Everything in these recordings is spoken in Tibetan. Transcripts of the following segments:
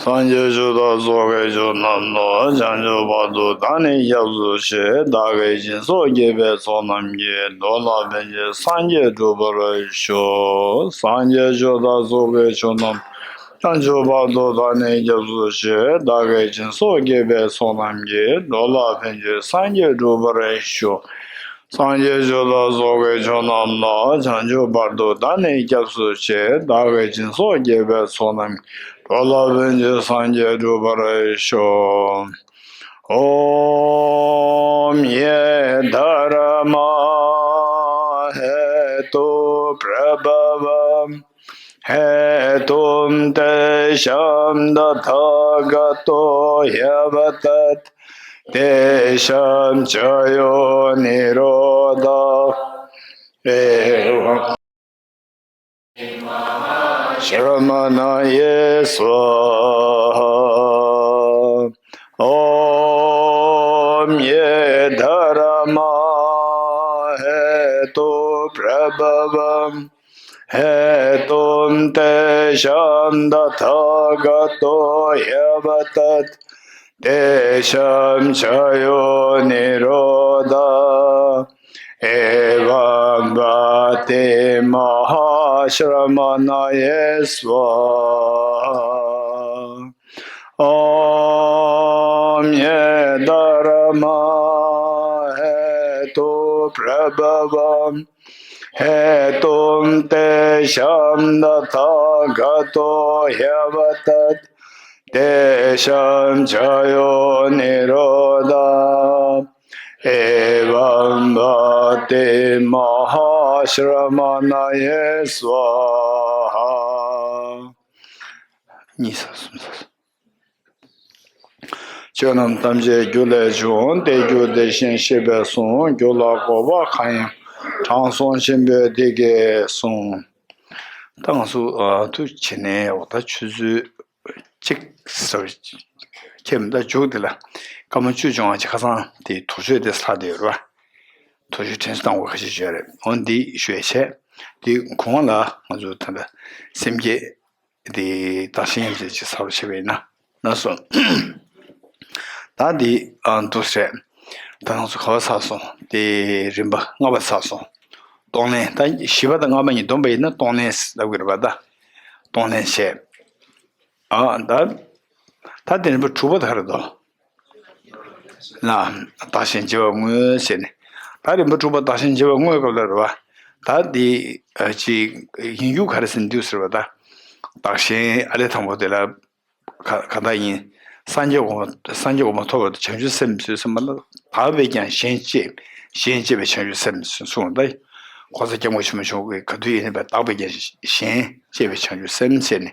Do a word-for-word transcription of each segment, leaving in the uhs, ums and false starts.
སངས་རྒྱས་ཆོས་བདག་སོགས་ཀྱི་མཆོག་རྣམས་ལ། བྱང་ཆུབ་བར་དུ་བདག་ནི་སྐྱབས་སུ་མཆི། བདག་གིས་སྦྱིན་སོགས་བགྱིས་པའི་ཚོགས་རྣམས་ཀྱིས། འགྲོ་ལ་ཕན་ཕྱིར་སངས་རྒྱས་འགྲུབ་པར་ཤོག་སངས་རྒྱས་ཆོས་བདག་སོགས་ཀྱི་མཆོག་རྣམས། བྱང་ཆུབ་བར་དུ་བདག་ནི་སྐྱབས་སུ་མཆི། བདག་གིས་སྦྱིན་སོགས་བགྱིས་པའི་ཚོགས་རྣམས་ཀྱིས། འགྲོ་ལ་ཕན་ཕྱིར་སངས་རྒྱས་འགྲུབ་པར་ཤོག་སངས་རྒྱས་ཆོས་བདག་སོགས་ཀྱི་མཆོག་རྣམས་ལ། བྱང་ཆུབ་བར་དུ་བདག་ནི་སྐྱབས་སུ་མཆི། བདག་གིས་སྦྱིན་སོགས་བགྱིས་པའི་ཚོགས་རྣམས། འགྲོ་ལ་ཕན་ཕྱིར་སངས་རྒྱས་འགྲུབ་པར་ཤོག ॐ ये धर्मा हेतुप्रभवम् हेतुं तेषां तथागतो ह्यवदत्। तेषां च यो निरोध एवं श्रमणये स्वाहा। ॐ ये धर्मा हेतुप्रभवम् हेतुं तेषां तथागतो ह्यवदत्। तेषां च यो निरोध एवं प्रतिमहाश्रमणये स्वाहा। ॐ ये धर्मा हेतुप्रभवम् हेतुं तेषां तथागतो ह्यवदत्। तेषां च यो निरोध एवं प्रतिमहाश्रमणये स्वाहा। གཉིས་ས་གསུམ་ས། ཆོས་རྣམས་ཐམས་ཅད་རྒྱུ་ལས་བྱུང་། དེ་རྒྱུ་དེ་བཞིན་གཤེགས་པས་གསུངས། རྒྱུ་ལ་འགོག་པ་གང་ཡང་། དྲང་སྲོང་ཆེན་པོས་འདི་སྐད་གསུངས། ད་ང་ཚོ་ཨ་ཐུགས་བྱས་ནས་འོ་ད་ཆུ་ཚོད་གཅིག་ཟེར་ཁྱེད་མི་ད་མཇུག་དེ་ལ་སྐར་མ་བཅུ་བྱུང་བ་ཅིག་ཁ་སང་དེ་དུར་ཤོད་དེ་ལྷག་བསྡད་ཡོད་རེད་བ། དུར་ཤོད་དྲན་གསོ་བཏང་དགོས་ཁ་ཤས་ཡོད་རེད། འོ་འདི་ཞུ་ཡ་བྱས། དེ་གོང་ལ་ང་ཚོ་ད་ལྟ་སེམས་བསྐྱེད་དེ་བདག་གཞན་མཉམ་བརྗེ་ཅིག་ཚར་བྱས་པ་ཡིན་ན་ན་སོང་། ད་འདི་ཨ་འདུག་སེ་རེད། ད་ང་ཚོ་ག་བ་ཚར་སོང་། དེ་རིམ་པ་ལྔ་པ་ཚར་སོང་། གཏོང་ལེན་ད་བཞི་པ་དང་ལྔ་པ་གཉིས་བསྡོམས་པ་ཡིན་ན་གཏོང་ལེན་ལབ་དགོས་རེད་པ། ད་གཏོང་ལེན་བྱས། ཨ་ད་ད་དེ་རིམ་པ་དྲུག་པ་ད་རེད་དོ། ལ། བདག་གཞན་བརྗེ་བ་དངོས་ཟེར་ནས། ད་རིམ་པ་དྲུག་པ་བདག་གཞན་བརྗེ་བ་དངོས་སྐབས་ལ་རེད་བ། ད་འདི་ཨ་ཅིག་ཡིན་རྒྱུ་ག་རེ་ཟེར་འདུག་ཟེར་བ་ད། བདག་གཞན་ཨ་ལས་དང་པོ་དེ་ལ་ག་ག་ད་ཡིན། སངས་རྒྱས་གོ་སངས་རྒྱས་གོ་འཕང་ཐོབ་པར་བྱང་ཆུབ་སེམས་བཟོད་ཟེར་མ་ལ་དག་པས་ཀྱང་གཞན་གཅེས། གཞན་གཅེས་པའི་བྱང་ཆུབ་སེམས་གསུངས་ད། ཁོ་ཚོ་སྐྱབས་མགོན་ཆེན་པོ་མཆོག་གིས་ག་དུས་ཡིན་ནའི་དག་པས་ཀྱང་གཞན་གཅེས་པའི་བྱང་ཆུབ་སེམས་ཟེར་ནས་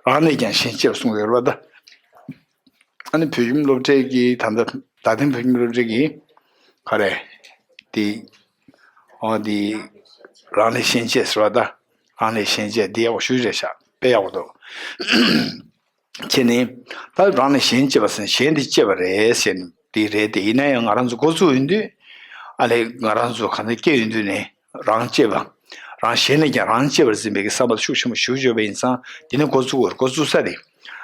རང་ལས་ཀྱང་གཞན་གཅེས་པ་གསུངས་ཡོད་རེད་བ་ད། ཨ་ནི་བོད་ཁྱིམ་སློབ་གྲྭའི་གི་ད་ལྟ་རྡ་སྟེང་བོད་ཁྱིམ་སློབ་གྲྭའི་གི་ག་རེ། དེ་ཨོ་དེ་རང་ལས་གཞན་གཅེས་ཟེར་བ་ད། རང་ལས་གཞན་གཅེས་དེ་ཡག་པོ་ཞེ་པོ་རེད་ཤག་དཔེ་ཡག་པོ་འདུག་ཁྱེད་ནི་ད་རང་ལས་གཞན་གཅེས་པ་ཟེར་ན་གཞན་དེ་གཅེས་པ་རེད་ཟེར་ནས་དེ་རེད་དེ། ཡིན་ན་ཡང་ང་རང་ཚོ་འགོ་བཙུགས་ཡོང་དུས་ཨ་ལས་ང་རང་ཚོ་ག་འདྲ་སྐྱེས་ཡོང་དུས་ནས། རང་གཅེས་པ། རང་གཞན་ལས་ཀྱང་རང་གཅེས་པར་འཛིན་པའི་བསམ་པ་ཤུགས་ཆེན་པོ་ཞེ་པོ་ཅིག་ཡོད་པ་ཡིན་ཙང་། དེ་ནི་འགོ་བཙུགས་དགོས་རེད། འགོ་བཙུགས་ས་རེད།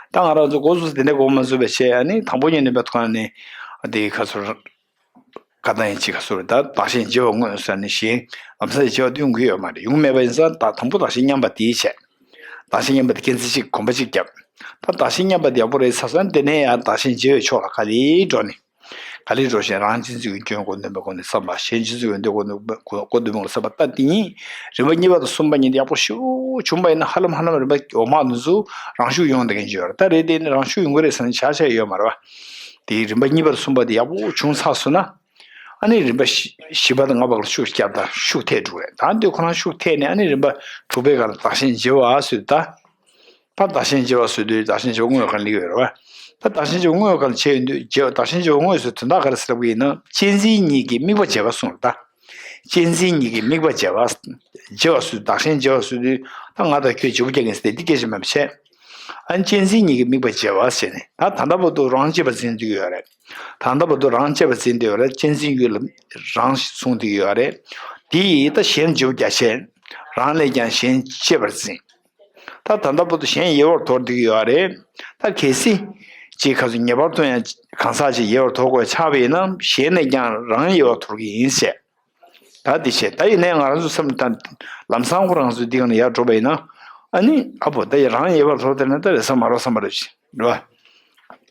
ད་ང་རང་ཚོ་འགོ་བཙུགས་ས་དེ་འདྲ་འགོ་མ་བཙུགས་པའི་ཆེད་ཨ་ནི་དང་པོ་ཉིད་ནས་པའི་ཐོག་ནས་དེ་ག་ཚོད་ག་ད་ཡིན་གཅིག་ག་ཚོད་རེད། ད་བདག་གཞན་བརྗེ་བ་དངོས་ཟེར་ནས་གཞན་ལམ་སང་བརྗེ་བ་དེ་ཡོང་གི་ཡོད་མ་རེད། ཡོང་མེད་པ་ཡིན་ཙང་ད་དང་པོ་བདག་གཞན་མཉམ་པ་དེའི་ཆེད། བདག་གཞན་མཉམ་པ་དེ་སྐད་འཛིན་གཅིག་གོམ་པ་གཅིག་བརྒྱབ། ད་བདག་གཞན་མཉམ་པ་དེ་ཡག་པོ་རེད་ཚར་སོང་། དེ་ནས་ཡང་བདག་གཞན་བརྗེ་བའི་ཕྱོགས་ལ་ག་ལེར་འགྲོ་ནས། ག་ལེར་འགྲོ་བཞིན་རང་གཅེས་འཛིན་གྱི་སྐྱོན་སྒོ་འདོན་པའི་སྒོ་ནས་བསམ་པ། གཞན་གཅེས་འཛིན་གྱི་སྐྱོན་སྒོ་འདོན་པའི་སྒོ་འདོན་པའི་སྒོ་ནས་བསམ་པ་ལྟ་དེ་གཉིས། རིམ་པ་གཉིས་པ་དང་གསུམ་པ་གཉིས་དེ་ཡག་པོ་ཞེ་པོ་བྱུང་པ་ཡིན་ན་ཧ་ལམ་ཧ་ལམ་རིམ་པ་འོག་མ་དེ་ཚོ་རང་ཤུགས་ཡོང་བསྡད་མཁན་ཅིག་ཡོད་རེད། ད་རེད་དེ་ནི་རང་ཤུགས་ཡོང་གི་རེད་ཟེར་ན་བྱ་བྱ་ཡོད་མ་རེད་བ། དེ་རིམ་པ་གཉིས་པ་དང་གསུམ་པ་དེ་ཡག་པོ་བྱུང་ཚར་སོང་ན། ཨ་ནི་རིམ་པ་བཞི་བཞི་པ་དང་ལྔ་པ་ལ་ཤུགས་བརྒྱབ་ད་ཤུགས་ཐེབས་འགྲོ་རེད། ད་འདི་ཁོ་རང་ཤུགས་ཐེབས་ནས་ཨ་ནི་རིམ་པ་དྲུག་པའི་སྒང་ལ་བདག་གཞན་བརྗེ་བ་ཟེར་ད། ད་བདག་གཞན་བརྗེ་བ་ཟེར་དུས་བདག་གཞན་བརྗེ་བ་དངོས་སུ་ག་ལ་ཡོད་རེད་བ། ད་བདག་གཞན་བརྗེ་བ་དངོས་སུ་ག་ལ་བྱས་ཡོང་དུས་བརྗེ་བ་བདག་གཞན་བརྗེ་བ་དངོས་སུ་དོན་དག་ག་རེ་ཟེར་ལབ་ཀྱི་ཡིན་ན། གཅེས་འཛིན་གཉིས་ཀྱི་དམིགས་པ་བརྗེ་བ་གསུངས་རེད་ད། གཅེས་འཛིན་གཉིས་ཀྱི་དམིགས་པ་བརྗེ་བ། བརྗེ་བ་ཟེར་དུས་བདག་གཞན་བརྗེ་བ་ཟེར་དུས་ད་ང་དང་ཁྱོད་བརྗེ་པོ་རྒྱག་གིན་ཟེར་ཏེ་འདི་སྐད་ཆ་མེད་པ་བྱས། ཨ་ནི་གཅེས་འཛིན་གཉིས་ཀྱི་དམིགས་པ་བརྗེ་བ་ཟེར་ནས་ད་ད་ལྟ་བར་དུ་རང་གཅེས་པར་འཛིན་བསྡད་ཡོད་རེད། ད་ལྟ་བར་དུ་རང་གཅེས་པར་འཛིན་བསྡད་ཡོད་རེད། གཅེས་འཛིན་ཡུལ་ལ་རང་བཟུང་བསྡད་ཡོད་རེད། དེ་ཡིས་ད་གཞན་བརྗེ་པོ་རྒྱག་བྱས། རང་ལས་ཀྱང་གཞན་གཅེས་པར་འཛིན། ད་ ད་ད་ལྟ་བར་དུ་གཞན་ཡལ་བར་དོར་བསྡད་ཀྱི་ཡོད་རེད། ད་གལ་སྲིད་ཅིག་ག་ཚོད་ངེས་པར་དུ་ཡང་གང་ཟག་ཅིག་ཡལ་བར་དོར་དགོས་ཆགས་པ་ཡིན་ན། གཞན་ནས་ཀྱང་རང་ཡལ་བར་དོར་གྱི་ཡིན་ཟེར། ད་འདི་བྱས། ད་ཡིན་ནའི་ང་རང་ཚོ་བསམ་ད་ལམ་སང་ཁོ་རང་ཚོ་འདི་ག་ནས་ཡར་འགྲོ་བ་ཡིན་ན། ཨ་ནི་ཨ་བོ་ད་ཡ་རང་ཡལ་བར་དོར་དེ་ན་ད་རེད་ས་མ་རོ་ས་མ་རེད་ཅི་རེད་བ།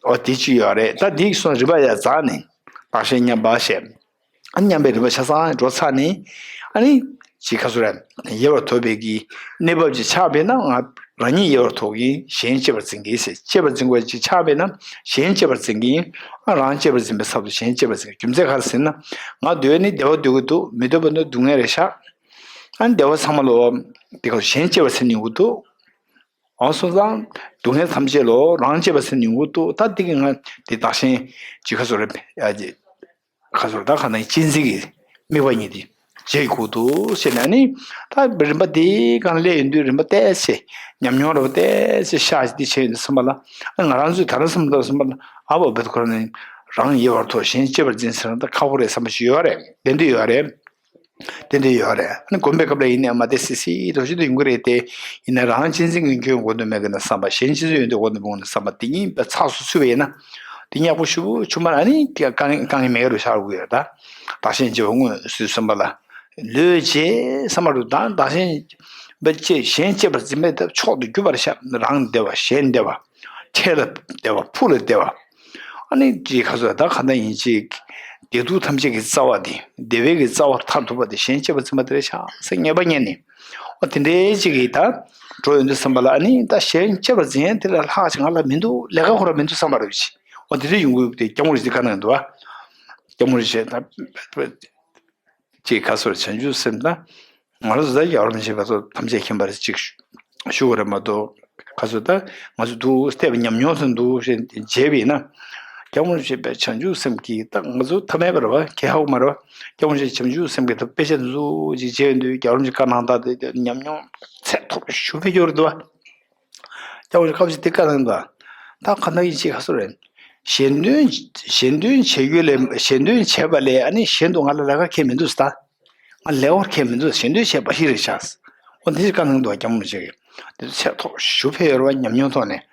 འོ་དེ་ཅི་ཡོད་རེད། ད་འདི་སོང་རིམ་པ་ཡར་འཛེགས་ནས་བདག་གཞན་མཉམ་པ་བྱས། ཨ་ནི་མཉམ་པའི་རིམ་པ་ཆ་ཚང་འགྲོ་ཚར་ནས། ཨ་ནི་ཅི་ག་ཚོད་རེད། ཡལ་བར་དོར་བའི་གི་གནས་བབ་ཅིག་ཆགས་པས་ན། ང་རང་ཉིད་ཡལ་བར་དོར་གྱི་ཡིན། གཞན་གཅེས་པར་འཛིན་གྱི་ཡིན་ཟེར། གཅེས་པར་འཛིན་དགོས་ཅིག་ཆགས་པས་ན་གཞན་གཅེས་པར་འཛིན་གྱི་ཡིན། ཨ་རང་གཅེས་པར་འཛིན་པའི་ཚབ་ཏུ་གཞན་གཅེས་པར་འཛིན་གྱི། རྒྱུ་མཚན་ག་རེ་ཟེར་ན། ང་འདོད་ནི་བདེ་བ་འདོད་ཀྱི་འདུག་མི་འདོད་པ་ནི་སྡུག་བསྔལ་རེད་ཤག་ཨ་ནི་བདེ་བ་ཚང་མ་ལོ་དེ་ག་གཞན་གཅེས་པར་འཛིན་ཡོང་གི་འདུག་འོ་སོང་ཙང་སྡུག་བསྔལ་ཐམས་ཅད་ལོ་རང་གཅེས་པར་འཛིན་ཡོང་གི་འདུག་ད་དེ་གི་ང་དེ་བདག་གཞན་ཅི་ག་ཚོད་རེད། ཨ་ཅེ། ཁ་ཟུར་ད་ག་ནང་གཅེས་འཛིན་གྱི་དམིགས་པ་གཉིས་དེ་བརྗེད་དགོས་འདུག་ཟེར་ནས། ཨ་ནི་ད་རིམ་པ་འདིའི་སྒང་སླེབས་ཡོང་དུས་རིམ་པ་བལྟས་ཚེ། ཉམས་མྱོང་རིམ་པ་བལྟས་ཚེ་ཤག་ཅིག་འདི་བྱས་ཡོང་དུས་ཙམ་པ་ལ། ཨ་ང་རང་ཚོས་ད་རང་བསམ་བློ་བཏང་བསམ་པ་ལ། ཨ་བོ་བེད་ཁོ་རང་ནི་རང་ཡལ་བར་དོར་གཞན་གཅེས་པར་འཛིན་ཟེར་ན་ད་ཁག་པོ་རེད་བསམ་པ་ཞིག་ཡོད་རེད། དེ་འདྲ་ཡོད་རེད། དེ་འདྲ་ཡོད་རེད། ཨ་ནི་དགོན་པའི་སྐབས་ལ་ཡིན་ནའི་མ་བདེ་སི་སི་འདྲ་ཞིག་ཏུ་ཡོང་གི་རེད་དེ། ཡིན་ན་རང་གཅེས་འཛིན་གྱི་སྐྱོན་དགོས་འདུག་མེད་ཀྱི་ན་བསམ་པ། གཞན་གཅེས་འཛིན་ཡོད་འདུག་དགོས་འདུག་མེད་ཀྱི་ན་བསམ་པ་དེ་གཉིས་པ་ཚགས་སུ་ཚུད་པ་ཡིན་ན། དེ་ཡག་པོ་ཞེ་པོ་བྱུང་མ་རེད། ཨ་ནི་དེ་དཀའ་ངལ་དཀའ་ངལ་མེད་རུ་ཆགས་དགོས་ཡོད་ད། བདག་གཞན་བརྗེ་བ་དངོས་སུ་བསམ་པ་ལ། ལོས་བྱེད་བསམ་པ་རུ་དང་བདག་གཞན་བརྗེ་གཞན་གཅེས་པར་འཛིན་པའི་ཐབས་མཆོག་ཏུ་གྱུར་པར་ཤར། རང་བདེ་བ་གཞན་བདེ་བ། འཕྲལ་ལ་བདེ་བ་ཕུགས་ལ་བདེ་བ། ཨ་ནི་ཅིག་ཁ་སོ་ད་ག་འདྲ་ཡིན་ཅིག་བདེ་སྡུག་ཐམས་ཅད་ཀྱི་རྩ་བ་དེ། བདེ་བའི་གི་རྩ་བ་མཐར་ཐུག་པ་དེ་གཞན་གཅེས་པར་འཛིན་པ་དེ་རེད་ཤག་ཟེར་ངེས་པ་རྙེད་ནས། ཨོ་དེ་འདྲའི་ཅིག་གིས་ད་འགྲོ་ཡོང་དུས་ཙམ་པ་ལ། ཨ་ནི་ད་གཞན་གཅེས་པར་འཛིན་ཡ་དེ་ལས་ལྷག་ཅིག་ང་ལ་མི་འདུག་ལས་ཀ་ཁོ་རང་མི་འདུག་བསམ་པ་རེད་ཅིག་ཨོ་དེ་འདྲའི་ཡོང་གི་ཡོད་དེ། སྐྱབས་མགོན་རིན་པོ་ཆེ་ག་ནང་འདུག་ཨ། སྐྱབས་མགོན་རིན་པོ་ཆེ་ད། ཅེས་ཁ་སོར་བྱང་ཆུབ་སེམས་དང་། ང་རང་ཚོ་ད་ཡ་རབས་མི་ཤེས་པ་ཚོ་ཐམས་ཅད་མཁྱེན་པ་རེད་ཅིག་ཞུ་བ་རེད་མ་གཏོགས། ཁ་སོ་ད་ང་ཚོ་འདུག་བལྟས་པ་ཉམས་མྱོང་ཚོ་འདུག་ཞེས་བྱས་པ་ཡིན་ན། སྐྱབས་མགོན་ཆེན་པོའི་བྱང་ཆུབ་སེམས་ཀྱི་ད་ང་ཚོ་ཐ་མལ་པ་རེད་བ། ཁྱད་ཧ་གོ་མ་རེད་བ། སྐྱབས་མགོན་ཆེན་བྱང་ཆུབ་སེམས་ཀྱི་ད་དཔེ་ཆ་འདུག་ཅིག་བྱས་ཡོང་དུས། ཡ་རབས་མི་ཤེས་བཀའ་གནང་སྟངས་དེ་ཉམས་མྱོང་ཚད་མཐོ་པོ་ཞེ་པོ་ཕེབས་ཡོད་རེད་བ། སྐྱབས་མགོན་སྐབས་ཤིག་དེ་བཀའ་གནང་དང་། ད་ག་འདྲ་ཡིན་ཅིག་ཁ་སོ་རེད། གཞན་དོན་གཞན་དོན་བྱེད་རྒྱུ་ལས། གཞན་དོན་བྱས་པ་ལས་ཨ་ནི་གཞན་དུ་ང་ལ་ལས་ཀ་ཁེལ་མི་འདུག་ཟེར་ད། ང་ལས་ཀ་ཁེལ་མི་འདུག་གཞན་དོན་བྱས་པ་ཞིག་རེད་ཤག་འོ་འདི་བཀའ་གནང་འདུག་སྐྱབས་མགོན་ཆེན་པོས། དེ་ཚོ་ཚད་མཐོ་ཞེ་པོ་ཕེབས་ཡོད་རེད་བ། ཉམས་མྱོང་ཐོག་ནས།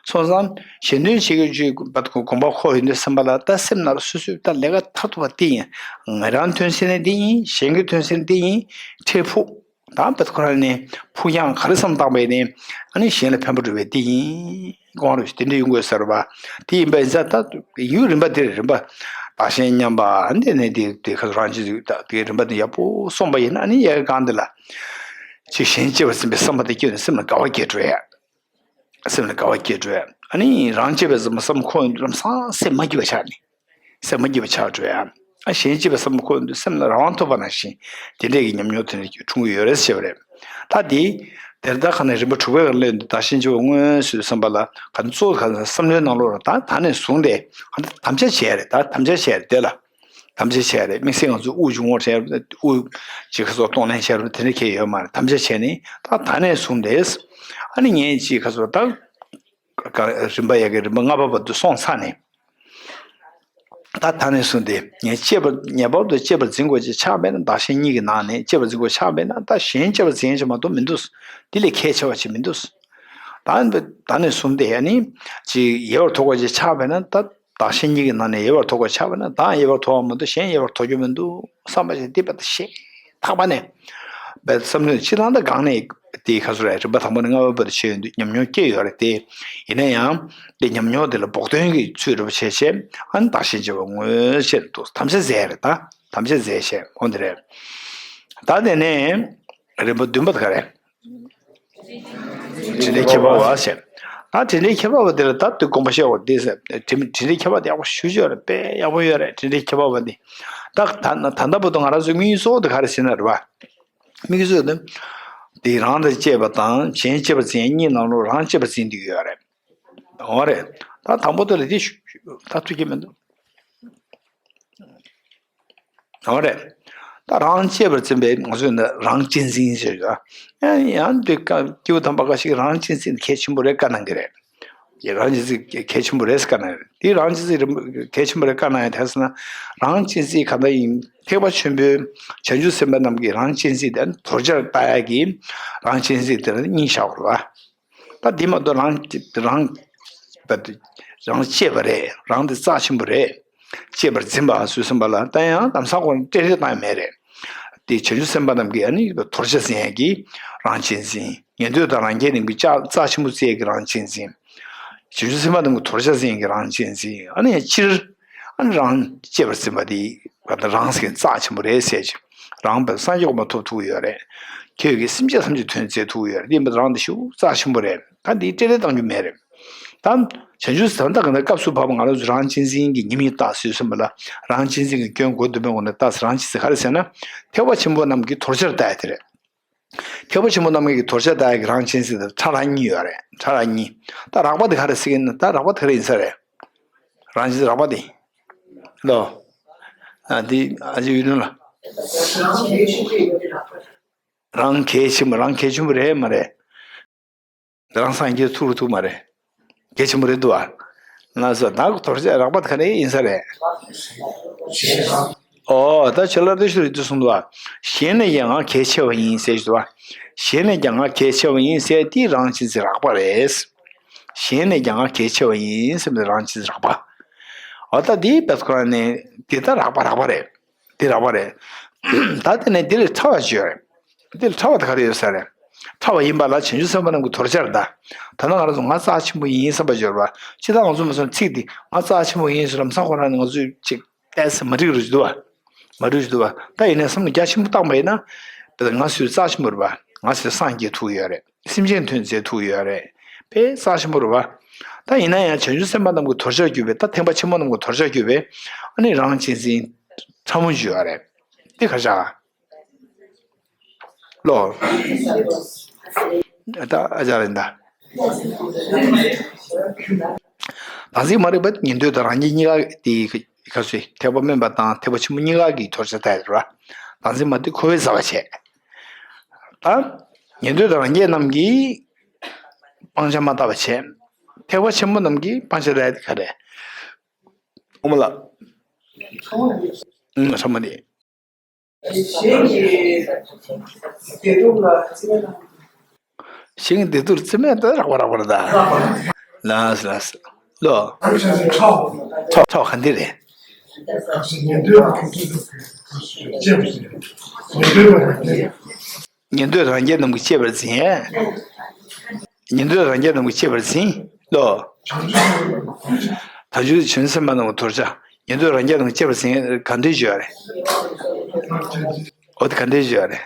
སོང་ཙང་གཞན་དོན་བྱེད་རྒྱུ་ཅིག་དགོངས་པ་འཁོར་ཡོང་དུས་ཙམ་པ་ལ། ད་སེམས་ནང་ལ་སོ་སོའི་ད་ལས་ཀ་མཐར་ཐུག་པ་དེ་ཡིན། ང་རང་དོན་སེམས་ནི་དེ་ཡིན། གཞན་གྱི་དོན་སེམས་དེ་ཡིན། འཕྲལ་ཕུགས། ད་བེད་ཁོ་རང་ནས་ཕུགས་རྒྱང་ག་རེ་བསམ་བཏང་བས་ནས། ཨ་ནི་གཞན་ལ་ཕན་པ་སྒྲུབ་པའི་དེ་ཡིན། དགོངས་རེད། དེ་འདྲ་ཡོང་དགོས་ཟེར་བ། དེ་ཡིན་པ་ཡིན་ཙང་ད་ཡུན་རིམ་པ་དེར་རིམ་པ། བདག་གཞན་མཉམ་པ་འདི་ནས་དེ་དེ་ཁ་རང་ཅི་ཟིག་ད་དེ་རིམ་པ་དེ་ཡག་པོ་སོང་བ་ཡིན་ན། ཨ་ནི་ཡ་གི་གང་འདི་ལ་ཅིག་གཞན་གཅེས་པར་འཛིན་པའི་བསམ་པ་དེ་སྐྱེས་ནས་སེམས་ལ་དགའ་བ་སྐྱེ་འགྲོ་ཡ། སེམས་ལ་དགའ་བ་སྐྱེ་འགྲོ་ཡ། ཨ་ནི་རང་གཅེས་པར་འཛིན་པའི་བསམ་འཁོར་ཡོང་དུས་ལམ་སང་སེམས་མ་སྐྱིད་པ་ཆགས་ནས། སེམས་མ་སྐྱིད་པ་ཆགས་འགྲོ་ཡ། ཨ་གཞན་གཅེས་པའི་བསམ་བློ་འཁོར་དུས་སེམས་ལ་རང་དབང་ཐོབ་པ་ནང་བཞིན་དེ་འདྲས་ཀྱི་ཉམས་མྱོང་དེ་འདྲས་ཀྱི་འཁྲུངས་ཀྱི་ཡོད་རེད་ཟེར་བ་རེད། ད་དེ་དེར་ད་ག་ནས་རིམ་པ་དྲུག་པའི་སྒང་སླེབས་དུས། བདག་གཞན་བརྗེ་བ་དངོས་སུ་བསམ་པ་ལ། ག་ཚོད་ག་བསམ་བློའི་ནང་ལོགས་ལ་ད་ད་ནས་བཟུང་སྟེ་དམ་བཅའ་བྱས་རེད། ད་དམ་བཅའ་བྱས་རེད་དེ་ལ། དམ་བཅའ་བྱས་རེད། དམིགས་བསལ་ང་ཚོ་དབུགས་འབྱུང་བ་བྱས་རེད། དབུགས་ཅིག་ཁ་སོགས་གཏོང་ལེན་བྱས་རེད། དེ་འདྲས་ཁེལ་ཡོད་མ་རེད། དམ་བཅའ་བྱས་ནས་ད་ད་ནས་བཟུང་སྟེ། ཨ་ནི་ངས་ཅིག་ཁ་སོགས་ད། རིམ་པ་ཡ་གི་རིམ་པ་ལྔ་པ་བར་དུ་སོང་ཚར་ནས། ད་ད་ནས་བཟུང་སྟེ་ངས་གཅེས་པར་ངེས་པར་དུ་གཅེས་པར་འཛིན་དགོས་ཅེས་ཆགས་པས་ན། བདག་གཞན་གཉིས་ཀྱི་ནང་ནས་གཅེས་པར་འཛིན་དགོས་ཆགས་པས་ན། ད་གཞན་གཅེས་པར་འཛིན་ཡ་ཅིག་མ་གཏོགས་མི་འདུག་དེ་ལས་གལ་ཆེ་བ་ཅིག་མི་འདུག་ད་ད་ནས་བཟུང་སྟེ་ཨ་ནི་ཅིག་ཡལ་བར་དོར་དགོས་ཅེས་ཆགས་པས་ན། ད་བདག་གཞན་གཉིས་ཀྱི་ནང་ནས་ཡལ་བར་དོར་དགོས་ཆགས་པས་ན། བདག་ཡལ་བར་དོར་བ་མ་གཏོགས་གཞན་ཡལ་བར་དོར་རྒྱུ་མི་འདུག་བསམ་པ་ཞིག་འདི་བས་ད་ཞེ་ཐག་པ་ནས། བས་བསམ་བློ་སྤྱི་བཏང་ད་གང་ནས་དེའི་ཁ་སོ་རེད། རིམ་པ་དང་པོ་ནས་ལྔ་པ་བར་དུ་བྱས་ཡོང་དུས་ཉམས་མྱོང་སྐྱེས་ཡོད་རེད་དེ། ཡིན་ན་ཡང་དེ་ཉམས་མྱོང་དེ་ལ་བོགས་འདོན་གྱི་ཚུལ་རེད་པ་བྱས་བྱས། ཨ་ནི་བདག་གཞན་བརྗེ་བ་དངོས་བྱས་འདུག་དམ་བཅའ་མཛད་རེད་ད། དམ་བཅའ་མཛད་བྱས་འོ་འདི་རེད། ད་དེ་ནས་རིམ་པ་བདུན་པ་དེ་ག་རེད། དྲིན་ལན་ཁྱད་པར་བ་ཟེར། ད་དྲིན་ལན་ཁྱད་པར་བ་དེ་ལ་ད་དུས་དགོངས་པ་བཞེས་འོ་དེ་ཟེར། དྲིན་དྲིན་ལན་ཁྱད་པར་དེ་ཡག་པོ་ཞེ་པོ་ཅིག་ཡོད་རེད། དཔེ་ཡག་པོ་ཡོད་རེད། དྲིན་ལན་ཁྱད་པར་བ་འདི། ད་ད་ད་ལྟ་བར་དུ་ང་རང་ཚོའི་དམིགས་ཡུལ་གཙོ་བོ་དེ་ག་རེ་ཟེར་ན་རེད་བ། དམིགས་ཡུལ་གཙོ་བོ་དེ། དེ་རང་ལ་གཅེས་པ་དང་གཞན་གཅེས་པར་འཛིན་ཡ་གཉིས་ནང་ལོགས་རང་གཅེས་པར་འཛིན་བསྡད་ཀྱི་ཡོད་རེད། འོ་རེད། ད་དང་པོ་དེ་ལ་དེ་ཞུ་ཞུ་ད་ཐུགས་ཀྱི་མི་འདུག་འོ་རེད། ད་རང་གཅེས་པར་འཛིན་པའི་ང་ཚོས་ནི་རང་གཅེས་འཛིན་ཟེར་ཡོད། ཡང་ཡང་དེ་ཀ་སྐྱེས་བུ་དམ་པ་ཁ་ཤས་ཀྱིས་རང་གཅེས་འཛིན་གལ་ཆེན་པོ་རེད་བཀའ་གནང་གི་རེད། དེ་རང་གཅེས་འཛིན་གལ་ཆེན་པོ་རེད་བཀའ་གནང་གི་རེད། དེ་རང་གཅེས་འཛིན་རིམ་གལ་ཆེན་པོ་རེད་བཀའ་གནང་ཡ་དེ་ཟེར་ན། རང་གཅེས་འཛིན་ག་འདྲ་ཡིན། ཐེག་པ་ཆེན་པོའི་བྱང་ཆུབ་སེམས་དཔའ་རྣམས་ཀྱིས་རང་གཅེས་འཛིན་དེ་དོར་བྱར་ལྟ་ཡ་གི་རང་གཅེས་འཛིན་དེ་ལ་གཉིས་བཞག་དགོས་རེད་བ། ད་འདི་མ་གཏོགས་རང་རང་རང་གཅེས་པ་རེད། རང་དེ་རྩ་ཆེན་པོ་རེད། གཅེས་པར་འཛིན་པ་ཟེར་གསུངས་པ་ལ་ད་ཡང་ལམ་སང་ཁོ་རང་སྤྲད་རེས་བཏང་ཡ་མེད་རེད། དེ་བྱང་ཆུབ་སེམས་དཔའ་རྣམས་ཀྱིས་ཨ་ནི་དོར་བྱ་འཛིན་ཡ་གི་རང་གཅེས་འཛིན། ཉན་ཐོས་དང་རང་རྒྱལ་རྣམས་ཀྱིས་ལྕགས་རྩ་ཆེན་པོ་བརྩི་ཡ་གི་རང་གཅེས་འཛིན། བྱང་ཆུབ་སེམས་དཔའ་རྣམས་ཀྱིས་དོར་བྱ་འཛིན་ཡ་གི་རང་གཅེས་འཛིན། ཨ་ནི་ཡང་སྤྱིར་ཨ་ནི་རང་གཅེས་པར་འཛིན་པ་དེ་ང་ད་རང་ཟེར་རྩ་ཆེན་པོ་རེད་ཟེར་གྱི། རང་བས་སངས་རྒྱས་གོ་འཕང་ཐོབ་ཐུབ་ཀྱི་ཡོད་རེད། ཁྱོད་ཀྱིས་སེམས་ཅན་ཐམས་ཅད་དོན་མཛད་ཐུབ་ཀྱི་ཡོད་རེད། དེ་ཡིན་པ་རང་དེ་ཞེ་པོ་རྩ་ཆེན་པོ་རེད། ད་འདི་སྤྲད་རེས་བཏང་རྒྱུ་མེད་རེད། ད་བྱང་ཆུབ་ད་ལྟ་ག་ནས་སྐབས་སུ་བབ་པ་ང་རང་ཚོ་རང་གཅེས་འཛིན་གྱི་ཉམས་ལེན་ལྟ་ཟེར་གསུངས་པ་ལ་རང་གཅེས་འཛིན་གྱི་སྐྱོན་གོ་བདུན་པའི་ངོ་ནས་ལྟ་ཟེར། རང་གཅེས་འཛིན་ག་རེ་ཟེར་ན། ཐེག་པ་ཆེན་པོ་རྣམས་ཀྱིས་དོར་བྱར་ལྟ་ཡ་དེ་རེད། ཐེག་པ་ཆེན་པོ་རྣམས་ཀྱིས་དོར་བྱར་ལྟ་ཡ་གི་རང་གཅེས་འཛིན་དེ་ཕྲ་རགས་གཉིས་ཡོད་རེད། ཕྲ་རགས་གཉིས། ད་རགས་པ་དེ་ག་རེ་ཟེར་གྱི་ཡིན་ན། ད་རགས་པ་དེ་ག་རེ་ཡིན་ས་རེད། རང་གཅེས་རགས་པ་དེ། ལོ། ཨ་འདི་ཨ་ཅེ་ཡུལ་ལུང་ལ། རང་གལ་ཆེན་པོ་རང་གལ་ཆེན་པོ་རེད་མ་རེད། རང་སངས་རྒྱས་ཐུག་རུ་ཐུག་མ་རེད། གལ་ཆེན་པོ་རེད་འདུག་ཨ། ལགས་སོ། ད་དོར་བྱ་རགས་པ་ག་རེ་ཡིན་ས་རེད། ཨོ་ད་ཁྱོད་ལ་རེ་ཞུ་རེད་འདུག་གསུངས་འདུག་ཨ། གཞན་ལས་ཀྱང་ང་གལ་ཆེ་བ་ཡིན་ཟེར་ཞུ་འདུག་ཨ། གཞན་ལས་ཀྱང་ང་གལ་ཆེ་བ་ཡིན་ཟེར་དེ་རང་གཅེས་འཛིན་རགས་པ་རེད། གཞན་ལས་ཀྱང་ང་གལ་ཆེ་བ་ཡིན་ཟེར་བའི་རང་གཅེས་འཛིན་རགས་པ། ཨོ་ད་དེ་བས་ཁོ་རང་ནས་དེ་ད་རགས་པ་རགས་པ་རེད། དེ་རགས་པ་རེད། ད་དེ་ནས་དེ་ལས་ཕྲ་བ་ཅིག་ཡོད་རེད། དེ་ལས་ཕྲ་བ་དེ་ག་རེ་ཡོད་ས་རེད། ཕྲ་བ་ཡིན་པ་ལ་བྱང་ཆུབ་སེམས་དཔའ་རྣམས་ཀྱིས་དོར་བྱར་ལྟ། ད་ནང་ང་རང་ཚོ་ང་རྩ་ཆེན་པོ་ཡིན་བསམ་པ་ཅིག་ཡོད་རེད་པ། སྤྱིར་བཏང་ང་ཚོ་མ་སོང་ཚིག་འདི་ང་རྩ་ཆེན་པོ་ཡིན་ཟེར་ལམ་སང་ཁོ་རང་ནས་ང་ཚོས་ཅིག་ཏོག་ཙམ་མ་འགྲིག་རུ་འདུག་བ། མ་འགྲིག་འདུག་བ། ད་ཡིན་ནའི་བསམ་བློ་རྒྱ་ཆེན་པོ་བཏང་པ་ཡིན་ན། དཔེར་ན་ང་ཚོས་རྩ་ཆེན་པོ་རེད་པ། ང་ཚོས་སངས་རྒྱས་ཐུབ་ཡོད་རེད། སེམས་ཅན་དོན་མཛད་ཐུབ་ཡོད་རེད། དཔེ་རྩ་ཆེན་པོ་རེད་པ། ད་ཡིན་ན་ཡང་བྱང་ཆུབ་སེམས་དཔའ་རྣམས་ཀྱིས་དོར་བྱར་གྱུར་པའི་ད་ཐེག་པ་ཆེན་པོ་རྣམས་ཀྱིས་དོར་བྱར་གྱུར་པའི་ཨ་ནི་རང་གཅེས་འཛིན་ཕྲ་མོ་ཅིག་ཡོད་རེད། དེ་ག་རེ་བྱ། ལོ། ད་ཨ་ཅག་རེད་ད། བདག་འཛིན་མ་རིག་པ་ཉན་ཐོས་དང་རང་རྒྱལ་གཉིས་ཀ་དེ་ག་ཚོད་ཐེག་པ་དམན་པ་དང་ཐེག་པ་ཆེན་པོ་གཉིས་ཀ་གི་དོར་བྱ་ལྟ་ཡ་རེད་པ། བདག་འཛིན་མ་དེ་ཁོ་བོས་ཟ་བ་བྱས། ད་ཉན་ཐོས་དང་རང་རྒྱལ་རྣམས་ཀྱིས་སྤང་བྱ་མ་བཏབ་པ་བྱས། ཐེག་པ་ཆེན་པོ་རྣམས་ཀྱིས་སྤང་བྱ་ལྟ་ཡ་དེ་ག་རེད། ཨོ་མ་ལགས། ཨུམ་ཚང་མ་ནི། གཞན་གྱི་བདེ་སྡུག་ལ་རྩིས་མེད་དང་། གཞན་གྱི་བདེ་སྡུག་ལ་རྩིས་མེད་དུ་རགས་པ་རགས་པ་རེད་ད། ལགས་ལགས། ལོ། ཁྲག་ཁྲག་ག་འདི་རེད། ཉན་ཐོས་རང་རྒྱལ་རྣམས་ཀྱིས་གཅེས་པར་འཛིན། ཉན་ཐོས་རང་རྒྱལ་རྣམས་ཀྱིས་གཅེས་པར་འཛིན། ལོ། བྱང་ཆུབ་སེམས་དཔའ་རྣམས་ཀྱི་དོར་བྱ། ཉན་ཐོས་རང་རྒྱལ་རྣམས་ཀྱིས་གཅེས་པར་འཛིན་ག་འདྲས་བརྗོད་ཡ་རེད། འོ་དེ་ག་འདྲས་བརྗོད་ཡ་རེད།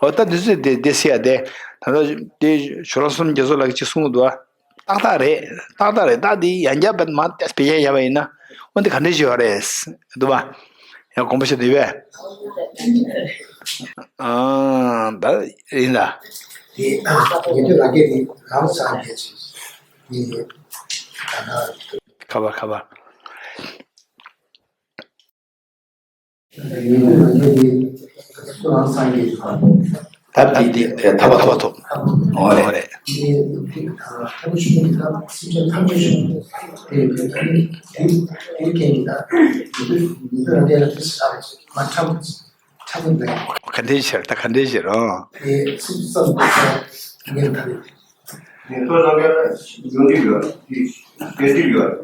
འོ་ད་འདི་ཚོས་དེ་དེ་སྲིད་ཡ་དེ། ད་ལྟ་དེ་ཇོ་ལགས་བསོད་ནམས་རྒྱ་མཚོ་ལགས་ཀྱིས་གསུངས་འདུག་ཨ། ཏག་ཏག་རེད། ཏག་ཏག་རེད། ད་འདི་ཡང་བསྐྱར་བེད་མ་བེད་སྤྱོད་བྱས་པ་ཡིན་ན། འོ་འདི་ག་འདྲས་བརྗོད་ཡ་རེད། འདུག་བ། ཡང་དགོངས་པ་བཞེས་འདུག་བས། ཨ་ད་ཡིན་ད། དེ་ཉན་ཐོས་རང་རྒྱལ་དེ་རང་སངས་རྒྱས་ཀྱི་ཁ་པར་ཁ་པར། ད་འདི་འདི་ཐབས་པ་ཐོབ་ཐོབ། འོ་རེད། འོ་རེད། ག་འདྲས་བྱེད་ད་ག་འདྲས་བྱེད་རོ། ཉན་ཐོས་རང་རྒྱལ་ཡོན་ཏན་ཡོད། ཡོན་ཏན་ཡོད།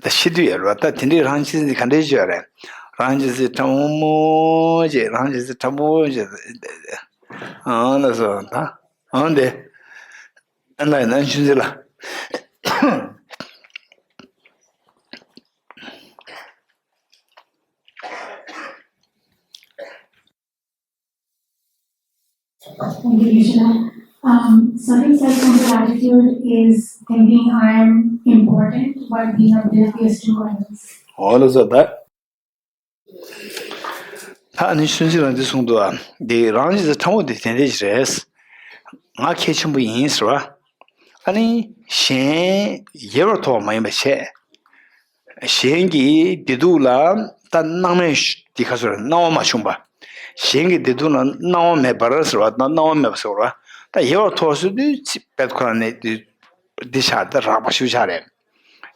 ད་ཤི་དུས་ཡོད་རེད་བ། ད་དེ་འདྲའི་རང་གཅེས་འཛིན་ག་འདྲའི་ཅིག་ཡོད་རེད། རང་གཅེས་འཛིན་ཕྲ་མོ་ཅིག་རང་གཅེས་འཛིན་ཕྲ་མོ་ཅིག་ཨང་ལ་སོ་ད་ཨང་དེ་ཨ་ན་ཡིན་ན་ཆུན་ཟི་ལ། Thank you, Krishna. Um, so I think self-centered attitude is thinking I am important while being oblivious to others. All of that. ད་ནི་ཆུན་ཟི་ལ་འདི་གསུངས་འདུག་ཨ། འདི་རང་གཅེས་འཛིན་ཕྲ་མོ་འདི་དེ་འདྲ་ཞིག་རེད། ང་གལ་ཆེན་པོ་ཡིན་ཟེར་བ། ཨ་ནི་གཞན་ཡལ་བར་དོར་བ་མ་ཡིན་པ་བྱས། གཞན་གྱི་བདེ་སྡུག་ལ་ད་སྣང་མེད་འདི་ག་ཚོད་རེད། སྣང་བ་མ་བྱུང་བ། གཞན་གྱི་བདེ་སྡུག་ལ་སྣང་བ་མེད་པར་ཟེར་བ་དང་སྣང་བ་མེད་པ་ཟེར་བ། ད་ཡལ་བར་དོར་ཟེར་དུས་ཚིག་དཔེ་ཁོ་རང་ནས་འདི་འདི་ཆགས་ད་རགས་པ་ཞུ་ཆགས་རེད།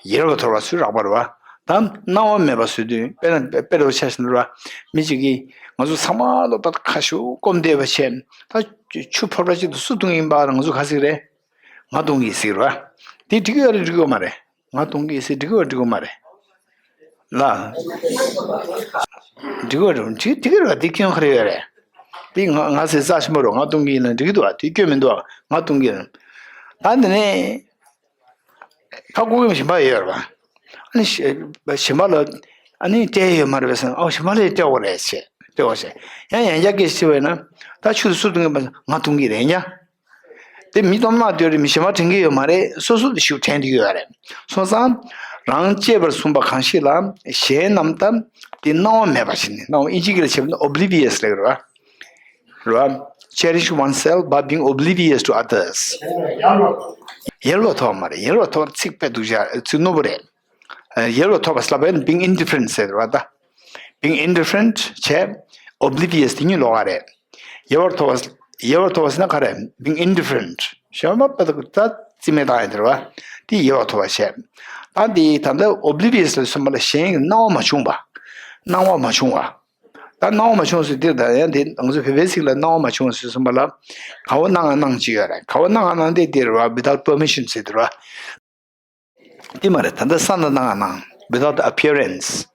ཡལ་བར་དོར་བ་ཚུལ་རགས་པ་རེད་བ། ད་སྣང་བ་མེད་པ་ཟེར་དུས་དཔེར་ན་དཔེ་རུ་ཆ་བཞག་ན་རེད་བ། མི་གཅིག་གིས་ ང་ཚོ་ཚང་མ་ལོ་ད་ཁ་ཤུ་སྐོམ་བསྡད་པ་བྱས། ད་ཆུ་ཕོར་པ་གཅིག་ཏུ་སུ་བཏུང་ཡིན་པ་ང་ཚོ་ག་ཟིག་རེད། ང་བཏུང་གི་ཟིག་རེད་བ། དེ་འགྲིག་གི་ཡོད་རེད་འགྲིག་གི་ཡོད་མ་རེད། ང་བཏུང་གི་ཟིག་འགྲིག་གི་ཡོད་འགྲིག་གི་ཡོད་མ་རེད། ལ། འགྲིག་གི་ཡོད་རེད་འགྲིག་འགྲིག་གི་རེད་བ། དེ་སྐྱོན་ག་རེ་ཡོད་རེད། དེ་ང་ང་ཟེར་རྩ་ཆེན་པོ་རེད། ང་བཏུང་གི་ཡིན་ན་འགྲིག་གི་འདུག་བ། དེ་སྐྱོན་མི་འདུག་བ། ང་བཏུང་གི་ཡིན། ད་འདི་ནས། ད་སྐུ་ཁམས་གཞན་པ་ཡོད་རེད་བ། ཨ་ནི་གཞན་པ་ལ་ཨ་ནི་སྤྲད་ཡོད་མ་རེད་པས་སམ། ཨོ་གཞན་པ་ལ་སྤྲད་དགོས་རེད་ཅེས་སྤྲད་དགོས་ཤེས། ཡང་ཡང་བསྐྱར་སྐད་ཆ་དྲིས་པ་ཡིན་ན། ད་ཆུ་དེ་སུ་བཏུང་གི་ཡིན་པ། ང་བཏུང་གི་རེད་ཡ། དེ་མི་སྟོང་མ་སྟོང་རེད། མི་གཞན་པ་དྲན་གི་ཡོད་མ་རེད། སོ་སོ་དེ་ཤུགས་དྲན་གི་ཡོད་རེད། སོང་ཙང་རང་གཅེས་པར་བཟུང་བ་གང་ཞིག་ལ་གཞན་རྣམས་ལྟ་དེ་སྣང་བ་མེད་པ་ཞིག་ནི་སྣང་བ་ཨིན་ཇི་སྐད་ལ་བྱས་པ་ན་oblivious ལབ་ཀྱི་རེད་བ། རེད་བ། Cherish oneself by being oblivious to others. ཡལ་བ་ཐོབ་མ་རེད། ཡལ་བ་ཐོབ་ཚིག་དཔེ་སྡུག་ཅག་ཚིག་རྣོ་པོ་རེད། ཡལ་བ་ཐོབ་པ་ལབ་པ་ཡིན་ན་being indifferent ཟེར་བ་ད། Being indifferent བྱས། Oblivious དེ་གཉིས་ལོགས་ཀ་རེད། ཡལ་བ་ཐོབ་པ། ཡལ་བ་ཐོབ་པ་ཟེར་ན་ག་རེ། Being indifferent གཞན་པ་དཔེ་ད་རྩིས་མེད་བཏང་ཡ་དེ་རེད་བ། དེ་ཡལ་བ་ཐོབ་པ་བྱས། ད་འདི་ད་ལྟ་oblivious ལ་སོང་བ་ལ་གཞན་གྱི་སྣང་བ་མ་བྱུང་བ། སྣང་བ་མ་བྱུང་བ། ད་སྣང་བ་མ་བྱུང་ཟེར་དེ་ད་ཡང་དེ་ང་ཚོ་བོད་པའི་ཚིག་ལ་སྣང་བ་མ་བྱུང་ཟེར་གསུངས་པ་ལ། ག་བ་སྣང་ང་སྣང་ཅིག་ཡོད་རེད། ག་བ་སྣང་ང་སྣང་དེ་དེ་རེད་བ། without permission ཟེར་དེ་རེད་བ། དེ་མ་རེད། ད་ལྟ་ས་ན་སྣང་ང་སྣང་། without appearance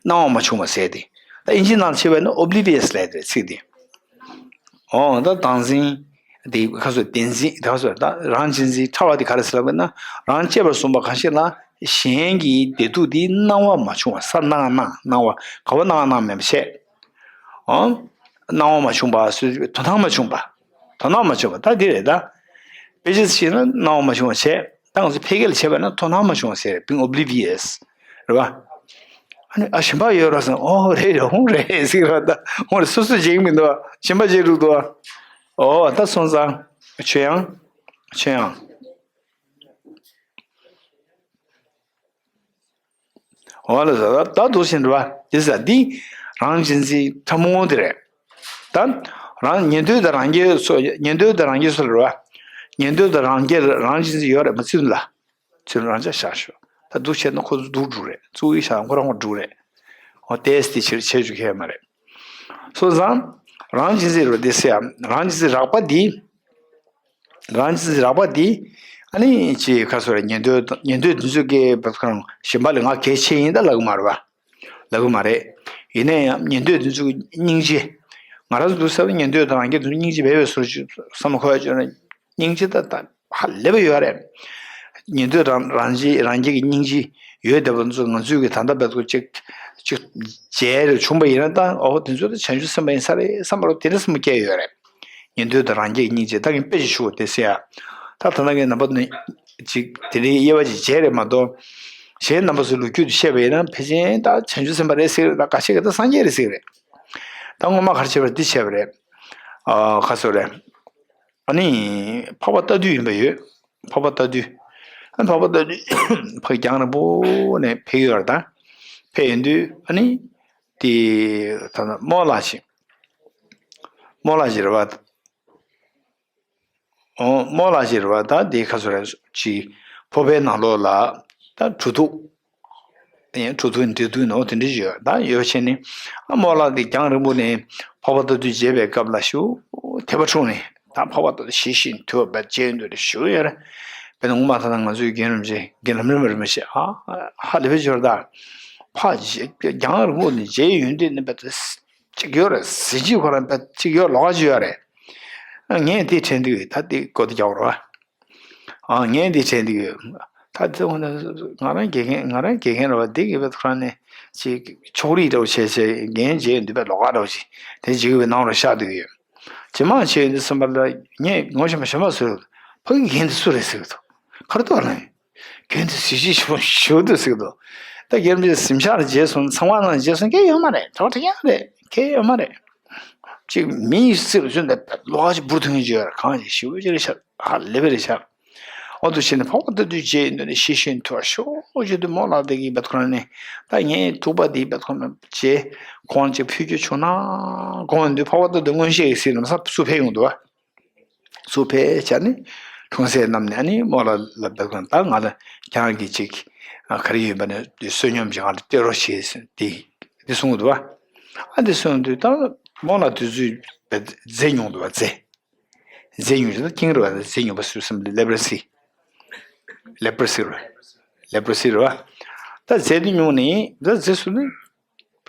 སྣང་བ་མ་བྱུང་བ་ཟེར་དེ། ད་ཨིན་ཇི་ནང་བྱས་པ་ན་oblivious ལབ་དེ་ཚིག་དེ། འོ་ད་བདག་འཛིན། དེ་ཁ་སོ་བདེན་འཛིན་དེ་ཁ་སོ་ད་རང་གཅེས་འཛིན་ཕྲ་བ་དེ་ག་རེ་ཟེར་ལབ་ན། རང་གཅེས་པར་བཟུང་བ་གང་ཞིག་ལ་གཞན་གྱི་བདེ་སྡུག་དེ་སྣང་བ་མ་བྱུང་བ། ས་སྣང་སྣང་སྣང་བ། ག་བ་སྣང་སྣང་མེད་པ་བྱས། ཨང་། སྣང་བ་མ་བྱུང་བ་སུ་དོ་སྣང་མ་བྱུང་བ། དོ་སྣང་མ་བྱུང་བ་ད་འདི་རེད་ད། དཔེ་ཆ་ཞིག་ན་སྣང་བ་མ་བྱུང་བ་བྱས། ད་ང་ཚོ་ཕལ་སྐད་ལ་བྱས་པ་ན་དོ་སྣང་མ་བྱུང་བ་ཟེར། being oblivious རེད་བ། ཨ་ནི་ཨ་གཞན་པ་ཡོད་ར་ཟེར། ཨོ་རེད་རེད་ཧོང་རེད་ཟེར་ར། ད་ཧོང་རེད། སོ་སོ་བྱེད་ཀྱི་མི་འདུག་བ། གཞན་པ་བྱེད་འགྲོ་འདུག་བ། ཨོ་ད་སོང་ཙང་ཆོས་དབྱངས། ཆོས་དབྱངས། འོ་ལ་ཟ་ད་འདུག་ཟིན་རེད་བ། དེ་ཟ་འདི་རང་གཅེས་འཛིན་ཕྲ་མོ་དེ་རེད། ད་རང་ཉན་ཐོས་དང་རང་རྒྱལ་སོ། ཉན་ཐོས་དང་རང་རྒྱལ་སོ་རེད་བ། ཉན་ཐོས་དང་རང་རྒྱལ་རང་གཅེས་འཛིན་ཡོད་རེད་མ་ཚུལ་ལ། ཚུལ་རང་ཅག་བཞག་ཤོག་ད་འདུག་བྱས་ན་ཁོ་ཚོ་འདུག་འགྲོ་རེད། གཙུག་གི་ཤ་ཁོ་རང་ཁོ་འགྲོ་རེད། འོ་དེས་དེ་ཕྱིར་བྱེད་རྒྱུ་ཁས་མ་རེད། སོ་ཙང་རང་གཅེས་འཛིན་རེད་བ། དེ་ཟེར་ཡ་རང་གཅེས་འཛིན་རགས་པ་འདི། རང་གཅེས་འཛིན་རགས་པ་འདི། ཨ་ནི་ཅིག་ཁ་སོ་ར་ཉན་ཐོས་ཉན་ཐོས་འདི་ཚོ་གིས་བ་ཁོ་རང་གཞན་པ་ལས་ང་གལ་ཆེ་ཡིན་ད་ལབ་གི་མ་རེད་བ། ལབ་གི་མ་རེད། ཡིན་ན་ཡང་ཉན་ཐོས་འདི་ཚོ་གི་སྙིང་རྗེ། ང་རང་ཚོ་འདུག་ཟེར་བ་ཉན་ཐོས་དང་རང་རྒྱལ་འདི་ཚོ་སྙིང་རྗེ་བེ་བེ་སོ་ཅིག་བསམ་བློ་འཁོར་ཡ་བཅོས་ན། སྙིང་རྗེ་ད་ད་ཧ་ལས་པ་ཡོད་རེད། ཉན་ཐོས་དང་རང་རྒྱལ་རང་རྒྱལ་གྱི་སྙིང་རྗེ་ཡོད་བསྡད་པ་ཚོ་ང་ཚོས་གི་ད་ལྟ་བེ་ཁོ་ཅིག་ཅིག་མཇལ་རེ་བྱུང་པ་ཡིན་ན་ད་ཨོ་དེ་ཚོ་ད་བྱང་ཆུབ་སེམས་དཔའ་ཡིན་ས་རེད་བསམ་པ་རོ་དེ་འདྲ་བསམ་བློ་སྐྱེ་ཡོད་རེད། ཉན་ཐོས་དང་རང་རྒྱལ་གྱི་སྙིང་རྗེ་ད་གིན་དཔེ་ཅིག་ཞུ་དེ་ཟེར་ཡ། ད་ད་ལྟ་ངས་རྣམ་པ་ནི་ཅིག་དེ་རིང་དབྱེ་བ་ཅིག་བྱས་རེད་མ་གཏོགས། གཞན་རྣམ་པ་ཚོའི་ལོ་རྒྱུས་དེ་བཤད་པ་ཡིན་ན་ཕལ་ཆེར་ད་བྱང་ཆུབ་སེམས་དཔའ་རེད་ཟེར་གི་རེད། ད་འགའ་ཤས་ཀྱིས་ད་སངས་རྒྱས་རེད་ཟེར་གི་རེད། ད་སྔོན་མ་ག་རེ་བྱས་པ་རེད་འདི་བྱས་པ་རེད། ཨ་ཁ་སོ་རེད། ཨ་ནི། འཕགས་པ་རྟ་བདུད་ཡིན་པ་ཡོད། འཕགས་པ་རྟ་བདུད། ཨ་འཕགས་པ་རྟ་བདུད་ཕ་གི་རྒྱང་རིང་པོ་ནས་ཕེབས་ཡོད་རེད་ད། ཕེབས་ཡོང་དུས་ཨ་ནི། དེ། ད་ལྟ་རྨོ་ལགས་ཤིག་རྨོ་ལགས་ཤིག་རེད་བ། ཨོ་རྨོ་ལགས་ཤིག་རེད་བ། ད་དེ་ཁ་སོ་རེད་ཅིག་ཕོར་པའི་ནང་ལོགས་ལ་ད་གྲུ་ཐུག་ཡང་གྲུ་ཐུག་འབྲི་ཐུག་ནོ་དེ་འདྲ་ཡོད་ད་ཡོད་བྱས་ནས། ཨ་རྨོ་ལགས་དེ་རྒྱང་རིང་པོ་ནས་འཕགས་པ་རྟ་བདུད་མཇལ་བའི་སྐབས་ལ་ཞུ། དད་པ་འཁྲུངས་ནས་ད་འཕགས་པ་རྟ་བདུད་ཞི་ཞིང་དུལ་བ་མཇལ་འདོད་རེ་ཞུ་ཡོད་རེད། དཔེར་ན་སྔོན་མ་ད་ལྟ་ང་ཚོའི་རྒན་རིན་པོ་ཆེ་རྒན་ལམ་རིམ་པ་རིན་པོ་ཆེ་ཨ་ཧ་ལས་པའི་འབྱོར་ད། ཕ་རྒྱང་རིང་པོ་ནས་མཇལ་ཡོང་དུས་ནི་བེད་ཅིག་ཡོད་རེད། གཟི་བརྗིད་ཁོ་རང་བེད་ཅིག་ཡོད་ལོགས་ཀ་ཅིག་ཡོད་རེད། ངས་དེ་དྲན་དུས་ད་དེ་གོ་བདེ་རྒྱག་རོགས། ཨ་ངས་འདི་བྱས་འདི་ཡོད། ད་དེ་འོ་ན་ང་རང་དགེ་རྒན་ང་རང་དགེ་རྒན་རེད་བ། འདི་གི་བེད་ཁོ་རང་ནས་ཅིག་ཕྱོགས་རིས་འདྲ་བོ་བྱས་བྱས་འགན་བྱས་འདི་བེད་ལོགས་ཀ་འདྲ་བོ་ཞིག་དེ་འཇིགས་པའི་ནང་རུ་ཤར་འདུག་ཡོད། ཇེ་མང་ཆེ་འདི་སེམས་པ་ལ་ངས་ངོ་ཤེས་མ་ཤེས་མ་ཟེར། ཕ་གི་རྒན་འདི་སུ་རེད་ཟེར་གི་འདུག་ཁར་ཏོ་ལ་རྒན་འདི་གཟི་བརྗིད་ཞུ་ཞུ་འདུག་ཟེར་གི་འདུག་ད་རྒན་འདི་གཟིམ་ཤག་ལ་རྗེས་སོང་ཚང་མ་ནང་རྗེས་སོང་སྐད་ཡོད་མ་རེད། གྲོགས་དྲན་ཡག་རེད། སྐད་ཡོད་མ་རེད། ཅིག་མིའི་སྲིད་ལ་བརྩོན་ཏེ་ལོགས་ཀ་ཅིག་འབུར་ཐོན་གྱི་ཡོད་རེད། གང་ཞིག་ཞི་བའི་ཕྱིར་ཤར་ཧ་ལས་པའི་རེད་ཤག་འོ་དུ་བྱས་ནས་འཕགས་པ་རྟ་བདུད་རྗེ་ཡིན་ནོ་ནས་ཤེས་བཞིན་དུ་ཤོག་ཅིག་དུ་རྨོ་ལགས་དེ་གིས་བེད་ཁོ་རང་ནས་ད་ངའི་ཐུག་པ་འདི་བེད་ཁོ་རང་རྗེས་ཁོང་ཅིག་ཕུལ་རྒྱུ་བྱུང་ན་དགོངས་འདུག་འཕགས་པ་རྟ་བདུད་མངོན་ཤེས་ཀྱི་སྲིད་ལམ་སང་སུ་ཕེབས་ཡོང་འདུག་བ། སུ་ཕེབས་བྱས་ནས་འཁྲུངས་སའི་གནམ་ནས་ཨ་ནི་རྨོ་ལགས་ལ་བེད་ཁོ་རང་ད་ང་ལ་ཁྱེད་རང་གིས་ཅིག་ག་རེ་ཡོད་པ་ནས་བསོད་སྙོམས་ཅིག་ང་ལ་སྟེར་རོགས་བྱེད་ཟེར་དེ་དེ་གསུངས་འདུག་བ། ཨ་འདི་སོང་དུས་ད་རྨོ་ལགས་དུས་ཚོད་བས་རྫས་མྱོང་འདུག་བ། རྫས་རྫས་མྱོང་ཞེས་ད་ཀིང་རེད་བ། རྫས་མྱོང་བ་སུ་སེམས་ལེ་པར་སི། ལེ་པར་སི་རེད། ལེ་པར་སི་རེད་བ། ད་རྫས་འདི་མྱོང་ནས་ད་རྫས་སུ་ནི་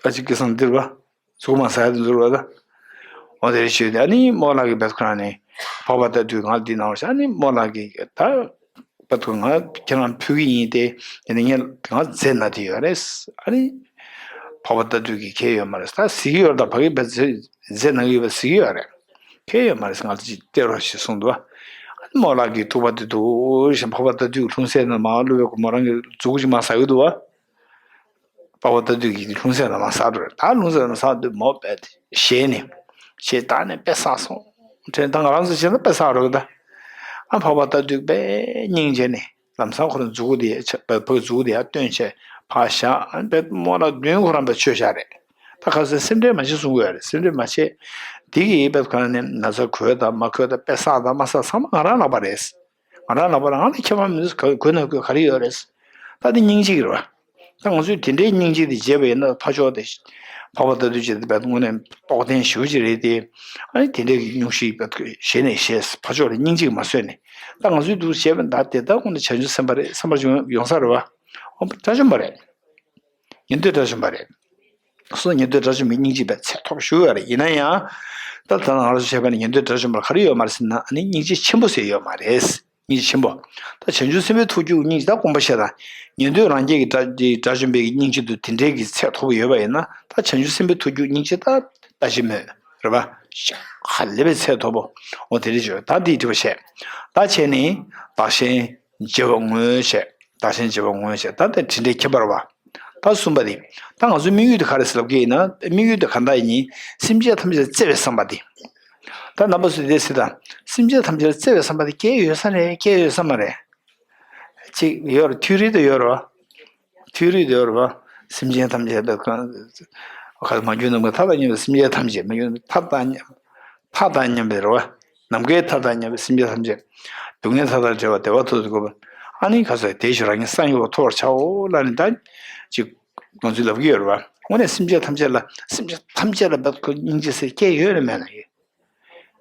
ཨ་ཅིག་གི་སང་འདིར་བ། གཟུགས་མ་ཟ་ཡ་དེ་ཚོ་རེད་བ། ད་འོ་དེ་རེད་ཞུས་ཏེ་ཨ་ནི་རྨོ་ལགས་ཀྱིས་བེད་ཁོ་རང་ནས་ཕོར་པ་ལྟ་དུས་ང་འདི་གནང་བ་ཞིག་ཨ་ནི་རྨོ་ལགས་ཀྱིས་ད། པ་ཐུ་ང་ཁྱེད་རང་ཕུལ་གྱི་ཡིན་ཏེ། ཡིན་ན་ངས་ང་རྫས་ན་དེ་ཡོད་རེད། ཨ་ནི། ཕོར་པ་ལྟ་དུས་ཀྱི་ཁྱད་ཡོད་མ་རེད། ད་གཟིགས་ཡོད་ད་ཕ་གི་བས་རྫས་ན་གི་ཡོད་པ་གཟིགས་ཡོད་རེད། ཁྱད་ཡོད་མ་རེད། ང་ལ་ཅིག་སྟེར་རོགས་ཞེས་གསུངས་འདུག་ཨ་ནི་རྨོ་ལགས་ཀྱིས་ཐུག་པ་དེ་དུ་ཞིང་ཕོར་པ་ལྟ་དུས་ལྷུང་བཟེད་ན་མ་བླུགས་པའི་གོ་མོ་རང་གི་མཛུ་གུ་ཅིག་མ་ཟ་གི་འདུག་བ། པ་ཕོར་ལྟ་དུས་ཀྱི་ལྷུང་བཟེད་ན་མ་ཟ་འགྲོ་རེད། ད་ལྷུང་བཟེད་ན་ཟ་དུས་མོ་བས་ཞེས་ནས་ཞེས་ད་ནས་དཔེ་བསགས་སོང་། དྲན་ད་ང་རང་ཚོ་བྱས་ན་དཔེ་བསགས་རོགས་ད། ཨ་ཕོར་པ་ལྟ་དུས་དཔེ་སྙིང་རྗེ་ནས། ལམ་སང་ཁོ་རང་མཛུ་གུ་དེ་ཕ་གི་མཛུ་གུ་དེ་ཡར་བཏོན་བྱས་ཕར་བཞག་ཨ་ནི་རྨོ་ལགས་མདུན་ཁོ་རང་པའི་ཆོས་བཞག་རེད། ད་ག་ཚོད་སེམས་ཁྲལ་མ་བྱེད་གསུང་གི་ཡོད་རེད། སེམས་ཁྲལ་མ་བྱེད། དེ་གིས་པའི་ཁོ་རང་ནས་ན་ཚ་གོས་དང་མ་གོས་དང་དཔེ་བསགས་དང་མ་བསགས་ཚང་མ་ང་རང་ལག་པ་རེད། ང་རང་ལག་པ་རང་ལ་ཁྱད་པར་མི་འདུག་གོས་ན་གོས་ག་རེ་ཡོད་རེད། ད་དེ་སྙིང་རྗེ་གི་རེད་བ། ད་ང་ཚོས་དེ་འདྲའི་སྙིང་རྗེ་དེ་བརྗེད་པ་ཡིན་ན་ཕར་ཕྱོགས་དེ་ཕོར་པ་ལྟ་དུས་བྱས་ཏེ་དངོས་གནས་རྟོགས་ལྡན་ཞེ་པོ་ཅིག་རེད་དེ། ཨ་ནི་དེ་འདྲའི་གི་སྙུང་གཞི་ཞེ་ནས་ཞེས་ཕར་ཕྱོགས་ལ་སྙིང་རྗེ་མ་བཟོས་ནས། ད་ང་ཚོས་འདུག་བྱས་པ་ད་དེ་ད་ཁོང་དུ་བྱང་ཆུབ་སེམས་དཔའ་རེད་བསམ་པ་ཅིག་ཡོང་ས་རེད་བ། ཨོ་དགྲ་བཅོམ་པ་རེད། ཉན་ཐོས་དགྲ་བཅོམ་པ་རེད། སོ་ཉན་ཐོས་དགྲ་བཅོམ་པའི་སྙིང་རྗེ་བས་ཚད་མཐོ་པོ་ཞུ་ཡོད་རེད། ཡིན་ན་ཡང་། ད་ད་ང་རང་ཚོ་བྱས་པ་ནི་ཉན་ཐོས་དགྲ་བཅོམ་པར་ག་རེ་ཡོད་མ་རེད་ཟེར་ན་ཨ་ནི་སྙིང་རྗེ་ཆེན་པོ་ཟེར་ཡོད་མ་རེད། སྙིང་རྗེ་ཆེན་པོ། ད་བྱང་ཆུབ་སེམས་དཔའི་ཐུགས་རྒྱུད་སྙིང་རྗེ་ད་དགོངས་པ་བཞེས་དང་། ཉན་ཐོས་རང་རྒྱལ་གྱི་དགྲ་དགྲ་བཅོམ་པའི་སྙིང་རྗེ་དུ་དེ་འདྲའི་གི་ཚད་མཐོ་པོ་ཡོད་པ་ཡིན་ན་ད་བྱང་ཆུབ་སེམས་དཔའི་ཐུགས་རྒྱུད་སྙིང་རྗེ་ད་ལྟ་ཅི་སྨོས། རེད་པ། ཧ་ལས་པའི་ཚད་མཐོ་པོ། འོ་དེ་རེད་བྱས་ད་འདིའི་དྲི་བ་བཤད། ད་བྱས་ནི། བདག་གཞན་བརྗེ་བ་ངོ་ཤེས། བདག་གཞན་བརྗེ་བ་ངོ་ཤེས་ད་ལྟ་དེ་འདྲའི་ཁྱད་པར་བ། ད་གསུམ་པ་དེ། ད་ང་ཚོའི་དམིགས་ཡུལ་དེ་ག་རེ་ཟེར་ལབ་ཀྱི་ཡིན་ན་དམིགས་ཡུལ་དེ་ག་འདྲ་ཡིན། སེམས་ཅན་ཐམས་ཅད་བརྩེ་བའི་བསམ་པ་དེ། ད་རྣམ་པ་ཚོས་དེ་ཟེར་དང་། སེམས་ཅན་ཐམས་ཅད་བརྩེ་བའི་བསམ་པ་དེ་སྐྱེ་ཡོད་ས་རེད་སྐྱེ་ཡོད་ས་མ་རེད། ཅིག་ཡོད་རེད་ཐུན་རེད་དུ་ཡོད་རེད་བ། ཐུན་རེད་དུ་ཡོད་རེད་བ། སེམས་ཅན་ཐམས་ཅད་དེ་གང་། ག་མ་རྒྱུད་ནམ་མཁའི་མཐའ་དང་མཉམ་པའི་སེམས་ཅན་ཐམས་ཅད་མ་རྒྱུད་ནམ་མཁའི་མཐའ་དང་མཉམ་མཐའ་དང་མཉམ་པའི་རེད་བ། ནམ་མཁའི་མཐའ་དང་མཉམ་པའི་སེམས་ཅན་ཐམས་ཅད། སྡུག་བསྔལ་མཐའ་དང་བྲལ་བ་བདེ་བ་ཐོབ་ཏུ་དགོས་པ། ཨ་ནི་ཁ་ས་དེ་ཞུ་རང་ཉིད་སངས་རྒྱས་པ་ཐོབ་པར་བྱའོ་ལབ་ནས་ད། ཅིག་དགོངས་ཚུལ་ལབ་ཀྱི་ཡོད་རེད་བ། དངོས་གནས་སེམས་ཅན་ཐམས་ཅད་ལ་སེམས་ཅན་ཐམས་ཅད་ལ་བབ་ཁོ་སྙིང་རྗེ་སེ་སྐྱེ་ཡོད་རེད་མེད་ན་ཡོད།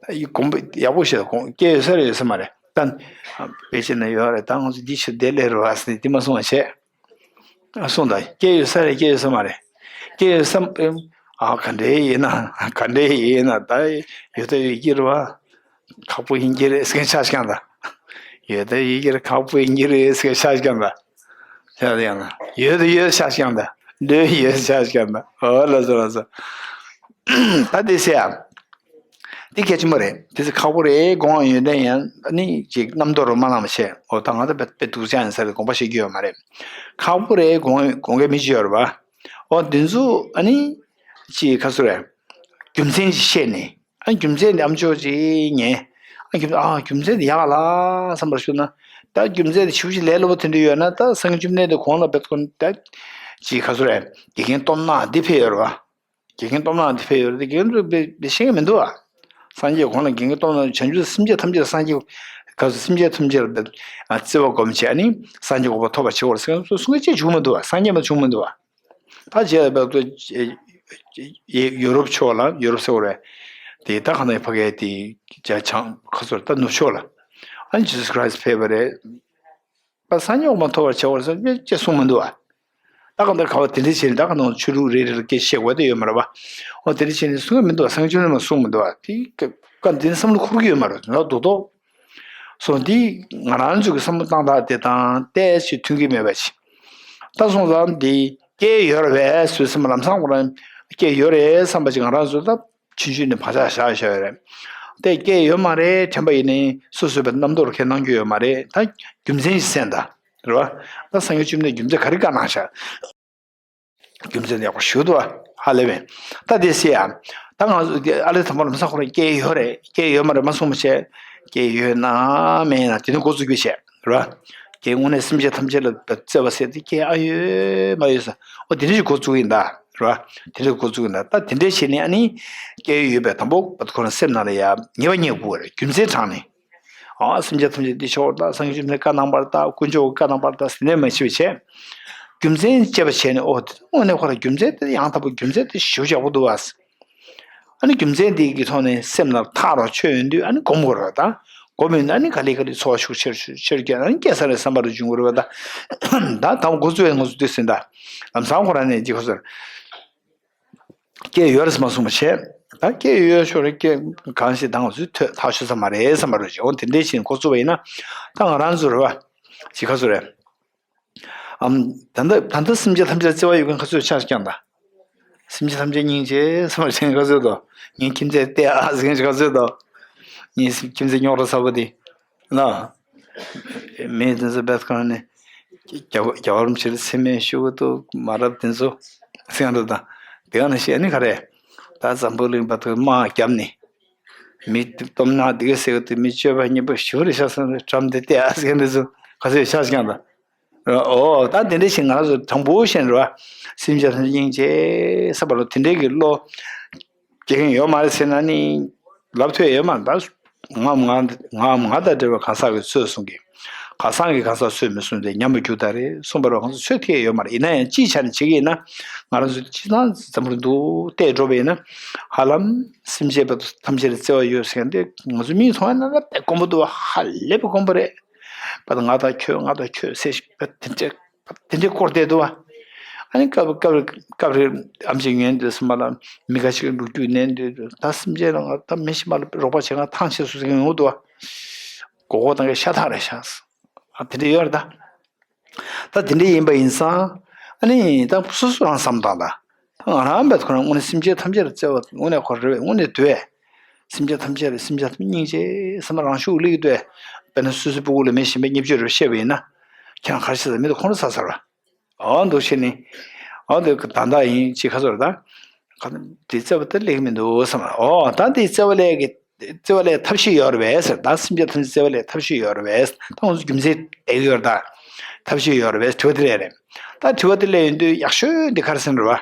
ཡི་དགོངས་པ་ཡག་པོ་བཤད་དགོངས་སྐྱེ་ཡོད་ས་རེད་ཡོད་ས་མ་རེད་ད། དཔེ་བྱས་ན་ཡོད་རེད་ད་ང་ཚོ་འདི་ཕྱིར་བསྡད་ལེ་རེད་བ་ཟེར་ནས་འདི་མ་གསུང་བ་བྱས། གསུང་དང་སྐྱེ་ཡོད་ས་རེད་སྐྱེ་ཡོད་ས་མ་རེད། སྐྱེ་ཡོད་ས་ཨ་ག་འདྲའི་ཡིན་ན་ག་འདྲའི་ཡིན་ན་ད་ཡོད་ད་ཡོད་ཀྱི་རེད་བ། ཁག་པོ་ཡིན་གྱི་རེད་ཟེར་མཁན་ཆ་ཤས་ཀྱང་ད། ཡོད་ད་ཡོད་ཀྱི་རེད་ཁག་པོ་ཡིན་གྱི་རེད་ཟེར་མཁན་ཆ་ཤས་ཀྱང་ད། ཆ་ཡང་ན་ཡོད་ད་ཡོད་ཆ་ཤས་ཀྱང་ད། འདོད་ཡོད་ཆ་ཤས་ཀྱང་ད། ཨོ་ལ་སོ་ལ་སོ། ད་དེ་ཟེར་ཡ། འདི་གལ་ཆེན་པོ་རེད། དེ་ཚོ་ཁག་པོ་རེད་དགོངས་ཡོན་ཏན་ཡང་ནི་ཅིག་རྣམ་རྟོག་རུ་མ་ལངས་པ་བྱས་འོ་ད་ང་ད་དཔེ་དཔེ་སྡུག་ཅག་ཡིན་ས་རེད་དགོངས་པ་བཞེས་རྒྱུ་ཡོད་མ་རེད། ཁག་པོ་རེད་དགོངས་དགོངས་མཁན་མི་ཅིག་ཡོད་རེད་པ། འོ་འདི་ཚོ་ཨ་ནི་ཅིག་ག་ཚོད་རེད། རྒྱུ་མཚན་ཅིག་བཤད་ནས་ཨ་རྒྱུ་མཚན་འདི་ཨམ་ཅོག་ཅིག་ཉན། ཨ་རྒྱུ་ཨ་རྒྱུ་མཚན་འདི་ཡག་ལ་བསམ་པར་ཞུ་ན་ད་རྒྱུ་མཚན་འདི་ཞུ་ཞིག་ལས་སླ་པོ་དེ་འདྲ་ཡོད་ན་ད་སངས་རྒྱས་བཅོམ་ལྡན་འདས་གོང་ལ་བེད་ཁོ་ད་ཅིག་ག་ཚོད་རེད་དགེ་རྒན་སྟོབས་ན་འདི་ཕེབས་ཡོད་རེད་པ། དགེ་རྒན་སྟོབས་ན་དེ་ཕེབས་ཡོད་རེད་དེ་དགེ་རྒན་ཚོས་དཔེ་དཔེ་ཤེས་ཀྱི་མི་འདུག་ཨ། སངས་རྒྱས་གོང་ལ་དགེ་རྒན་སྟོབས་ན་བྱང་ཆུབ་སེམས་ཅན་ཐམས་ཅད་སངས་རྒྱས་ག་ཚོད་སེམས་ཅན་ཐམས་ཅད་ལ་བརྩེ་བ་སྒོམ་བྱས་ཨ་ནི་སངས་རྒྱས་གོ་འཕང་ཐོབ་པར་བྱེད་དགོས་རེད་ཟེར་མཁན་ཚོ་གསུང་མཁན་ཅིག་བྱུང་མི་འདུག་ཨ་སངས་རྒྱས་མ་བྱུང་མི་འདུག་ཨ། ད་རྗེས་ལ་བབ་ཏུ་ཡུ་རོབ་ཕྱོགས་ལ་ཡུ་རོབ་ཟེར་བ་རེད། དེ་ད་ག་ནས་ཕ་གིའི་དེ་རྒྱ་བྱང་ཁ་ཚོར་ད་ནུབ་ཕྱོགས་ལ་ཨ་ནི་Jesus Christ་ཕེབས་པ་རེད། པ་སངས་རྒྱས་གོ་འཕང་ཐོབ་པར་བྱ་བར་ཟེར་ཅེས་གསུངས་མི་འདུག་བ། ད་གང་ལྟར་ག་བ་དེ་འདྲ་བྱས་ནས་ད་ག་ནང་ཆོས་ལུགས་རེ་རེ་ལ་སྐད་ཆ་བཤད་དགོས་དེ་ཡོད་མ་རེད་བ། འོ་དེ་འདྲ་བྱས་ནས་གསུང་གི་མི་འདུག་བ་སངས་རྒྱས་ཆོས་ལུགས་ལ་གསུངས་མི་འདུག་བ་དེ་སྐབས་འདི་ནི་བསམ་བློ་འཁོར་གྱི་ཡོད་མ་རེད་ང་རྡོག་རྡོག་སོང་འདི་ང་རང་ཚོ་གི་བསམ་བློ་བཏང་སྟངས་དེ་དང་ཏོག་ཙམ་མཐུན་གྱི་མེད་པ་ཞིག་ད་སོང་ཙང་འདི་སྐད་ཡོད་རེད་བས་ཟེར་སེམས་ལམ་སང་ཁོ་རང་སྐད་ཡོད་རེད་བསམ་པ་ཞིག་ང་རང་ཚོ་ད། ཆུང་ཆུང་ནས་བག་ཆགས་བཞག་བཞག་ཡོད་རེད། དེ་སྐད་ཡོད་མ་རེད་དྲན་པ་ཡིན་ནའི་སོ་སོའི་བའི་རྣམ་རྟོག་ཁས་གནང་རྒྱུ་ཡོད་མ་རེད་ད། རྒྱུ་མཚན་ཞིག་གསན་ད། རེད་བ། ད་སངས་རྒྱས་བཅོམ་ལྡན་རྒྱུ་མཚན་ག་རེ་བཀའ་གནང་བཞག་རྒྱུ་མཚན་ཡག་པོ་ཞུ་འདུག་བ། ཧ་ལས་པས། ད་དེ་སེ་ཡ། ད་ང་ཚོ་ཨ་ལེ་དམ་པ་ལམ་སང་ཁོ་རང་སྐད་ཡོད་རེད་སྐད་ཡོད་མ་རེད་མ་གསུངས་པ་བྱས། སྐད་ཡོད་ན་མེད་ན་དེ་ནི་འགོ་བཙུགས་རྒྱུ་བྱས། རེད་བ། ཀྱེ་དངོས་གནས་སེམས་ཅན་ཐམས་ཅད་ལ་བརྩེ་བ་ཟེར་དེ་ཀྱེ་ཨ་ཡོད་མ་ཡོད་ཟེར་འོ་དེ་འདྲ་ཞིག་འགོ་བཙུགས་ཡིན་ད་རེད་བ། དེ་འདྲ་འགོ་བཙུགས་ཡིན་ད་ད་དེ་འདྲ་བྱས་ནས་ཨ་ནི་སྐྱེ་ཡོད་པའི་དང་པོ་ཁོ་རང་སེམས་ནང་ལ་ཡ་ངེས་པ་རྙེད་དགོས་རེད་རྒྱུ་མཚན་དྲངས་ནས། ཨ་སེམས་ཅན་ཐམས་ཅད་བདེ་མཆོག་ད་སངས་རྒྱས་བཅོམ་ལྡན་བཀའ་གནང་བར་ད་དཀོན་མཆོག་བཀའ་གནང་བར་ད་ཟེར་ནས་མ་ཤི་བ་བྱས། རྒྱུ་མཚན་དཔྱད་པ་བྱས་ནས། ཨོ་དེ་དངོས་གནས་ཁོ་རང་རྒྱུ་མཚན་དེ་ཡང་དག་པོ་རྒྱུ་མཚན་དེ་ཞེ་པོ་ཡག་པོ་འདུག་བ། ཨ་ནི་རྒྱུ་མཚན་དེ་གི་ཐོག་ནས་སེམས་ལ་ཐག་རོ་ཆོད་ཡོང་དུས། ཨ་ནི་སྒོམ་དགོས་རེད་བ། ད་སྒོམ་ཡོང་ན་ཨ་ནི་ག་ལེ་ག་ལེ་ཚོར་བ་ཤུགས་ཆེར་ཆེར་སྐྱེ། ཨ་ནི་སྐྱེ་ས་རེད་བསམ་པ་རུ་འབྱུང་གི་རེད་བ། ད་ད་འགོ་བཙུགས་ཡས་ང་ཚོ་དུས་ཟིན། ད་ལམ་སང་ཁོ་རང་ནས་ཅིག་ཁོ་ཚོར། སྐྱེས་ཡོད་རེད་མ་གསུངས་པ་བྱས། ད་སྐྱེས་ཡོད་ཤོར་རེད། སྐྱེས་གང་ཞིག་དང་ང་ཚོས་ཐོས་ཐག་ཆོད་ས་མ་རེད་བསམ་པ་རེད། འོ་དེ་འདྲའི་ཞིག་འགོ་བཙུགས་པ་ཡིན་ན། ད་ང་རང་ཚོ་རེད་བ། ཅི་ག་ཚོད་རེད། ཨམ། ད་ལྟ་ད་ལྟ་སེམས་ཅན་ཐམས་ཅད་བརྩེ་བ་ཡོད་མཁན་ག་ཚོད་ཆགས་ཀྱང་ད། སེམས་ཅན་ཐམས་ཅད་སྙིང་རྗེ་བསམ་པ་ཅན་ག་ཚོད་དོ། ངའི་ཁྱིམ་མཚེས་བལྟས་ཨ་ཟེར་མཁན་ག་ཚོད་དོ། ངའི་ཁྱིམ་མཚེས་རྙོག་དྲ་ཚ་པོ་དེ། ལ། མི་དེ་ཚོ་བེད་ཁང་ནས། རྒྱ་རྒྱ་བར་མཆེད་སེམས་མེད་ཤུ་གུ་ཏུ་མ་རབས་དེ་ཚོ་སེང་ར་དང་། དེ་ག་ནས་བཤད་ནི་ག་རེ། ད་འཛམ་བུ་གླིང་བར་དུ་དམག་བརྒྱབ་ནས། མི་སྟོབས་ནག་དེ་ག་ཟེར་གི་དུ་མི་སྤྱོད་པ་ཉེས་པ་ཞུ་རེ་ཤ་སང་བཀྲམ་དེ་བལྟས་ཨ་ཟེར་མཁན་དེ་ཚོ་ག་ཚོད་ཤ་ཞིག་ཀྱང་ད། ཨོ་ད་དེ་འདྲ་ཞིག་ང་རང་ཚོ་དྲང་པོ་བཤད་རོགས། སེམས་ཅན་ཐམས་ཅད་སྙིང་རྗེ་བསམ་པ་ལ་དེ་འདྲའི་གི་བློ། སྐྱེ་མཁན་ཡོད་མ་རེད་ཟེར་ན་ནི། ལབ་ཐུབ་ཡོད་མ་རེད། ད་ང་ང་ང་ང་དང་འབྲེལ་བའི་གང་ཟག་གིས་ཚོད་གསུང་གི། གང་ཟག་གིས་གང་ཟག་ཚོད་མི་གསུང་སྟེ་ཉམས་པ་རྒྱུ་ད་རེད་གསུངས་པ་རེད། ང་ཚོ་ཚོད་ཐིག་ཡོད་མ་རེད། ཡིན་ན་ཡང་སྤྱིའི་ཆ་ནས་བྱེད་ཀྱི་ཡིན་ན། ང་རང་ཚོ་སྤྱི་བཏང་འཛམ་བུ་གླིང་འདུག་བལྟས་འགྲོ་བ་ཡིན་ན། ཧ་ལམ་སེམས་ཅན་པ་ཐམས་ཅད་ལ་བརྩེ་བ་ཡོད་ཟེར་མཁན་དེ་ང་ཚོ་མིག་མཐོང་ཡ་ན་ལ་དཔེ་དཀོན་པོ་འདུག་བ། ཧ་ལས་པའི་དཀོན་པོ་རེད། པ་ང་དང་ཁྱོད་ང་དང་ཁྱོད་ཟེར་ཞིག་པ་དེ་འདྲས། དེ་འདྲའི་སྐོར་བསྡད་འདུག་བ། ཨ་ནི་སྐབས་སྐབས་སྐབས་རེ་ཨམ་ཆི་ངན་འདུག་སེམས་པ་ལ་མི་འགའ་ཞིག་ལུག་རྒྱུ་ནན་འདུག་ད་སེམས་ཅན་ལ་ང་ད་མི་ཤི་མ་ལ་རོགས་པ་བྱེད་ང་ཐང་ཆད་སོང་ཟེར་མཁན་ཡོང་འདུག་བ། མགོ་སྐོར་བཏང་གི་ཤ་ཐག་རེད་ཤག་ཨ་དེ་འདྲ་ཡོད་རེད་ད། ད་དེ་འདྲ་ཡིན་པ་ཡིན་ཙང་། ཨ་ནི་ད་སོ་སོ་རང་བསམ་བཏང་ད། ད་ང་རང་བས་ཁོ་རང་དངོས་གནས་སེམས་ཅན་ཐམས་ཅད་ལ་བརྩེ་བ་དངོས་གནས་ཁོ་རེ་བས་དངོས་གནས་འདུག་བས། སེམས་ཅན་ཐམས་ཅད་ལ་སེམས་ཅན་ཐམས་ཅད་སྙིང་རྗེ་བསམ་པ་རང་ཤུགས་སླེབས་ཀྱི་འདུག་བས། དཔེར་ན་སོ་སོའི་སྤུ་གུ་ལ་མི་གཞན་པས་བརྙས་བཅོས་རེ་བཤད་པ་ཡིན་ན། ཁྱེད་རང་ག་རེ་བྱེད་ས་མི་དེ་ཁོང་ཁྲོ་ཟ་ཚར་བ། ཨོ་འདུག་བྱས་ནས། ཨོ་འདུག་ད་ལྟ་ཡིན་ཅི་ཁ་ཚོར་ད། ཁ་དེ་བརྩེ་བ་ད་སླེབས་མི་འདུག་བསམ། ཨོ་ད་དེ་བརྩེ་བ་སླེབས་ཀྱི། བརྩེ་བ་སླེབས་ཐབས་ཤེས་ཡོད་རེད་པས་ཟེར། ད་སེམས་ཅན་ཐམས་ཅད་བརྩེ་བ་སླེབས་ཐབས་ཤེས་ཡོད་རེད་པས། ད་ང་ཚོ་རྒྱུ་མཚན་བསྡད་ཀྱི་ཡོད་རེད་ད། ཐབས་ཤེས་ཡོད་རེད་པས་དྲི་བ་དེ་རེད་རེད། ད་དྲི་བ་དེ་སླེབས་ཡོང་དུས་ཡག་ཤོས་འདི་ག་རེ་ཟེར་ན་རེད་པ།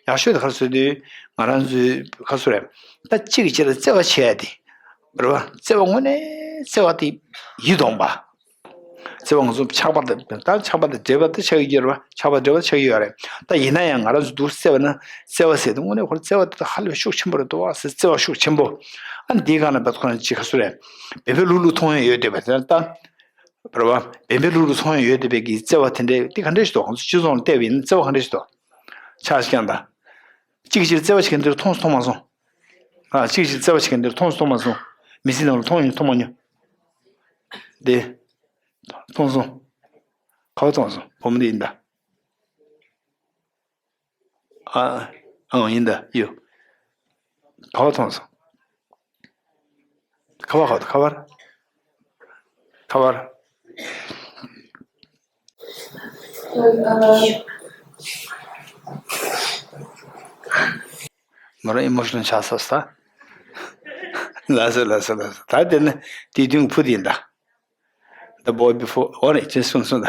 ཡག་ཤོས་དེ་ག་རེ་ཟེར་དུས་ང་རང་ཚོའི་ག་ཚོད་རེད། ད་གཅིག་གིས་གཅིག་ལ་བརྩེ་བ་བྱས་ཏེ། རེད་པ། བརྩེ་བ་དངོས་གནས་བརྩེ་བ་དེ་ཡིད་འོང་པ། བརྩེ་བ་ང་ཚོ་ཆགས་པ་དང་། ད་ཆགས་པ་དང་འདྲེས་པ་དེ་ཆགས་ཀྱི་ཡོད་རེད་པ། ཆགས་པ་འདྲེས་པ་ཆགས་ཀྱི་ཡོད་རེད། ད་ཡིན་ན་ཡང་ང་རང་ཚོ་འདུག་བརྩེ་བ་ན། བརྩེ་བ་ཟེར་དུས་དངོས་གནས་ཁོ་རང་བརྩེ་བ་དེ་ཧ་ལས་པའི་ཤུགས་ཆེན་པོ་རེད་འདུག་བ་ཟེར། བརྩེ་བ་ཤུགས་ཆེན་པོ། ཨ་ནི་འདིའི་སྒང་ལ་བེད་ཁོ་རང་ཅིག་ག་ཚོད་རེད། བེམ་པོའི་ལྷུག་ལྷུག་མཐོང་ཡ་ཡོད་བསྡད་པ་དེ་ལྟ། རེད་པ། བེམ་པོའི་ལྷུག་ལྷུག་མཐོང་ཡ་ཡོད་བསྡད་པའི་གི་བརྩེ་བ་དེ་འདྲས་དེ་ག་འདྲས་ཞིག་འདུག་ང་ཚོ་སྤྱི་ཚོགས་ལ་བལྟས་པ་ཡིན་ན་བརྩེ་བ་ག་འདྲས་ཞིག་འདུག་ཆགས་ཤིག་ཀྱང་ད། གཅིག་གིས་གཅིག་བརྩེ་བ་བྱེད་མཁན་དེ་མཐོང་སོང་མཐོང་མ་སོང་། ཨ་གཅིག་གིས་གཅིག་བརྩེ་བ་བྱེད་མཁན་དེ་མཐོང་སོང་མཐོང་མ་སོང་། མི་ཚེ་ནང་ལ་མཐོང་ཡོང་མཐོང་མ་མྱོང་། དེ། མཐོང་སོང་། ག་པར་མཐོང་སོང་། བུ་མོ་དེ་ཡིན་ད། ཨ། ཨང་ཡིན་ད་ཡོ། ག་པར་མཐོང་སོང་། ཁ་པར་ཁ་པར་ཁ་པར། ཁ་པར། མོ་རང་ཨི་མོ་ཤི་ནལ་ཆགས་སོང་ས། ལགས་སོ་ལགས་སོ་ལགས་སོ། ད་དེ་ནི་དེ་དུས་བུ་དེ་ཡིན་ད། The boy before. ཨོ་རེད། ཅེས་གསུངས་སོང་ད།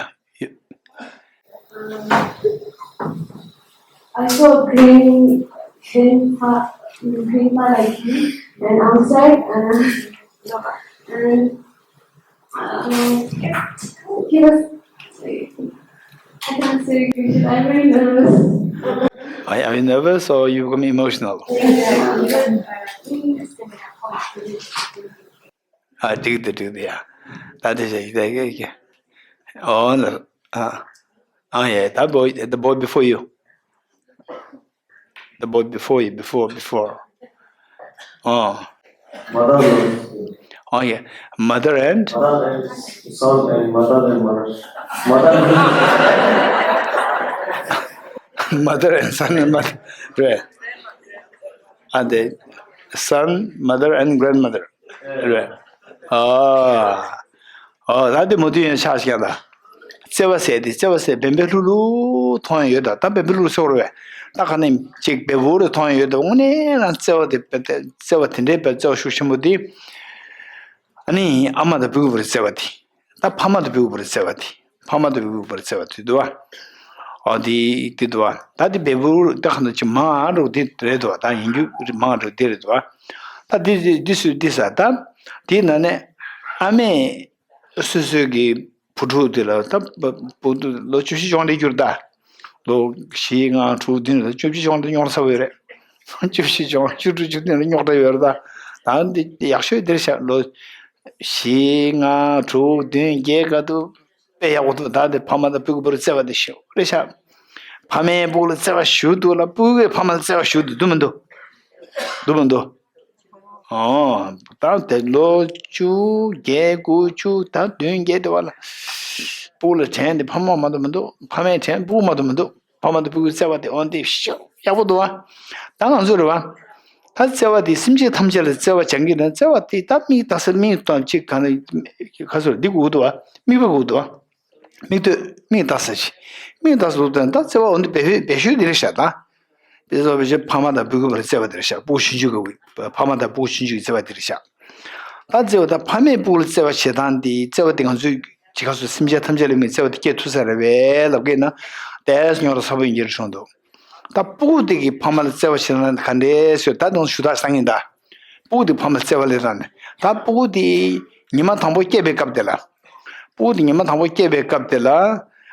I saw a green, green pa-, green palaki, and outside, uh, and, uh, he was, I can't say English. I'm very nervous. Are, are you nervous or you become emotional? Yeah. ཨ་འགྲིག་འདུག་འགྲིག་འདུག་ཡ། ད་དེ་བྱས་ཡིག་ད་ཡིག་ཡིག་ཨོ་ན། ཨ། ཨ་ཡ། The boy, the boy before you. The boy before you, before, before. ཨོ། Mother and ཨོ་ཡ། Mother and mother and son and mother and mother. Mother and mother and son and mother. རེད། ཨ་དེ། Son, mother and grandmother. རེད། ཨ། ཨོ་ད་དེ་མུ་མཐུད་ཡང་ཆགས་ཤིག་ཡང་ད། བརྩེ་བ་ཟེར་དེ་བརྩེ་བ་ཟེར་བེམ་པོའི་ལྷུག་ལྷུག་མཐོང་ཡ་ཡོད་ད། ད་བེམ་པོའི་ལྷུག་ལྷུག་ཟེར་བ་རེད་པས། ད་ག་ནས་ཅིག་བེམ་པོ་རེ་མཐོང་ཡ་ཡོད་ད། དངོས་གནས་རང་བརྩེ་བ་དེ་བེ་བརྩེ་བ་དེ་འདྲའི་བེ་བརྩེ་བ་ཤུགས་ཆེན་པོ་དེ། ཨ་ནི་ཨ་མ་དང་བུ་གུ་བར་བརྩེ་བ་དེ། ད་ཕ་མ་དང་བུ་གུ་བར་བརྩེ་བ་དེ། ཕ་མ་དང་བུ་གུ་བར་བརྩེ་བ་དེ་འདུག་བ། ཨོ་དེ་དེ་འདུག་བ། ད་དེ་བེམ་པོ་ད་ག་ནས་ཅིག་མང་རུ་དེ་རེད་འདུག་བ། ད་ཡིན་རྒྱུ་མང་རུ་དེ་རེད་འདུག་བ། ད་དེ་དེ་སུས་དེ་ས་ད། དེའི་ནང་ནས་ཨ་མས། སོ་སོའི་གི་བུ་ཕྲུག་དེ་ལ་ད་བུ་ཕྲུག་ལོ་བཅུ་བཞི་གྱོང་སླེབས་རྒྱུ་རེད་ད། ལོ་བཞི་ལྔ་དྲུག་བདུན་ལ་བཅུ་བཞི་བྱུང་ན་རྙོག་ཚ་ཡོད་རེད། བཅུ་བཞི་བྱུང་བཅུ་དྲུག་བཅུ་བདུན་ལ་རྙོག་དྲ་ཡོད་རེད་ད། ད་འདི་ཡག་ཤོས་འདིར་བཞག་ལོ་བཞི་ལྔ་དྲུག་བདུན་བརྒྱད་ག་དུ་དཔེ་ཡག་པོ་འདུག་ད་འདི་ཕ་མ་དང་སྤུ་གུ་བར་བརྩེ་བ་འདི་ཞུ་རེད་ཤག་ཕ་མས་སྤུ་གུ་ལ་བརྩེ་བ་ཞུ་འདུག་ལ་སྤུ་གུས་ཕ་མ་ལ་བརྩེ་བ་ཞུ་འདུག་འདུག་མི་འདུག་འདུག་མི་འདུག་ཨོ། ད་དེ་ལོ་བཅུ་བརྒྱད་དགུ་བཅུ་ད་བདུན་བརྒྱད་དེ་བ་ལ། སྤུ་གུ་ལ་དྲན་དེ་ཕ་མ་མ་གཏོགས་མི་འདུག་ཕ་མས་དྲན་སྤུ་གུ་མ་གཏོགས་མི་འདུག་ཕ་མ་དང་སྤུ་གུའི་བརྩེ་བ་དེ་ཨོ་འདི་ཤོག་ཡག་པོ་འདུག་བ། ད་ང་ཚོ་རེད་བ། ད་བརྩེ་བ་དེ་སེམས་ཅན་ཐམས་ཅད་ལ་བརྩེ་བ་སྦྱང་གི་ན་བརྩེ་བ་དེ་ད་མིག་ལྟ་ས་མིག་དང་གཅིག་ག་ནས་ག་ཚོད་འདི་དགོས་འདུག་བ། མིག་དཔེ་དགོས་འདུག་བ། མིག་ལྟོས་མིག་ལྟ་ས་ཅིག་མིག་ལྟ་ས་འདུག་ད་ད་བརྩེ་བ་ཨོ་འདི་བེད་ཤོད་བེད་ཤོད་འདི་རེད་ཤག་ད། དེ་ཚོ་བེད་ཤོད་ཕ་མ་དང་སྤུ་གུ་བར་བརྩེ་བ་འདི་རེད་ཤག་སྤུ་གུ་ཆུང་ཆུང་གི་ཕ་མ་དང་སྤུ་གུ་ཆུང་ཆུང་གི་བརྩེ་བ་འདི་རེད་ཤག་ད་བརྩེ་བ་ད་ཕ་མས་སྤུ་གུ་ལ་བརྩེ་བ་བྱེད་སྟངས་འདི་བརྩེ་བ་འདི་ང་ཚོས་ཅི་ག་སོ་སེམས་ཅན་ཐམས་ཅད་ལ་མི་བརྩེ་བ་འདི་སྐྱེ་ཐུབ་ས་རེད་བས་ལབ་གི་ན། དེ་སྙོར་ཚ་པོ་ཡིན་གྱི་རེད་བྱུང་འདུག་ད་སྤུ་གུ་དེ་གིས་ཕ་མ་ལ་བརྩེ་བ་བྱེད་སྟངས་ག་འདྲས་ཟེར་ད་དུང་ཞུ་དག་བཏང་གིན་ད། སྤུ་གུ་དེ་ཕ་མ་ལ་བརྩེ་བ་ལས་རང་ནས་ད་སྤུ་གུ་དེ་ཉི་མ་དང་པོ་སྐྱེས་པའི་སྐབས་དེ་ལ། སྤུ་གུ་དེ་ཉི་མ་དང་པོ་སྐྱེས་པའི་སྐབས་དེ་ལ།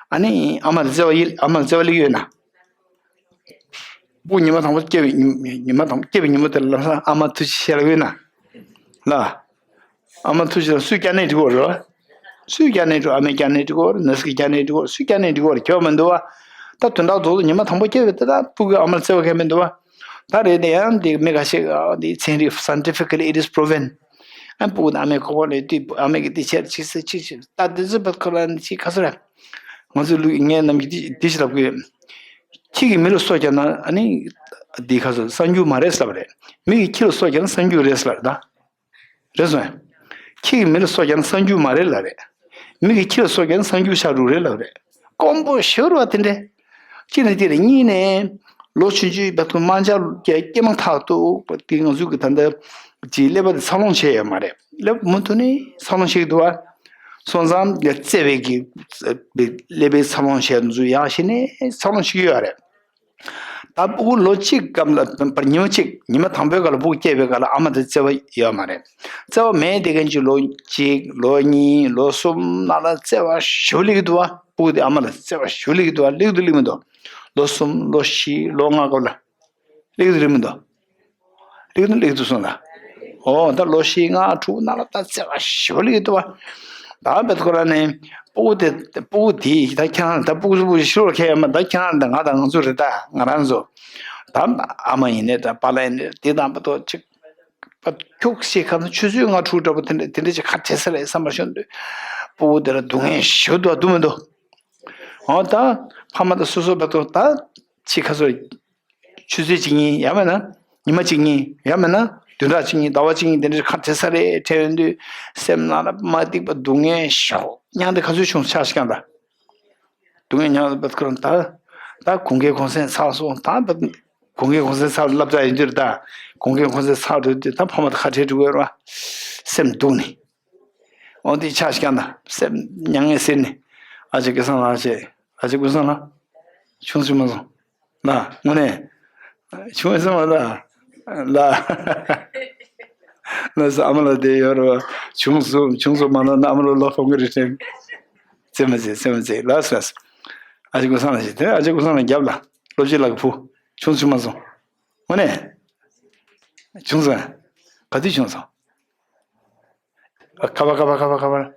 ཨ་ནི་ཨ་མ་ལ་བརྩེ་བ་ཡིན་ཨ་མ་ལ་བརྩེ་བ་སླེབས་ཡོད་ན། སྤུ་གུ་ཉི་མ་དང་པོ་སྐྱེས་པའི་ཉི་ཉི་མ་དང་པོ་སྐྱེས་པའི་ཉིན་མོ་དེ་ལ་ལམ་སང་ཨ་མ་ཐུགས་རྗེ་ཆེ་ལབ་ཡོད་ན། ལ། ཨ་མ་ཐུགས་རྗེ་ཆེ་ལ་སུས་བསྐྱར་ནས་འགྲིག་གོ་རེད། སུས་བསྐྱར་ནས་འགྲིག་ཨ་མས་བསྐྱར་ནས་འགྲིག་གོ་རེད་ན་སུས་བསྐྱར་ནས་འགྲིག་གོ་རེད་སུས་བསྐྱར་ནས་འགྲིག་གོ་རེད་ཁྱོད་མི་འདུག་བ། ད་དོན་དག་རྫོགས་ཉི་མ་དང་པོ་སྐྱེས་པའི་ད་ལྟ་སྤུ་གུས་ཨ་མར་བརྩེ་བ་གས་མི་འདུག་བ། ད་རེད་དེ་ཡང་འདི་མི་ཁ་ཤས་འདི་ཚན་རིག་scientifically it is proven། ཨ་སྤུ་གུ་ཨ་མའི་ཁོག་པ་ནས་དུས་ཨ་མས་ཀྱི་དེ་བྱས་ཅིག་ཟེར་ཅིག་ཅིག་ད་དེ་ཚོ་བ་ཁོ་རང་ཅིག་ཁ་སོ་ར། ང་ཚོ་ལུས་ངའི་རྣམས་ཀྱི་དེ་ཞིག་ལབ་དགོས། ཁྱི་གིས་མི་ལ་སོ་བརྒྱབ་ན་ཨ་ནི། འདི་ཁ་སོ་གསར་འགྱུར་མ་རེད་ལབ་རེད། མི་གིས་ཁྱི་ལ་སོ་བརྒྱབ་ན་གསར་འགྱུར་རེད་ལབ་རེད་ད། རེད་སོང་ངས། ཁྱི་གིས་མི་ལ་སོ་བརྒྱབ་ན་གསར་འགྱུར་མ་རེད་ལབ་རེད། མི་གིས་ཁྱི་ལ་སོ་བརྒྱབ་ན་གསར་འགྱུར་ཆགས་འགྲོ་རེད་ལབ་རེད། དཀོན་པོ་ཞེ་པོ་རེད་བ་དེ་འདྲས། གཅིག་ནས་དེ་རེད་གཉིས་ནས། ལོ་ཆུང་ཆུང་བར་དུ་དམར་འབྱར་སྐྱེས་སྐྱེས་མ་ཐག་ཏུ་དེ་ང་ཚོ་གི་ད་ལྟ་ཀྱི་ཀླད་པ་དེ་འཚར་ལོངས་བྱས་ཡོད་མ་རེད་ཀླད་པ་མུ་མཐུད་ནས་འཚར་ལོངས་བྱེད་ཀྱི་འདུག་བ། སོང་ཙང་བརྩེ་བའི་གི་ཀླད་པའི་འཚར་ལོངས་བྱས་ཚུལ་ཡང་ཞིག་ནས་འཚར་ལོངས་བྱེད་ཀྱི་ཡོད་རེད། ད་སྤུ་གུ་ལོ་གཅིག་སྐབས་ལ་བར་ཉི་མ་གཅིག་ཉི་མ་དང་པོའི་སྐབས་ལ་སྤུ་གུ་སྐྱེས་པའི་སྐབས་ལ་ཨ་མ་དང་བརྩེ་བ་ཡོད་མ་རེད། བརྩེ་བ་མེད་དེ་མཁན་གྱི་ལོ་གཅིག་ལོ་གཉིས་ལོ་གསུམ་ནང་ལ་བརྩེ་བ་ཞེ་པོ་སླེབས་ཀྱི་འདུག་བ། སྤུ་གུ་དེ་ཨ་མ་ལ་བརྩེ་བ་ཞེ་པོ་སླེབས་ཀྱི་འདུག་བ་སླེབས་ཀྱི་འདུག་སླེབས་མི་འདུག་ལོ་གསུམ་ལོ་བཞི་ལོ་ལྔ་སྐབས་ལ། སླེབས་ཀྱི་འདུག་སླེབས་མི་འདུག་སླེབས་ཀྱི་འདུག་སླེབས་ཀྱི་འདུག་སོང་ལ། ཨོ་ད་ལོ་བཞི་ལྔ་དྲུག་ནང་ལ་ད་བརྩེ་བ་ཞེ་པོ་སླེབས་ཀྱི་འདུག་བ། ད་བེད་ཁོ་ར་ནས་སྤུ་གུ་དེ་སྤུ་གུ་དེ་ད་ཁྱེད་རང་ད་སྤུ་གུ་སྤུ་གུ་ཤི་རོགས་ཁྱེད་ཡ་མ་ད་ཁྱེད་རང་ད་ང་དང་ང་ཚོ་རེད་ད་ང་རང་ཚོ། ད་ཨ་མ་ཡིན་ནའི་ད་པཱ་ལགས་ཡིན་ནའི་དེ་དང་པ་ཏོ་ཅིག་ཁྱུག་ཤེས་ཁ་ན་ཆུ་ཚོད་ལྔ་དྲུག་འདྲ་པོ་དེ་འདྲ་དེ་འདྲ་ཅིག་ཁ་བྲལ་ས་རེད་བསམ་པ་ཤོར་འདུག་སྤུ་གུ་དེ་ལ་སྡུག་བསྔལ་ཞེ་པོ་འདུག་བ་འདུག་མི་འདུག་ཨོ་ད་ཕ་མ་དང་སོ་སོ་བ་དང་ད་ཅིག་ཁ་སོ་ཆུ་ཚོད་གཅིག་གཉིས་ཡང་མིན་ན་ཉི་མ་གཅིག་གཉིས་ཡང་མིན་ན་བདུན་ཕྲག་གཅིག་གཉིས་ཟླ་བ་གཅིག་གཉིས་དེ་འདྲ་ཁ་བྲལ་ས་རེད་བྲལ་ཡོང་དུས་སེམས་ནང་ལ་མ་སྡིག་པ་སྡུག་བསྔལ་ཞོག་མྱང་དེ་ག་ཚོད་བྱུང་ཆགས་ཤིག་ཀྱང་ད། སྡུག་བསྔལ་མྱང་ལ་བབ་ཁར་ད། ད་གུང་གལ་གུང་སེང་ཚར་སོང་ད་བབ། གུང་གལ་གུང་སེང་ཚར་བསླབ་བྱ་ཡིན་དུས་ད། གུང་གལ་གུང་སེང་ཚར་འགྲོ་དུས་ད་ཕ་མ་དང་ཁ་བྲལ་འགྲོ་གི་ཡོད་རེད་བ། སེམས་སྡུག་ནས། འོ་དེ་ཆགས་ཤིག་ཀྱང་ད་སེམས་མྱ་ངན་ཟེར་ནས། ཨ་ཅེ་སྐལ་བཟང་ལགས་ཨ་ཅེ་ཨ་ཅེ་ཀུན་བཟང་ལགས། ཆུང་ཆུང་མ་སོང་། ལ། དངོས་གནས། ཆུང་ངུ་སེམས་མ་ལ། ལ། ལ་ས་ཨ་མ་ལ་དེ་ཡོད་རེད་བ། ཆུང་སོ་ཆུང་སོ་མ་ལ་ན་ཨ་མ་ལ་ལོ་ཧོང་གི་རེད་དྲན། ཙེ་མ་ཙེ་ཙེ་མ་ཙེ་ལ་སོ་ལ་སོ། ཨ་ཅེ་ཀུན་བཟང་ལ་ཞིག་དེ་ཨ་ཅེ་ཀུན་བཟང་ལ་རྒྱབ་ལ། སློབ་སྤྱི་ལགས་ཕུ། ཆུང་ཆུང་མ་སོང་། དངོས་གནས། ཆུང་སོང་། ག་དུས་ཆུང་སོང་། ཨ་ཁ་བ་ཁ་བ་ཁ་བ་ཁ་བ།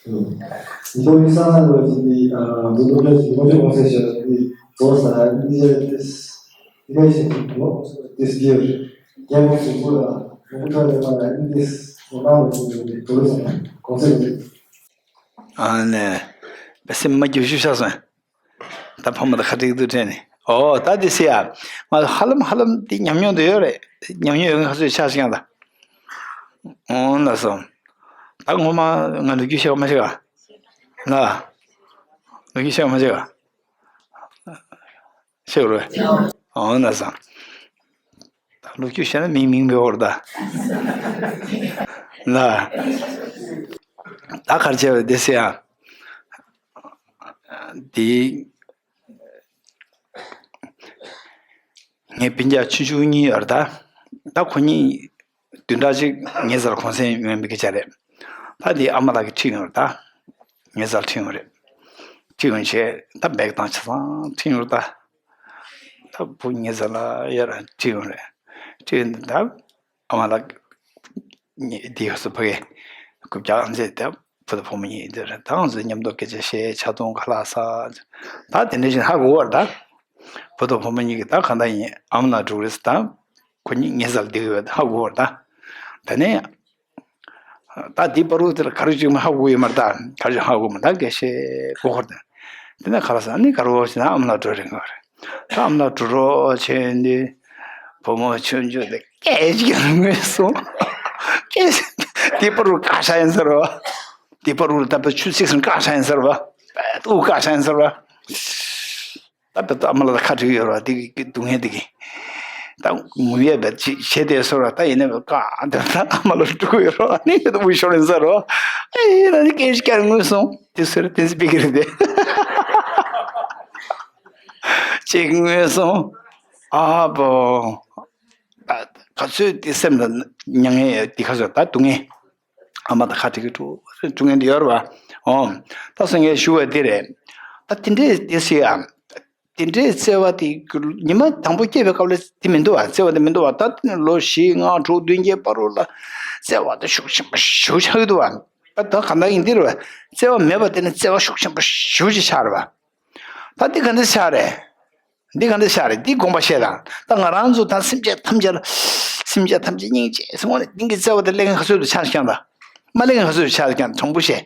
ཉིས་སྟོང་ཉི་ཤུ་རྩ་ལྔ་ལོའི་འདི་ཨ་འཛུགས་སྐྲུན་གྱི་སྔོན་འཇུག་གོང་ཚད་ཞིག་འདི་བཟོ་ས་ཨིན་ཇི་ཏིས་ཨིན་ཇི་ཞིག་ནོ་ཏིས་ཡོད། རྒྱལ་ཁབ་སུ་བོད་ལ་ཡོང་ཐོན་ལས་པ་ལ་ཨིན་ཏིས་ནོ་ནང་ལ་འཛུགས་སྐྲུན་གྱི་ཊུ་རི་ཛམ་གོང་ཚད་འདི། ཨ་ནི། སེམས་མ་སྐྱིད་ཤུགས་ཆགས་སོང་། ད་ཕ་མ་དང་ཁ་བྲལ་གྱི་འདུག་དྲན་ནས། ཨོ་ད་དེ་སི་ཡ། ང་ཧ་ལམ་ཧ་ལམ་དེ་ཉམས་མྱོང་དུ་ཡོད་རེད། ཉམས་མྱོང་ཡོད་མཁན་ཁ་ཚོས་ཆ་ཞིག་ཡང་ད། ཨོ་ན་སོང་། ད་ངོ་མ་ང་ལོ་རྒྱུས་ཤེས་པ་མ་ཤེས་ག་ལ། ལོ་རྒྱུས་ཤེས་པ་མ་ཤེས་ག་ཤེས་རོ། ཨོ་ན་སོང་། ད་ལོ་རྒྱུས་ཤེས་ན་མིང་མིང་མི་འོར་ད། ལ། ད་གར་བྱས་པ་དེ་སི་ཡ། དེ། ངའི་སྤུན་ཀྱག་ཆུང་ཆུང་གཉིས་ཡོད་རེད་ད། ད་ཁོ་གཉིས་ བདུན་ཕྲག་གཅིག་ཉེ་སར་གུང་སེང་ཡོང་མི་སྐད་ཆ་རེད། ད་དེ་ཨ་མ་ལགས་ཀྱིས་ཁྲིད་ཡོང་རེད་ད། ཉེ་སར་ཁྲིད་ཡོང་རེད། ཁྲིད་ཡོང་བྱས་ད་བེག་དང་ཆ་ཚང་ཁྲིད་ཡོང་རེད་ད། ད་བུ་ཉེ་སར་ལ་ཡར་ཁྲིད་ཡོང་རེད། ཁྲིད་ཡོང་ད། ཨ་མ་ལགས་ཉེ་དེ་ཡོད་སོ་ཕ་གི་རྐུབ་བཀྱག་མཛད་དེ་བུ་དང་བུ་མོ་གཉིས་དེར་ད་ང་ཚོས་མཉམ་དུ་སྐད་ཆ་བཤད། ཆ་ཚང་ཁ་ལག་ཟ། ད་དེ་འདྲ་ཞིག་ཧ་གོ་བར་ད། བུ་དང་བུ་མོ་གཉིས་ཀྱིས་ད་གང་ལྟར་ཡིན་ཨ་མ་ལགས་འགྲོ་གི་རེད་ཟེར་ད། ཁོ་གཉིས་ཉེ་སར་བསྡད་ཀྱི་ཡོད་ཧ་གོ་བར་ད། ད་ནས། ད་འདི་བར་དུ་དེ་ལ་ག་རེ་ཅིག་མ་ཧ་གོ་ཡོད་མ་རེད་ད། ག་རེ་ཅིག་ཧ་གོ་མ་ད་སྐད་ཆ་གོ་ཧོར་ད། དེ་ནས་ག་རེ་ཟེར་ཨ་ནི་ག་རེ་བ་ཞིག་ན་ཨ་མ་ལགས་འགྲོ་རེད་ག་རེད། ད་ཨ་མ་ལགས་འགྲོ་རོགས་བྱས་འདི། བུ་མོ་ཆུང་ཆུང་དེ་སྐད་ཅིག་ངུས་སོང་། སྐད་ཅིག་འདི་བར་དུ་བཀག་བཞག་ཡིན་ཟེར་བ། འདི་བར་དུ་ད་བུ་ཆུ་ཚིགས་སུ་བཀག་བཞག་ཡིན་ཟེར་བ། དབུགས་བཀག་བཞག་ཡིན་ཟེར་བ། ད་བེ་ཏོ་ཨ་མ་ལགས་ཁ་བྲིས་ཡོད་ར་དེ་གི་སྡུག་བསྔལ་དེ་གི། ད་ངུ་ཡས་བེ་ཅི་བྱེད་དེ་སོ་ར་ད་ཡིན་ན་བེ་ཀ་དེ་ད་ཨ་མ་ལགས་འགྲོ་ཡོད་ར་ནི་བེ་ཏོ་འུ་ཤོར་ཡིན་ས་ར། ཨེ་ཡིན་ན་ནི་སྐད་ཅིག་ཀྱང་ངུས་སོང་དེ་སོ་ར་དེ་ཚི་པི་ཀི་རེད་དེ། ཅིག་ངུས་སོང་། ཨ་བོ། ད་ག་ཚོད་དེ་སེམས་ལ་མྱ་ངན་ཡོད་དེ་ག་ཚོད་ད་སྡུག་བསྔལ། ཨ་མ་དང་ཁ་བྲལ་གྱི་འགྲོ་འགྲོ་མཁན་དེ་ཡོད་རེད་བ། ཨོ། ད་སོ་ངས་ཞུ་བ་དེ་རེད། ད་དེ་འདྲས་དེ་སི་ཡ། དེ་འདྲས་བརྩེ་བ་དེ་ཉི་མ་དང་པོ་སྐྱེས་པའི་སྐབས་ལ་དེ་མི་འདུག་བ། བརྩེ་བ་དེ་མི་འདུག་བ། ད་དེ་ནས་ལོ་བཞི་ལྔ་དྲུག་བདུན་བརྒྱད་བར་དུ་ལ་བརྩེ་བ་དེ་ཤུགས་ཆེན་པོ་ཞེ་པོ་ཆགས་ཀྱི་འདུག་བ། ད་ད་ག་འདྲ་ཡིན་དེ་རེད་བ། བརྩེ་བ་མེད་པ་དེ་ནི་བརྩེ་བ་ཤུགས་ཆེན་པོ་ཞེ་པོ་ཅིག་ཆགས་རེད་བ། ད་འདི་ག་འདྲ་ཆགས་རེད། འདི་ག་འདྲ་ཆགས་རེད། འདི་དགོངས་པ་བཞེས་དང་། ད་ང་རང་ཚོ་ད་སེམས་ཅན་ཐམས་ཅད་ལ། སེམས་ཅན་ཐམས་ཅད་སྙིང་རྗེ་སེམས་ངོ་ནས་འདི་གི་བརྩེ་བ་དེ་སླེབས་མཁན་ག་ཚོད་དུ་ཆགས་ཀྱང་ད། མ་སླེབས་མཁན་ག་ཚོད་དུ་ཆགས་ཀྱང་དྲང་པོ་བཤད།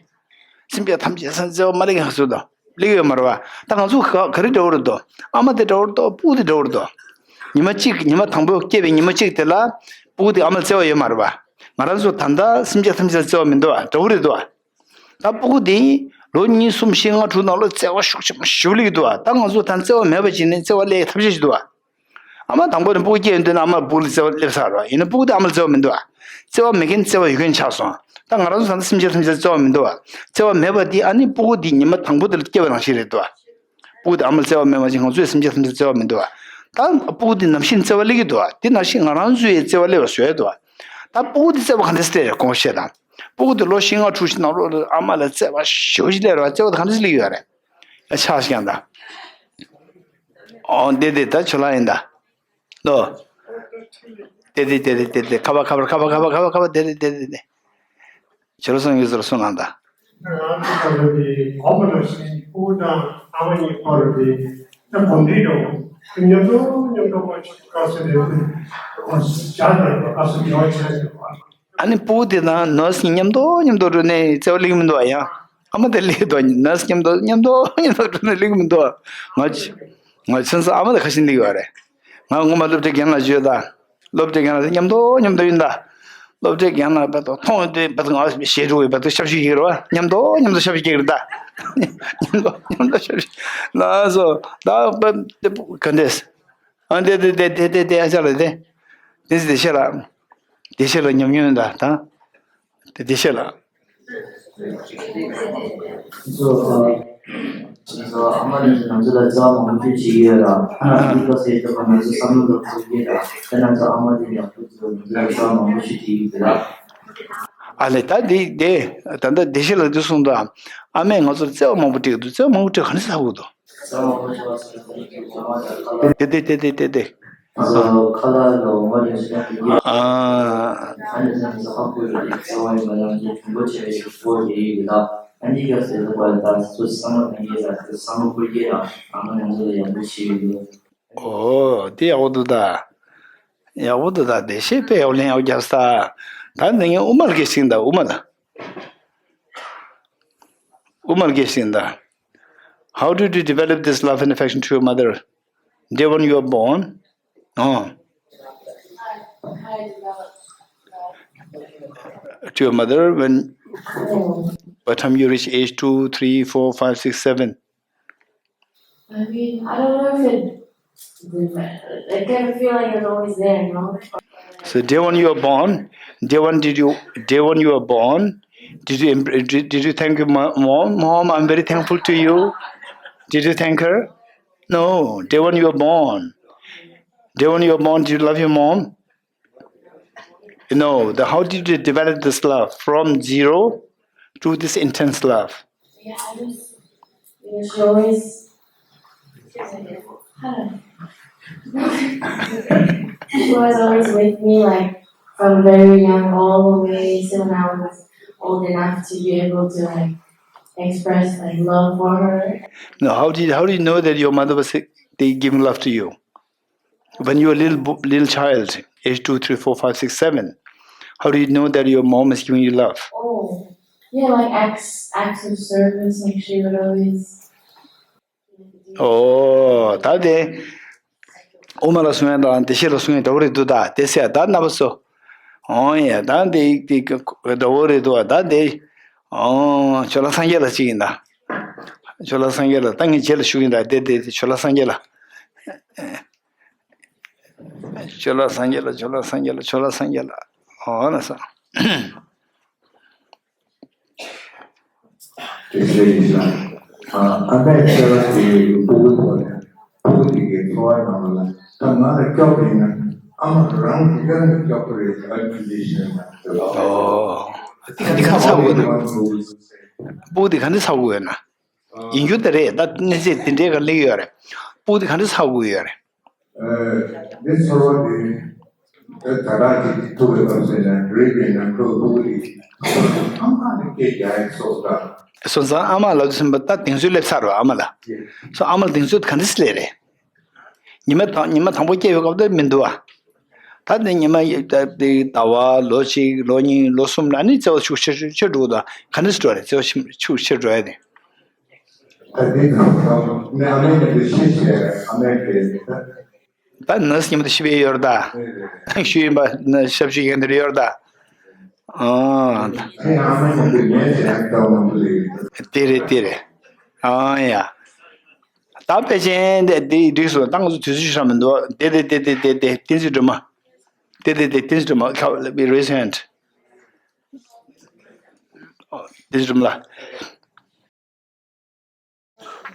སེམས་ཅན་ཐམས་ཅད་སེམས་བརྩེ་བ་མ་སླེབས་མཁན་ག་ཚོད་དུ་སླེབས་ཡོད་མ་རེད་བ། ད་ང་ཚོ་ག་ག་རེ་འདྲ་བོ་རེད་དོ། ཨ་མ་དེ་འདྲ་བོ་རེད་དོ། སྤུ་གུ་དེ་འདྲ་བོ་རེད་དོ། ཉི་མ་གཅིག་ཉི་མ་དང་པོ་སྐྱེས་པའི་ཉི་མ་གཅིག་དེ་ལ། སྤུ་གུ་དེ་ཨ་མ་ལ་བརྩེ་བ་ཡོད་མ་རེད་བ། ང་རང་ཚོ་ད་ལྟ་སེམས་ཅན་ཐམས་ཅད་ལ་བརྩེ་བ་མི་འདུག་བ། འདྲ་བོ་རེད་དོ། ད་སྤུ་གུ་དེ་ལོ་གཉིས་གསུམ་བཞི་ལྔ་དྲུག་ནང་ལོ་བརྩེ་བ་ཤུགས་ཆེན་པོ་ཞེ་པོ་སླེབས་ཀྱི་འདུག་བ། ད་ང་ཚོ་ད་བརྩེ་བ་མེད་པ་བྱས་ནས་བརྩེ་བ་སླེབས་ཐབས་ཤེས་ཞིག་འདུག་བ། ཨ་མ་དང་པོ་ནས་སྤུ་གུ་སྐྱེས་ཡོང་དུས་ན་ཨ་མ་སྤུ་གུ་ལ་བརྩེ་བ་སླེབས་ཚར་བ་ཡིན་ན་སྤུ་གུ་དེ་ཨ་མ་ལ་བརྩེ་བ་མི་འདུག་བ། བརྩེ་བ་མེད་མཁན་བརྩེ་བ་ཡོད་མཁན་ཆགས་སོང་། ད་ང་རང་ཚོ་ད་ལྟ་སེམས་ཅན་ཐམས་ཅད་ལ་བརྩེ་བ་མི་འདུག་བ། བརྩེ་བ་མེད་པ་དེ་ཨ་ནི་སྤུ་གུ་དེ་ཉི་མ་དང་པོ་དེ་ལ་སྐྱེས་པ་ནང་བཞིན་རེད་འདུག་བ། སྤུ་གུ་དེ་ཨ་མ་ལ་བརྩེ་བ་མེད་པ་ཅིག་ང་ཚོའི་སེམས་ཅན་ཐམས་ཅད་ལ་བརྩེ་བ་མི་འདུག་བ། ད་སྤུ་གུ་དེ་ནམ་ཞིག་བརྩེ་བ་སླེབས་ཀྱི་འདུག་བ། དེ་ནང་བཞིན་ང་རང་ཚོའི་བརྩེ་བ་སླེབས་པ་བཟོ་ཡ་འདུག་བ། ད་སྤུ་གུ་དེ་བརྩེ་བ་ག་འདྲ་སླེབས་རེད་དགོངས་པ་བཞེས་དང་། སྤུ་གུ་དེ་ལོ་བཞི་ལྔ་དྲུག་ཅིག་ནང་ལོགས་ལ་ཨ་མ་ལ་བརྩེ་བ་ཞེ་པོ་ཅིག་སླེབས་རེད་བ། བརྩེ་བ་དེ་ག་འདྲ་སླེབས་ཀྱི་ཡོད་རེད། ཡ་ཆགས་ཤིག་ཡང་ད། ཨོ་དེ་དེ་ད་ཆོ་ལ་ཡིན་ད། ལོ། དེ་དེ་དེ་དེ་དེ་དེ་ཁ་བ་ཁ་བ་ཁ་བ་ཁ་བ་ཁ་བ་དེ་དེ་དེ་དེ་དེ། ཆོ་ལ་སོང་ཡོད་ཟེར་སོང་ལ་ད། ཨ་ནི་སྤུ་གུ་དེ་དང་ནར་སི་གཉིས་མཉམ་དུ་མཉམ་དུ་འགྲོ་ནས་བརྩེ་བ་སླེབས་ཀྱི་མི་འདུག་ཨ། ཡང་ཨ་མ་དེ་སླེབས་འདུག་ནར་སི་མཉམ་དུ་མཉམ་དུ་མཉམ་དུ་འགྲོ་ནས་སླེབས་ཀྱི་མི་འདུག་ང་ང་ཚོ་ཨ་མ་དེ་ཁ་ཤས་སླེབས་ཡོད་རེད། ང་ངོ་མ་སློབ་གྲྭའི་རྒན་ལགས་བརྗོད་ད། སློབ་གྲྭའི་རྒན་ལགས་མཉམ་དུ་མཉམ་དུ་ཡིན་ད། སློབ་གྲྭའི་རྒན་ལགས་བར་དུ་མཐོང་དུས་བར་དུ་ང་ཞེ་དྲུག་པའི་བར་དུ་ཞབས་ཞུ་བྱེད་ཀྱི་རེད་བ། མཉམ་དུ་མཉམ་དུ་ཞབས་ཞུ་བྱེད་ཀྱི་རེད་ད། མཉམ་དུ་མཉམ་དུ་ཞབས་ཞུ། ལགས་སོ། ད་པ་དེ་ག་འདྲས། ཨ་དེ་དེ་དེ་དེ་དེ་དེ་ཨ་ཅག་ལ་དེ། དེ་སི་དེ་ཤེས་ལ། དེ་ཤེས་ལ་ཉམས་མྱོང་ཡོད་ད་ད། དེ་དེ་ཤེས་ལ། ཚོ་ཨ་མ་ནི་ང་ཚོ་ལ་རྩ་མང་པོ་ཅིག་ཡོད་ལ། ཨ་འདི་ག་ཟེར་ཏེ་ང་ཚོ་བསམ་བློ་ལ་འཁོར་གྱི་ལ། དེ་ན་ཚོ་ཨ་མ་དེ་ཡག་པོ་ཚོ་ང་ཚོ་ལ་རྩ་མང་པོ་ཞིག་ཅིག་ཡོད་ལ། ཨ་ལེ་ད་འདི་དེ་ད་ལྟ་དེ་ཤེས་ལ་འདི་གསུངས་འདུག་ཨ་མས་ང་ཚོར་བརྩེ་བ་མང་པོ་སྤྲད་འདུག་བརྩེ་བ་མང་པོ་སྤྲད་ག་ནས་ཟ་དགོས་འདུག་དེ་དེ་དེ་དེ་དེ། ཨ། ཨོ། དེ་ཡག་པོ་འདུག་ད། ཡག་པོ་འདུག་ད། དེ་ཤེས་པའི་ཡག་ལན་ཡག་རྒྱབ་ས། ད་འདི་ངས་དབུ་མར་སྐད་ཤིག་ད་དབུ་མ་ལ། དབུ་མར་སྐད་ཤིག་ད། How did you develop this love and affection to your mother? Day one you were born? Oh. To your mother when, by time you reach age two, three, four, five, six, seven? I mean, I don't know if it, I kind of feel like it's always there, you know? So day one you were born, day one did you, day one you were born, did you, did, did you thank your mo- mom? Mom, I'm very thankful to you. Did you thank her? No, day one you were born. Day one you were born, did you love your mom? You know, the, how did you develop this love from zero to this intense love? Yeah, I just, you know, she always, she was always with me, like, from very young all the way till when I was old enough to be able to, like, express, like, love for her. Now, how did, how do you know that your mother was, they giving love to you? When you were a little bo- little child, age two, three, four, five, six, seven, how do you know that your mom is giving you love? Oh, yeah, like acts acts of service, like she would always. ཨོ། ད་དེ་ཨོ་མ་ལ་གསུང་ཡ་དང་དེ་ཤེས་ལ་གསུང་ཡ་འདྲ་བོ་རེད་འདུག་ད་དེ་ཟེར་ཡ་ད་ན་བ་སོ། ཨོ་ཡ་ད་དེ་དེ་འདྲ་བོ་རེད་འདུག་ད་དེ། ཨོ་ཇོ་ལགས་སངས་རྒྱས་ལགས་ཅིག་ཡིན་ད། ཇོ་ལགས་སངས་རྒྱས་ལགས་ད་ངས་རྗེས་ལ་ཞུ་གི་ཡིན་ད་དེ་དེ་དེ་ཇོ་ལགས་སངས་རྒྱས་ལགས། ཇོ་ལགས་སངས་རྒྱས་ལགས། ཇོ་ལགས་སངས་རྒྱས་ལགས། ཇོ་ལགས་སངས་རྒྱས་ལགས། ཨོ་ན་ས། དེ་ཚོའི་ཡིན་ན། ཨ་མའི་ཚེ་རབས་དེ་ཕྲུ་གུ་ཐོག་ནས་ཕྲུ་གུ་དེ་གའི་འཚོ་བ་ནང་ལ་ད་ང་ལ་སྐྱོབ་པ་ཡིན་ན་ཨ་མ་རང་གི་སྐྱོབ་ན་སྐྱོབ་པ་རེད། ཨ་མ་ལས་གཞན་མ་རེད། ཨོ། དེ་ག་འདི་ཁ་ཚ་དགོས་ན། ཕྲུ་གུ་དེ་ག་འདི་ཚ་དགོས་ན། ཡིན་རྒྱུ་དེ་རེད། ད་གནས་ཚད་དེ་འདྲའི་ག་སླེབས་ཡོད་རེད། ཕྲུ་གུ་དེ་ག་འདི་ཚ་དགོས་ཡོད་རེད། འདི་ཚོར་བ་འདི་ད་ལྟ་ཅིག་ཐུག་པའི་སྐབས་སུ་ཡང་རིག་པའི་ནང་ཁུལ་ཕྲུ་གུ་དེ་ཨ་མ་ནི་སྐད་རྒྱག་ཡ་སོགས་དང་། སོང་ཙང་ཨ་མ་ལབ་དུས་ཙམ་པ་ད་གདེང་ཚོད་སླེབས་ཚར་བ་ཨ་མ་ལ། སོ་ཨ་མ་ལ་གདེང་ཚོད་ག་འདི་སླེབས་རེད། ཉི་མ་དང་ཉི་མ་དང་པོ་སྐྱེས་པའི་སྐབས་དེ་མི་འདུག་བ། ད་ནི་ཉི་མ་ད་དེ་ཟླ་བ་ལོ་གཅིག་ལོ་གཉིས་ལོ་གསུམ་ལ་ནི་བརྩེ་བ་ཤུགས་ཆེ་ཆེ་འགྲོ་གི་འདུག་ག་འདྲ་འགྲོ་རེད། བརྩེ་བ་ཤུགས་ཆེ་འགྲོ་ཡ་དེ། ད་དེ་ནང་ནས་ཨ་མའི་ཉམས་དེ་ཤེས་བྱས་ཨ་མའི་དེ་ད། ད་ནི་ཉམས་དེ་ཤེས་པའི་ཡོད་རེད་ད། ཤེས་ཡིན་པ་ནི་ཞབས་ཞུ་མཁན་དེ་རེད་ཡོད་རེད་ད། ཨང་། ཨ་མའི་ཉམས་དེ་ངས་བྱས་ན་ད་མང་པོ་ལས་ཡོད། དེ་རེད་དེ་རེད། ཨང་ཡ། ད་དཔེ་ཅན་དེ་དེ་འགྲིག་སོང་། ད་ང་ཚོ་དུས་ཚོད་ཤོར་མི་འདུག་དེ་དེ་དེ་དེ་དེ་དེ་བསྟན་འཛིན་སྒྲོལ་མ། དེ་དེ་དེ་བསྟན་འཛིན་སྒྲོལ་མ་ཁ་ལ་བི་raise hand། བསྟན་འཛིན་སྒྲོལ་མ་ལགས།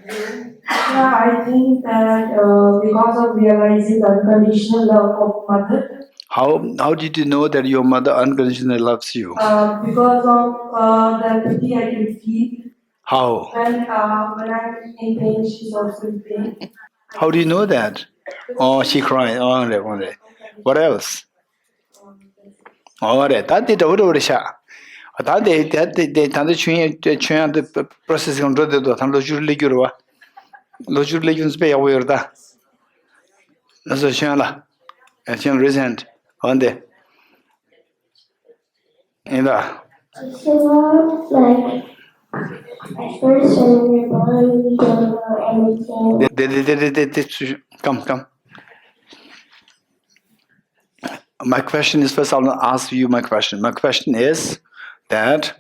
Yeah, I think that uh, because of realizing the unconditional love of mother. How how did you know that your mother unconditionally loves you? Uh, because of uh, the empathy I can feel. How? When uh, when I'm in pain, she's also in pain. How do you know that? Oh, she cried. Oh, right, right. What else? ཨོ་རེད། ད་དེ་འདྲ་བོ་འདྲ་བོ་རེད་ཤག་ད་དེ་དེ་དེ་དེ་ད་ལྟ་ཆོས་དབྱིངས་ཆོས་དབྱིངས་དེ་process་གང་འགྲོ་བསྡད་འདུག་ད་ལོ་བཅུར་སླེབས་རྒྱུ་རེད་བ། ལོ་བཅུར་སླེབས་རྒྱུ་ཚོ་དཔེ་ཡག་པོ་ཡོད་རེད་ད། ལགས་སོ་ཆོས་དབྱིངས་ལགས། ཨ་ཆོས་དབྱིངས་raise hand། འོན་ཏེ། ཡིན་ད། Like, at first, when we were born, we don't know anything. དེ་དེ་དེ་དེ་དེ་དེ་ཚུ་come, come. My question is, first I'll ask you my question. My question is that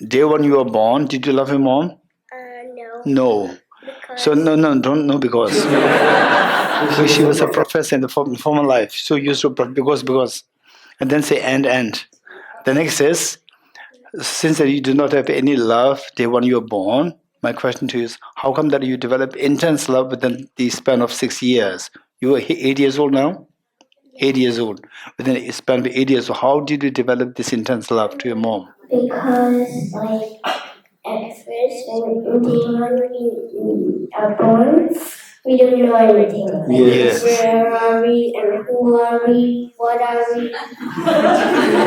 day one you were born, did you love your mom? Uh, no. No. Because so no, no, don't no because. Because she was a professor in the form, former life, so used to pro- because because, and then say and and. The next is, since that you do not have any love day one you were born, my question to you is, how come that you develop intense love within the span of six years? You were eight years old now. Eight years old. Within a span of eight years, so how did you develop this intense love to your mom? Because, like, at first, when, when we are born, we don't know anything. Like, yes. Where are we and who are we? What are we?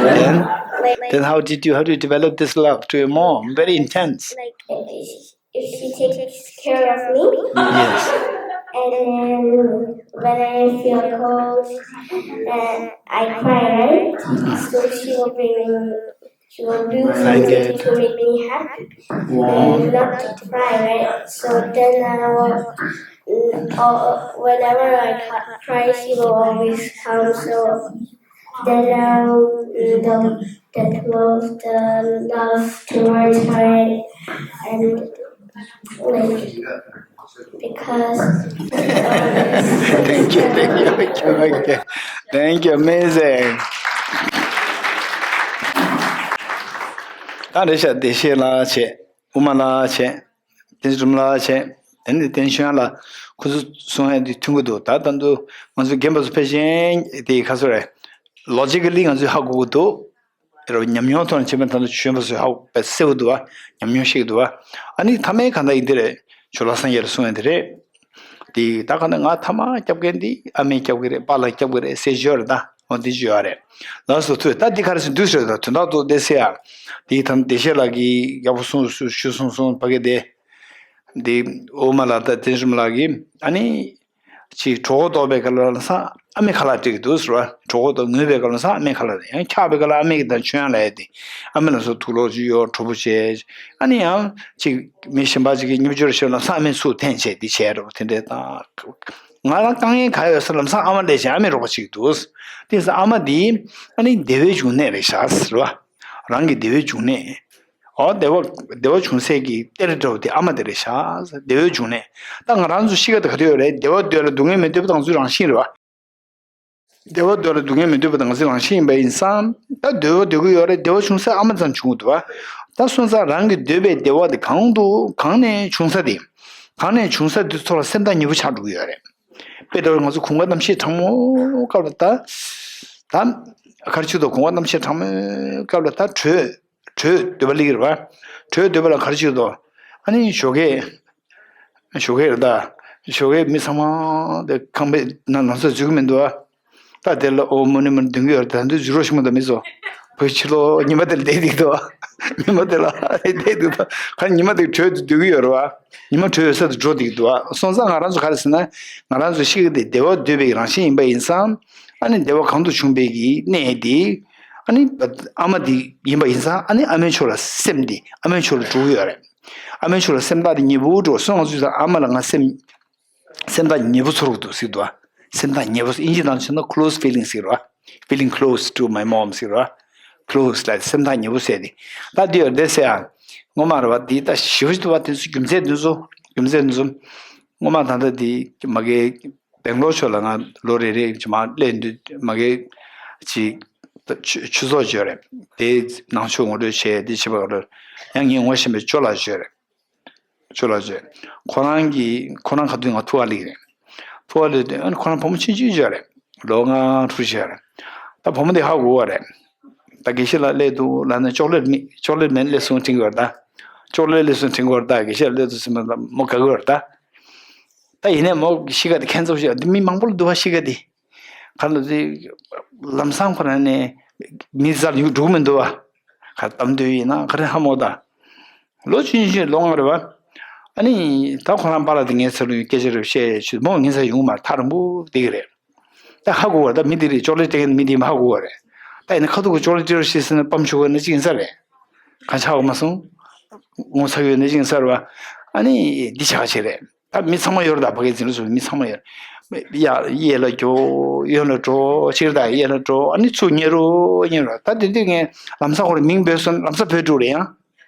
Then, like, then how did you how do you develop this love to your mom? Very intense. Like, if she takes care of me. Yes. And then when I feel cold, uh, I cry, right? So she will bring, she will do something to make me happy. Wow. And not to cry, right? So then I will, uh, whenever I ca- cry, she will always come. So then I will, uh, the, the love, the love towards her, and like, because. Thank you, thank you, thank you, thank you, amazing. ད་རེད་ཤག་བདེ་གཤེགས་ལགས་བྱས། དབུ་མ་ལགས་བྱས། བསྟན་འཛིན་སྒྲོལ་མ་ལགས་བྱས། དེ་ནས་བསྟན་ཆོས་དབྱངས་ལགས། ཁོ་ཚོ་གསུང་ཡ་དེ་མཐུན་གྱི་འདུག་ད་ད་དུང་ང་ཚོ་རྒན་པ་ཚོ་ཕལ་ཆེར་དེ་ག་ཚོད་རེད། ལོ་ཇི་ཀ་ལི་ང་ཚོས་ཧ་གོ་གི་འདུག་རོ། ཉམས་མྱོང་ཐོག་ནས་བྱས་པ་ད་ལྟ་གཞོན་པ་ཚོས་ཧ་གོ་པའི་གསལ་པོ་འདུག་བ། ཉམས་མྱོང་ཤེས་ཀྱི་འདུག་བ། ཨ་ནི་ཐ་མའི་གང་ལྟར་ཡིན་དེ་རེད། ཇོ་ལགས་སངས་རྒྱས་ལ་གསུངས་ཡ་དེ་རེད། དེ་ད་གང་ལྟར་ང་ཐ་མ་སྐྱབས་མཁན་འདི་ཨ་མས་སྐྱབས་ཀྱི་རེད། པཱ་ལགས་སྐྱབས་ཀྱི་རེད་ཟེར་བརྗོད་རེད་ད། འོ་འདི་བརྗོད་ཡ་རེད། ལགས་སོ། ཐུགས་ད་འདི་ག་རེ་ཟེར་འདུག་ཟེར་ད་དོན་དག་ཏུ་བལྟས་ཟེར་ཡ། དེ་ཐ་མ་བདེ་གཤེགས་ལགས་ཀྱིས་ཡག་པོ་གསུངས་ཞུ་གསུངས་སོང་ཕ་གི་དེ། འདི་ཨོ་མ་ལགས་དང་བསྟན་སྲུང་ལགས་ཀྱིས་ཨ་ནི། ཅིག་གྲོད་ཁོག་ལྟོགས་པའི་སྐབས་ལ་ལམ་སང་ཨ་མའི་ཁ་ལག་སྤྲད་ཀྱི་འདུག་ཟེར་བ། གྲོད་ཁོག་ལྟོགས་ངུས་པའི་སྐབས་ལ་ལམ་སང་ཨ་མའི་ཁ་ལག་ཡང་འཁྱག་པའི་སྐབས་ལ་ཨ་མའི་གི་དང་མཆོད་ཡང་ལ་ཡ་དེ། ཨ་མའི་ལམ་སང་དུག་ལོག་ཅིག་གཡོག་གྲོགས་པོ་བྱས། ཨ་ནི་ཡང་ཅིག་མི་གཞན་པ་ཅིག་གིས་མཉམ་སྦྱོར་བྱས་ལམ་སང་ཨ་མའི་ཚུགས་འཐེན་བྱས་འདི་བྱས་རོགས་དེ་འདྲའི་དང་། ང་རང་དཀའ་ངལ་ག་ཡོད་ས་ལམ་སང་ཨ་མ་ལས་ཀྱང་ཨ་མའི་རོགས་པ་བྱེད་ཀྱི་འདུག་དེ་ས་ཨ་མ་འདི་ཨ་ནི་བདེ་བའི་འབྱུང་གནས་རེད་ཤག་ཟེར་བ། རང་གི་བདེ་བའི་འབྱུང་གནས། ཨོ་བདེ་བ་བདེ་བ་བྱུང་སའི་གི་གཏེར་འདྲ་བོ་དེ་ཨ་མ་དེ་རེད་ཤག་བདེ་བའི་འབྱུང་གནས། ད་ང་རང་ཚོ་གཤིས་ཀ་དེ་ག་དུས་ཡོད་རེད། བདེ་བ་འདོད་ལ་སྡུག་བསྔལ་མི་འདོད་པ་དང་ཚུལ་རང་བཞིན་རེད་བ། བདེ་བ་འདོད་ལ་སྡུག་བསྔལ་མི་འདོད་པ་དང་ཚུལ་རང་བཞིན་ཡིན་པ་ཡིན་ཙང་ད་འདོད་པ་འདོད་ཀྱི་ཡོད་རེད། བདེ་བ་བྱུང་ས་ཨ་མ་ཙམ་བྱུང་གི་འདུག་བ། ད་སོང་ཙང་རང་གི་འདོད་པའི་བདེ་བ་དེ་གང་དུ་གང་ནས་བྱུང་ས་དེ། གང་ནས་བྱུང་ས་དེ་ཚོ་ལ་སེམས་ཐག་ཉེ་པོ་ཆགས་འགྲོ་གི་ཡོད་རེད། དཔེ་འདྲ་བོ་ང་ཚོ་གོམ་ཁ་གནམ་གཤིས་གྲང་མོ་སྐབས་ལ་ད། ད། ག་རེ་བྱེད་དོ། གོམ་ཁ་གནམ་གཤིས་གྲང་མོའི་སྐབས་ལ་ད་དྲོད། དྲོད་འདོད་པ་སླེབས་ཀྱི་རེད་བ། དྲོད་འདོད་པ་ལ་ག་རེ་བྱེད་དོ། ཨ་ནི་ཞོགས་ཀས། ཞོགས་ཀས་རེད་ད། ཞོགས་ཀས་མི་ཚང་མ་དེ་ཁང་པའི་ནང་ལམ་སང་འཛུལ་གྱི་མི་འདུག་བ། ད་དེ་ལ་ཨོ་མོ་ནི་མོ་འདོན་གྱི་ཡོད་རེད། ད་འདི་འཛུལ་རོགས་ཞུ་མ་ད་མི་ཚོ། བུ་ཕྱི་ལོགས་ཉི་མ་དེ་ལ་བསྡད་འདུག་འདུག་བ། ཉི་མ་དེ་ལ་བསྡད་འདུག་འདུག་ག་ཉི་མ་དེ་དྲོད་དུ་སྡོད་ཀྱི་ཡོད་རེད་བ། ཉི་མ་དྲོད་ཡོད་ས་དུ་འགྲོ་འདུག་འདུག་བ། སོང་ཙང་ང་རང་ཚོ་ག་རེ་ཟེར་ན། ང་རང་ཚོ་གཤིས་ཀ་དེ་བདེ་བ་འདོད་པའི་རང་བཞིན་ཡིན་པ་ཡིན་ཙང་། ཨ་ནི་བདེ་བ་གང་དུ་བྱུང་བའི་གི་གནས་དེ། ཨ་ནི་ཨ་མ་དེ་ཡིན་པ་ཡིན་ཙང་ཨ་ནི་ཨ་མའི་ཕྱོགས་ལ་སེམས་དེ་ཨ་མའི་ཕྱོགས་ལ་འགྲོ་གི་ཡོད་རེད། ཨ་མའི་ཕྱོགས་ལ་སེམས་ཐག་དེ་ཉེ་པོ་འགྲོ་སོང་ང་ཚོས་ད་ཨ་མ་ལ་ང་སེམས། སེམས་ཐག་ཉེ་པོ་ཚོར་གི་འདུག་ཟེར་འདུག་བ། སེམས་ཐག་ཉེ་པོ་ཨིན་ཇི་ནང་བྱས་ན་close feeling ཟེར་བ། Feeling close to my mom ཟེར་བ། close ལ་སེམས་ཐག་ཉེ་པོ་ཟེར་ཏེ། ད་འདི་ཡོད་བསྡད་ཟེར་ཡ། ངོ་མ་རེད་བ། འདི་ད་ཞིབ་ཏུ་བ་དེ་ཚོ་རྒྱུ་མཚན་འདི་ཚོ། རྒྱུ་མཚན་འདི་ཚོ། ངོ་མ་ད་ལྟ་འདི་མ་གི་སྦེང་ལོར་ཕྱོགས་ལ་ང་ལོ་རེ་རེ་ཅིག་མ་སླེབས་དུས་མ་གི་ཅིག་ཆུ་ཆུ་ཚོད་ཅིག་ཡོད་རེད། དེ་ནང་ཆོས་ངོ་སྤྲོད་བྱས་དེ་བྱེད་པ་རེད། ཡང་ངས་ངོ་ཤེས་པའི་ཅོ་ལགས་ཅིག་ཡོད་རེད། ཅོ་ལགས་ཅིག་ཁོ་རང་གིས་ཁོ་རང་ག་དུས་ང་ཐུག་ག་སླེབས་རེད། ཐུག་ག་སླེབས་དུས་ཨ་ནི་ཁོ་རང་བུ་མོ་ཆུང་ཆུང་ཅིག་ཡོད་རེད། ལོ་ལྔ་དྲུག་ཅིག་ཡོད་རེད། ད་བུ་མོ་དེ་ཧ་གོ་བ་རེད། ད་དགེ་བཤེས་ལགས་སླེབས་འདུག་ལབ་ན་ཅོག་ལེ་ཊི་མེད་ཅོག་ལེ་ཊི་མེད་སླེབས་སོང་དྲན་གྱི་ཡོད་རེད་ད། ཅོག་ལེ་ཊི་སླེབས་སོང་དྲན་གྱི་ཡོད་རེད་ད། དགེ་བཤེས་ལགས་སླེབས་འདུག་ཟེར་མ་མོ་དགའ་གི་ཡོད་རེད་ད། ད་ཡིན་ནའི་མོ་གི་གཤིས་ཀ་དེ་ཁྱད་མཚར་པོ་ཞིག་འདི་མི་མང་པོ་ལ་འདུག་བ་གཤིས་ཀ་དེ། ག་ལ་དེ། ལམ་སང་ཁོ་རང་ནས་མི་རྩར་ཡུག་འགྲོ་གི་མི་འདུག་བ། ག་གཏམ་འདོད་ཡིན་ན་ག་རེ་ཧ་མོ་ད། ལོ་ཆུང་ཆུང་ལོ་ལྔ་རེད་བ། ཨ་ནི་ད་ཁོ་རང་པཱ་ལགས་དེ་ངའི་ཚབ་ལ་སྐད་ཆ་རེ་བཤད་ཞུས་མོ་ངའི་ཚབ་ཡོང་མ་ཐག་རིང་པོ་བསྡད་ཀྱི་རེད། ད་ཧ་གོ་བ་རེད། ད་མི་དེ་རེད། ཅོག་ལེ་ཊི་སྤྲད་མཁན་མི་དེ་མ་ཧ་གོ་བ་རེད། ད་ཡིན་ན་ཁ་ཐུག་གི་ཅོག་ལེ་ཊི་སྤྲད་རོགས་ཞེས་ཟེར་ན་སྤམ་ཆུ་བ་ནི་ཅིག་ཡིན་ས་རེད། གང་ཆགས་མ་སོང་། ངོ་ཚ་ཡོད་ནི་ཅིག་ཡིན་ས་རེད་བ། ཨ་ནི་འདི་ཆགས་ཆེ་རེད། ད་མི་ཚང་མ་ཡོད་རེད། ད་ཕ་གི་འཛིན་གྲྭ་ཚོ་མི་ཚང་མ་ཡོད། ཡ་གཡས་ལ་འགྱོ། གཡོན་ལ་འགྲོ། ཕྱིར་ད་གཡས་ལ་འགྲོ། ཨ་ནི་ཚུར་ཉེ་རུ་ཉེ་རུ། ད་དེ་དུས་ངས་ལམ་སང་ཁོ་རང་མིང་འབོད་སོང་། ལམ་སང་བོད་ཕྲུག་རེད་ཡང་།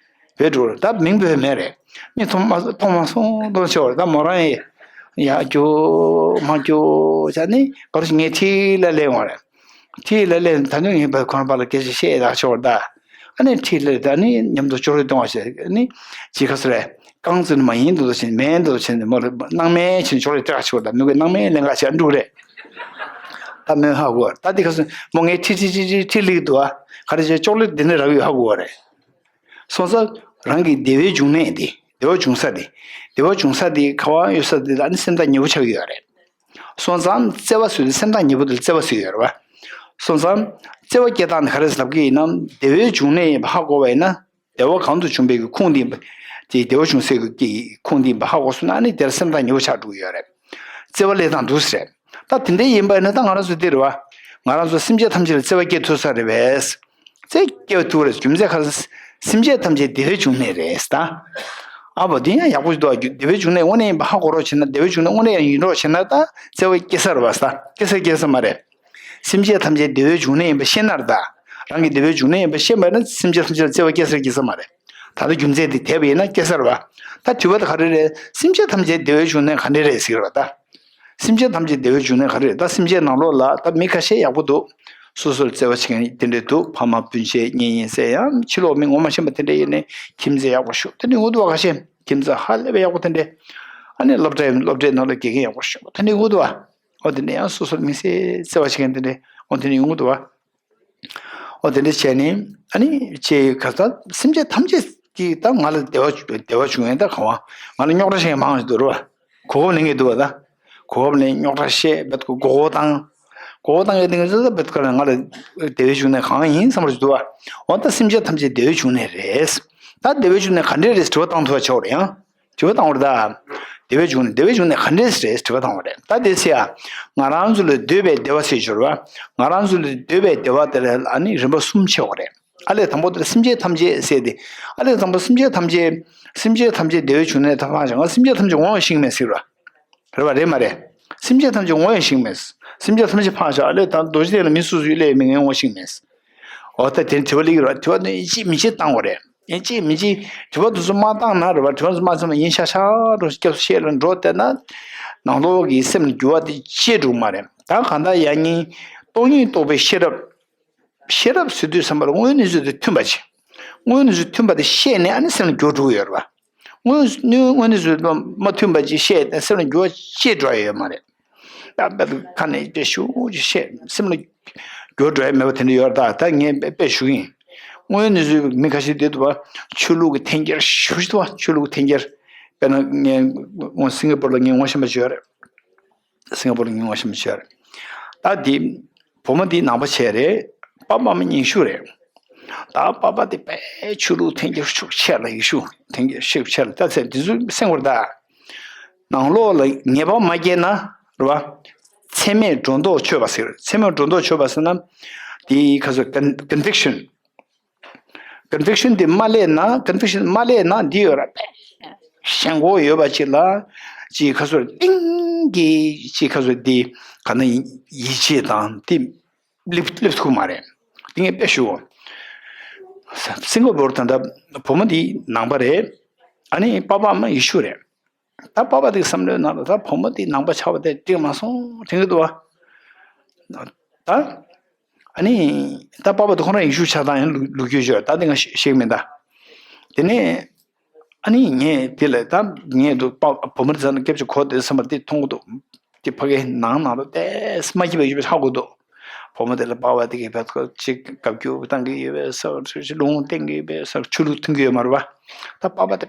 བོད་ཕྲུག་རེད། ད་མིང་འབོད་མེད་རེད། མི་མཐོང་མ་མཐོང་མ་སོང་མཐོང་ཆེ་བ་རེད། ད་མོ་རང་ཡས་ཡ་འགྱོ་མ་འགྱོ་བྱས་ནི་ག་རེ་ཞིག་ངའི་འཁྲིས་ལ་སླེབས་ཡོང་བ་རེད། འཁྲིས་ལ་སླེབས་ནས་ད་དུང་ངས་ཕར་ཁོ་རང་པཱ་ལགས་སྐད་ཆ་བཤད་ཡག་ཆོག་ད། ཨ་ནི་འཁྲིས་ལ་ད་ནི་མཉམ་དུ་ཅོག་ལེ་ཊི་གཏོང་བ་བྱས་ནི་ཅི་ག་ཟེར་རེད། རྐང་བཙུགས་ནས་མ་ཡིན་འདུག་འདུག་བྱས་ནས་མེད་འདུག་འདུག་བྱས་ནས་མོ་ལ་སྣང་མེད་བྱས་ནས་ཅོག་ལེ་ཊི་སྤྲད་ཆོག་ད། མོ་གིས་སྣང་མེད་ལེན་ག་བྱས་འགྲོ་གི་རེད། ད་མོས་ཧ་གོ་བ་རེད། ད་འདི་ག་ཟེར་མོ་ངའི་འཁྲིས་འཁྲིས་འཁྲིས་འཁྲིས་འཁྲིས་སླེབས་འདུག་ཨ། ག་རེ་བྱས་ཅོག་ལེ་ཊི་འདི་ནས་རག་ཡོད་ཧ་གོ་བ་རེད། སོང་ཙང་རང་གི་བདེ་བའི་འབྱུང་གནས་དེ། བདེ་བ་འབྱུང་ས་དེ། བདེ་བ་འབྱུང་ས་དེ་ག་པར་ཡོད་ས་དེ་ལ་ཨ་ནི་སེམས་ཐག་ཉེ་པོ་ཆགས་ཀྱི་ཡོད་རེད། སོང་ཙང་བརྩེ་བ་ཟེར་དུས་སེམས་ཐག་ཉེ་པོ་དེ་ལ་བརྩེ་བ་ཟེར་ཡོད་རེད་བ། སོང་ཙང་བརྩེ་བ་སྐྱེ་སྟངས་དེ་ག་རེ་ལབ་ཀྱི་ཡིན་ན། བདེ་བའི་འབྱུང་གནས་ཡིན་པ་ཧ་གོ་བ་ཡིན་ན། བདེ་བ་གང་དུ་བྱུང་བའི་གི་ཁུངས་དེ་ཡིན་པ། དེ་བདེ་བ་འབྱུང་སའི་གི་ཁུངས་དེ་ཡིན་པ་ཧ་གོ་སོང་ན་ཨ་ནི་དེར་སེམས་ཐག་ཉེ་པོ་ཆགས་འགྲོ་གི་ཡོད་རེད། བརྩེ་བ་སླེབས་སྟངས་འདུག་ཟེར། ད་དེ་འདྲ་ཡིན་པ་ཡིན་ན་ད་ང་རང་ཚོ་འདི་རེད་བ། ང་རང་ཚོ་སེམས་ཅན་ཐམས་ཅད་ལ་བརྩེ་བ་སྐྱེ་ཐུབ་ས་རེད་པས། བརྩེ་སྐྱེ་ཐུབ་རེད། རྒྱུ་མཚན་ག་རེ། སེམས་ཅན་ཐམས་ཅད་བདེ་བའི་འབྱུང་གནས་རེད་ད། ཨ་བོ་འདི་ཡང་ཡག་པོ་ཞིག་འདུག་ཨ། བདེ་བའི་འབྱུང་གནས་དངོས་གནས་ཡིན་པ་ཧ་གོ་རོགས་བྱས་ན། བདེ་བའི་འབྱུང་གནས་དངོས་གནས་ཡང་ཡིན་རོགས་བྱས་ན་ད་བརྩེ་བ་སྐྱེ་ས་རེད་བ། ད་སྐྱེ་ས་སྐྱེ་ས་མ་རེད། སེམས་ཅན་ཐམས་ཅད་བདེ་བའི་འབྱུང་གནས་ཡིན་པ་ཤེས་ན་རེད་ད། རང་གི་བདེ་བའི་འབྱུང་གནས་ཡིན་པ་ཤེས་པ་ན་སེམས་ཅན་ཐམས་ཅད་ལ་བརྩེ་བ་སྐྱེ་ས་རེད་སྐྱེ་ས་མ་རེད། ད་ལྟ་རྒྱུ་མཚན་འདི་དེད་པ་ཡིན་ན་སྐྱེ་ས་རེད་བ། ད་དྲི་བ་ད་ག་རེ་རེད། སེམས་ཅན་ཐམས་ཅད་བདེ་བའི་འབྱུང་གནས་ག་འདྲ་རེད་ཟེར་བ་ད། སེམས་ཅན་ཐམས་ཅད་བདེ་བའི་འབྱུང་གནས་ག་རེ་རེད། ད་སེམས་ཅན་ནང་ལོགས་ལ་ད་མི་ཁ་ཤས་ཡག་པོ་འདུག་སོ་སོར་བརྩེ་བ་བྱེད་མཁན་དེ་འདྲས་འདུག་ཕ་མ་སྤུན་མཆེད་གཉེན་ཉེ་ཟེར་ཡང་ཕྱི་ལོགས་མི་ངོ་མ་ཤེས་པ་དེ་འདྲས་ཡིན་ནའི་ཁྱིམ་མཚེས་ཡག་པོ་ཞིག་དེ་འདྲས་ཡོང་གི་འདུག་བ། ཁ་ཤས་ཁྱིམ་མཚེས་ཧ་ལས་པའི་ཡག་པོ་དེ་འདྲས། ཨ་ནི་སློབ་གྲྭའི་སློབ་གྲྭའི་ནང་ལ་དགེ་རྒན་ཡག་པོ་ཞིག་དེ་འདྲས་ཡོང་གི་འདུག་བ། འོ་དེ་འདྲས་ཡང་སོ་སོར་དམིགས་བསལ་བརྩེ་བ་བྱེད་མཁན་དེ་འདྲས་འོ་དེ་འདྲས་ཡོང་གི་འདུག་བ། ཨོ་དེ་འདྲ་བྱས་ནས་ཨ་ནི་ཅེས་ག་ས་སེམས་ཅན་ཐམས་ཅད་ཀྱིས་ད་ང་ལ་བདེ་བ་བདེ་བ་བྱུང་ཡོད་ད་གང་བ། ང་ལ་རྙོག་དྲ་བཤད་མཁན་མང་ཞིག་འདུག་རེད་བ། གོ་སྐབས་ལེན་གྱི་འདུག་བ་ད། གོ་སྐབས་ལེན་རྙོག་དྲ་བཤད་བེད་ཀོ་གོ་བཏང་། གོ་བཏང་ཡོད་དེ་ང་ཚོ་ད་བེད་ཀ་ལ་ང་ལ་བདེ་བའི་བྱུང་གནས་གང་ཡིན་བསམ་པ་ཞིག་འདུག་བ། འོ་ད་སེམས་ཅན་ཐམས་ཅད་བདེ་བའི་བྱུང་གནས་རེད། ད་བདེ་བའི་བྱུང་གནས་ག་འདྲས་རེད་དྲི་བ་བཏང་ཐུབ་པ་བྱ་བ་རེད་ཡང་། དྲི་བ་བཏང་བ་རེད་ད། བདེ་བའི་བྱུང་གནས་བདེ་བའི་བྱུང་གནས་ག་འདྲས་རེད་དྲི་བ་བཏང་བ་རེད་ད་དེ་ཚེ་ཡ། ང་རང་ཚོ་ལ་འདོད་པའི་བདེ་བ་ཟེར་སྦྱོར་བ། ང་རང་ཚོ་ལ་འདོད་པའི་བདེ་བ་དེ་ལ་ཨ་ནི་རིམ་པ་གསུམ་ཕྱེ་བ་རེད། ཨ་ལས་དང་པོ་དེར་སེམས་ཅན་ཐམས་ཅད་ཟེར་ཏེ། ཨ་ལས་དང་པོ་སེམས་ཅན་ཐམས་ཅད། སེམས་ཅན་ཐམས་ཅད་བདེ་བའི་བྱུང་གནས་ཐ་ཕང་ཞིང་ང་སེམས་ཅན་ཐམས་ཅད་ངོ་བོ་ཤིང་མེད་ཟེར་བ། རེད་བ་རེད་མ་རེད། སེམས་ཅན་ཐམས་ཅད་ངོ་བོ་ཤིང་མེད། སེམས་ཅན་ཐམས་ཅད་ཕང་ཞིང་ཨ་ལས་དང་རྡོ་རྗེ་གདན་ལ་མི་སུ་སུ་སླེབས་མི་ངའི་ངོ་བོ་ཤིང་མེད། འོ་ད་དེ་དྲི་བ་སླེབས་ཀྱི་རེད་བ་དྲི་བ་ནི་ཡིན་གཅིག་མིན་གཅིག་བཏང་དགོས་རེད་ཡིན་གཅིག་མིན་གཅིག་དྲི་བ་དེ་ཚོ་མ་བཏང་ན་རེད་བ་དྲི་བ་ཚོ་མ་བཏང་ན་ཡིན་ཤག་ཤག་འགྲོ་སྐྱབས་སུ་བཤད་ལ་འགྲོ་བསྡད་ན། ནང་ལོགས་ཀྱི་སེམས་ལ་འགྱུར་བ་དེ་ཅི་འགྲོ་གི་མ་རེད་ད་གང་ལྟར་ཡང་སྙིང་སྟོང་ཉིད་རྟོགས་པའི་ཤེས་རབ། ཤེས་རབ་ཟེར་དུས་ཙམ་པ་ལ་དངོས་གནས་ཚུལ་དེ་མཐུན་པ་ཅིག་དངོས་གནས་ཚུལ་མཐུན་པ་དེ་ཤེས་ནས་ཨ་ནི་སེམས་ལ་འགྱུར་འགྲོ་གི་ཡོད་རེད་བ། དངོས་གནས་དངོས་གནས་ཚུལ་མ་མཐུན་པ་ཅིག་ཤེས་ཏེ་སེམས་ལ་འགྱུར་བ་ཅི་འགྲོ་ཡ་ཡོད་མ་རེད། ད་དཔེ་ཁ་ནས་དཔེ་ཞུ་ཅིག་བཤད་སེམས་ལ་འགྱུར་འགྲོ་ཡ་མེད་པ་དེ་འདྲ་ཡོད་རེད་ད་ད་ངས་དཔེ་དཔེ་ཞུ་གི་ཡིན། དངོས་གནས་ཚུལ་མི་ཁ་ཤས་བསྡད་འདུག་བ། ཆོས་ལུགས་ཀྱི་འཐེན་འཁྱེར་ཞེ་པོ་ཅིག་འདུག་བ་ཆོས་ལུགས་འཐེན་འཁྱེར། དཔེར་ན་ངས་སིང་ག་པུར་ལ་ངས་ངོ་ཤེས་པ་ཅིག་ཡོད་རེད། སིང་ག་པུར་ལ་ངས་ངོ་ཤེས་པ་ཅིག་ཡོད་རེད། ད་དེ། བུ་མོ་འདི་ནང་པ་བྱས་རེད། པ་ཕ་མ་ཉི་ཤུ་རེད། ད་པ་ཕ་དེ་དཔེ་ཆོས་ལུགས་འཐེན་འཁྱེར་ཤུགས་ཆེ་ལ་ཡི་ཤུ་འཐེན་འཁྱེར་ཤུགས་ཆེ་ལ་ད་ཚེ་འདི་ཚོ་སེམས་ཁུར་ད། ནང་ལོགས་ལ་ངེས་པ་མ་སྐྱེས་ན་རེད་བ། ཚད་མས་སྒྲོ་འདོགས་ཆོད་པ་ཟེར་ཚད་མས་སྒྲོ་འདོགས་ཆོད་པ་ཟེར་ན། དེའི་ཁ་སོ་ཀོན་ཀོན་ཝིག་ཤན། ཀོན་ཝིག་ཤན་དེ་མ་སླེབས་ན་ཀོན་ཝིག་ཤན་མ་སླེབས་ན་འདི་ཡོད་ར་པས། ཞེན་ཁོག་ཡོད་པ་ཅིག་ལ་ཅིག་ཁ་སོར་ཏིང་གི་ཅིག་ཁ་སོར་འདི་ག་ན་ཡིད་ཆེས་དང་དེ་སླེབས་སླེབས་ཐུབ་མ་རེད། དེ་ངས་དཔེ་ཞུ། སིང་ག་པོར་ད་ལྟ་བུ་མོ་འདི་ནང་པ་རེད། ཨ་ནི་པ་ཕ་མ་ཡི་ཤུ་རེད། ད་པ་ཕ་དེ་བསམ་བློའི་ནང་ལ་ད་བུ་མོ་དེ་ནང་པ་ཆགས་པ་དེ་འགྲིག་མ་སོང་དྲན་གི་འདུག་བ། ད། ཨ་ནི། ད་པ་ཕ་དེ་ཁོ་རང་ཡི་ཤུ་ཆགས་སྟངས་ཡང་ལོ་ལོ་རྒྱུས་ཡོད་ད་དེ་ང་ཤེས་ཤེས་མིན་ད། དེ་ནས། ཨ་ནི་ངས་དེ་ལ་ད་ངས་འདུག་པ་བུ་མོ་དེ་ཚ་ན་སྐྱབས་ཀྱི་གོ་དེ་བསམ་པ་དེ་མཐོང་གི་འདུག་དེ་ཕ་གའི་ནང་ནང་ལ་ཏེས་མ་སྐྱིད་པ་ཡོད་པ་ཧ་གོ་འདུག་བུ་མོ་དེ་ལ་པ་ཕ་དེ་གི་བད་ཁོ་ཅིག་དགའ་སྐྱོ་བཏང་གི་ཡོད་པའི་ས་ཆུ་ལུང་བསྟན་གི་ཡོད་པའི་ས་ཆུ་ལུག་ཐུང་གི་ཡོད་མ་རེད་བ། ད་པ་ཕ་དེ་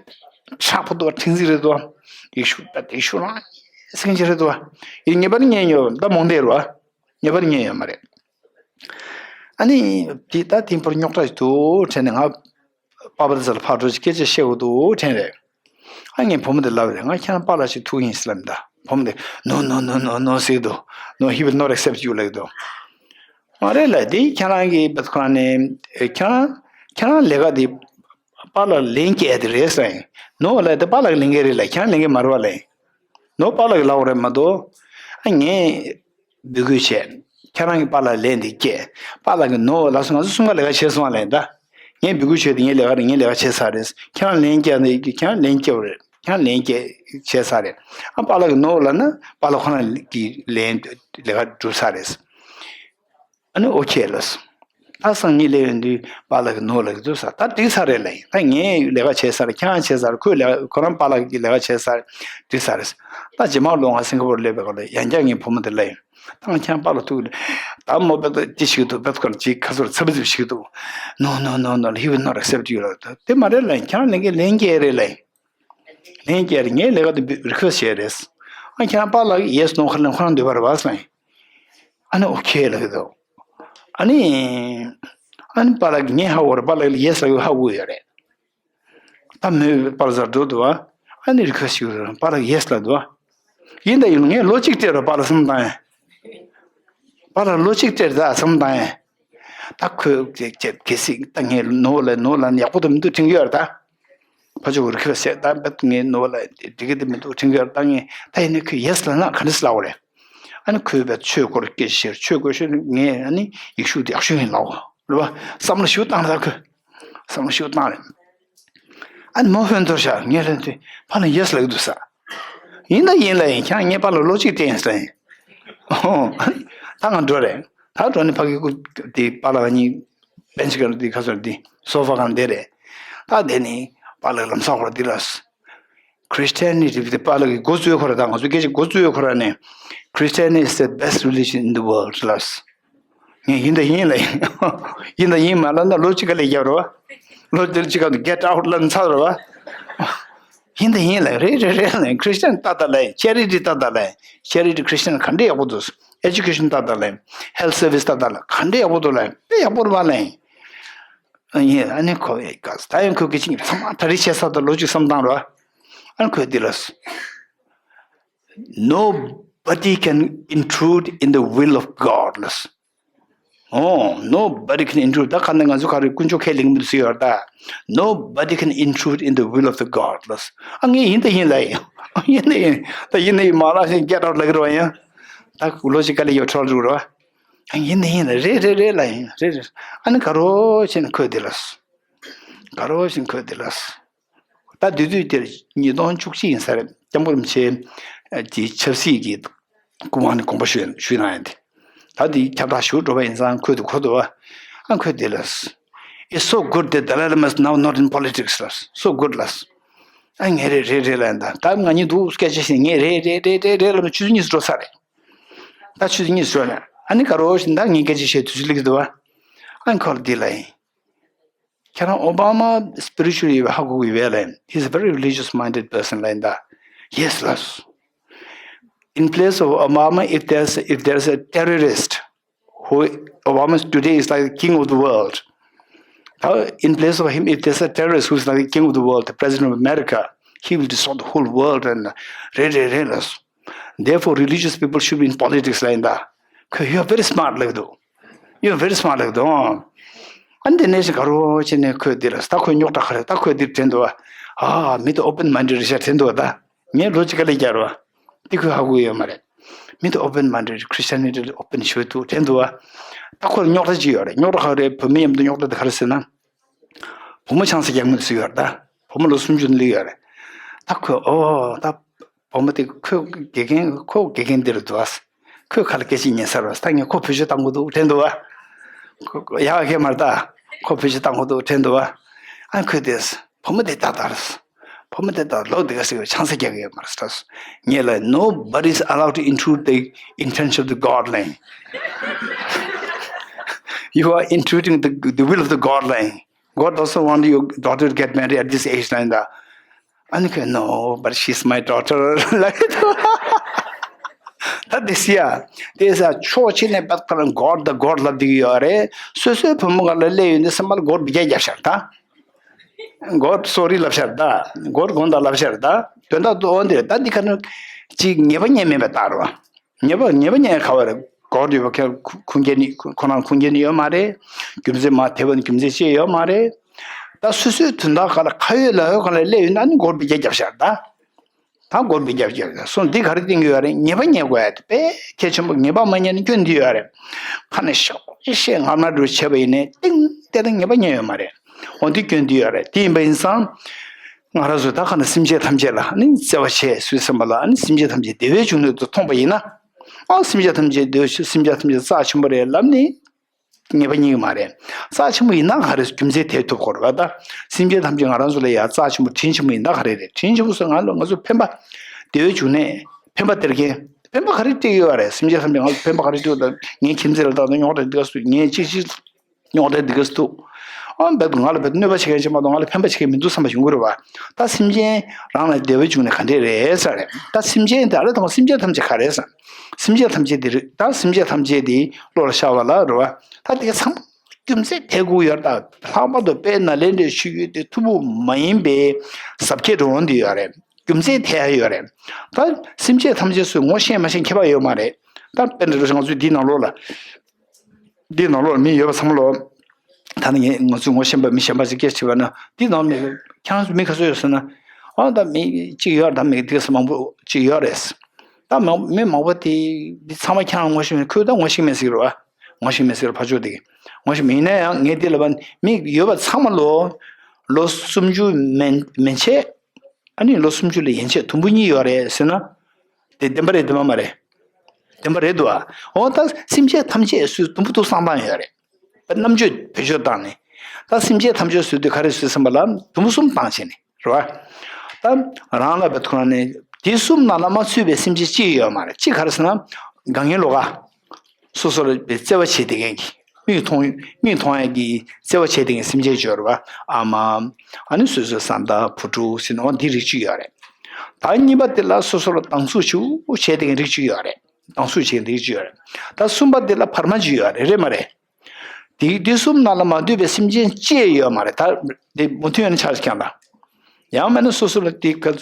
ཕྲག་པོ་འདུག་བ་ཁྲིང་ཟིག་རེད་འདུག་བ། ཡིག་ཤུ་པ་དེ་ཡིག་ཤུ་རང་སེང་ཆེ་རེད་འདུག་བ། ཡིན་ངེས་པར་ཉན་ཡོད་ད་མོང་དེ་རེད་བ། ངེས་པར་ཉན་ཡོད་མ་རེད། ཨ་ནི་དེ་ད་དེང་ཕར་རྙོག་དྲ་ཞིག་འདུག་དྲན་ནས་ང་པ་ཕ་དེ་ཚ་ལ་ཕར་འགྲོ་ཅིག་སྐད་ཆ་བཤད་དགོས་འདུག་དྲན་རེད། ཨ་ངས་བུ་མོ་དེ་ལབ་རེད་ང་ཁྱེད་རང་པཱ་ལགས་ཤིག་ཐུག་ཡིན་ཟེར་ལབ་མི་ད་བུ་མོ་དེ་no no no no no ཟེར་གི་འདུག no he will not accept you ལབ་གི་འདུག་མ་རེད་ལ་དེ་ཁྱེད་རང་གི་བད་ཁོ་རང་ནས་ཁྱེད་རང་ཁྱེད་རང་ལས་ཀ་དེ་པཱ་ལགས་ལན་སྐྱེལ་དེ་རེད་ཟེར་ཡིན་no ལ་དེ་པཱ་ལགས་ལན་སྐྱེལ་རེད་ལ་ཁྱེད་རང་ལན་སྐྱེལ་མ་རེད་བ་ལ་ཡིན་no པཱ་ལགས་ལབ་རེད་མ་གཏོགས་ཨ་ངས་འབོད་སྐུལ་བྱས། ཁྱེད་རང་གི་པཱ་ལགས་ལན་འདི་སྐྱེལ། པཱ་ལགས་ཀྱིས་no ལབ་སོང་ང་ཚོ་གསུམ་ཀ་ལས་ཀ་བྱས་སོང་བ་ལན་ད། ངས་འབོད་སྐུལ་བྱས་ཏེ་ངའི་ལས་ཀ་རེད་ངའི་ལས་ཀ་བྱས་ཚར་རེད། ཁྱེད་རང་ལན་སྐྱེལ་ནས་ཁྱེད་རང་ལན་སྐྱེལ་བ་རེད། ཁྱེད་རང་ལན་སྐྱེལ་བྱས་ཚར་རེད། ཨ་པཱ་ལགས་ཀྱིས་no ལབ་ན་པཱ་ལགས་ཁོ་རང་གི་ལན་ལས་ཀ་གྲུབ་ཚར་རེད། ཨ་ནི་ཨོ་ཁེ་ལབ་སོང་། ད་སང་ཉིན་སླེབས་ཡོང་དུས་པཱ་ལགས་ཀྱིས་no ལབ་ཀྱི་འདུག་ཟེར་ད་འགྲིག་ཚར་རེད་ལབ་ཡིན། ད་ངས་ལས་ཀ་བྱས་ཚར་ཁྱེད་རང་བྱས་ཚར་ཁོས་ལས་ཁོ་རང་པཱ་ལགས་ཀྱིས་ལས་ཀ་བྱས་ཚར་འགྲིག་ཚར་རེད། ད་རྗེས་མ་ལོ་ང་སིང་ག་པོར་སླེབས་པའི་སྐབས་ལ་ཡང་བསྐྱར་ངས་བུ་མོ་དེ་ལབ་ཡིན། ད་ང་ཁྱེད་རང་པཱ་ལགས་ཐུག་ད་མོ་དཔེ་ཏོ་ཅི་ཞིག་འདུག་དཔེ་ཁར་ཅིག་ཁ་སོར་ཚ་བི་ཚི་བི་ཞིག་འདུག no no no no he will not accept you ལབ་ད་དེ་མ་རེད་ལབ་ཡིན། ཁྱེད་རང་ལས་ཀའི་ལན་སྐྱེལ་རེད་ལབ་ཡིན། ལན་སྐྱེལ་རེད་ངས་ལས་ཀ་དེ་རི་ཁུ་ཨེ་སི་ཊི་བྱས་རེད། ཨ་ཁྱེད་རང་པཱ་ལགས་ཀྱིས་ཡེ་སི་ནོ་ཁ་ལན་ཁོ་རང་འདོད་པ་རེད་བ་ཟེར་ཡིན། ཨ་ནི་ཨོ་ཁེ་ལབ་ཀྱི་འདུག་ཨ་ནི། ཨ་ནི་པཱ་ལགས་ངས་ཧ་གོ་རེད་པཱ་ལགས་ལ་ཡེ་སི་ལབ་ཀྱི་ཧ་གོ་ཡོད་རེད། ད་མོས་པཱ་ལགས་ཟར་འགྲོ་འདུག་ཨ་ནི་རི་ཁུ་ཨེ་སི་ཊི་ཞུ་རེད་པཱ་ལགས་ཡེ་སི་ལབ་འདུག་ཨ། ཡིན་ད་ཡིན་ངས་ལོ་གཅིག་སྤྲད་རོགས་པཱ་ལགས་བསམ་བཏང་ཡ། པཱ་ལགས་ལོ་གཅིག་སྤྲད་ད་བསམ་བཏང་ཡ། ད་ཁོས་གལ་སྲིད་ད་ངས་ནོ་ལ་ནོ་ལ་ཡག་པོ་དང་མི་འདུག་དྲན་གྱི་ཡོད་རེད་ད། ཕ་ཆོས་གུར་ཁྱོད་ཟེར་ད་བེད་ངའི་ནོར་བ་ལ་འགྲིག་གི་དེ་མི་འདུག་དྲན་གྱི་ཡོད་ད་ངས་ད་ཡིན་ན་ཁོས་ཡེ་སི་ལབ་ན་ག་འདྲ་སེ་ལབ་དགོས་རེད། ཨ་ནི་ཁོས་བེད་ཆོས་སྐོར་སྐད་ཆ་བཤད་ཆོས་སྐོར་ཤོད་ངས་ཨ་ནི་ཡིག་ཤུགས་དེ་ཡག་ཤོས་ཡིན་ལབ་དགོས་རེད་བ། བསམ་བློ་ཞུ་བཏང་རེད་ད་ཁོས། བསམ་བློ་ཞུ་བཏང་རེད། ཨ་ནི་མོ་ཧོན་ཐོར་ཤག་ངས་ལན་དུས་ཕ་ལ་ཡེ་སི་ལབ་གི་འདུག་ས། ཡིན་ད་ཡིན་ལ་ཡིན་ཁྱང་ངས་པཱ་ལགས་ལོ་གཅིག་བསྟན་ས་ཡིན། ཨོ། ད་ང་འགྲོ་རེད། ད་འགྲོ་ནས་ཕ་གི་སྐུ་དེ་པཱ་ལགས་གཉིས་བན་ཆི་གར་དེ་ཁ་སོར་དེ་སོ་ཕ་གང་བསྡད་རེད། ད་དེ་ནས་པཱ་ལགས་ལམ་སང་ཁོ་ར་དེ་ལ། Christianity དེ་པཱ་ལགས་ཀྱི་འགོ་བཙུགས་ཁོ་ར་ད་ང་ཚོ་སྐད་ཆ་འགོ་བཙུགས་ཁོ་ར་ནས། Christianity is the best religion in the world ལབ། ངས་ཡིན་ད་ཡིན་ལ་ཡིན། ཡིན་ད་ཡིན་མ་ལབ་ན་ལོ་གཅིག་ག་ལས་རྒྱབ་རོ། ལོ་དེར་གཅིག་ག་དུ་get out ལབ་ཚར་རོ། ཡིན་ད་ཡིན་ལ་རེད་རེད་རེད་ལ་ཁྲིས་ཅན་ཏག་ཏག་ལ་ཡིན། ཅེ་རི་ཊི་ཏག་ཏག་ལ་ཡིན། ཅེ་རི་ཊི་ཁྲིས་ཅན་ག་འདྲ་ཡག་པོ་འདུག་ཨེ་ཇུ་ཀེ་ཤན་ཏག་ཏག་ལ་ཡིན། ཧེལ་ཐི་སར་བི་སི་ཏག་ཏག་ལ་ག་འདྲ་ཡག་པོ་འདུག་ལ་ཡིན། དཔེ་ཡག་པོ་རེད་པ་ལ་ཡིན། ཡིན། ཨ་ནི་ཁོ་ཡི་ག་ད་ཡང་ཁོས་གི་ཅིག་ཚང་མ་ད་རེས་བྱས་ས་དང་ལོ་གཅིག་བསམ་སྟངས་རོ། ཨ་ནི་ཁོས་འདི་ལ། Nobody can intrude in the will of God ལ། Oh, nobody can intrude. ད་ག་ནས་ང་ཚོ་ག་རེ་དཀོན་མཆོག་ཁས་ལེན་མི་འདུག་ཟེར་ཡོད་ད། Nobody can intrude in the will of the God ལ། ཨ་ངས་ཡིན་ད་ཡིན་ལ་ཡིན། ཡིན་ད་ཡིན། ད་ཡིན་ད་ཡིན་མ་ལ་ཞིག་get out ལ་གི་རོ་ཡིན། ད་ལོ་ཞིག་ག་ལ་ཡོད་ཁྲོལ་རུ་རོ། ཨ་ཡིན་ད་ཡིན་ལ་རེད་རེད་རེད་ལ་ཡིན་རེད་རེད། ཨ་ནི་ག་རོ་ཆེ་ན་ཁོས་འདི་ལ། ག་རོ་ཞིག་ཁོས་འདི་ལ། ད་དེ་དུས་དེར་ཉིས་སྟོང་བཅུ་གཅིག་ཡིན་ས་རེད། སྐྱབས་མགོན་རིན་པོ་ཆེ་གི་ཆབ་སྲིད་ཀྱི་སྐུ་དབང་ནས་དགོངས་པ་ཞུས་ཞུས་གནང་ཡོད་དེ། ད་དེ་ཁྱབ་བསྒྲགས་ཞུ་འགྲོ་བ་ཡིན་ཙང་ཁོས་དེ་གོ་འདུག་བ། ཨ་ཁོས་དེ་ལ། It's so good that Dalai Lama is now not in politics ལ། So good ལ། ཨ་ངས་རེད་རེད་རེད་ལ་ད་ད་ང་གཉིས་འདུག་སྐད་ཆ་བཤད་ངས་རེད་རེད་རེད་རེད་རེད་ལ་ཆུ་ཚོད་གཉིས་སུ་འགྲོ་ས་རེད། ད་ཆུ་ཚོད་གཉིས་སུ་འགྲོ་ན་ཨ་ནི་ག་རོ་ཞིག་ད་ངས་སྐད་ཆ་བཤད་དུས་ཚོད་སླེབས་ཀྱི་འདུག་བ། ཨ་ཁོ་ལ་དེ་ལ་ཡིན། Can Obama spiritually have a He's a very religious minded person like that. Yes, yes. In place of Obama, if there's if there's a terrorist who Obama today is like the king of the world. How in place of him, if there's a terrorist who's like the king of the world, the president of America, he will destroy the whole world and re re re. Therefore, religious people should be in politics like that. You are very smart like that. You are very smart like that. ཨ་འདི་ནས་ཞིག་ག་རོ་ཅི་ནས་ཁོས་འདི་ལ་ད་ཁོས་རྙོག་དྲ་ག་རེ་ད་ཁོས་འདིར་དྲན་འདུག་ཨ། མི་དེ་open minded རེད་ཤག་དྲན་འདུག་ཨ། ད་ངས་ལོ་གཅིག་ག་ལས་རྒྱག་རོགས། འདི་ཁོས་ཧ་གོ་ཡོད་མ་རེད། མི་དེ་open minded Christianity open ཞུ་འདུག་དྲན་འདུག་ཨ། ད་ཁོར་རྙོག་དྲ་ཅིག་ཡོད་རེད། རྙོག་དྲ་ག་རེ་བུད་མེད་མཉམ་དུ་རྙོག་དྲ་དེ་ག་རེ་ཟེར་ན། བུ་མོ་ཆང་ས་རྒྱག་མི་ཚུད་ཡོད་རེད་ད། བུ་མོ་ལོ་སུམ་ཅུ་ནས་སླེབས་ཡོད་རེད། ད་ཁོས་ཨོ་ད། བུ་མོ་དེ་ཁོས་དགེ་རྒན་ཁོ་དགེ་རྒན་འདིར་འདུག་ཨ། ཁོས་ཁ་ལ་སྐད་ཆ་ཉན་ས་རེད་ད། ངས་ཁོ་བེད་སྤྱོད་བཏང་གི་འདུག་དྲན་འདུག་ཨ། ཁོ་ཡག་གི་མ་རེད་ད། ཁོ་བེད་སྤྱོད་བཏང་གི་འདུག་དྲན་འདུག་ཨ། ཨ་ཁོས་དེས་བུ་མོ་དེ་ད་ལྟ་རེད། བུ་མོ་དེ་ད་ལོ་དེ་ག་ཟེར་བའི་ཆང་ས་རྒྱག་གི་ཡོད་མ་རེད་ད། ངས་ལ་nobody is allowed to intrude the intention of the God ལན། You are intruding the, the will of the God ལན། God doesn't want your daughter to get married at this age ལན་ད། ཨ་ནི་ཁོས་no, but she's my daughter ལབ་ཀྱི་འདུག་ད་དེ་སི་ཡ། དེ་ས་ཕྱོགས་གཅིག་ནས་པད་ཁ་ལ་སྒོར་དང་སྒོར་ལབ་བསྡད་ཀྱི་ཡོད་རེད། སོ་སོའི་བུ་མོ་ག་ལ་སླེབས་ཡོད་ནི་སེམས་པ་ལ་སྒོར་བརྒྱ་བརྒྱབ་ཤར་ད། སྒོར་སོ་རི་ལབ་ཤར་ད། སྒོར་དགོང་དག་ལབ་ཤར་ད། དོན་དག་ཏུ་འོ་འདིར་ད་འདི་ཁ་ནི་ཅིག་ཉེས་པ་ཉེས་མེད་པའི་རྟགས་རེད་བ། ཉེས་པ་ཉེས་པ་ཉེས་ག་བ་རེད། སྒོར་ཡོད་པ་ཁྱེད་ཁུ་ཁུ་འགྱེད་ནི་ཁོ་ཁོ་རང་ཁུ་འགྱེད་ནི་ཡོད་མ་རེད། རྒྱུ་མཚན་མ་དེ་བ་ནི་རྒྱུ་མཚན་ཅི་ཡོད་མ་རེད། ད་སོ་སོའི་དོན་དག་ག་ལ་ཁ་ཡོད་ལག་ཡོད་ག་ལ་སླེབས་ཡོད་ན་ནི་སྒོར་བརྒྱ་བརྒྱབ་ཤར་ད། ད་སྒོར་བརྒྱ་བརྒྱབ་ཤར་སོང་འདི་ག་རེ་བསྟན་གྱི་ཡོད་རེད། ཉེས་པ་ཉེས་དགོས་ཡ་དེ་དཔེ་གལ་ཆེན་པོ། ཉེས་པ་མ་ཉེས་ན་སྐྱོན་འདི་ཡོད་རེད། ཁ་ནས་ཤོག་ཤེས་ངར་མ་འགྲོ་བྱས་པ་ཡིན་ནའི་ཏིང་དེ་ལ་ཉེས་པ་ཉེས་ཡོད་མ་རེད། འོ་འདི་སྐྱོན་འདི་ཡོད་རེད། དེ་ཡིན་པ་ཡིན་ཙང་། ང་རང་ཚོ་ད་ག་ནས་སེམས་ཅན་ཐམས་ཅད་ལ་ནི་བརྩེ་བ་བྱེད་སུས་བསམ་པ་ལ་ནི་སེམས་ཅན་ཐམས་ཅད་བདེ་བའི་འབྱུང་གནས་དུ་མཐོང་པ་ཡིན་ན། ཨ་སེམས་ཅན་ཐམས་ཅད་བདེ་བའི་སེམས་ཅན་ཐམས་ཅད་རྩ་ཆེན་པོ་རེད་ལབ་ནི། ཉེས་པ་རྙེད་ཀྱི་མ་རེད། རྩ་ཆེན་པོ་ཡིན་ན་ག་རེ་རྒྱུ་མཚན་དེ་ཐུབ་དགོས་རེད་བ་ད། སེམས་ཅན་ཐམས་ཅད་ང་རང་ཚོ་ལ་ཡ་རྩ་ཆེན་པོ་དྲིན་ཆེན་པོ་ཡིན་ན་ག་རེ་རེད། དྲིན་ཆེན་པོ་ཟེར་ང་ལ་ང་ཚོ་ཕན་པ། བདེ་བའི་འབྱུང་གནས་ཕན་པ་སྟེར་མཁན། ཕན་པ་ག་རེ་སྟེར་ཡོད་རེད། སེམས་ཅན་ཐམས་ཅད་ང་ལ་ཕན་པ་ག་རེ་སྟེར་ཡོད་ད། ངའི་ཁྱིམ་མཚེས་ལ་ད་ང་ཉོག་དྲ་འདི་ག་སུ་ངའི་ཅི་ཅི། རྙོག་དྲ་འདི་ག་སུ་འདུག་ཨ་འབད་ང་ལ་འབད་གནོད་པ་བྱེད་མཁན་ཅིག་མ་གཏོགས་ང་ལ་ཕན་པ་བྱེད་མཁན་མི་འདུག་བསམ་པ་ཡོང་གི་རེད་བ། ད་སེམས་ཅན་རང་ལ་བདེ་བའི་འབྱུང་གནས་ག་འདྲས་རེད་ཟེར་རེད། ད་སེམས་ཅན་དེ་ཨ་རེ་དང་སེམས་ཅན་ཐམས་ཅད་ག་རེད་ཟེར། སེམས་ཅན་ཐམས་ཅད་དེ་རེད་ད། སེམས་ཅན་ཐམས་ཅད་དེ་བློ་ལ་ཤར་བ་ལ་རེད་བ། ད་དེ་ཚང་མ་རྒྱུ་མཚན་དེ་དགོས་ཡོད་ད། ལྷག་པར་དུ་དཔལ་ནཱ་ལེནྡྲའི་ཆོས་བརྒྱུད་དེ་ཐུ་བོ་མ་ཡིན་པའི་ཟབ་ཁྱད་འགྲོ་འོང་དེ་ཡོད་རེད། རྒྱུ་མཚན་དེ་ཡོད་རེད། ད་སེམས་ཅན་ཐམས་ཅད་སུ་ངོ་ཤེས་མ་ཤེས་ཁྱད་པར་ཡོད་མ་རེད། ད་དཔེར་ན་ང་ཚོའི་འདི་ནང་ལོགས་ལ། འདི་ནང་ལོགས་ལ་མི་ཡོད་པ་ཚང་མ་ལོ། ད་ནི་ངས་ང་ཚོས་ངོ་ཤེས་པ་མི་གཞན་པ་ཅིག་སྐད་ཆ་དྲིས་པ་ན་འདི་ནང་མི་ཁྱེད་རང་ཚོ་མི་ག་ཚོད་ཡོད་ཟེར་ན། ཨ་ད་མི་གཅིག་ཡོད་རེད། ད་མི་འདི་ག་ས་མང་པོ་ཅིག་ཡོད་རེད། ད་མང་མི་མང་པོ་དེ་འདི་ཚང་མ་ཁྱེད་རང་ངོ་ཤེས་མེད། ཁོས་ད་ངོ་ཤེས་མེད་ཟེར་གི་རེད་བ། ངོ་ཤེས་མེད་ཟེར་ཕར་ཕྱོགས་དེ་གི་ངོ་ཤེས་མེད། ཡིན་ན་ཡང་ངས་འདི་ལ་བ་མི་ཡོད་པ་ཚང་མ་ལོ་ལོ་སུམ་ཅུ་མན་མན་ཆད། ཨ་ནི་ལོ་སུམ་ཅུ་ལ་ཡན་ཆད་དུམ་བུ་གཉིས་ཡོད་རེད་ཟེར་ན། དེ་བདེན་པ་རེད་བདེན་པ་མ་རེད། བདེན་པ་རེད་འདུག་ཨ། འོ་ད་སེམས་ཅན་ཐམས་ཅད་སུས་དུམ་བུ་དུ་བསམ་སྟངས་ཡོད་རེད། རྣམ་དཔྱོད་བེད་སྤྱོད་བཏང་ནས། ད་སེམས་ཅན་ཐམས་ཅད་སུས་དུས་ག་རེ་སུས་བསམ་པ་ལ་དུམ་བུ་གསུམ་བཏང་བྱས་ནས་རེད་བ། ད་རང་ལ་བེད་ཁོ་ན་ནས་དེ་གསུམ་ནང་ལ་མ་ཚུད་པའི་སེམས་ཅན་ཅི་ཡོད་མ་རེད། ཅི་ག་རེ་ཟེར་ན། དགའ་ངན་ལོག་ག་སོ་སོ་ལ་བརྩེ་བ་བྱེད་བསྡད་མཁན་གྱི་མིག་མཐོང་མིག་མཐོང་ཡ་གི་བརྩེ་བ་བྱེད་བསྡད་མཁན་སེམས་ཅན་ཡོད་རེད་བ། ཨ་མ། ཨ་ནི་སོ་སོའི་བཟའ་ཟླ་བུ་ཕྲུག་ཟེར་ནའང་འདི་རིགས་གཅིག་ཡོད་རེད། ད་གཉིས་པ་དེ་ལ་སོ་སོ་ལ་སྡང་ཟུག་ཞེ་པོ་བྱེད་བསྡད་མཁན་རིགས་གཅིག་ཡོད་རེད། སྡང་ཟུག་བྱེད་མཁན་རིགས་གཅིག་ཡོད་རེད། ད་གསུམ་པ་དེ་ལ་བར་མ་གཅིག་ཡོད་རེད། རེད་མ་རེད། དེ་དེ་གསུམ་ནང་ལ་མ་འདུས་པའི་སེམས་ཅན་གཅིག་ཡོད་མ་རེད། ད་དེ་མུ་མཐུད་ཡོད་ན་ཆགས་ཀྱང་ལ། ཡང་མིན་ན་སོ་སོ་ལ་དེ་ག་ག་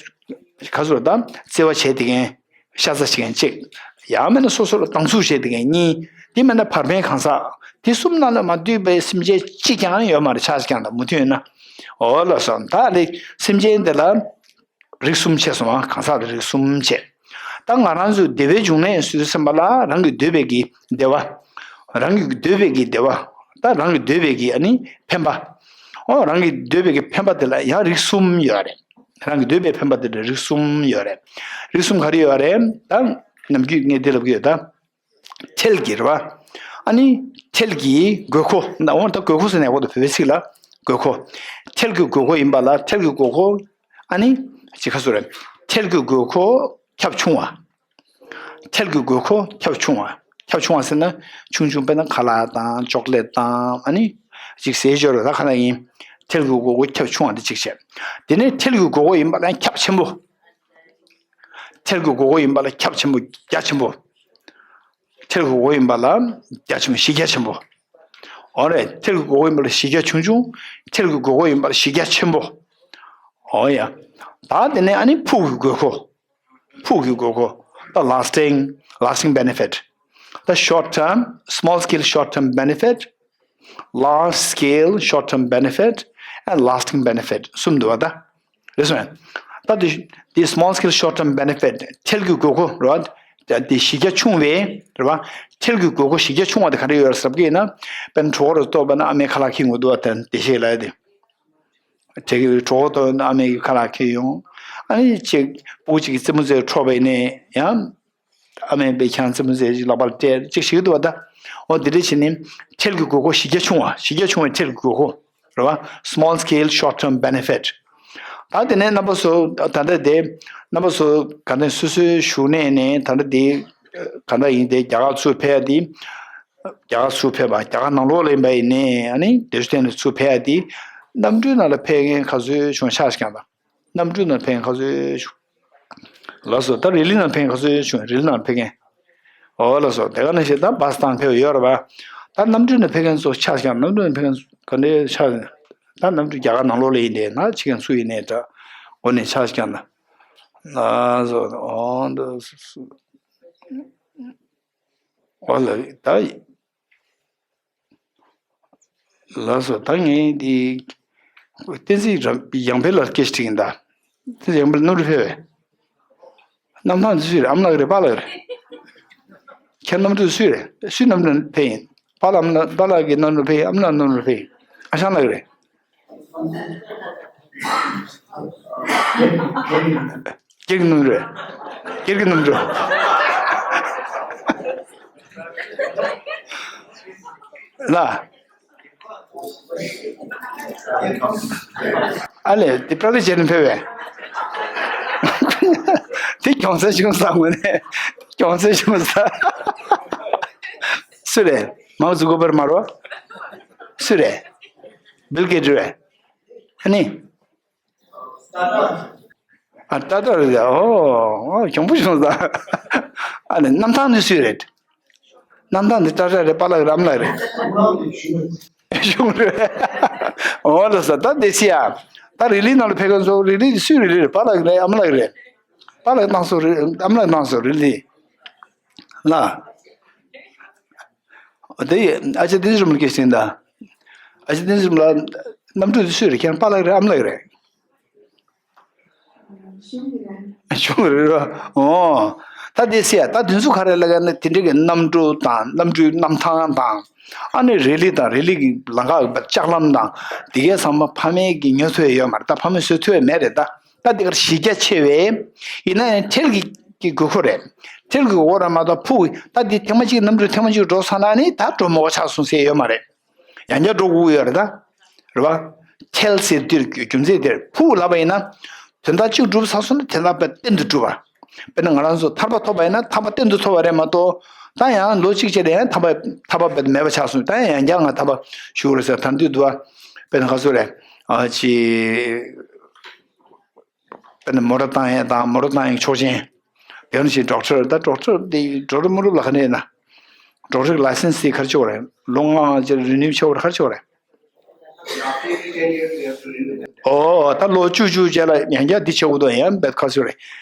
ཚོད་ད་བརྩེ་བ་བྱེད་བསྡད་མཁན་ཤ་ཚ་བྱེད་མཁན་གཅིག་ཡང་མིན་ན་སོ་སོ་ལ་སྡང་ཟུག་བྱེད་བསྡད་མཁན་གཉིས། དེ་མིན་ན་བར་མའི་གང་ཟག་དེ་གསུམ་ནང་ལ་མ་འདུས་པའི་སེམས་ཅན་གཅིག་ཀྱང་ཡོད་མ་རེད། ཆགས་ཀྱང་ལ་མུ་མཐུད་ཡོད་ན། འོ་ལགས་སོ། ད་ལས་སེམས་ཅན་དེ་ལ། རིགས་གསུམ་ཕྱེ་སོང་བ། གང་ཟག་ལ་རིགས་གསུམ་ཕྱེ། ད་ང་རང་ཚོའི་བདེ་བའི་འབྱུང་གནས་ཟེར་དུས་ཙམ་པ་ལ་རང་གི་འདོད་པའི་གི་བདེ་བ། རང་གི་འདོད་པའི་གི་བདེ་བ། ད་རང་གི་འདོད་པའི་གི་ཨ་ནི་ཕན་པ། ཨོ་རང་གི་འདོད་པའི་གི་ཕན་པ་དེ་ལ་ཡང་རིགས་གསུམ་ཡོད་རེད། རང་གི་འདོད་པའི་ཕན་པ་དེ་ལ་རིགས་གསུམ་ཡོད་རེད། རིགས་གསུམ་ག་རེ་ཡོད་རེད། ད་ནམ་རྒྱུན་ངས་འདི་ལབ་ཀྱི་ཡོད་ད། ཐལ་གྱི་རེད་བ། ཨ་ནི་ཐལ་གྱི་དགོས་མཁོ། ད་འོ་ད་དགོས་མཁོ་ཟེར་ནས་འོ་ད་བོད་པའི་ཚིག་ལ་དགོས་མཁོ། ཐལ་གྱི་དགོས་མཁོ་ཡིན་པ་ལ་ཐལ་གྱི་དགོས་མཁོ། ཨ་ནི་ཅི་ཁ་སོ་རེད། ཐལ་གྱི་དགོས་མཁོ་ཁྱབ་ཆུང་བ། ཐལ་གྱི་དགོས་མཁོ་ཁྱབ་ཆུང་བ། ཁྱབ་ཆུང་བ་ཟེར་ན་ཆུང་ཆུང་དཔེར་ན་ཁ་ལག་དང་ཅོག་ལེ་ཊི་དང་ཨ་ནི་ཅིག་ཟས་སྤྱོད་རེད། ད་ག་ན་ཡིན། ཐལ་གྱི་དགོས་མཁོ་ཁྱབ་ཆུང་བ་འདི་གཅིག་བྱས། དེ་ནས་ཐལ་གྱི་དགོས་མཁོ་ཡིན་པ་ལ་ཁྱབ་ཆེན་པོ། ཐལ་གྱི་དགོས་མཁོ་ཡིན་པ་ལ་ཁྱབ་ཆེན་པོ་རྒྱ་ཆེན་པོ། ཐལ་གྱི་དགོས་མཁོ་ཡིན་པ་ལ་རྒྱ་ཆེན་པོ་གཞི་རྒྱ་ཆེན་པོ། འོ་རེད། ཐལ་གྱི་དགོས་མཁོ་ཡིན་པ་ལ་གཞི་རྒྱ་ཆུང་ཆུང་། ཐལ་གྱི་དགོས་མཁོ་ཡིན་པ་ལ་གཞི་རྒྱ་ཆེན་པོ། འོ་ཡ། ད་དེ་ནས་ཨ་ནི་ཕུགས་ཀྱི་དགོས་མཁོ། ཕུགས་ཀྱི་དགོས་མཁོ། ད་lasting, lasting benefit. ད་short term, small scale short term benefit, large scale short term benefit, and lasting benefit གསུམ་འདུག་བ་ད། རེད་སོང་ཡ། ད་དེ་དེ་small scale short term benefit ཐལ་གྱི་དགོས་མཁོ་རེད་བ། ད་དེ་གཞི་རྒྱ་ཆུང་བའི་རེད་བ། ཐལ་གྱི་དགོས་མཁོ་གཞི་རྒྱ་ཆུང་བ་དེ་ག་རེ་ཡོད་རེད་ཟེར་གྱི་ཡིན་ན། དཔེར་ན་གྲོད་ཁོག་རེ་ལྟོགས་པ་ན་ཨ་མའི་ཁ་ལག་ཁྱེར་དགོས་འདུག་བ། དེ་བདེ་གཤེགས་ལབ་ཡ་དེ། དེ་གི་གྲོད་ཁོག་ལྟོགས་ན་ཨ་མའི་ཁ་ལག་ཁྱེར་ཡོང་། ཨ་ནི་ཅིག་སྤུ་གུ་ཅིག་གི་རྩེད་མོ་རྩེ་འཕྲོག་པ་ཡིན་ནའི་ཡང་། ཨ་མས་པའི་ཁྱང་རྩེད་མོ་རྩེ་ཅིག་ལག་པར་སྤྲད་ཅིག་ཞིག་འདུག་བ་ད། འོ་དེ་འདྲ་བྱས་ནས་ཐལ་གྱི་དགོས་མཁོ་གཞི་རྒྱ་ཆུང་བ། གཞི་རྒྱ་ཆུང་བའི་ཐལ་གྱི་དགོས་མཁོ་རེད་བ། small scale short term benefit. ད་དེ་ནས་རྣམ་པ་ཚོ་ད་ལྟ་དེ་རྣམ་པ་ཚོ་ག་ནས་སོ་སོའི་བཞུགས་གནས་ནས་ད་ལྟ་དེ་ག་འདྲ་ཡིན་དེ་རྒྱ་གར་ཚུར་ཕེབས་ཡ་དེ། རྒྱ་གར་ཚུར་ཕེབས་པ་རྒྱ་གར་ནང་ལོགས་ལ་ཡིན་པ་ཡིན་ནའི་ཨ་ནི་བདེ་མཆོག་བསྟན་ནས་ཚུར་ཕེབས་ཡ་དེ། གནམ་གྲུའི་ནང་ལ་ཕེབས་མཁན་ག་ཚོད་བྱུང་ཆ་ཤ་ཀྱང་དང་། གནམ་གྲུའི་ནང་ཕེབས་མཁན་ག་ཚོད་བྱུང་། ལགས་སོ། ད་རི་ལི་ནང་ཕེབས་མཁན་ག་ཚོད་བྱུང་། རི་ལི་ནང་ཕེབས་མཁན། འོ་ལགས་སོ། དེ་ག་ནང་བཞིན་ད་བཱས་དང་ཕེབས་ཡོད་རེད་པ། ད་གནམ་གྲུའི་ནང་ཕེབས་མཁན་ཚོ་ཆ་ཤ་ཀྱང་། གནམ་གྲུའི་ནང་ཕེབས་མཁན་ག་འདྲའི་ཆ། ད་གནམ་གྲུ་རྒྱ་གར་ནང་ལོགས་ལ་ཡིན་དེ་ན་ཕྱི་རྒྱལ་ཚུར་ཡིན་ནའི་འདྲ། འོ་ནས་ཆ་ཤ་ཀྱང་ན། ལགས་སོ། འོ་འདུག་སེ། འོ་ལགས་ད། ལགས་སོ། ད་ངས་འདི་བསྟན་འཛིན་ར་ཡང་འཕེལ་ལ་སྐད་ཆ་དྲིས་ཡིན་ད། བསྟན་འཛིན་ཡང་འཕེལ་གནམ་གྲུ་ཕེབས་པས། གནམ་ཐང་འདི་སུའི་རེད། ཨ་མ་ལགས་རེད། པཱ་ལགས་རེད། ཁྱེད་གནམ་གྲུ་སུའི་རེད། སུའི་གནམ་གྲུ་ཕེབས་ཡིན། པཱ་ལགས་ཨ་མ་ལགས། པཱ་ལགས་ཀྱི་གནམ་གྲུ་ཕེབས་ཡིན། ཨ་མ་ལགས་གནམ་གྲུ་ཕེབས་ཡིན། ཨ་ཞང་ལགས་རེད། སྒེར་གྱི་གནམ་གྲུ། སྒེར་གྱི་གནམ་གྲུ། ལ། ཨ་ལས་དེ་པྲ་ལི་བྱས་ནས་ཕེབས་པས། དེ་གྱོང་ས་བྱུང་ས་ངོ་ནས། གྱོང་ས་བྱུང་ས། སུ་རེད། མའོ་ཙུ་ཀུ་པར་མ་རོ། སུ་རེད། བིལ་གེ་ཊི་རེད། ཨ་ནི། ཨ་ཏག་ཏག་རེད། ཨོ་ཨོ་གྱོང་པོ་བྱུང་ས། ཨ་ནི་གནམ་ཐང་འདི་སུའི་རེད། གནམ་ཐང་འདི་ཏག་ཏག་རེད། པཱ་ལགས་རེད། ཨ་མ་ལགས་རེད། གཞུང་རེད། ཨོ་ལགས་སོ། ད་དེ་སི་ཡ། ད་རི་ལི་ནང་ལ་ཕེབས་མཁན་ཚོ་རི་ལི་འདི་སུའི་རི་ལི་རེད། པཱ་ལགས་རེད། ཨ་མ་ལགས་རེད། པཱ་ལགས་གནང་སོང་རེད། ཨ་མ་ལགས་གནང་སོང་རི་ལི། ལ། དེ་ཨ་ཅག་བསྟན་འཛིན་རིན་པོ་ཆེ་ཟིན་ད། ཨ་ཅག་བསྟན་འཛིན་རིན་པོ་ལ་གནམ་གྲུ་དེ་སུའི་རེད། ཁྱེད་རང་པཱ་ལགས་རེད། ཨ་མ་ལགས་རེད། གཞུང་གི་རེད་རོ། འོ། ད་དེ་སེ་ཡ། ད་དེ་ཚོ་ག་རེ་ལབ་ཀྱི་ན་དེ་འདྲ་གི་གནམ་གྲུ་དང་གནམ་གྲུའི་གནམ་ཐང་དང་། ཨ་ནི་རི་ལི་དང་རི་ལི་གི་ལམ་ཁ་ལྕགས་ལམ་དང་། དེ་གའི་ཚང་མ་ཕ་མས་ཀྱི་ཉོ་ཐུབ་ཡ་ཡོད་མ་རེད། ད་ཕ་མས་བཟོ་ཐུབ་ཡ་མེད་རེད་ད། ད་དེ་གར་གཞི་རྒྱ་ཆེ་བས། ཡིན་ན་ཡང་ཐལ་གྱི་གི་དགོས་མཁོ་རེད། ཐལ་གྱི་དགོས་མཁོ་རེད་མ་གཏོགས་ཕུགས་ད་དེ་ཐེངས་མ་གཅིག་གནམ་གྲུ་ཐེངས་མ་གཅིག་འགྲོ་ཚར་ན་ནི་ད་འགྲོ་མི་དགོས་ཆགས་སོང་ཟེར་ཡ་ཡོད་མ་རེད། ཡང་བསྐྱར་འགྲོ་དགོས་ཀྱི་ཡོད་རེད་ད། རེད་པ། ཐལ་ཟེར་དུས་རྒྱུ་མཚན་དེར་ཕུགས་ལབ་པ་ཡིན་ན། དོན་དག་གཅིག་འགྲུབ་ཚར་སོང་ན་དོན་དག་དཔེ་གཏན་དུ་འགྲུབ་པ། དཔེར་ན་ང་རང་ཚོ་ཐར་པ་ཐོབ་པ་ཡིན་ན་ཐར་པ་གཏན་དུ་ཐོབ་པ་རེད་མ་གཏོགས། ད་ཡང་ལོ་གཅིག་བྱས་ཏེ་ཡང་ཐར་པ་ཐར་པ་དཔེ་མེད་པ་ཆགས་སོང་། ད་ཡང་ཡང་བསྐྱར་ང་ཐར་པ་ཞུ་རེད་ཟེར། ད་འདི་འདུག་བ། དཔེར་ན་ཁ་སོ་རེད། ཨ་ཅི། དཔེར་ན་མོ་ཊ་བཏང་ཡས་དང་མོ་ཊ་བཏང་ཡས་ཆོག་མཆན། དེ་ནང་བཞིན་ཌོག་ཊར། ད་ཌོག་ཊར་དེ་ཌོག་ཊར་མ་རུབ་ལ་ག་ནས་ན། ཌོག་ཊར་གི་ལའི་སེན་སི་དེ་ག་རེ་ཆོག་རེད། ལོ་ལྔ་ལྔ་ཅིག་རི་ནིའུ་ཆོག་རེད། ག་རེ་ཆོག་རེད། ཨོ་ད་ལོ་བཅུ་བཅུ་རྗེས་ལ་ཡང་བསྐྱར་འདི་བྱེད་དགོས་འདུག་ཡང་བསྐྱར་ཁ་སོ་རེད།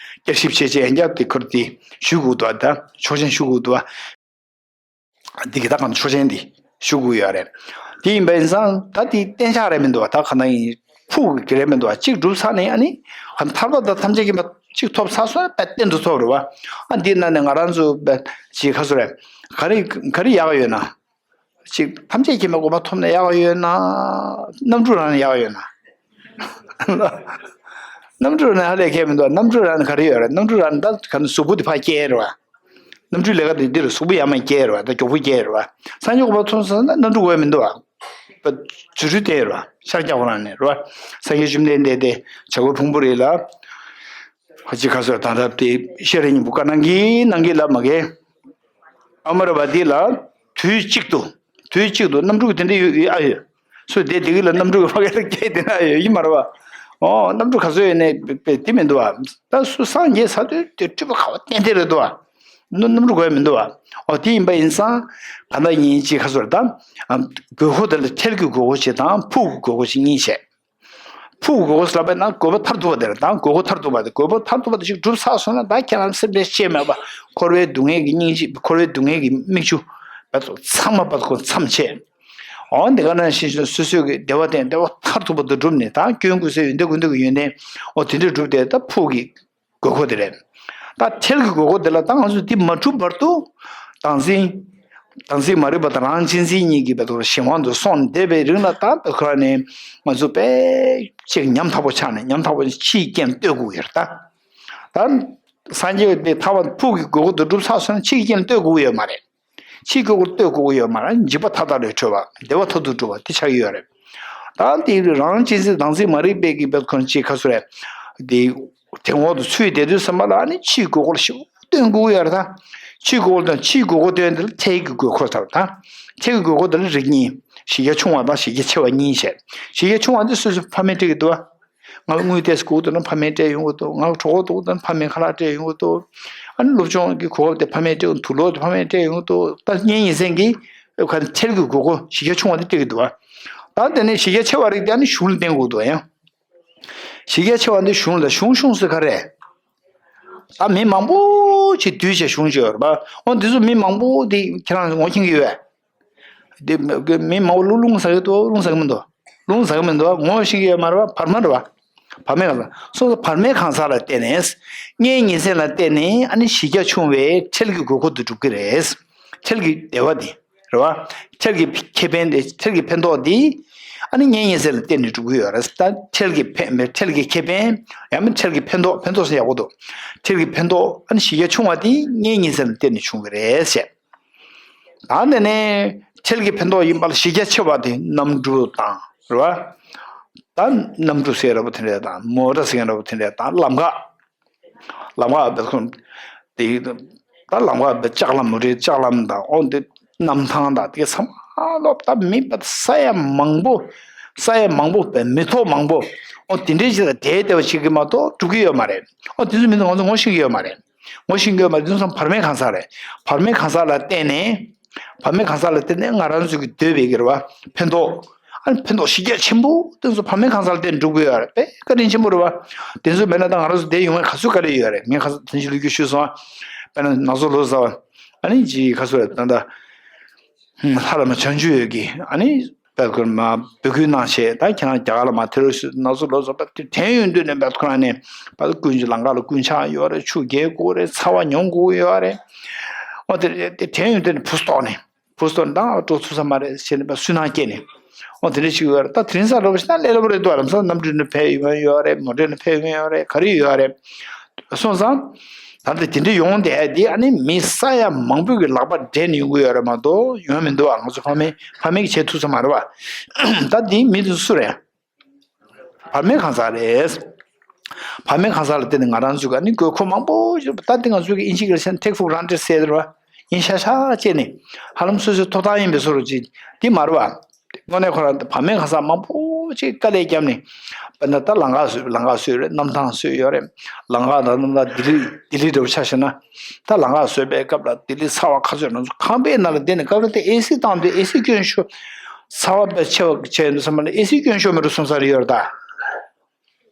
བསྐྱར་ཞིབ་བྱས་བྱས་ཡང་བསྐྱར་དེ་ཁུར་དེ་ཞུ་དགོས་འདུག་ད་ཆོག་མཆན་ཞུ་དགོས་འདུག་འདི་གི་ད་གང་ཆོག་མཆན་འདི་ཞུ་དགོས་ཡོད་རེད། དེ་ཡིན་པ་ཡིན་ཙང་ད་དེ་གཏན་འཇགས་རེད་མི་འདུག་ད་ག་ན་ཡིན་ཕུགས་ཀྱི་རེད་མི་འདུག་གཅིག་གྲུབ་ཚར་ནས་ཨ་ནི་ག་ཐར་པ་དང་ཐམས་ཅད་མཁྱེན་པ་གཅིག་ཐོབ་ཚར་སོང་ན་གཏན་དུ་ཐོབ་རེད་བ། ཨ་འདི་ན་ནས་ང་རང་ཚོ་ཅིག་ཁ་སོ་རེད། ག་རེ་ག་རེ་ཡག་ཡོད་ན། ཅིག་ཐམས་ཅད་མཁྱེན་པའི་གོ་འཕང་ཐོབ་ན་ཡག་ཡོད་ན། གནམ་གྲུ་རང་ན་ཡག་ཡོད་ན། གནམ་གྲུ་རང་ན་ཧ་ལས་ཁྱད་མི་འདུག་གནམ་གྲུ་རང་ན་ག་རེ་ཡོད་རེད། གནམ་གྲུ་རང་ན་ད་ག་ནི་གཟུགས་པོ་དེ་ཕར་བསྐྱལ་རེད་བ། གནམ་གྲུའི་ལས་ཀ་དེ་འདིར་གཟུགས་པོ་ཡར་མར་བསྐྱལ་རེད་བ། ད་མགྱོགས་པོ་བསྐྱལ་རེད་བ། སངས་རྒྱས་གོ་འཕང་ཐོབ་སོང་ན་གནམ་གྲུ་དགོས་མི་འདུག་བ། རྫུ་འཕྲུལ་བསྟན་རེད་བ། ཤར་རྒྱག་ཁོ་རང་ནས་རེད་བ། སངས་རྒྱས་བཅོམ་ལྡན་འདས་དེ་བྱ་རྒོད་ཕུང་པོ་རི་ལ། ཧ་ཅི་ཁ་སོ་ད་ལྟ་དེ་ཤེས་རིག་སྙིང་པོ་བཀའ་གནང་གི་གནང་གི་ལ་མ་གི། ཨ་མ་ར་བ་དེ་ལ་དུས་གཅིག་ཏུ། དུས་གཅིག་ཏུ་གནམ་གྲུ་གི་དེ་འདྲ་ཡོད་ཡོད་ཨ་ཡོད། སུ་དེ་དེ་གི་ལ་གནམ་གྲུ་གི་ཕ་གི་ལ་སྐད་དེ་འདྲ་ཡོད་ཡིན་མ་རེད་བ། ཨོ་གནམ་གྲུ་ག་ཚོད་ཡོད་ནས་དེ་མི་འདུག་བ། ད་སུ་སངས་རྒྱས་ས་དུས་དེ་སྤྲུལ་པ་ག་བ་ཏན་ཏན་རེད་འདུག་བ། གནམ་གྲུ་དགོས་མི་འདུག་བ། ཨོ་དེ་ཡིན་པ་ཡིན་ཙང་ག་འདྲ་ཡིན་ཅི་ཁ་སོར་ད། དགོས་མཁོ་དེ་ལ་ཁྲལ་གྱི་དགོས་མཁོ་ཅིག་དང་ཕུགས་ཀྱི་དགོས་མཁོ་ཅིག་གཉིས་བྱས། ཕུགས་དགོས་མཁོ་ཟེར་བས་ན་དགོས་པ་མཐར་ཐུག་པ་དེ་རེད། ད་དགོས་མཁོ་མཐར་ཐུག་པ་དེ་དགོས་པ་མཐར་ཐུག་པ་དེ་ཞིག་གྲུབ་ཚར་སོང་ན་ད་ཁྱེད་རང་སེམས་ཅན་སྐྱེ་མེད་པ་འཁོར་བའི་སྡུག་བསྔལ་གྱི་སྙིང་རྗེ། འཁོར་བའི་སྡུག་བསྔལ་གྱི་མིག་ཆུ་བར་དུ་ཚང་མ་བར་དུ་མཚམས་ཆད། འོ་འདི་ག་ནང་བཞིན་སོ་སོའི་གི་བདེ་བ་དང་བདེ་བ་མཐར་ཐུག་པ་དེ་གྲུབ་ནས་ད་སྐྱོན་ཀུན་ཟད་ཡོན་ཏན་ཀུན་ལྡན་གྱི་ཡོན་ཏན་འོ་དེ་འདྲ་གྲུབ་སྟེ་ད་ཕུགས་ཀྱི་དགོས་མཁོ་དེ་རེད། ད་ཁྲལ་གྱི་དགོས་མཁོ་དེ་ལ་ད་ང་ཚོས་འདི་མ་གྲུབ་བར་དུ་བདག་འཛིན། བདག་འཛིན་མ་རིག་པ་དང་རང་གཅེས་འཛིན་གཉིས་ཀྱི་བར་དུ་གཞན་དབང་དུ་སོང་བསྡད་པའི་རིང་ལ་ད་བོད་ཁ་ནས་ང་ཚོ་དཔེ་ཅིག་ཉམ་ཐག་པོ་ཆགས་ནས་ཉམ་ཐག་པོ་ཕྱིའི་རྐྱེན་གཏོད་དགོས་ཡོད་རེད་ད། ད་སངས་རྒྱས་པའི་ཐར་པ་ཕུགས་ཀྱི་དགོས་མཁོ་དེ་གྲུབ་ཚར་སོང་ན་ཕྱིའི་རྐྱེན་གཏོད་དགོས་ཡོད་མ་རེད། ཕྱིའི་དགོས་མཁོ་གཏོད་དགོས་ཀྱི་ཡོད་མ་རེད། འཇིགས་པ་མཐའ་དག་ལས་གྲོལ་བ་བདེ་བ་མཐར་ཐུག་གྲུབ་པ་དེ་ཆགས་ཀྱི་ཡོད་རེད། ད་དེ་རང་གཅེས་འཛིན་བདག་འཛིན་མ་རིག་པའི་གི་བེད་ཁོ་ན་ཅིག་ཁ་སོ་རེད། དེ་དེ་འོག་ཏུ་ཚུད་བསྡད་དུས་ཙམ་པ་ལ་ནི་ཕྱིའི་དགོས་མཁོ་ལ་ཞིབ་སྟོན་དགོས་ཀྱི་ཡོད་རེད་ད། ཕྱིའི་དགོས་མཁོ་དང་ཕྱིའི་དགོས་མཁོ་སྟོན་དེ་ལ་ཁྲལ་གྱི་དགོས་མཁོ་ལྟར་ད། ཁྲལ་གྱི་དགོས་མཁོ་དེ་ལ་རིགས་གཉིས། གཞི་རྒྱ་ཆུང་བ་དང་གཞི་རྒྱ་ཆེ་བ་གཉིས་བྱས། གཞི་རྒྱ་ཆུང་བ་དེ་སོ་སོའི་ཕ་མས་སྤྲད་ཀྱི་འདུག་བ། ང་ལ་དངུལ་ཏོག་ཙམ་དགོས་འདུག་ན་ཕ་མས་སྤྲད་ཡོང་གི་འདུག་ང་ལ་གྲོད་ཁོག་ལྟོགས་འདུག་ན་ཕ་མས་ཁ་ལག་སྤྲད་ཡོང་གི་འདུག་ཨ་ནི་སློབ་སྦྱོང་གི་གོ་སྐབས་དེ་ཕ་མས་སྤྲད་ཡོང་། དུག་ལོག་དེ་ཕ་མས་སྤྲད་ཡོང་གི་འདུག་ད་ངའི་ཉིན་མཚན་གྱི་ཁ་ཁྲལ་གྱི་དགོས་མཁོ་གཞི་རྒྱ་ཆུང་བ་དེ་སྤྲད་ཀྱི་འདུག་བ། ད་དེ་ནས་གཞི་རྒྱ་ཆེ་བ་རིགས་དེ་ཨ་ནི་གཞུང་ལ་བརྟེན་དགོས་འདུག་ཡང་། གཞི་རྒྱ་ཆེ་བ་འདི་གཞུང་ལ་གཞུང་གཞུང་ཟེར་ག་རེ། ད་མི་མང་པོ་ཅིག་འདུས་བྱས་གཞུང་ཅིག་ཡོད་རེད་པ། འོ་འདི་ཚོ་མི་མང་པོ་འདི་ཁྱེད་རང་ངོ་ཤེས་ཀྱི་ཡོད་པས། འདི་མི་མང་པོ་ལུང་ལུང་ཟ་གི་འདུག་ལུང་ཟ་གི་མི་འདུག་ལུང་ཟ་གི་མི་འདུག་ངོ་ཤེས་ཀྱི་ཡོད་མ་རེད་པ། བར་མ་རེད་པ། བར་མའི་གང་ཟག་སོ་སོ་བར་མའི་གང་ཟག་ལ་བརྟེན་ནས། ངའི་ཉིན་མཚན་ལ་བརྟེན་ནས་ཨ་ནི་གཞི་རྒྱ་ཆུང་བའི་ཁྲལ་གྱི་དགོས་མཁོ་འདི་འགྲུབ་ཀྱི་རེད། ཁྲལ་གྱི་བདེ་བ་འདི། རེད་བ། ཁྲལ་གྱི་ཁེ་ཕན་དེ་ཁྲལ་གྱི་ཕན་ཐོགས་འདི། ཨ་ནི་ངའི་ཉིན་མཚན་ལ་བརྟེན་ནས་འགྲུབ་ཀྱི་ཡོད་རེད། ད་ཁྲལ་གྱི་ཕན་ཁྲལ་གྱི་ཁེ་ཕན། ཡང་མིན་ཁྲལ་གྱི་ཕན་ཐོགས། ཕན་ཐོགས་ཟེར་ཡག་པོ་འདུག་ཁྲལ་གྱི་ཕན་ཐོགས་ཨ་ནི་གཞི་རྒྱ་ཆུང་བ་འདི་ངའི་ཉིན་མཚན་ལ་བརྟེན་ནས་བྱུང་གི་རེད་ཟེར། ད་འདི་ནས་ཁྲལ་གྱི་ཕན་ཐོགས་ཡིན་པ་ལ་གཞི་རྒྱ་ཆེ་བ་དེ་གནམ་གྲུ་དང་རེད་བ། ད་གནམ་གྲུ་ཟེར་ར་པོ་དེ་འདྲ་དང་མོ་ཊ་ཟེར་ར་པོ་དེ་འདྲ་དང་ལམ་ཁ། ལམ་ཁ་བེད་ཁོ་དེ། ད་ལམ་ཁ་བེད་ལྕགས་ལམ་མོ་ཊའི་ལྕགས་ལམ་དང་ཨོ་དེ་གནམ་ཐང་དང་དེ་ཚང་མ་ལོབ་ད་མི་བེད་ས་ཡ་མང་པོ། ས་ཡ་མང་པོ་བེད་མི་ཐོག་མང་པོ། ཨོ་དེ་འདྲའི་ཅིག་ལ་དེ་དེ་བ་ཞིག་གི་མ་གཏོགས་འགྲུབ་ཀྱི་ཡོད་མ་རེད། ཨོ་དེ་ཚོ་མི་ཚོ་ང་ཚོ་ངོ་ཤེས་ཀྱི་ཡོད་མ་རེད། ངོ་ཤེས་ཀྱི་ཡོད་མ་རེད། དེ་ཚོ་བར་མའི་གང་ཟག་རེད། བར་མའི་གང་ཟག་ལ་བརྟེན་ནས། བར་མའི་གང་ཟག་ལ་བརྟེན་ནས་ང་རང་ཚོ་གི་འདོད་པའི་གི་རེད་བ། ཕན་ཐོགས། ཨ་ནི་ཕན་ཐོགས་གཞི་རྒྱ་ཆེན་པོ་དེ་ཚོ་བར་མའི་གང་ཟག་ལ་བརྟེན་འགྲུབ་ཀྱི་ཡོད་རེད། དཔེ་བཀའ་དྲིན་ཆེན་པོ་རེད་བ། དེ་ཚོ་མེད་ན་ད་ང་རང་ཚོ་བསྡད་ཡོང་བའི་ག་ཚོད་ག་རེ་ཡོད་རེད། ངས་ག་ཚོད་དོན་ཞིག་ལོ་རྒྱུས་ཞུས་སོང་། དཔེར་ན་ནག་ཚོ་ལོ་ཟ་བ། ཨ་ནི་ཅི་ག་ཚོད་རེད་ད་ལྟ། ལྷ་བླ་མ་བྱང་ཆུབ་འོད་ཀྱིས་ཨ་ནི་བེད་ཁོ་ན་མ་འབོད་སྐུལ་གནང་བྱས། ད་ཁྱེད་རང་རྒྱ་གར་ལ་མ་དེ་རུ་ནག་ཚོ་ལོ་ཟ་བ་དེ་དྲན་ཡོང་དུས་ནས་བེད་ཁོ་ན་ནས་བེད་ཀུན་གྱི་ལམ་ཁ་ལ་རྐུན་ཆགས་ཡོད་རེད། ཆུ་རྒྱས་དགོས་རེད། ཚ་བ་མྱོང་དགོས་ཡོད་རེད། འོ་དེ་དེ་དྲན་ཡོང་དུས་ནས་བུ་སྟོགས་ནས། བུ་སྟོན་དང་འགྲོ་ཚུགས་ས་མ་རེད་ཟེར་ནས་སུན་སྣང་སྐྱེས་ནས། འོ་དེ་འདྲ་ཞིག་ཡོད་རེད། ད་དེ་རིང་སང་རོ་ཞིག་ན་ལས་སླ་པོ་རེད་འདུག་ལམ་སང་གནམ་གྲུ་ནས་ཕེབས་ཡོང་ཡོད་རེད། མོ་ཊ་ནས་ཕེབས་ཡོང་ཡོད་རེད། ག་རེ་ཡོད་རེད། སོང་ཙང་། ད་ལྟ་དེ་འདྲ་ཡོང་བསྡད་དེ་ཨ་ནི་མི་ས་ཡ་མང་པོ་གི་ལག་པ་འབྲེལ་ནས་ཡོང་གི་ཡོད་རེད་མ་གཏོགས་ཡོང་མི་འདུག་ཨ་ང་ཚོ་ཕ་མས་ཕ་མས་ཀྱི་བྱེད་ཐུབ་ས་མ་རེད་བ། ད་དེ་མི་དེ་སུ་རེད། བར་མའི་གང་ཟག་རེད། བར་མའི་གང་ཟག་ལ་བརྟེན་ནས་ང་རང་ཚོས་ཨ་ནི་དགོས་མཁོ་མང་པོ་ཞིག་ད་ལྟ་ང་ཚོས་ཀྱི་ཨིན་ཇི་སྐད་ལ་བཤད་ན་take for granted ཟེར་རེད་བ། ཡིན་ཤག་ཤག་བྱས་ནས་ཧ་ལམ་སོ་སོའི་ཐོབ་ཐང་ཡིན་པའི་བཟོ་འདྲ་ཅིག་དེ་མ་རེད་བ། དངོས་གནས་ཁོ་རང་བ་མེད་གང་ཟག་མང་པོ་ཅིག་དཀའ་ལས་བརྒྱབ་ནས། དཔེར་ན་ད་ལམ་ཁ་བཟོས་ལམ་ཁ་བཟོས་རེད། གནམ་ཐང་བཟོས་ཡོད་རེད། ལམ་ཁ་དང་གནམ་ཐང་ལྡི་ལི་ལྡི་ལི་འདྲ་བོ་ཆ་བཞག་ན། ད་ལམ་ཁ་བཟོས་པའི་སྐབས་ལ་ལྡི་ལི་ཚ་བ་ག་ཚོད་ན་ཚོད་ཁང་པའི་ནང་ལ་བསྡད་ནས་སྐབས་རེ་དེ་ཨེ་སི་བཏང་དུས་ཨེ་སི་སྐྱོན་ཤོར། ཚ་བ་དཔེ་ཆེ་བ་ཆེ་ཡོད་འདུག་བསམ་པ་ལ་ཨེ་སི་སྐྱོན་ཤོར་མི་འགྲོ་བསམ་ས་རེ་ཡོད་རེད་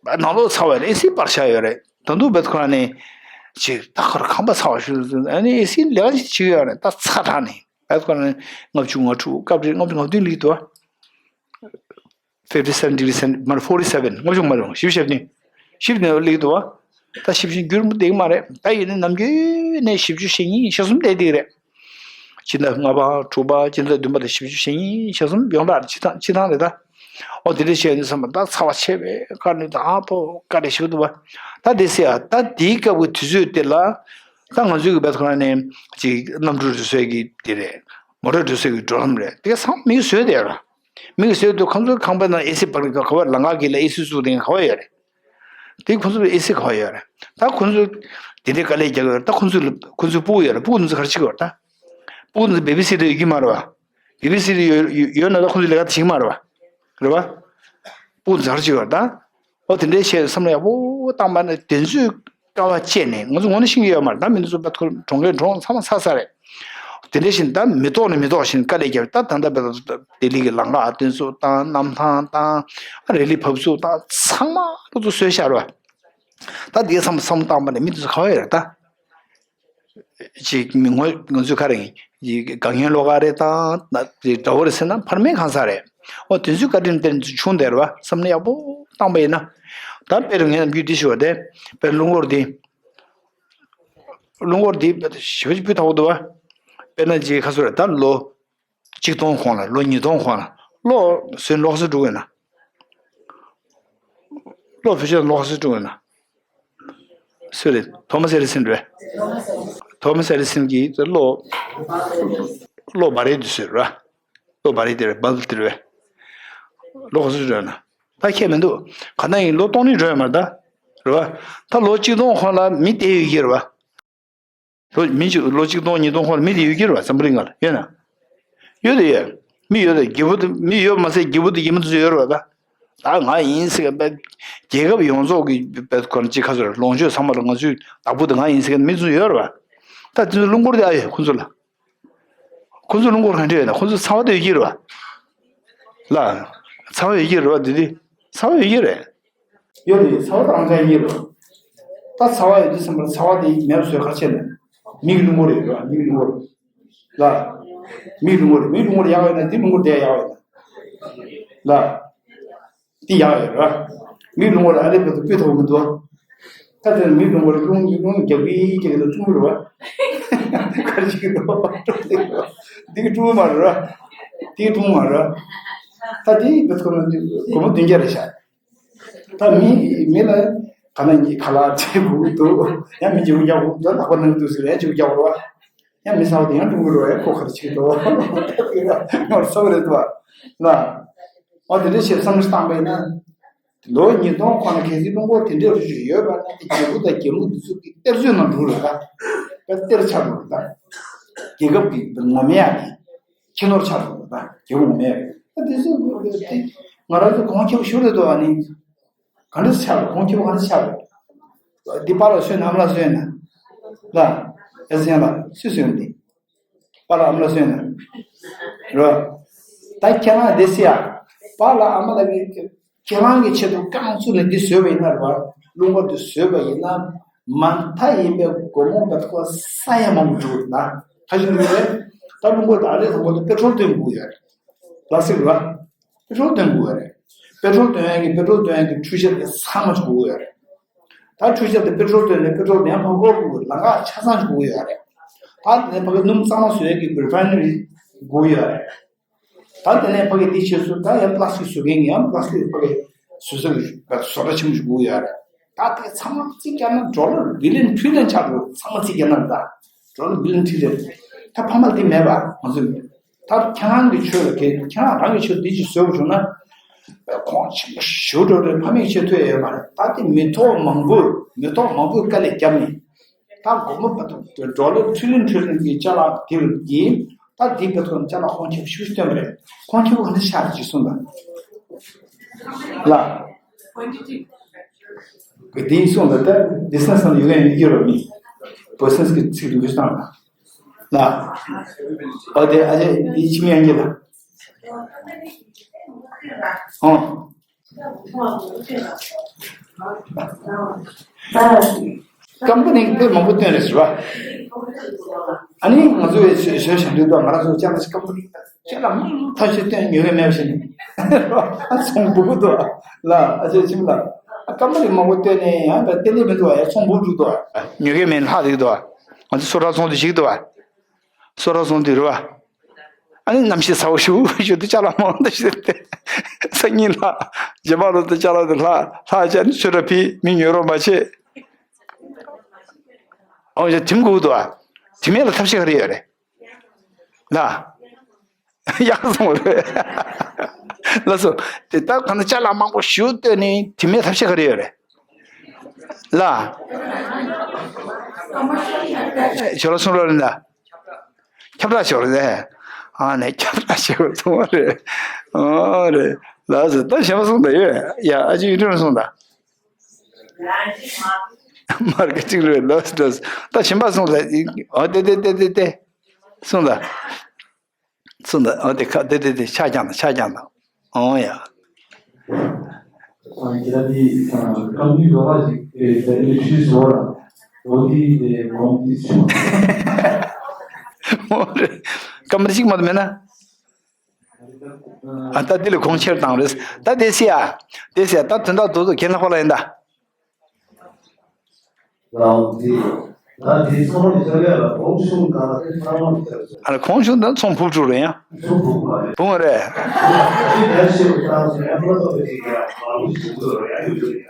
ད། ནང་ལོགས་ཚ་བ་ཨེ་སི་པར་ཆགས་ཡོད་རེད། ད་དུང་བེད་ཁོ་རང་ནས་ཅིག་ད་ཁར་ཁང་པ་ཚ་བ་ཞུ་ཨ་ནི་ཨེ་སི་ལས་ཀ་ཅིག་བྱེད་ཀྱི་ཡོད་རེད། ད་ཚ་དྲགས་ནས་བེད་ཁོ་རང་ནས་ལྔ་བཅུ་ང་དྲུག་སྐབས་རེ་ལྔ་བཅུ་ང་བདུན་སླེབས་འདུག fifty seven degree cent མར་forty seven ལྔ་བཅུ་མ་རུང་བཞི་བཅུ་ཞེ་བདུན། བཞི་བདུན་སླེབས་འདུག་བ། ད་བཞི་བཅུ་འགྱུར་མོ་བསྡད་ཀྱི་མ་རེད། ད་ཡིན་ན་ནམ་རྒྱུན་ནས་བཞི་བཅུ་ཞེ་གཉིས་ཞེ་གསུམ་བསྡད་བསྡད་ཀྱི་རེད། སྤྱི་ཟླ་ལྔ་པ་དྲུག་པ་སྤྱི་ཟླ་བདུན་པ་དང་བཞི་བཅུ་ཞེ་གཉིས་ཞེ་གསུམ་ཡོངས་གྲགས་སྤྱི་བཏང་སྤྱི་བཏང་རེད་ད། ཨོ་དེ་འདྲ་བྱས་ནས་བསམ་པ་ད་ཚ་བ་ཆེ་བའི་སྐབས་ནས་ད་ཨ་ཕོ་དཀའ་ལས་ཞིག་འདུག་བ། ད་དེ་སེ་ཡ་ད་དེའི་སྐབས་ཀྱི་དུས་ཚོད་དེ་ལ་ད་ང་ཚོའི་གི་བེད་ཁོ་རང་ནས་ཅིག་གནམ་གྲུ་འགྲོ་སའི་གི་དེ་རེད། མོ་ཊ་འགྲོ་སའི་གི་འགྲོ་ལམ་རེད། དེ་ག་ཚང་མ་མིག་བཟོས་བསྡད་ཡོད་ར། མིག་བཟོས་དུས་ཁོང་ཚོའི་ཁང་པའི་ནང་ཨེ་སི་པར་གི་ག་བ་ལམ་ཁ་གི་ལ་ཨེ་སི་བཙུགས་དེ་ག་བ་ཡོད་རེད། དེ་ཁོང་ཚོ་ལ་ཨེ་སི་ག་བ་ཡོད་རེད། ད་ཁོང་ཚོ་དེ་འདྲའི་དཀའ་ལས་རྒྱག་གི་ཡོད་རེད། ད་ཁོང་ཚོ་ལ་ཁོང་ཚོའི་སྤུ་གུ་ཡོད་རེད། སྤུ་གུ་ཚོ་ག་རེ་བྱེད་ཀྱི་ཡོད་རེད་ད། སྤུ་གུ་ཚོ་བེ་བི་སི་ཊར་ཡོད་ཀྱི་མ་རེད་བ། བེ་བི་སི་ཊར་ཡོད་ཡོད་ཡོད་ན་ད་ཁོང་ཚོ་ལས་ཀ་དེ་བྱེད་ཀྱི་མ་རེད་བ། རེད་བ། སྤུ་གུ་ཚོ་ག་རེ་བྱེད་ཀྱི་ཡོད་རེད་ད། ཨོ་དེ་འདྲའི་བཤད་བསམ་བློ་ཡག་པོ་བཏང་པ་ནི་དེ་ཚོའི་དཀའ་བ་སྤྱད་ནས་ང་ཚོ་ངོ་ནས་ཤེས་ཀྱི་ཡོད་མ་རེད། ད་མི་འདི་ཚོ་པ་ཐུར་གྲོང་ཁྱེར་གྲོང་ཚང་མ་ཚ་ཚ་རེད། དེ་འདྲ་བཞིན་ད་མི་ཐོག་ནས་མི་ཐོག་བཞིན་དཀའ་ལས་བརྒྱབ། ད་ད་ལྟ་བར་དུ་ལྡི་ལི་གི་ལམ་ཁ་དེ་ཚོ་དང་གནམ་ཐང་དང་རི་ལི་བབས་ཚུགས་དང་ཚང་མ་ཁོ་ཚོ་བཟོས་བཞག་རེད་བ། ད་དེ་ཚང་མ་བསམ་བློ་བཏང་པ་ནས་མི་འདི་ཚོ་ག་བ་ཡོད་རེད་ད། ཅིག་མི་ངོ་ང་ཚོས་ག་རེ་ཡིན། དགའ་ངན་བློ་དགའ་རེད་དང་ན་དེ་དགྲ་བོ་རེད་ཟེར་ན་ཕར་མེད་གང་ཟག་རེད། འོ་དེ་ཚོའི་བཀའ་དྲིན་དེ་ཚོ་བྱུང་བསྡད་རེད་བ། བསམ་བློ་ཡག་པོ་བཏང་པ་ཡིན་ན། ད་དཔེར་ངས་ནམ་རྒྱུན་འདི་ཞུ་བ་དེ། དཔེར་རླུང་འཁོར་འདི། རླུང་འཁོར་འདི་ཞེ་པོ་ཅིག་སྤུས་དག་པོ་འདུག་བ། དཔེར་ན་ཅིག་ཁ་སོ་རེད་ད་ལོ། གཅིག་སྟོང་གོང་ལ་ལོ་ཉིས་སྟོང་གོང་ལ་གློག་ཟོན་གློག་ཟོན་འགྲོ་གི་ཡོད་ན། གློག་བེད་སྤྱོད་གློག་ཟོན་འགྲོ་གི་ཡོད་ན། སུ་རེད། ཐོ་མ་སི་ཨེ་ཌི་སན་རེད། ཐོ་མ་སི་ཨེ་ཌི་སན་གྱིས་གློག་གློག་སྦ་རའི་དུ་ཟོས་རེད། གློག་སྦ་རའི་དེ་རེད། བལ་བུ་དེ་རེད། གློག་ཟོན་འགྲོ་ཡོད་ན། ད་ཁྱད་མི་འདུག་ག་ན་ཡིན་ལོ་སྟོང་ནི་འགྲོ་ཡོད་མ་རེད་ད། རེད་བ། ད་ལོ་གཅིག་སྟོང་གོང་ལ་མི་དེ་ཡོད་ཀྱི་རེད་བ། ལོ་མི་གཅིག་ལོ་གཅིག་སྟོང་ཉིས་སྟོང་ཁོངས་ལ་མི་དེ་ཡོད་ཀྱི་རེད་བ། འཛམ་བུ་གླིང་ལ་ཡོད་ན། ཡོད་དེ་ཡོད། མི་ཡོད་དེ་རྒྱལ་པོ་དེ་མི་ཡོད་མ་ཟད་རྒྱལ་པོ་དེ་རྒྱལ་མོ་དེ་ཚོ་ཡོད་རེད་བ་ད། ད་ང་ཡིན་ཟེར་གི་རྒྱལ་ཁབ་ཡོངས་རྫོགས་ཀྱི་བེད་ཁོ་ན་ཅིག་ཁ་ཚོར་ལོངས་སྤྱོད་ཚང་མ་ལ་ང་ཚོའི་བདག་པོ་དེ་ང་ཡིན་ཟེར་གི་མི་ཚོ་ཡོད་རེད་བ། ད་དེ་ཚོ་རླུང་འཁོར་དེ་ཨ་ཡོད་ཁོ་ཚོ་ལ། ཁོ་ཚོ་རླུང་འཁོར་ག་འདྲ་ཡོད་ན་ཁོ་ཚོ་ཚ་བ་དེ་ཡོད་ཀྱི་རེད་བ། ལ། ཚ་བ་ཡོད་ཀྱི་རེད་བ་དེ་དེ། ཚ་བ་ཡོད་ཀྱི་རེད། ཡོད་དེ་ཚ་བ་རང་ཅག་ཡིན་རོ། ད་ཚ་བ་ཡོད་དུས་ཙམ་པར་ཚ་བ་དེ་མེད་པ་བཟོས་ག་རེ་བྱས་ནས། མིག་རླུང་འཁོར་ཡོད་རོ། མིག་རླུང་འཁོར། ལ། མིག་རླུང་འཁོར་མིག་རླུང་འཁོར་ཡག་ཡོད་ན་དེ་རླུང་འཁོར་དེ་ཡག་ཡོད་ན། ལ། དེ་ཡག་ཡོད་རོ། མིག་རླུང་འཁོར་ཨ་ལེ་བོད་དུ་སྤུས་ཐོག་མི་འདུག་ད་དེ་མིག་རླུང་འཁོར་རླུང་རླུང་རྒྱག་གི་རྒྱག་གི་ལ་ཀྲུང་རོ། ག་རེ་བྱེད་ཀྱི་འདུག་འདི་གི་ཀྲུང་མ་རོ། དེ་གི་ཀྲུང་མ་རོ། ད་དེ་བོད་ཁོ་ན་སྒོར་མོ་བདུན་བརྒྱ་རེད་ཤག་ད་མི་མི་ལ་ག་ན་ཉིད་ཁ་ལག་བྱེད་དགོས་འདུག་ཡང་མི་འཇིགས་རྒྱག་དགོས་འདུག་ལག་པ་ནང་དུ་ཟེར་ཡང་འཇིགས་རྒྱག་རོགས། ཡང་མི་ཚང་བ་དེ་ཡང་ཀྲུང་གོ་རོགས་ཡང་ཁོ་ཁར་ཆིག་འགྲོ་ངོར་སོག་རེད་དོ། ལ། ཨོ་དེ་འདྲ་ཞིག་བསམ་བློ་བཏང་པས་ན། ལོ་ཉིས་སྟོང་ཁོ་ན་གལ་སྲིད་ཀྲུང་གོ་དེ་འདྲའི་རུ་ཞིག་ཡོད་པ་ན་དེ་རྒྱལ་པོ་དང་རྒྱལ་མོ་འདི་ཚོ་གི་གཏེར་མཛོད་ནང་འགྲོ་རེད་ད། གཏེར་ཆགས་འགྲོ་རེད་ད། རྒྱལ་ཁབ་ཀྱི་ངོ་མེད་ཡག་གི་ཁྱི་ནོར་ཆགས་འགྲོ་རེད་ད། རྒྱལ་པོ་ངོ་མེད་ཡག་གི་ད་དེ་ཚོ་དེ་ང་རང་ཚོ་གོང་ཁྱེར་ཞུ་རེད་དོ། ཨ་ནི། ག་འདྲ་ཆགས་རེད། གོང་ཁྱེར་ག་འདྲ་ཆགས་རེད། འདི་པཱ་ལགས་གསོས་ན་ཨ་མ་ལགས་གསོས་ན། ལ། ཨེ་ཟེར་ལ་སུས་གསོས་ན་འདི། པཱ་ལགས་ཨ་མ་ལགས་གསོས་ན། རོ། ད་ཁྱེད་རང་འདི་སི་ཡ། པཱ་ལགས་ཨ་མ་ལགས་ཀྱིས་ཁྱེད་རང་གི་ཆེད་དུ་རྐང་བཙུགས་ནས་འདི་བཟོས་པ་ཡིན་ན་རེད་བ། རླུང་འཁོར་འདི་བཟོས་པ་ཡིན་ན། མ་མཐའ་ཡིན་པའི་སྒོར་མོ་འདི་ཁོ་ས་ཡ་མང་པོ་འགྲོ་གི་རེད་ད། ཁ་ཤས་འགྲོ་གི་རེད། ད་རླུང་འཁོར་ད་རེས་དང་པོ་དེ་པེ་ཊྲོལ་བཏོན་དགོས་ཡོད་རེད། པ་ལ་སི་ཊིག་རེད་བ། པེ་ཊྲོལ་བཏོན་དགོས་ཡོད་རེད། པེ་ཊྲོལ་བཏོན་ཡག་གི་པེ་ཊྲོལ་བཏོན་ཡག་གི་འཕྲུལ་ཆས་དེ་ཚང་མ་ཅིག་དགོས་ཀྱི་ཡོད་རེད། ད་འཕྲུལ་ཆས་དེ་པེ་ཊྲོལ་བཏོན་ནས་པེ་ཊྲོལ་དེ་ཡང་ཕར་དབོར་དགོས་ཀྱི་རེད། ལམ་ཁ་ཆ་ཚང་ཅིག་དགོས་ཀྱི་ཡོད་རེད། ད་དེ་ནས་ཕ་གི་སྣུམ་གཙང་མ་བཟོ་ཡག་གི་རི་ཕའི་ནེ་རི་དགོས་ཀྱི་ཡོད་རེད། ད་དེ་ནས་ཕ་གི་འདི་ཆེད་སུ་ད་ཡང་པ་ལ་སི་ཊིག་བཟོ་མཁན་གྱི་ཡང་པ་ལ་སི་ཊིག་ཕ་གི་བཟོ་ས་གི་བཟོ་གྲྭ་ཆེན་པོ་ཞིག་དགོས་ཀྱི་ཡོད་རེད། ད་དེ་ཚང་མ་རྩིས་བརྒྱབ་ན་ཌོ་ལར་བི་ལི་ཡོན་ཊི་རི་ལི་ཡོན་ཆགས་འགྲོ། ཚང་མ་རྩིས་བརྒྱབ་ན་ད་ཌོ་ལར་བི་ལི་ཡོན་ཊི་རི་ལི་ཡོན། ད་ཕ་མ་འདི་མེད་པ་ང་ཚོ་མེད། ད་ཁྱེད་རང་གི་ཆོས་ལ་གལ་ཁྱེད་རང་རང་གི་ཆོས་འདི་ཅིག་བཟོས་པ་བྱུང་ན། ཁོང་ཆེན་པོ་ཞུ་འགྲོ་རེད། ཕ་མའི་ཆེད་ཐོས་ཡོད་མ་རེད། ད་དེ་མི་ཐོག་མང་པོས་མི་ཐོག་མང་པོས་དཀའ་ལས་བརྒྱབ་ནས། ད་ ད་སྒོར་མོ་བར་དུ་ཌོ་ལར་ཊི་རི་ལི་ཡོན་ཊི་རི་ལི་ཡོན་གྱི་ཅ་ལག་དེ་རུ་གྱིས་ད་དེའི་བར་དུ་ཅ་ལག་ཁོང་ཁྱབ་ཤུགས་སྟོན་པ་རེད། ཁོང་ཁྱབ་ག་འདྲ་ཆགས་རེད་ཅེས་གསུངས་པ་ལ། དེ་གསུངས་པ་ད་བི་ཛི་ནེ་སི་ནང་ཡོད་མཁན་ཡོད་ཀྱི་རོགས་མི་བི་ཛི་ནེ་སི་གི་ཚིག་འདི་འདྲ་བཏང་ལ། ཨོ་དེ་ཨ་ཅེ་དེ་ཕྱི་མི་ཡང་གྱི་ལ། ཨོ། ཀམ་པ་ནི་དཔེ་མང་པོ་བཏོན་རེད་ཟེར་བ། ཨ་ནི་ང་ཚོ་ཡི་ཞོ་ཞོ་ཞང་དུས་དུ་ང་རང་ཚོ་ཅག་ལ་ཀམ་པ་ནི་ཅག་ལ་མང་ཐབས་ཤེས་བཏོན་ཉོ་གི་མེད་པ་ཞིག་ནི་ཚོང་འབུ་གུ་དུ་ལ་ཨ་ཅེ་ཁྱིམ་ལ་ཀམ་པ་ནི་མང་པོ་བཏོན་ནས་ཡང་ད་ཏན་ཏན་མི་འདུག་བ། ཡང་ཚོང་འབུ་འགྲོ་འདུག་བ། ཉོ་གི་མེད་ལྷག་འདུག་འདུག་བ། ང་ཚོ་སོ་ཊར་ཚོང་དུ་ཞིག་འདུག་བ། སོ་ཊར་ཚོང་དུ་རེད་བ། ཨ་ནི་གནམ་གཤིས་ཚ་བོ་ཞུ་ཞུ་དུ་ཅ་ལག་མང་དུ་ཞུ་དེ། སང་ཉིན་ལྷག་རྗེས་མ་ལོ་དུ་ཅ་ལག་དུ་ལྷག་ལྷག་ཅ་ནི་ཚོད་ར་ཕི་མི་ཉོ་རོགས་མ་བྱེད། ཨོ་ཡ་དྲིམ་དགོས་འདུག་ཨ། དྲིམ་མེད་ལ་ཐབས་ཤེས་ག་རེ་ཡོད་རེད། ལ། ཡག་སོང་རེད། ལ་སོ། དེ་ལྟར་གང་ལྟར་ཅ་ལག་མང་པོ་ཞུ་བཏོན་ནས་དྲིམ་མེད་ཐབས་ཤེས་ག་རེ་ཡོད་རེད། ལ། ཞོར་ལ་སོང་རོགས་རེད་ལ། ཁྱབ་བསྒྲགས་ཞོར་རེད། ཨ་ནས་ཁྱབ་བསྒྲགས་ཞོར་སོང་བ་རེད། ཨོ་རེད། ལ་སོ་ད་གཞན་པ་སོང་ད་ཡོད་ཡ། ཨ་ཅེ་ཡུ་ཊུབ་སོང་ད། མར་ག་ཅིག་རེད་ལ་སོ་ད་གཞན་པ་སོང་ད། ཨོ་དེ་དེ་དེ་དེ་དེ། སོང་ད། སོང་ད། ཨོ་དེ་ཁ་དེ་དེ་དེ་ཆ་རྐྱང་དང་ཆ་རྐྱང་དང་། ཨོ་ཡ། ཨ་ཁྱེད་རང་དེ་ཀམ་པ་ནི་ལོ་ལ་ཞིག་དེ་ལེགས་ཤོས་བཟོ་ར། ཨོ་དེ་དེ་གོང་དེ་ཆུང་། ཨོ་རེད། ཀམ་པ་ནི་ཞིག་མ་གཏོགས་མེད་ན། ཨ་ད་དེ་ལས་གོང་ཆེར་བཏང་རེད། ད་དེ་སི་ཨ། དེ་སི་ཨ་ད་དོན་དག་དོ་དོ་ཁྱེད་ལྷག་པ་ལ་ཡིན་ད། ལའོ་དེ། ད་དེ་ཚང་མ་ནས་ཆགས་ཡ་ལ་གོང་ཆུང་གང་ལ་དེ་ཚང་མ་ནས་ཆགས་ཡ། ཨ་ལ་གོང་ཆུང་ད་ཚོང་ཕུབ་ཕྲུག་རེད་ཡ། ཚོང་ཕུབ་པ་རེད། ཕུབ་པ་རེད། དེ་ཡར་ཤེས་པ་ཚང་མ་ཡར་མ་ཐོབ་པའི་དེ་ག་མ་ལུས་ཞིག་ཚོ་ཡར་ཡོད་ཡོད་ཡ།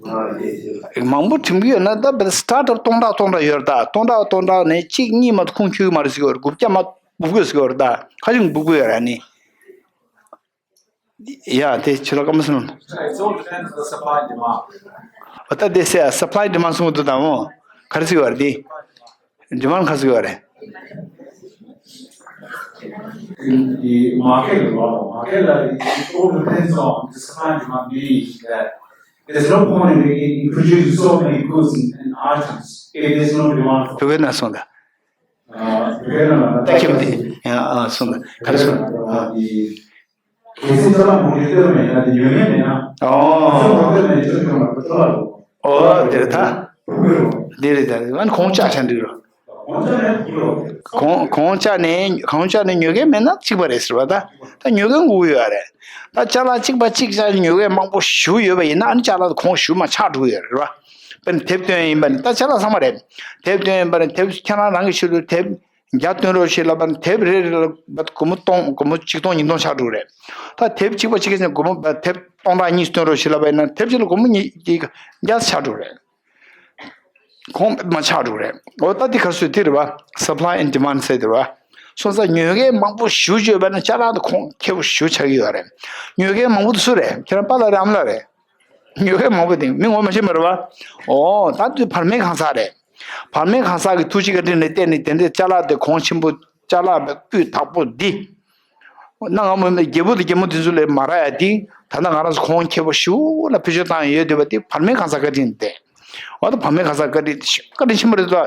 ང་རེད་དེ། མང་པོ་ཁྲིམས་ཀྱི་ཡོད་ན་ད་བེད་སི་ཊར་ཊི་ཨབ་སྟོང་ཕྲག་སྟོང་ཕྲག་ཡོད་རེད། ད་སྟོང་ཕྲག་སྟོང་ཕྲག་ནས་གཅིག་གཉིས་མ་གཏོགས་ཁུངས་འཁྱོལ་གྱི་མ་རེད་ཟེར་གྱི་ཡོད་རེད། དགུ་བརྒྱ་མ་དགུ་བརྒྱ་ཟེར་གྱི་ཡོད་རེད། ད་ཁ་ཅིག་དགུ་བརྒྱ་ཡོད་རེད་ཨ་ནི། ཡ་དེ་ཕྱི་ལོགས་ཀ་མ་སོང་། It's all depends on the supply and demand. ཨོ་ད་དེ་སེ་ཡ་སབ་ལའི་ཌི་མན་ཌི་གསུང་གི་འདུག་ད་མོ། ག་རེ་ཟེར་གྱི་ཡོད་རེད་དེ། ཌི་མན་ཌི་ག་རེ་ཟེར་གྱི་ཡོད་རེད། The market, the market, like, it all depends on the supply and demand, meaning that there's no point in, in producing so many goods and, and items if there's no demand for it. བོད་སྐད་ནང་གསུངས་ད། ཨ། བོད་སྐད་ནང་ལ་ད་ཁྱེད་མི་དེ། ཡ་ཨ་གསུངས་ད། ག་རེ་གསུངས་ད། ཨ། གལ་སྲིད་ཅ་ལག་མང་པོ་སྟེར་བ་ཡིན་ན་དེ་ཉོ་མཁན་མེད་ན། ཨོ། ཚོང་མང་པོ་སྟེར་ནས་ཅ་ལག་ཡོང་བ་ཁོ་ཐག་རེད། ཨོ་དེ་རེད་ད། དེ་རེད་ད། ཨ་ནི་གོང་བཅག་བྱ་འགྲིག་རོ། གོང་བཅག་ནས་གོང་བཅག་ནས་གོང་བཅག་ནས་ཉོ་མཁན་མེད་ན་གཅིག་པ་རེད་ཟེར་བ་ད། ད་ཉོ་མཁན་དགོས་ཡོད་རེད། ད་ཅ་ལག་གཅིག་པ་གཅིག་ཅར་ཉོ་མཁན་མང་པོ་ཞིག་ཡོད་པ་ཡིན་ན་ཨ་ནི་ཅ་ལག་གོང་ཞུ་མ་ཆག་འགྲོ་གི་ཡོད་རེད་བ། དཔེར་ན་དེབ་སྟོན་ཡིན་པ་ནི་ད་ཅ་ལག་ཚང་མ་རེད། དེབ་སྟོན་ཡིན་པ་ནི་དེབ་ཁྱེད་རང་རང་གི་ཆེད་དུ་དེབ་བརྒྱ་སྟོན་རོགས་ཞེས་ལབ་པ་ནི་དེབ་རེ་རེ་ལ་སྒོར་མོ་སྟོང་སྒོར་མོ་ཆིག་སྟོང་ཉིས་སྟོང་ཆགས་འགྲོ་གི་རེད། ད་དེབ་གཅིག་པ་གཅིག་གི་ཆེད་སྒོར་མོ་དེབ་སྟོང་ཕྲག་གཉིས་སྟོན་རོགས་ཞེས་ལབ་པ་ཡིན་ན་དེབ་གཅིག་ལ་སྒོར་མོ་ཉིས་བརྒྱ་ཆགས་འགྲོ་གི་རེད། གོང་མ་ཆགས་འགྲོ་གི་རེད། འོ་ད་དེ་ག་སུ་དེ་རེད་བ། སབ་ལའི་ཨེན་ཌི་མན་ཌི་ཟེར་དེ་རེད་བ། སོང་ཙང་ཉོ་མཁན་མང་པོ་ཞེ་པོ་ཅིག་ཡོད་པ་ན་ཅ་ལག་དེ་གོང་ཁེ་པོ་ཞེ་པོ་ཆགས་ཀྱི་ཡོད་རེད། ཉོ་མཁན་མང་པོ་དེ་སུ་རེད། ཁྱེད་རང་པཱ་ལགས་རེད་ཨ་མ་ལགས་རེད། ཉོ་མཁན་མང་པོ་དེ་མི་ངོ་མ་ཤེས་མ་རེད་བ། ཨོ་ད་དུས་བར་མའི་གང་ཟག་རེད། བར་མའི་གང་ཟག་གི་ཐུགས་རྗེ་བཀའ་དྲིན་ལ་བརྟེན་ནས་དེ་འདྲའི་ཅ་ལག་དེ་གོང་ཆེན་པོ་ཅ་ལག་པའི་སྤུས་དག་པོ་འདི། གནའ་སྔ་མོ་རྒྱལ་པོ་དང་རྒྱལ་མོ་དེ་ཚོ་ལས་མ་རག་ཡ་དེ་ད་ལྟ་ང་རང་ཚོ་གོང་ཁེ་པོ་ཞེ་པོ་ལ་བེད་སྤྱོད་བཏང་ཡོད་འདུག་པ་དེ་བར་མའི་གང་ཟག་བཀའ་དྲིན་དེ། འོ་ད་བར་མའི་གང་ཟག་བཀའ་དྲིན་བཀའ་དྲིན་ཆེན་པོ་རེད་དོ།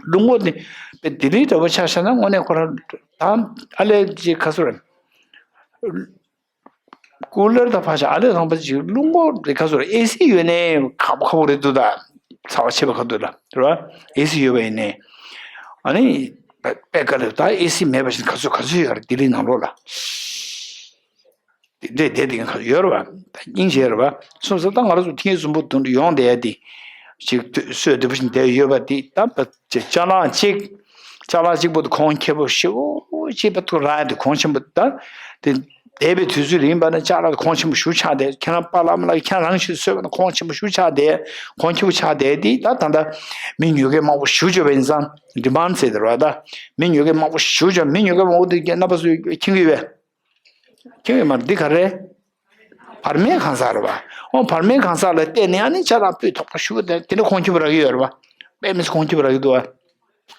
རླུང་འཁོར་དེ་དཔེ་ལྡི་ལི་འདྲ་པོ་ཆ་བཞག་ན་དངོས་གནས་ཁོ་རང་ད་ཨ་ལས་ཅིག་ག་ཚོད་རེད། ཀུ་ལར་དང་ཕར་བཞག་ཨ་ལས་ལྷག་པ་ཅིག་རླུང་འཁོར་རེད་ག་ཚོད་རེད། ཨེ་སི་ཡོད་ནའི་ཁག་པོ་ཁག་པོ་རེད་འདུག་ད། ཚ་བ་ཆེ་བ་ག་འདུག་ད་རེད་བ། ཨེ་སི་ཡོད་པ་ཡིན་ནའི་ཨ་ནི་དཔེ་དཀའ་ལས་ད། ཨེ་སི་མེད་པ་བཞིན་ག་ཚོད་ག་ཚོད་ཡོད་རེད་ལྡི་ལི་ནང་ལོགས་ལ། དེ་འདྲས་བསྡད་དེ་ག་ཡོད་རེད་བ། ད་སྙིང་རྗེ་རེད་བ། སོང་ཙང་ད་ང་རང་ཚོ་ཐེངས་གསུམ་པོ་དུ་ཡོང་བསྡད་ཡ་དེ་ཅིག་སོས་དེ་བ་བཞིན་བསྡད་ཡོད་པ་དེ་ད་ཅ་ལག་གཅིག་ཅ་ལག་གཅིག་པོ་དེ་གོང་ཁེ་པོ་ཞེ་པོ་ཅིག་པ་ཐུག་རག་ཡ་དེ་གོང་ཆེན་པོ་ད་དེ་བསྡད་པའི་དུས་ཚོད་རིང་པ་ན་ཅ་ལག་གོང་ཆེན་པོ་ཞེ་པོ་ཆགས་བསྡད། ཁྱེད་རང་པཱ་ལགས་མ་ལགས་ཁྱེད་རང་ཞིག་གསོས་པ་ན་གོང་ཆེན་པོ་ཞེ་པོ་ཆགས་བསྡད། གོང་ཁེ་པོ་ཆགས་བསྡད་དེ་ད་ད་ད་མི་ཉོ་མཁན་མང་པོ་ཞེ་པོ་ཅིག་ཡོད་པ་ཡིན་ཙང་ཌི་མན་ཌི་ཟེར་དེ་རེད་བ། ད་མི་ཉོ་མཁན་མང་པོ་ཞེ་པོ་ཅིག་མི་ཉོ་མཁན་མང་པོ་དེ་རྣམ་པ་ཚོས་མཁྱེན་གྱི་ཡོད་པས། ཁྱེད་ཀྱིས་མར་འདི་ག་རེ། བར་མའི་གང་ཟག་རེད་བ། འོ་བར་མའི་གང་ཟག་ལ་བལྟས་ནས་ཨ་ནི་ཅ་ལག་སྤུས་དག་པོ་ཞེ་པོ་དེ་དེ་འདྲ་གོང་ཁེ་པོ་རག་གི་ཡོད་རེད་བ། དཔེ་མི་སྲིད་ཁུངས་སྐྱེལ་བ་རག་གི་འདུག་བ།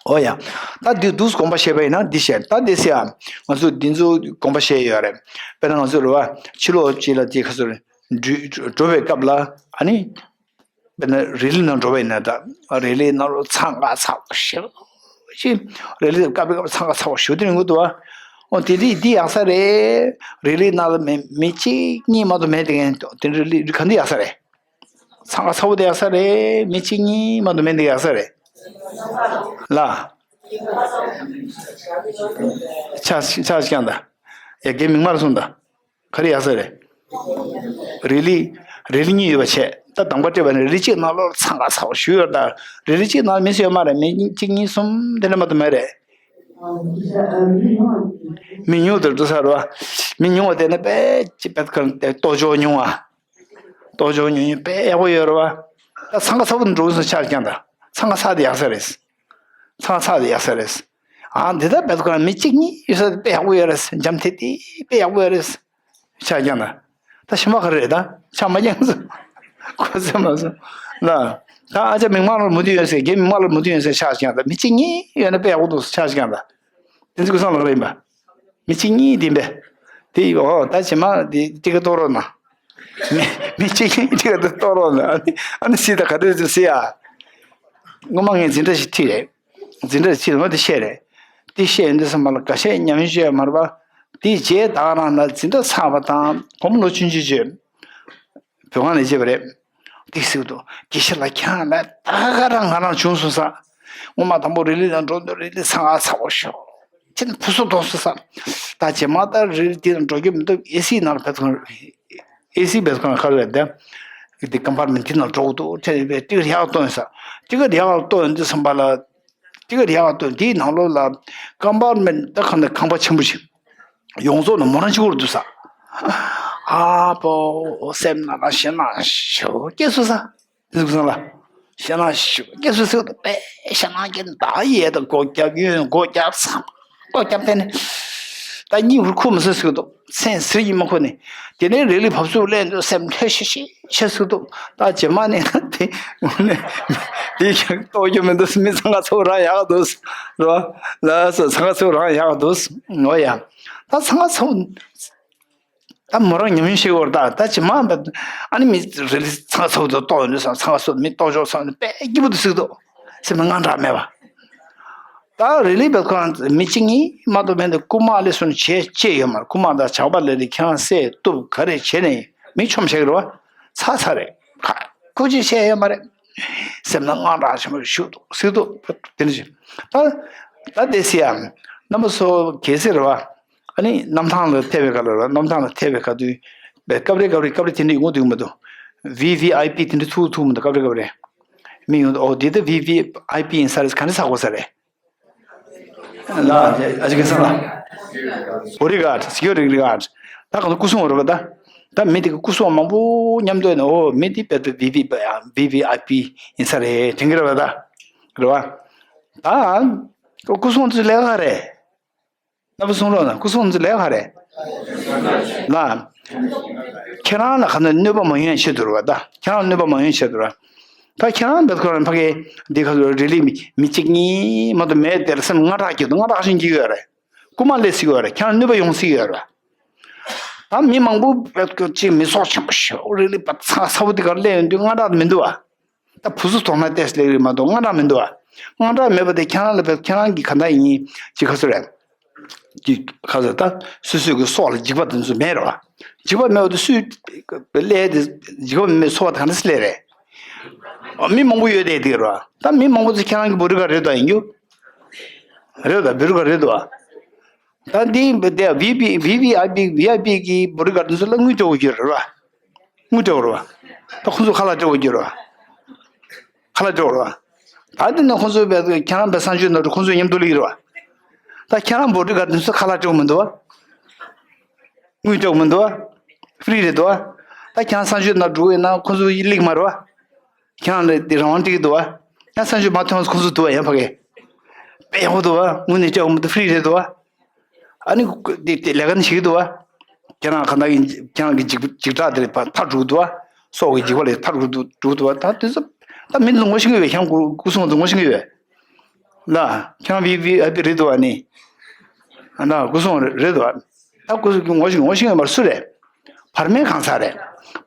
ཨོ་ཡ། ད་འདི་འདུག་དགོངས་པ་བཞེས་པ་ཡིན་ན་འདི་བཤད། ད་འདི་ཟེར་ཡ། ང་ཚོ་འདི་ཚོ་དགོངས་པ་བཞེས་ཡོད་རེད། དཔེར་ན་ང་ཚོ་རེད་བ། ཕྱི་ལོགས་གཅིག་ལ་དེ་ག་ཚོད་རེད། འགྲོ་བའི་སྐབས་ལ་ཨ་ནི། དཔེར་ན་རི་ལི་ནང་འགྲོ་བ་ཡིན་ན་ད། རི་ལི་ནང་ལོ་འཚང་ཁ་ཚ་པོ་ཞེ་པོ་ཅིག་རི་ལི་སྐབས་སྐབས་འཚང་ཁ་ཚ་པོ་ཞེ་པོ་དེ་རིང་དགོས་འདུག་བ། ཨོ་དེ་དེ་འདི་ཡག་ས་རེད། རི་ལི་ནང་ལ་མི་མི་གཅིག་གཉིས་མ་གཏོགས་མེད་དེ་ངས་དེ་རི་ལི་རི་ག་འདི་ཡག་ས་རེད། འཚང་ཁ་ཚ་པོ་དེ་ཡག་ས་རེད། མི་གཅིག་གཉིས་མ་གཏོགས་མེད་དེ་ཡག་ས་རེད། ལ། ཆ་ཆ་ཀྱང་ད། ཡ་རྒན་མིག་དམར་སོང་ད། ག་རེ་ཡག་ས་རེད། རི་ལི། རི་ལི་གཉིས་ཡོད་པ་བྱས། ད་དང་པོ་སྤྲད་པ་ནི་རི་ལི་གཅིག་ནང་ལོགས་འཚང་ཁ་ཚ་པོ་ཞེ་པོ་ཡོད་ད། རི་ལི་གཅིག་ནང་མི་སུ་ཡོད་མ་རེད། མི་གཅིག་གཉིས་གསུམ་དེ་འདྲ་མ་གཏོགས་མེད་རེད། མི་ཉུང་དུ་འགྲོ་ས་རེད་བ། མི་ཉུང་བ་དེ་ནི་དཔེ་ཅི་དཔེ་གང་དེ་ལྟོ་ཅོག་ཉུང་བ། ལྟོ་ཅོག་ཉུང་ཉུང་དཔེ་ཡག་པོ་ཡོད་རེད་བ། ད་འཚང་ཁ་ཚ་པོ་འགྲོ་སོང་ཆ་རྐྱང་ད། འཚང་ཁ་ཚ་དེ་ཡག་ས་རེད། འཚང་ཁ་ཚ་དེ་ཡག་ས་རེད། ཨ་འདི་ལྟར་དཔེ་གང་མི་གཅིག་གཉིས་ཡོད་ས་དེ་དཔེ་ཡག་པོ་ཡོད་རེད། འཇམ་ཐིང་ཐིང་དཔེ་ཡག་པོ་ཡོད་རེད། ཆ་རྐྱང་ད། ད་ཞི་མ་ག་རེ་རེད་ད། ཆ་མ་རྐྱང་སོང་། གོ་ས་མ་སོང་། ལ། ད་ཨ་ཅག་མིག་དམར་ལ་མུ་མཐུད་ཡོད་ཟེར། རྒན་མིག་དམར་ལ་མུ་མཐུད་ཡོད་ཟེར་ཆ་རྐྱང་ད། མི་གཅིག་གཉིས་ཡོད་ན་དཔེ་ཡག་པོ་འདུག་ཆ་རྐྱང་ད། དེ་ཚོ་ཀུན་བཟང་ལགས་རེད་ཡིན་པ། མི་གཅིག་གཉིས་དེ་འབད། དེ་ཡིས་འོ་ད་ཇེ་མང་དེ་ཏི་ཀ་གཏོང་རོགས་གནང་། མི་མི་གཅིག་གཉིས་ཏི་ཀ་དེ་གཏོང་རོགས་གནང་། ཨ་ནི་ཨ་ནི་སྲིད་ད་ག་དུས་ཚོད་སྲིད་ཨ། སྔོན་མ་ངས་འཛིན་གྲྭ་ཞིག་ཁྲིད་རེད། འཛིན་གྲྭ་ཞིག་ཁྲིད་ལ་དེ་བཤད་རེད། དེ་བཤད་ཡོང་དུས་ཙམ་པ་ལ་འགའ་ཤས་ཉམས་མྱོང་ཅིག་ཡོད་མ་རེད་པ། དེའི་རྗེས་ད་ག་རང་ལ་འཛིན་གྲྭ་ཚར་བ་དང་སྒོར་མོ་ལོ་ཆུང་ཆུང་ཅིག་བོད་ཁང་ནས་བརྗེད་པ་རེད། ཏིག་ཟེར་གི་འདུག་དགེ་བཤེས་ལགས་ཁྱེད་རང་ལ་ད་ག་རང་ང་རང་བྱུང་སོང་ས། སྔོན་མ་དང་པོ་རི་ལི་ལ་འགྲོ་འདོད་རི་ལི་འཚང་ཁ་ཚ་པོ་ཤོག་ཁྱེད་ནི་ཕུ་སུ་དོག་སོང་ས། ད་རྗེས་མ་ད་རི་ལི་དེ་ལ་འགྲོ་རྒྱུ་མི་འདུག་ཨེ་སི་ནང་ལ་ཕེབས་སོང་། ཨེ་སི་ཕེབས་སོང་ཁ་རེད་དེ། དེ་ཀམ་པར་མེན་ཊི་ནང་འགྲོ་གི་འདུག་ཁྱེད་ནི་ཏིག་ཡག་བཏོན་ས། ཏིག་ཡག་བཏོན་དུས་ཙམ་པ་ལ། ཏིག་ཡག་བཏོན་དེའི་ནང་ལོགས་ལ་ཀམ་པར་མེན་ཊི་ད་ག་ནས་ཁང་པ་ཆེན་པོ་ཞིག་ཡོངས་རྫོགས་ནས་མོ་རང་གཅིག་པོར་འདུག་ས། ཨ་པོ་སེམས་ནང་ལ་ཞེད་སྣང་ཞེ་པོ་སྐྱེས་སོང་ས། འདུག་སོང་ལ། ཞེད་སྣང་ཞེ་པོ་སྐྱེས་སོང་ཟེར་དུས་དཔེ་ཞེད་སྣང་སྐྱེས་ནས་ད་ཡས་དང་སྒོ་རྒྱབ་གཡོན་སྒོ་རྒྱབ་ཚང་མ་སྒོ་རྒྱབ་དེ་ནས། ད་གཉིད་ཧུར་ཁུག་མི་སྲིད་ཟེར་དུས་སེམས་ཟེར་གྱིས་མ་ཁུག་ནས། དེ་ནས་རི་ལི་བབས་ཚུགས་སླེབས་དུས་སེམས་ལྷོད་ཤིག་ཤིག་ཤ་སུ་འདུག་ད་རྗེས་མ་ནས་ན་དེ་དངོས་གནས་དེ་ཀྱང་རྟོགས་རྒྱུ་མི་འདུག་མི་འཚང་ཁ་ཚ་པོ་རང་ཡག་འདུག་རོ། ལགས་སོ། འཚང་ཁ་ཚ་པོ་རང་ཡག་འདུག་འོ་ཡ། ད་འཚང་ཁ་ཚ་པོ། ད་མོ་རང་ཉམས་མྱོང་ཤེས་དགོས་རེད། ད་ད་རྗེས་མ་འབད་ཨ་ནི་མི་རེ་ལི་འཚང་ཁ་ཚ་པོ་འདུག་རྟོགས་ཡོང་དུས་སང་འཚང་ཁ་ཚ་པོ་མི་རྟོགས་ཆོག་བསམ་ནས་དཔེ་སྐྱིད་པོ་འདུག་ཟེར་འདུག་སེམས་ནང་དངངས་སྐྲག་མེད་པ། ད་རི་ལི་བེད་ཁོ་རང་མི་གཅིག་གཉིས་མ་གཏོགས་མེད་འདུག་རྐུ་མ་ལས་སོང་བྱས་བྱས་ཡོད་མ་རེད། རྐུ་མ་དང་ཇག་པ་ལས་ལས་ཁྱེད་རང་བསད་གཏུབ་ག་རེ་བྱས་ནས་མི་ཆོམ་བྱེད་ཀྱི་རེད་བ། ཚར་ཚར་རེད། ཁ་ཁུ་ཅི་བཤད་ཡོད་མ་རེད། སེམས་ནང་དངངས་སྐྲག་ཆེན་པོ་ཞིག་འདུག་ཟེར་འདུག་དེ་འདྲ་ཞིག་ད་ད་དེ་སི་ཡང་རྣམ་པ་ཚོ་གལ་སྲིད་རེད་བ། ཨ་ནི་གནམ་ཐང་ལ་ཐེ་བའི་ཁ་ལ་རེད་བ། གནམ་ཐང་ལ་ཐེ་བའི་ཁ་དུས་སྐབས་རེ་སྐབས་རེ་སྐབས་རེ་དེ་འདྲ་ཡོང་གི་འདུག་མི་འདུག་ཝི་ཝི་ཨའི་པི་དེ་འདྲ་ཚུགས་ཐུབ་མི་འདུག་སྐབས་རེ་སྐབས་རེ། མི་ཡོང་དུས་ཨོ་འདི་ད་ཝི་ཝི་ཨའི་པི་ཡིན་ས་རེད། ག་འདྲ་ཚ་དགོས་ས་རེད། ལ་ཨ་ཅག་གེ་སར་ལ། བོ་ཌི་གཱཌ། སི་ཀུ་རི་ཊི་གཱཌ། ད་གང་ལྟར་སྐུ་སྲུང་རེད་པ་ད། ད་མི་དེ་གི་སྐུ་སྲུང་མང་པོ་མཉམ་དུ་ཡོད་ནས་ཨོ་མི་དེ་དཔེ་ད་ཝི་ཝི་ཝི་ཝི་ཨའི་པི་ཡིན་ས་རེད་དྲན་གྱི་རེད་པ་ད། རེད་པ། ད། སྐུ་སྲུང་དེ་ལས་ཀ་རེད། རྣམ་པ་གསུང་རོགས་གནང་། སྐུ་སྲུང་ཚོ་ལས་ཀ་རེད། ལ། ཁྱེད་རང་ལ་ག་ནས་གནོད་པ་མ་ཡོང་ཡ་ཆེད་དུ་རེད་བ་ད། ཁྱེད་རང་གནོད་པ་མ་ཡོང་ཡ་ཆེད་དུ་རེད། ད་ཁྱེད་རང་བེད་ཁོ་རང་ཕ་གི་འདི་ཁ་ལོ་རི་ལི་མི་མི་གཅིག་གཉིས་མ་གཏོགས་མེད་དེ་ལ་སེམས་དངངས་སྐྲག་སྐྱེ་འདུག་དངངས་སྐྲག་ཤིང་སྐྱེ་ཡོད་རེད། རྐུ་མ་སླེབས་སྲིད་ཡོད་རེད། ཁྱེད་རང་གནོད་པ་ཡོང་སྲིད་ཡོད་རེད། ད་མི་མང་པོ་བེད་ཁོ་གཅིག་མི་ཚོགས་ཆེན་པོ་ཞིག་རི་ལི་པ་ཚ་ཚ་བོ་འདི་གར་སླེབས་ཡོང་དུས་དངངས་སྐྲག་མི་འདུག་བ། ད་བུ་སུ་དོག་ན་ཏེས་ལེགས་རེད་མ་གཏོགས་དངངས་སྐྲག་མི་འདུག་ཨ། དངངས་སྐྲག་མེད་པ་དེ་ཁྱེད་རང་ལ་བས་ཁྱེད་རང་གི་ག་འདྲ་ཡིན་ཅི་ག་ཚོད་རེད། ཅི་ག་ཚོད་ད་སོ་སོའི་གི་སྲོག་ལ་འཇིགས་པ་དེ་ཚོ་མེད་རེད་བ། འཇིགས་པ་མེད་པ་དེ་སུས་ལས་དེ་འཇིགས་པ་མེད་ཚོར་བ་དེ་ག་འདྲ་སེ་ལས་རེད། ཨ་མི་མང་པོ་ཡོད་དེ་དེ་རེད་བ། ད་མི་མང་པོ་ཚོ་ཁྱེད་རང་གི་བོ་ཌི་གཱཌ་རེད་ད་ཡིན་རྒྱུ། རེད་ད་བོ་ཌི་གཱཌ་རེད་ད་བ། ད་འདི་འདི་ཝི་ཝི་ཝི་ཝི་ཨའི་པི་ཝི་ཨའི་པི་གི་བོ་ཌི་གཱཌ་དེ་ཚོ་ལ་དངུལ་སྤྲད་དགོས་ཀྱི་རེད་བ། དངུལ་སྤྲད་དགོས་རེད་བ། ད་ཁོང་ཚོ་ཁ་ལག་སྤྲད་དགོས་ཀྱི་རེད་བ། ཁ་ལག་སྤྲད་དགོས་རེད་བ། ད་འདི་ནས་ཁོང་ཚོ་བས་ཁྱེད་རང་བས་གསང་སྤྱོད་ནང་དུ་ཁོང་ཚོ་མཉམ་དུ་སླེབས་ཀྱི་རེད་བ། ད་ཁྱེད་རང་བོ་ཌི་གཱཌ་དེ་ཚོ་ཁ་ལག་སྤྲད་དགོས་མི་འདུག་བ། དངུལ་སྤྲད་དགོས་མི་འདུག་བ། ཧྥི་རི་རེད་འདུག་བ། ད་ཁྱེད་རང་གསང་སྤྱོད་ནང་འགྲོ་གི་ཡིན་ན་ཁོང་ཚོ་སླེབས་ཀྱི་མ་རེད་བ། ཁྱེད་རང་ལ་དེ་རང་དབང་སྤྲད་ཀྱི་འདུག་བ། ཡང་གསང་སྤྱོད་མ་ཐོན་ཁོང་ཚོ་འདུག་བ་ཡང་ཕ་གི། དཔེ་ཡག་པོ་འདུག་བ། དངུལ་ནས་སྤྲད་དགོས་མི་འདུག་ཧྥི་རི་རེད་འདུག་བ། ཨ་ནི་དེ་དེ་ལས་ཀ་ནི་བྱེད་ཀྱི་འདུག་བ། ཁྱེད་རང་ག་ན་གི་ཁྱེད་རང་གི་འཇིགས་འཇིགས་སྐྲག་དེ་ལས་ཕར་ཐར་འགྲོ་གི་འདུག་བ། སྲོག་གི་འཇིགས་པ་ལས་ཐར་འགྲོ་འགྲོ་གི་འདུག་བ། ད་དེ་ཚོ་ ད་མི་འདི་ངོ་ཤེས་ཀྱི་ཡོད། ཁྱེད་སྐུ་སྐུ་སྲུང་འདི་ངོ་ཤེས་ཀྱི་ཡོད། ལ། ཁྱེད་བི་བི་ཨའི་པི་རེད་འདུག་བ་ནི། ཨ་ན་སྐུ་སྲུང་རེད་འདུག་བ། ད་སྐུ་སྲུང་ངོ་ཤེས་ངོ་ཤེས་ཀྱི་མར་སུ་རེད། བར་མའི་གང་ཟག་རེད།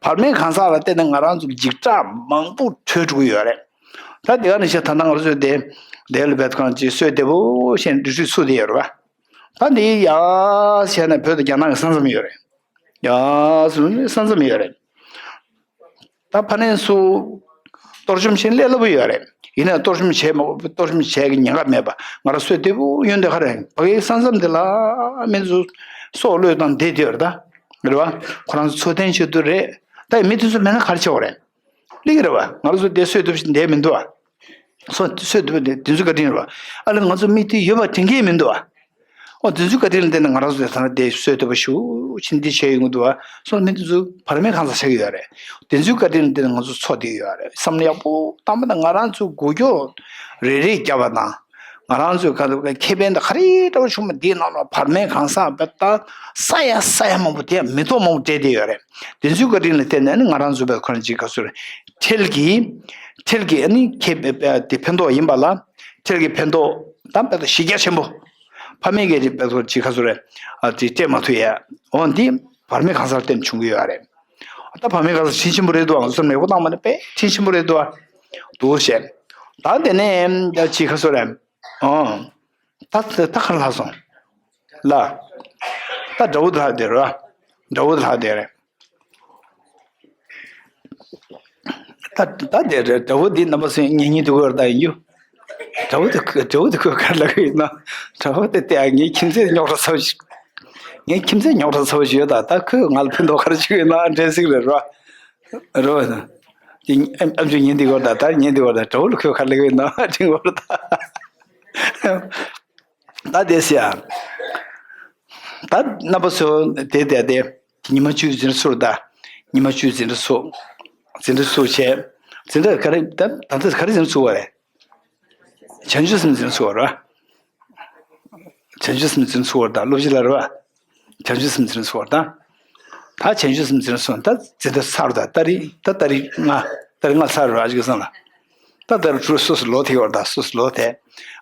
བར་མའི་གང་ཟག་ལ་བརྟེན་ནས་ང་རང་ཚོ་འཇིགས་སྐྲག་མང་པོ་འཕྲོད་འགྲོ་གི་ཡོད་རེད། ད་དེ་ག་ནས་བཤད། ད་ལྟ་ང་ཚོས་དེ་དེ་ལ་བེད་ཁང་ཅིག་གསོས་བདེ་པོ་བྱས་ནས་འགྲུལ་བཞུད་ཚུགས་བསྡད་ཡོད་རེད་བ། ད་འདི་ཡ་བྱས་ནས་བོད་དང་རྒྱ་ནག་གི་ས་མཚམས་ཡོད་རེད། ཡ་ས་མཚམས་ཡོད་རེད། ད་ཕ་ནས་སུ་གཏོར་བཅོམ་བྱེད་སླེབས་སླ་པོ་ཡོད་རེད། ཡིན་ནའི་གཏོར་བཅོམ་བྱེད་མ་གཏོར་བཅོམ་བྱེད་ཀྱི་ཉེན་ཁ་མེད་པ། ང་རང་གསོས་བདེ་པོ་ཡོང་བསྡད་ཁ་རེད། ཕ་གིའི་ས་མཚམས་འདི་ལ་མི་ཚོ་སྲོག་བློས་བཏང་བསྡད་བསྡད་ཡོད་རེད་ད། རེད་བ། ཁོ་རང་ཚོ་འཚོ་རྟེན་བྱེད་དུ་རེད། ད་ཡི་མི་དེ་ཚོ་མེད་ན་ག་རེ་བྱེད་དགོས་རེད། སླེབས་ཀྱི་རེད་བ། ང་རང་ཚོ་བསྡད་གསོས་བདེ་པོ་ཞིག་བསྡད་མི་འདུག་བ། སོ་སོས་དུ་བ་དེ་དེ་ཚོའི་བཀའ་དྲིན་རེད་བ། ཨ་ལས་ང་ཚོ་མི་དེ་ཡོད་པ་དྲན་གྱི་མི་འདུག་བ། ཨོ་དེ་ཚོའི་བཀའ་དྲིན་ལ་བརྟེན་ནས་ང་རང་ཚོ་དེ་ཐང་དེ་གསོས་ཐུབ་པ་ཞུ་ཕྱིན་འདི་བྱས་ཡོང་གི་འདུག་བ། སོ་མི་དེ་ཚོ་བར་མའི་གང་ཟག་ཆགས་ཀྱི་ཡོད་རེད། དེ་ཚོའི་བཀའ་དྲིན་ལ་བརྟེན་ནས་ང་ཚོ་འཚོ་བསྡད་ཀྱི་ཡོད་རེད། བསམ་བློ་ཡག་པོ་བཏང་པ་དང་། ང་རང་ཚོ་འགུལ་སྐྱོད་རེ་རེ་བརྒྱབ་པ་དང་། ང་རང་ཚོའི་ཁ་ཐུག་ཁེ་ཕན་དང་ག་རེ་འདྲ་བོ་བྱུང་བ་འདིའི་ནང་ལ་བར་མའི་གང་ཟག་བེད་ད་ས་ཡ་ས་ཡ་མང་པོ་དེ་མི་ཐོག་མང་པོ་སྤྲད་བསྡད་ཡོད་རེད། དེ་ཚོའི་བཀའ་དྲིན་ལ་བརྟེན་ནས་ནི་ང་རང་ཚོ་བེད་ཁོ་རང་ཅིག་ག་ཚོད་རེད། ཁྲལ་གྱི་ཁྲལ་གྱི་ཨ་ནི་ཁེ་ཕན་དེ་ཕན་ཐོགས་ཡིན་པ་ལ། ཁྲལ་གྱི་ཕན་ཐོགས་དང་བེད་ད་གཞི་རྒྱ་ཆེན་པོ། ཕ་མེས་ཀྱི་རིགས་བེད་ཁོ་ཅིག་ག་ཚོད་རེད། ཨ་དེ་སྤྲད་མ་ཐུབ་ཡ། འོ་འདི་བར་མའི་གང་ཟག་བརྟེན་བྱུང་གི་ཡོད་རེད། ད་བར་མའི་གང་ཟག་དྲིན་ཆེན་པོ་རེད་འདུག་ཨང་། བསམ་ནས་ཡག་པོ་བཏང་མ་ནས་དཔེ་དྲིན་ཆེན་པོ་རེད་འདུག་ཨ། འདུག་བཤད། ད་དེ་ནས་ཅིག་ག་ཚོད་རེད། ཨོ། ད་ད་ག་རེ་ལྷག་སོང་། ལ། ད་དགྲ་བོ་དེ་ལྷག་བསྡད་རེད་བ། དགྲ་བོ་དེ་ལྷག་བསྡད་རེད། ད་ད་དེ་རེད། དགྲ་བོ་འདི་རྣམ་པ་ཚོས་ངེད་གཉིས་འདུག་གོ་ད་ཡིན་རྒྱུ། དགྲ་བོ་དེ་དགྲ་བོ་དེ་ཁོས་ག་རེ་ལབ་ཀྱི་ཡོད་ན། དགྲ་བོ་དེ་ལྟས་ངའི་ཁྱིམ་མཚེས་རྙོག་དྲ་ཚ་པོ་ཞིག་ངའི་ཁྱིམ་མཚེས་རྙོག་དྲ་ཚ་པོ་ཞིག་ཡོད་ད། ད་ཁོས་ང་ལ་ཕན་ཐོགས་ག་རེ་བྱེད་ཀྱི་ཡོད་ན་འགྲན་ཟིག་རེད་རོ། རོ། དེ་ཨམ་ཨམ་ཆུ་ཉིན་འདི་གོ་ད། ད་ཉིན་འདི་གོ་ད། དགྲ་བོ་ལ་ཁོས་ག་རེ་ལབ་ཀྱི་ཡོད་ན་དྲན་གོ་ད། ད་དེ་སེ་ཡ། ད་རྣམ་པ་ཚོ་དེ་དེ་དེ་ཉི་མ་བཅུ་འཛིན་གྲྭ་ཚུགས་རེད་ད། ཉི་མ་བཅུ་འཛིན་གྲྭ་ཚུགས། འཛིན་གྲྭ་ཚུགས་བྱས། འཛིན་གྲྭ་ག་རེ་ད་ད་ལྟ་ག་རེ་འཛིན་གྲྭ་ཚུགས་པ་རེད། བྱང་ཆུབ་སེམས་འཛིན་གྲྭ་ཚུགས་པ་རེད། བྱང་ཆུབ་སེམས་འཛིན་གྲྭ་ཚུགས་པ་རེད་ད། སློབ་སྤྱི་ལ་རེད་བ། བྱང་ཆུབ་སེམས་འཛིན་གྲྭ་ཚུགས་པ་རེད་ད། ད་བྱང་ཆུབ་སེམས་འཛིན་གྲྭ་ཚུགས། ད་འཛིན་གྲྭ་ཚར་རེད་ད། ད་རེས་ད་ད་རེས་ལྔ་ད་རེས་ལྔ་ཚར་རེད་བ། ཨ་ཅིག་སང་ལ། ད་ད་རུ་ཚུར་སོ་སོ་ལོག་ཐེག་བར་ད། སོ་སོ་ལོག་ཐེག་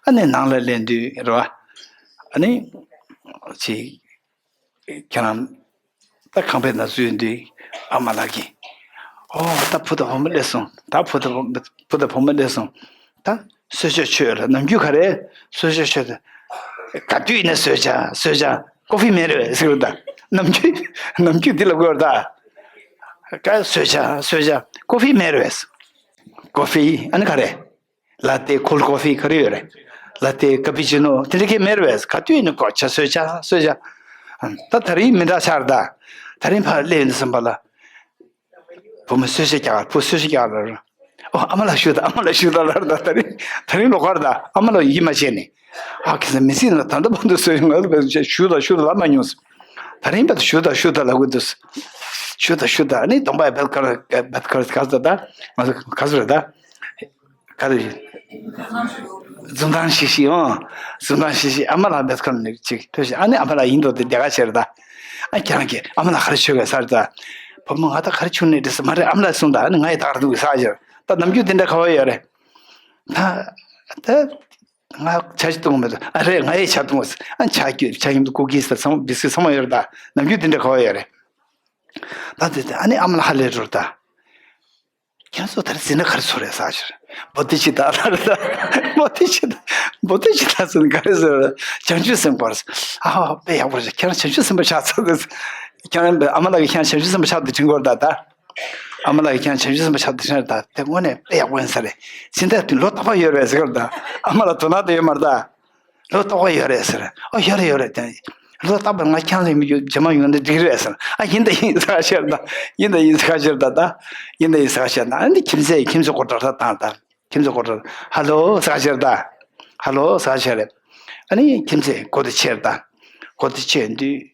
ཨ་ནི་ནང་ལ་སླེབས་དུས་རེད་བ། ཨ་ནི་ཅིག་ཁྱེད་རང་ད་ཁང་པའི་ནང་འཛུལ་དུས་ཨ་མ་ལགས་ཀྱིས། ཨོ་ད་བུ་དང་བུ་མོ་སླེབས་སོང་། ད་བུ་དང་བུ་བུ་དང་བུ་མོ་སླེབས་སོང་། ད་གསོལ་ཇ་མཆོད་ལ། ནམ་རྒྱུན་ག་རེ་གསོལ་ཇ་མཆོད་དུས། ག་དུས་ཡིན་ན་གསོལ་ཇ་གསོལ་ཇ། ཀོ་ཧྥི་མེད་རེད་ཟེར་བ་ད། ནམ་རྒྱུན་ནམ་རྒྱུན་འདི་ལ་དགོས་རེད་ད། ཀ་གསོལ་ཇ་གསོལ་ཇ། ཀོ་ཧྥི་མེད་རེད། ཀོ་ཧྥི་ཨ་ནི་ག་རེ། ལ་ཏེ། ཁོལ་ཀོ་ཧྥི་ག་རེ་ཡོད་རེད། ལ་ཏེ། ཀ་པི་ཅི་ནོ་དེ་འདྲ་གས་མེད་རེད་པས། ག་དུས་ནི་ཀོ་ཇ་གསོལ་ཇ་གསོལ་ཇ། ད་ད་རིང་མི་འདྲ་ཆགས་རེད་ད། ད་རིང་ཕར་སླེབས་ཡོང་དུས་ཙམ་པ་ལ། བུ་མོ་གསོལ་ཇ་རྒྱག་བུ་གསོལ་ཇ་རྒྱག་ལབ་རེད། ཨོ་ཨ་མ་ལགས་ཞུ་ད། ཨ་མ་ལགས་ཞུ་ད་ལབ་རེད་ད། ད་རིང་ད་རིང་ལོགས་ཀ་རེད་ད། ཨ་མ་ལགས་ཡིད་མ་ཆེས་ནས། ཨ་ཁྱེད་ཚོ་མི་སྲིད་ན་ད་ལྟ་བར་དུ་གསོལ་ཇ་ང་ལ་བས་ཞུ་ད་ཞུ་ད་ལབ་མ་མྱོང་། ད་རིང་བར་དུ་ཞུ་ད་ཞུ་ད་ལབ་དགོས་འདུག་ཞུ་ད་ཞུ་ད། ཨ་ནི་གདོང་པ་བད་ཀར་བད་ཀར་ག་ཟེར་ད། ང་ཚོ་ག་ཟེར་ད། ག་རེ། འཛུམ་མདངས་ཤིག་ཤིག་ཨང་། འཛུམ་མདངས་ཤིག་ཤིག་ཨ་མ་ལགས་བེད་ཁོ་ནས་ཅིག་ཐོས་ཤིག་ཨ་ནི་ཨ་མ་ལགས་ཡིན་འདུག་དེ་དེ་ག་བྱེད་རེད་ད། ཨ་ཁྱེད་རང་གིས་ཨ་མ་ལགས་ག་རེ་བྱེད་དགོས་ཟེར་ད། བུ་མོ་ང་ད་ག་རེ་བྱུང་ནས་དྲིས་སོ། མ་རེད་ཨ་མ་ལགས་གསུངས་ད། ཨ་ནི་ང་ཡི་ད་ག་རེ་འདུག་ཟེར་ཞེས། ད་ནམ་རྒྱུན་དེ་འདྲ་ཁ་བ་ཡོད་རེད། ད་ད་ང་ཇ་ཞིག་བཏུང་མེད་ད། ཨ་རེད་ང་ཡི་ཇ་བཏུང་ཟེར། ཨ་ཇ་སྐྱུར་ཇ་མཉམ་དུ་ཀུ་ཀི་ཟེར་ཚང་མ་བི་སི་ཀི་ཚང་མ་ཡོད་རེད་ད། ནམ་རྒྱུན་དེ་འདྲ་ཁ་བ་ཡོད་རེད། ད་དེ་དེ་ཨ་ནི་ཨ་མ་ལགས་ཧ་ལས་འགྲོ་རེད་ད། ཁྱེད་ཚོ་ད་རེས་འཛིན་གྲྭ་ག་རེ་ཚུགས་རེད་ཟེར་ཞིག་བོ་དྷི་ཙིཏྟ་ལ་རེད་ད། བོ་དྷི་ཙིཏྟ། བོ་དྷི་ཙིཏྟ་ཟེར་ནས་ག་རེ་ཟེར་རེད། བྱང་ཆུབ་སེམས་དཔའ་རེད། ཨ་དཔེ་ཡག་པོ་རེད། ཁྱེད་རང་བྱང་ཆུབ་སེམས་དཔའ་ཆགས་ཚར་འདུག་ཁྱེད་རང་ཨ་མ་ལགས་ཀྱིས་ཁྱེད་རང་བྱང་ཆུབ་སེམས་དཔའ་ཆགས་འདུག་དྲན་གྱི་ཡོད་རེད་ད། ཨ་མ་ལགས་ཀྱིས་ཁྱེད་རང་བྱང་ཆུབ་སེམས་དཔའ་ཆགས་འདུག་དྲན་རེད་ད། དེ་དངོས་གནས་དཔེ་ཡག་པོ་ཡིན་ས་རེད། འཛིན་གྲྭ་དུས་ལོ་རྟག་པར་ཡོད་རེད་ཟེར་གྱི་ཡོད་རེད་ད། ཨ་མ་ལགས་དོ་སྣང་དེ་ཡོད་མ་རེད་ད། ལོ་རྟག་པར་ཡོད་རེད་ཟེར། ཨོ་ཡོད་རེད་ཡོད་རེད་དེ། ལོ་རྟག་པར་ང་ཁྱེད་རང་ཚོའི་མི་རྒྱུ་རྗེས་མ་ཡོང་ན་འགྲིག་རེད་ཟེར། ཨ་ཡིན་ད་ཡིན་ཟེར་ཁ་ཤས་ད། ཡིན་ད་ཡིན་ཟེར་ཁ་ཤས་ད་ད། ཡིན་ད་ཡིན་ཟེར་ཁ་ཤས་ད། ཨ་ནི་ཁྱིམ་མཚེས་ཁྱིམ་མཚེས་སྐོར་བྲལ་ད་བཏང་ད། ཁྱིམ་མཚེས་སྐོར་བྲལ། ཧ་ལོ་ཟེར་ཁ་ཤས་ད། ཧ་ལོ་ཟེར་ཁ་ཤས་རེད། ཨ་ནི་ཁྱིམ་མཚེས་སྒོ་དེ་ཕྱེ་ད། སྒོ་དེ་ཕྱེ་དུས།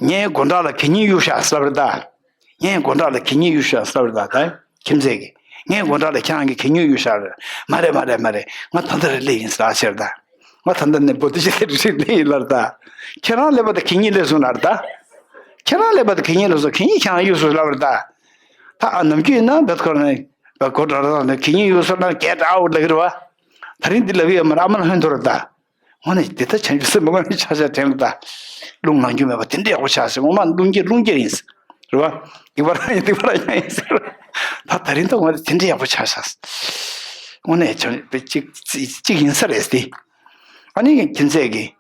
ངའི་སྒོ་འགྲམ་ལ་གད་སྙིགས་གཡུགས་ཤག་ཟེར་བ་རེད་ད། ངའི་སྒོ་འགྲམ་ལ་གད་སྙིགས་གཡུགས་ཤག་ཟེར་བ་རེད་ད། ད་ཁྱིམ་མཚེས་ཀྱིས། ངའི་སྒོ་འགྲམ་ལ་ཁྱེད་རང་གིས་གད་སྙིགས་གཡུགས་ཤག་རེད། མ་རེད་མ་རེད་མ་རེད། ང་ད་ལྟ་རེད་སླེབས་ཡིན་ཟེར་ཨ་ཤེར་ད། ང་ད་ལྟ་ནས་བོ་དྷི་ཙིཏྟ་རེད་སླེབས་ཡིན་ལབ་རེད་ད། ཁྱེད་རང་སླེབས་པ་དང་གད་སྙིགས་སླེབས་སོང་ལབ་རེད་ད། ཁྱེད་རང་སླེབས་པ་དང་གད་སྙིགས་སླེབས་སོང་། གད་སྙིགས་ཁྱེད་རང་གཡུགས་སོང་ལབ་རེད་ད། ད་ཨ་ནམ་རྒྱུན་ཡིན་ན་བེད་ཁོ་ནས། བ་གོ་འདྲ་ར་ནི་གི་ཉིན་ཡོད་སོ་ན་གེ་ཊི་ཨའུཊ་ལབ་ཀྱི་རེད་བ། ད་རིང་འདི་ལབ་ཀྱི་ཡོད་མ་རེད། ཨ་མ་ལ་ཧོན་ཐོར་ད། ངོ་ནས་དེ་ལྟར་བྱང་ཆུབ་སེམས་དཔའ་ངོ་ནས་ཆ་ཤས་དྲན་ལ་ད། རླུང་ལངས་རྒྱུ་མེད་པ་དེ་འདྲ་ཡག་པོ་ཆགས་ཟེར། ངོ་མ་རླུང་རྒྱས་རླུང་རྒྱས་ཡིན་ཟེར། རེད་བ། སྡིག་པ་རང་ཡིན་སྡིག་པ་རང་ཡིན་ཟེར། ད་ད་རིང་ད་ངོ་ནས་དེ་འདྲ་ཡག་པོ་ཆགས་ཤག་ངོ་ནས་བྱང་པའི་གཅིག་གཅིག་ཡིན་ས་རེད་དེ། ཨ་ནི་ཁྱིམ་མཚེས་ཀྱིས།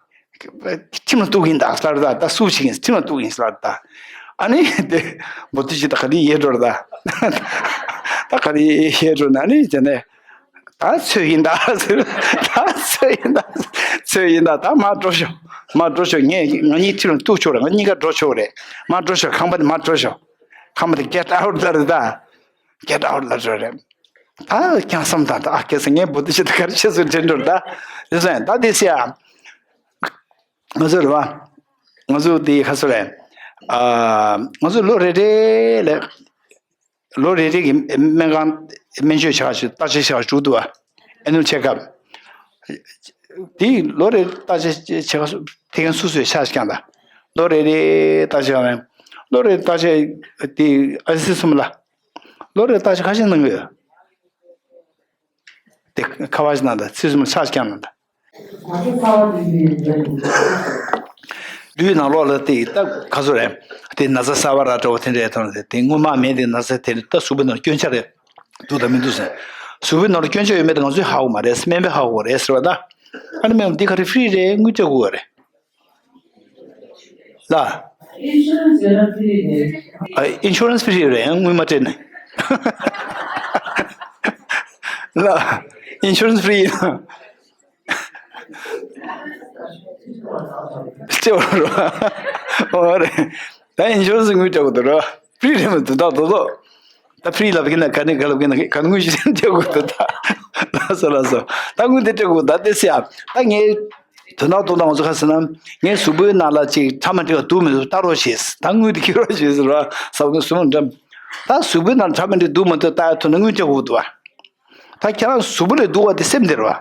ཁྱིམ་ལ་གཏུག་གིན་ད་ལྟར་ད་ད་སུ་ཞིག་ཡིན་ཁྱིམ་ལ་གཏུག་གིན་ལྟར་ད། ཨ་ནི་དེ་འབོ་ཏི་ཅི་ད་ག་རེ་ཡེ་འགྲོ་ར་ད། ད་ག་རེ་ཡེ་འགྲོ་ན་ཨ་ནི་དེ་ནས། ད་ཚོད་ཡིན་ད་ཟེར། ད་ཚོད་ཡིན་ད། ཚོད་ཡིན་ད། ད་མར་འགྲོ་ཤོག་མར་འགྲོ་ཤོག་ངས་ང་གཉིས་ཁྲིམས་ལ་གཏུག་ཆོག་རེད། ང་གཉིས་ཀ་འགྲོ་ཆོག་རེད། མར་འགྲོ་ཤོག་ཁང་པ་དེ་མར་འགྲོ་ཤོག་ཁང་པ་དེ་གེ་ཊི་ཨའུཊ་ལ་རེད་ད། གེ་ཊི་ཨའུཊ་ལ་འགྲོ་རེད། ད་ཀྱང་བསམ་དང་ད་ཨ་ཁེ་སི་ངས་བོ་དུ་ཞིག་ད་གར་ཆེ་སུ་དྲན་འགྲོ་རེད་ད། དེ་སོང་ད་དེ་སི་ཡ། ང་ཚོ་རེད་བ། ང་ཚོ་དེ་ཁ་སོ་རེད། ཨ། ང་ཚོ་ལོ་རེ་རེ་ལ། ལོ་རེ་རེ་གི་སྨན་ཁང་སྨན་བཅོས་བྱ་ཞིག་བརྟག་དཔྱད་བྱ་ཞིག་འགྲོ་འདུག་བ། ཨེ་ནུ་ཆེ་ཀབ། དེ་ལོ་རེ་བརྟག་དཔྱད་བྱ་དེ་ག་སུ་སུའི་ཆ་ཞིག་ཀྱང་ད། ལོ་རེ་རེ་བརྟག་དཔྱད་ཀྱང་ལོ་རེ་བརྟག་དཔྱད་དེ་ཨ་སི་སུམ་ལ། ལོ་རེ་བརྟག་དཔྱད་ཁ་ཤས་གནང་གི་ཡོད། དེ་ཁ་བ་ཞིག་གནང་ད་ཚིག་སུམ་ཆ་ཞིག་ཀྱང་གནང་ད། ལུས་ནང་ལོགས་ལ་དེ་ད་ག་ཚོད་རེད། དེ་ན་ཚ་གསར་བ་ར་འདྲ་བོ་དེ་འདྲ་ཐོན་ཏེ་དེ་སྔོན་མ་མེད་དེ་ན་ཚ་དེ་ད་གཟུགས་པོའི་ནང་སྐྱོན་ཆ་རེད། འདུག་དང་མི་འདུག་ཟེར། གཟུགས་པོའི་ནང་ལ་སྐྱོན་ཆ་ཡོད་མེད་དེ་ང་ཚོས་ཧ་གོ་མ་རེད། སྨན་པས་ཧ་གོ་རེད་ཟེར་བ་ད། ཨ་ནི་སྨན་པ་འདི་ག་རེ་ཧྥི་རི་རེད། དངུལ་སྤྲད་དགོས་རེད། ལ། ཨ་ཨིན་ཤུ་རན་སི་ཧྥི་རི་རེད། ཡང་དངུལ་མ་སྤྲད་ནས། ལ། ཨིན་ཤུ་རན་སི་ཧྥི་རི་ཡིན་ན། སྤྲད་པ་རོ། ཨོ་རེད། ད་ཨིན་ཤུ་རན་སི་དངུལ་སྤྲད་དགོས་འདུག་རོ། ཧྥི་རི་རེད་མ་འདུག་ད་དོ་དོ། ད་ཧྥི་རི་ལབ་ཀྱི་ན་ག་ནས་ག་ལབ་ཀྱི་ན་ག་དངུལ་ཞིག་སྤྲད་དགོས་འདུག་ད། ལགས་སོ་ལགས་སོ། ད་དངུལ་དེ་སྤྲད་དགོས་ད་དེ་སི་ཡ། ད་ངས། དོན་དག་དོན་དག་ང་ཚོ་ཁ་ཟེར་ན། ངའི་གཟུགས་པོའི་ནང་ལ་ཅིག་ཁྲག་མ་འགྲིག་པ་འདུག་མི་འདུག་ལྟ་རོགས་བྱེད། ད་དངུལ་དེ་ཁྱེར་རོགས་བྱེད་ཟེར་བ། ས་བོན་སུ་མ་འགྲམ། ད་གཟུགས་པོའི་ནང་ཁྲག་མ་འགྲིག་འདུག་མ་འདུག་ལྟ་ཡ་ཐུབ་ན་དངུལ་སྤྲད་དགོས་འདུག་བ། ད་ཁྱེད་རང་གཟུགས་པོ་ལས་སྡུག་པ་དེ་སེམས་དེ་རེད་བ།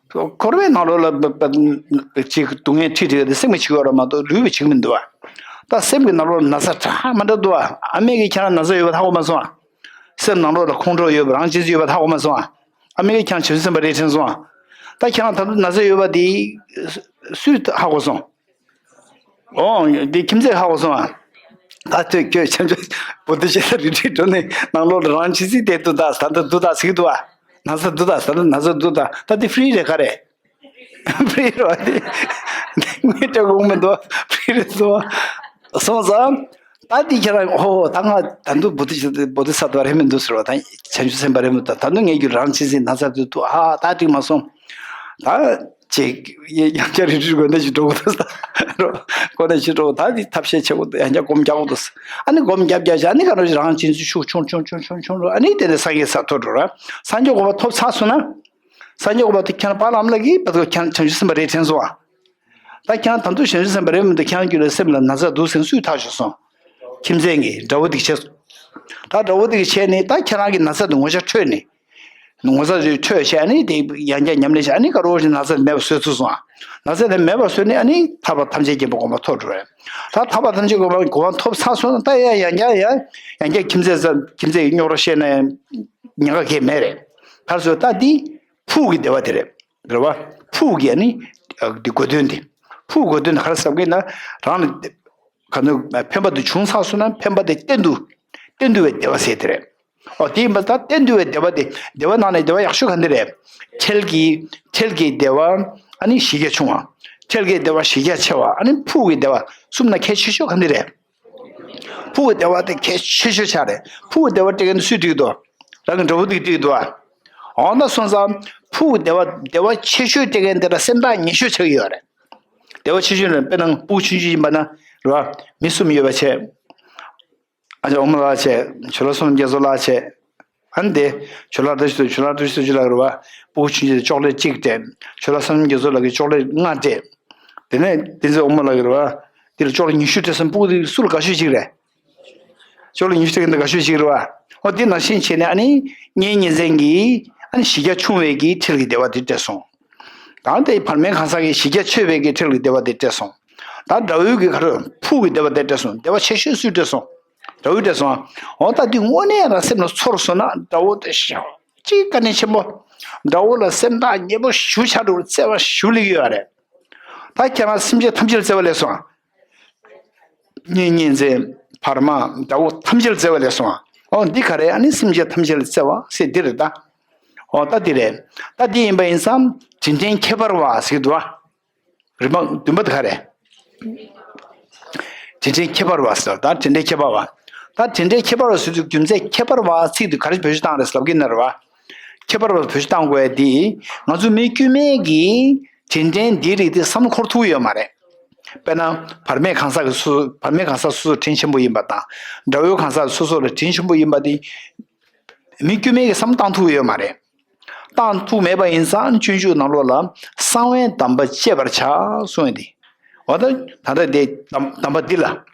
འཁོར་བའི་ནང་ལོགས་ལ་ཅིག་སྡུག་བསྔལ་ཁྲིད་བསྡད་དེ་སེམས་ཀྱི་བྱེད་ཀྱི་ཡོད་རེད་མ་གཏོགས་ལུས་པའི་བྱེད་ཀྱི་མི་འདུག་བ། ད་སེམས་ཀྱི་ནང་ལོགས་ལ་ན་ཚ་ཁྲག་མ་འདྲ་འདུག་བ། ཨ་མས་ཀྱིས་ཁྱེད་རང་ན་ཚ་ཡོད་པ་ཧ་གོ་མ་སོང་བ། སེམས་ནང་ལོགས་ལ་ཁོང་ཁྲོ་ཡོད་པ་རང་གཅེས་འཛིན་ཡོད་པ་ཧ་གོ་མ་སོང་ཨ། ཨ་མི་གིས་ཁྱེད་རང་བྱང་ཆུབ་སེམས་དཔའ་རེད་དྲན་སོང་ཨ། ད་ཁྱེད་རང་ད་དུང་ན་ཚ་ཡོད་པ་དེ་སུས་ཧ་གོ་སོང་། ཨོ་དེ་ཁྱིམ་མཚེས་ཧ་གོ་སོང་ཨ། ད་ཁྱོད་ཁྱོད་བྱང་ཆུབ་བོ་དྷི་ཤ་ཏ་རི་ཊི་འགྲོ་ནས་ནང་ལོགས་ལ་རང་གཅེས་འཛིན་དེ་འདུག་ད་ད་འདུག་ད་ཟིག་འདུག་ཨ། ན་ཚ་འདུག་ད་ད་ན་ཚ་འདུག་ད་ད་དེ་ཧྥི་རི་རེད་ག་རེད། ཕི་རི་རོ་དེ། དངུལ་སྤྲད་དགོས་མི་འདུག་ཕི་རི་སོ། སོང་ཙང་། ད་དེ་ཁྱེད་རང་ཧོ་ཧོ་ད་ང་ད་དུང་བོ་དྷི་ཤ་བོ་དྷི་ས་ཏྭ་རེད་མི་འདུག་ཟེར་བ་ད་བྱང་ཆུབ་སེམས་དཔའ་རེད་མི་འདུག་ད་དུང་ངས་རྒྱུ་རང་གཅེས་འཛིན་ན་ཚ་འདུག་འདུག་ཨ་ད་འགྲིག་མ་སོང་། ད་ཅིག་ཡང་བསྐྱར་རི་ཁྲིར་དགོན་སྡེ་ཞིག་འགྲོ་དགོས་འདུག་ད་རོ་དགོན་སྡེ་ཞིག་འགྲོ་ད་དེ་ཐབས་ཤེས་བྱེད་དགོས་འདུག་ཡང་བསྐྱར་སྒོམ་རྒྱག་དགོས་འདུག་ཨ་ནི་སྒོམ་རྒྱབ་རྒྱབ་བྱས་ཨ་ནི་ག་རེ་རང་གཅེས་འཛིན་ཤུགས་ཆུང་ཆུང་ཆུང་ཆུང་ཆུང་རུ་ཨ་ནི་དེ་ནས་སངས་རྒྱས་ས་ཐོབ་འགྲོ་ར་སངས་རྒྱས་གོ་འཕང་ཐོབ་ཚར་སོང་ན། སངས་རྒྱས་གོ་འཕང་དེ་ཁྱེད་རང་དཔལ་ལམ་ལ་གི་བར་དུ་ཁྱེད་རང་བྱང་ཆུབ་སེམས་དཔའ་རེད་དྲན་སོང་ཨ། ད་ཁྱེད་རང་ད་དུང་བྱང་ཆུབ་སེམས་དཔའ་རེད་མི་འདུག་ཁྱེད་རང་རྒྱུད་ལ་སེམས་ལ་ན་ཚ་འདུག་ཟེར་སུས་ཐག་ཆོད་སོང་། ཁྱིམ་མཚེས་ཀྱིས་དགྲ་བོ་དེ་གིས་བྱས། ད་དགྲ་བོ་དེ་གིས་བྱས་ནས་ད་ཁྱེད་རང་གི་ན་ཚ་དེ་ངོ་ཚ་འཕྲོད་ནས། ངོ་ཚ་དེ་འཕྲོད་བྱས་ཨ་ནི་དེ་ཡང་བསྐྱར་ཉམས་ལེན་བྱས་ཨ་ནི་ག་རོ་ཞིག་ན་ཚ་དེ་མེད་པ་བཟོས་ཚུལ་སོང་ཨ། ན་ཚ་དེ་མེད་པ་བཟོས་ནས་ཨ་ནི་ཐར་པ་ཐམས་ཅད་མཁྱེན་པའི་གོ་འཕང་ཐོབ་འགྲོ་བས། ད་ཐར་པ་ཐམས་ཅད་གོ་འཕང་གོ་འཕང་ཐོབ་ཚར་སོང་ན་ད་ཡང་ཡང་བསྐྱར་ཡང་ཡང་བསྐྱར་ཁྱིམ་མཚེས་ས་ཁྱིམ་མཚེས་ཀྱི་རྙོག་དྲ་བཤད་ན་ཡང་ཉེན་ཁ་གང་ཡང་མེད་རེད། ཕར་ཚུར་ད་འདི་ཕུགས་ཀྱི་བདེ་བ་དེ་རེད། རེད་བ། ཕུགས་ཀྱི་ནི་འདི་དགོས་དོན་དེ། ཕུགས་དགོས་དོན་དེ་ག་རེ་བསམ་གྱི་ན་རང་ལ་ག་ནོ་ཕན་པ་དེ་བྱུང་ཚར་སོང་ན་ཕན་པ་དེ་གཏན་དུ་གཏན་དུ་བའི་བདེ་བ་ཟེར་དེ་རེད། ཨོ་དེ་ཡིན་པ་ད་གཏན་དུ་བའི་བདེ་བ་དེ་བདེ་བ་ནང་ནས་བདེ་བ་ཡག་ཤོས་ག་འདི་རེད། འཕྲལ་གྱི་འཕྲལ་གྱི་བདེ་བ་ཨ་ནི་གཞི་རྒྱ་ཆུང་བ། འཕྲལ་གྱི་བདེ་བ་གཞི་རྒྱ་ཆེ་བ་ཨ་ནི་ཕུགས་ཀྱི་བདེ་བ་གསུམ་ན་གལ་ཆེ་ཤོས་ག་འདི་རེད། ཕུགས་ཀྱི་བདེ་བ་དེ་གལ་ཆེ་ཤོས་ཆགས་རེད། ཕུགས་ཀྱི་བདེ་བ་སྤྲད་མཁན་དེ་སུས་སྤྲད་ཀྱི་འདུག་རང་གི་འདྲ་བོ་དེ་གིས་སྤྲད་ཀྱི་འདུག་ཨ། འོ་ན་སོང་ཙང་ཕུགས་ཀྱི་བདེ་བ་བདེ་བ་ཆེ་ཤོས་སྤྲད་མཁན་དེ་ལ་སེམས་ཐག་ཉེ་ཤོས་ཆགས་ཀྱི་ཡོད་རེད། བདེ་བ་ཆེ་ཤོས་ནི་དཔེར་ན་སྤུ་གུ་ཆུང་ཆུང་ཡིན་པ་ན་རེད་བ། མི་གསུམ་ཡོད་པ་བྱས། ཨ་ཅག་ཨོ་མ་ལགས་བྱས། ཇོ་ལགས་བསོད་ནམས་རྒྱ་མཚོ་ལགས་བྱས། ཨ་ནི་དེ། ཇོ་ལགས་བཀྲ་ཤིས་ཚོགས་ཇོ་ལགས་བཀྲ་ཤིས་ཚོགས་ཆུང་ལགས་རེད་བ། སྤུ་གུ་ཆུང་ཆུང་དེ་ཅོག་ལེ་གཅིག་སྤྲད། ཇོ་ལགས་བསོད་ནམས་རྒྱ་མཚོ་ལགས་ཀྱིས་ཅོག་ལེ་ལྔ་སྤྲད། དེ་ནས་བསྟན་འཛིན་ཨོ་མ་ལགས་ཀྱིས་རེད་བ། དེ་ལ་ཅོག་ལེ་ཉི་ཤུ་སྤྲད་སོང་། སྤུ་གུ་དེ་སུ་ལ་དགའ་ཤོས་ཅིག་རེད། ཅོག་ལེ་ཉི་ཤུ་སྤྲད་མཁན་དེ་དགའ་ཤོས་ཅིག་རེད་བ། ཨོ་དེ་ནང་བཞིན་བྱས་ནས་ཨ་ནི། གཉེན་ཉེ་ཚན་གྱིས་ཨ་ནི་གཞི་རྒྱ་ཆུང་བའི་གི་འཕྲལ་གྱི་བདེ་བ་དེ་སྤྲད་སོང་། ད་ལྟའི་བར་མའི་གང་ཟག་གིས་གཞི་རྒྱ་ཆེ་བའི་གི་འཕྲལ་གྱི་བདེ་བ་དེ་སྤྲད་སོང་། ད་དགྲ་བོའི་གི་ག་རེ་ཕུགས་ཀྱི་བདེ་བ་དེ་སྤྲད་སོང་། བདེ་བ་ཆེ་ཤོས་སུས་སྤྲད་སོང་། དགྲ་བོའི་གྲས་སོང་། འོ་ད་འདི་དངོས་གནས་རང་སེམས་ལ་ཚོར་སོང་ན་དགྲ་བོ་དེ་ཤ་གཅིག་དཀའ་གནད་ཆེན་པོ། དགྲ་བོ་ལ་སེམས་ཐག་ཉེ་པོ་ཞུ་ཆགས་འགྲོ་བརྩེ་བ་ཞུ་ལེགས་ཡོད་རེད། ད་ཁྱེད་རང་སེམས་ཅན་ཐམས་ཅད་ལ་བརྩེ་བ་ལེགས་སོང་། གཉེན་གཉེན་ཚན་བར་མ་དགྲ་བོ་ཐམས་ཅད་ལ་བརྩེ་བ་ལེགས་སོང་། འོ་འདི་ག་རེ་ཨ་ནི་སེམས་ཅན་ཐམས་ཅད་ལ་བརྩེ་བ་ཟེར་འདི་རེད་ད། འོ་ད་འདི་རེད། ད་འདི་ཡིན་པ་ཡིན་ཙང་དྲིན་དྲན་ཁྱད་པར་བ་ཟེར་གྱི་འདུག་ཨ། རིམ་པ་བདུན་པ་དེ་ག་རེ། དྲིན་དྲན་ཁྱད་པར་བ་ཟེར་ད་དྲིན་དྲན་ཁྱད་པར་བ། ད་དྲིན་དྲན་ཁྱད་པར་བ་ཟེར་དུས་རྒྱུ་མཚན་ཁྱད་པར་བ་ཚིག་དེ་ག་རེ་བེད་སྤྱོད་བཏང་རེད་ལབ་ཀྱི་ན་རེད་བ། ཁྱད་པར་བ་བེད་སྤྱོད་བཏང་དགོས་ཡ་དེ། ང་ཚོ་མི་དཀྱུས་མའི་གི་དྲིན་དྲན་འདིའི་རིགས་དེ་བསམ་བློ་འཁོར་ཐུབ་ཡོད་མ་རེད། དཔེར་ན། བར་མའི་གང་ཟག་གི་སོ་སོ་བར་མའི་གང་ཟག་སོ་སོར་དྲིན་ཆེན་པོ་ཡིན་པ་དང་། དགྲ་བོའི་གང་ཟག་སོ་སོ་ལ་དྲིན་ཆེན་པོ་ཡིན་པ་དེ། མི་དཀྱུས་མའི་གི་བསམ་བློ་བཏང་ཐུབ་ཡོད་མ་རེད། བཏང་ཐུབ་མེད་པ་ཡིན་ཙང་སྤྱོད་འཇུག་ནང་ལོགས་ལ་གསང་བའི་གདམས་པ་སྤྱད་པར་བྱ་གསུངས་ཡོད་དེ། འོ་ད་ད་ལྟ་དེ་གདམས་གདམས་པ་འདི་ལ།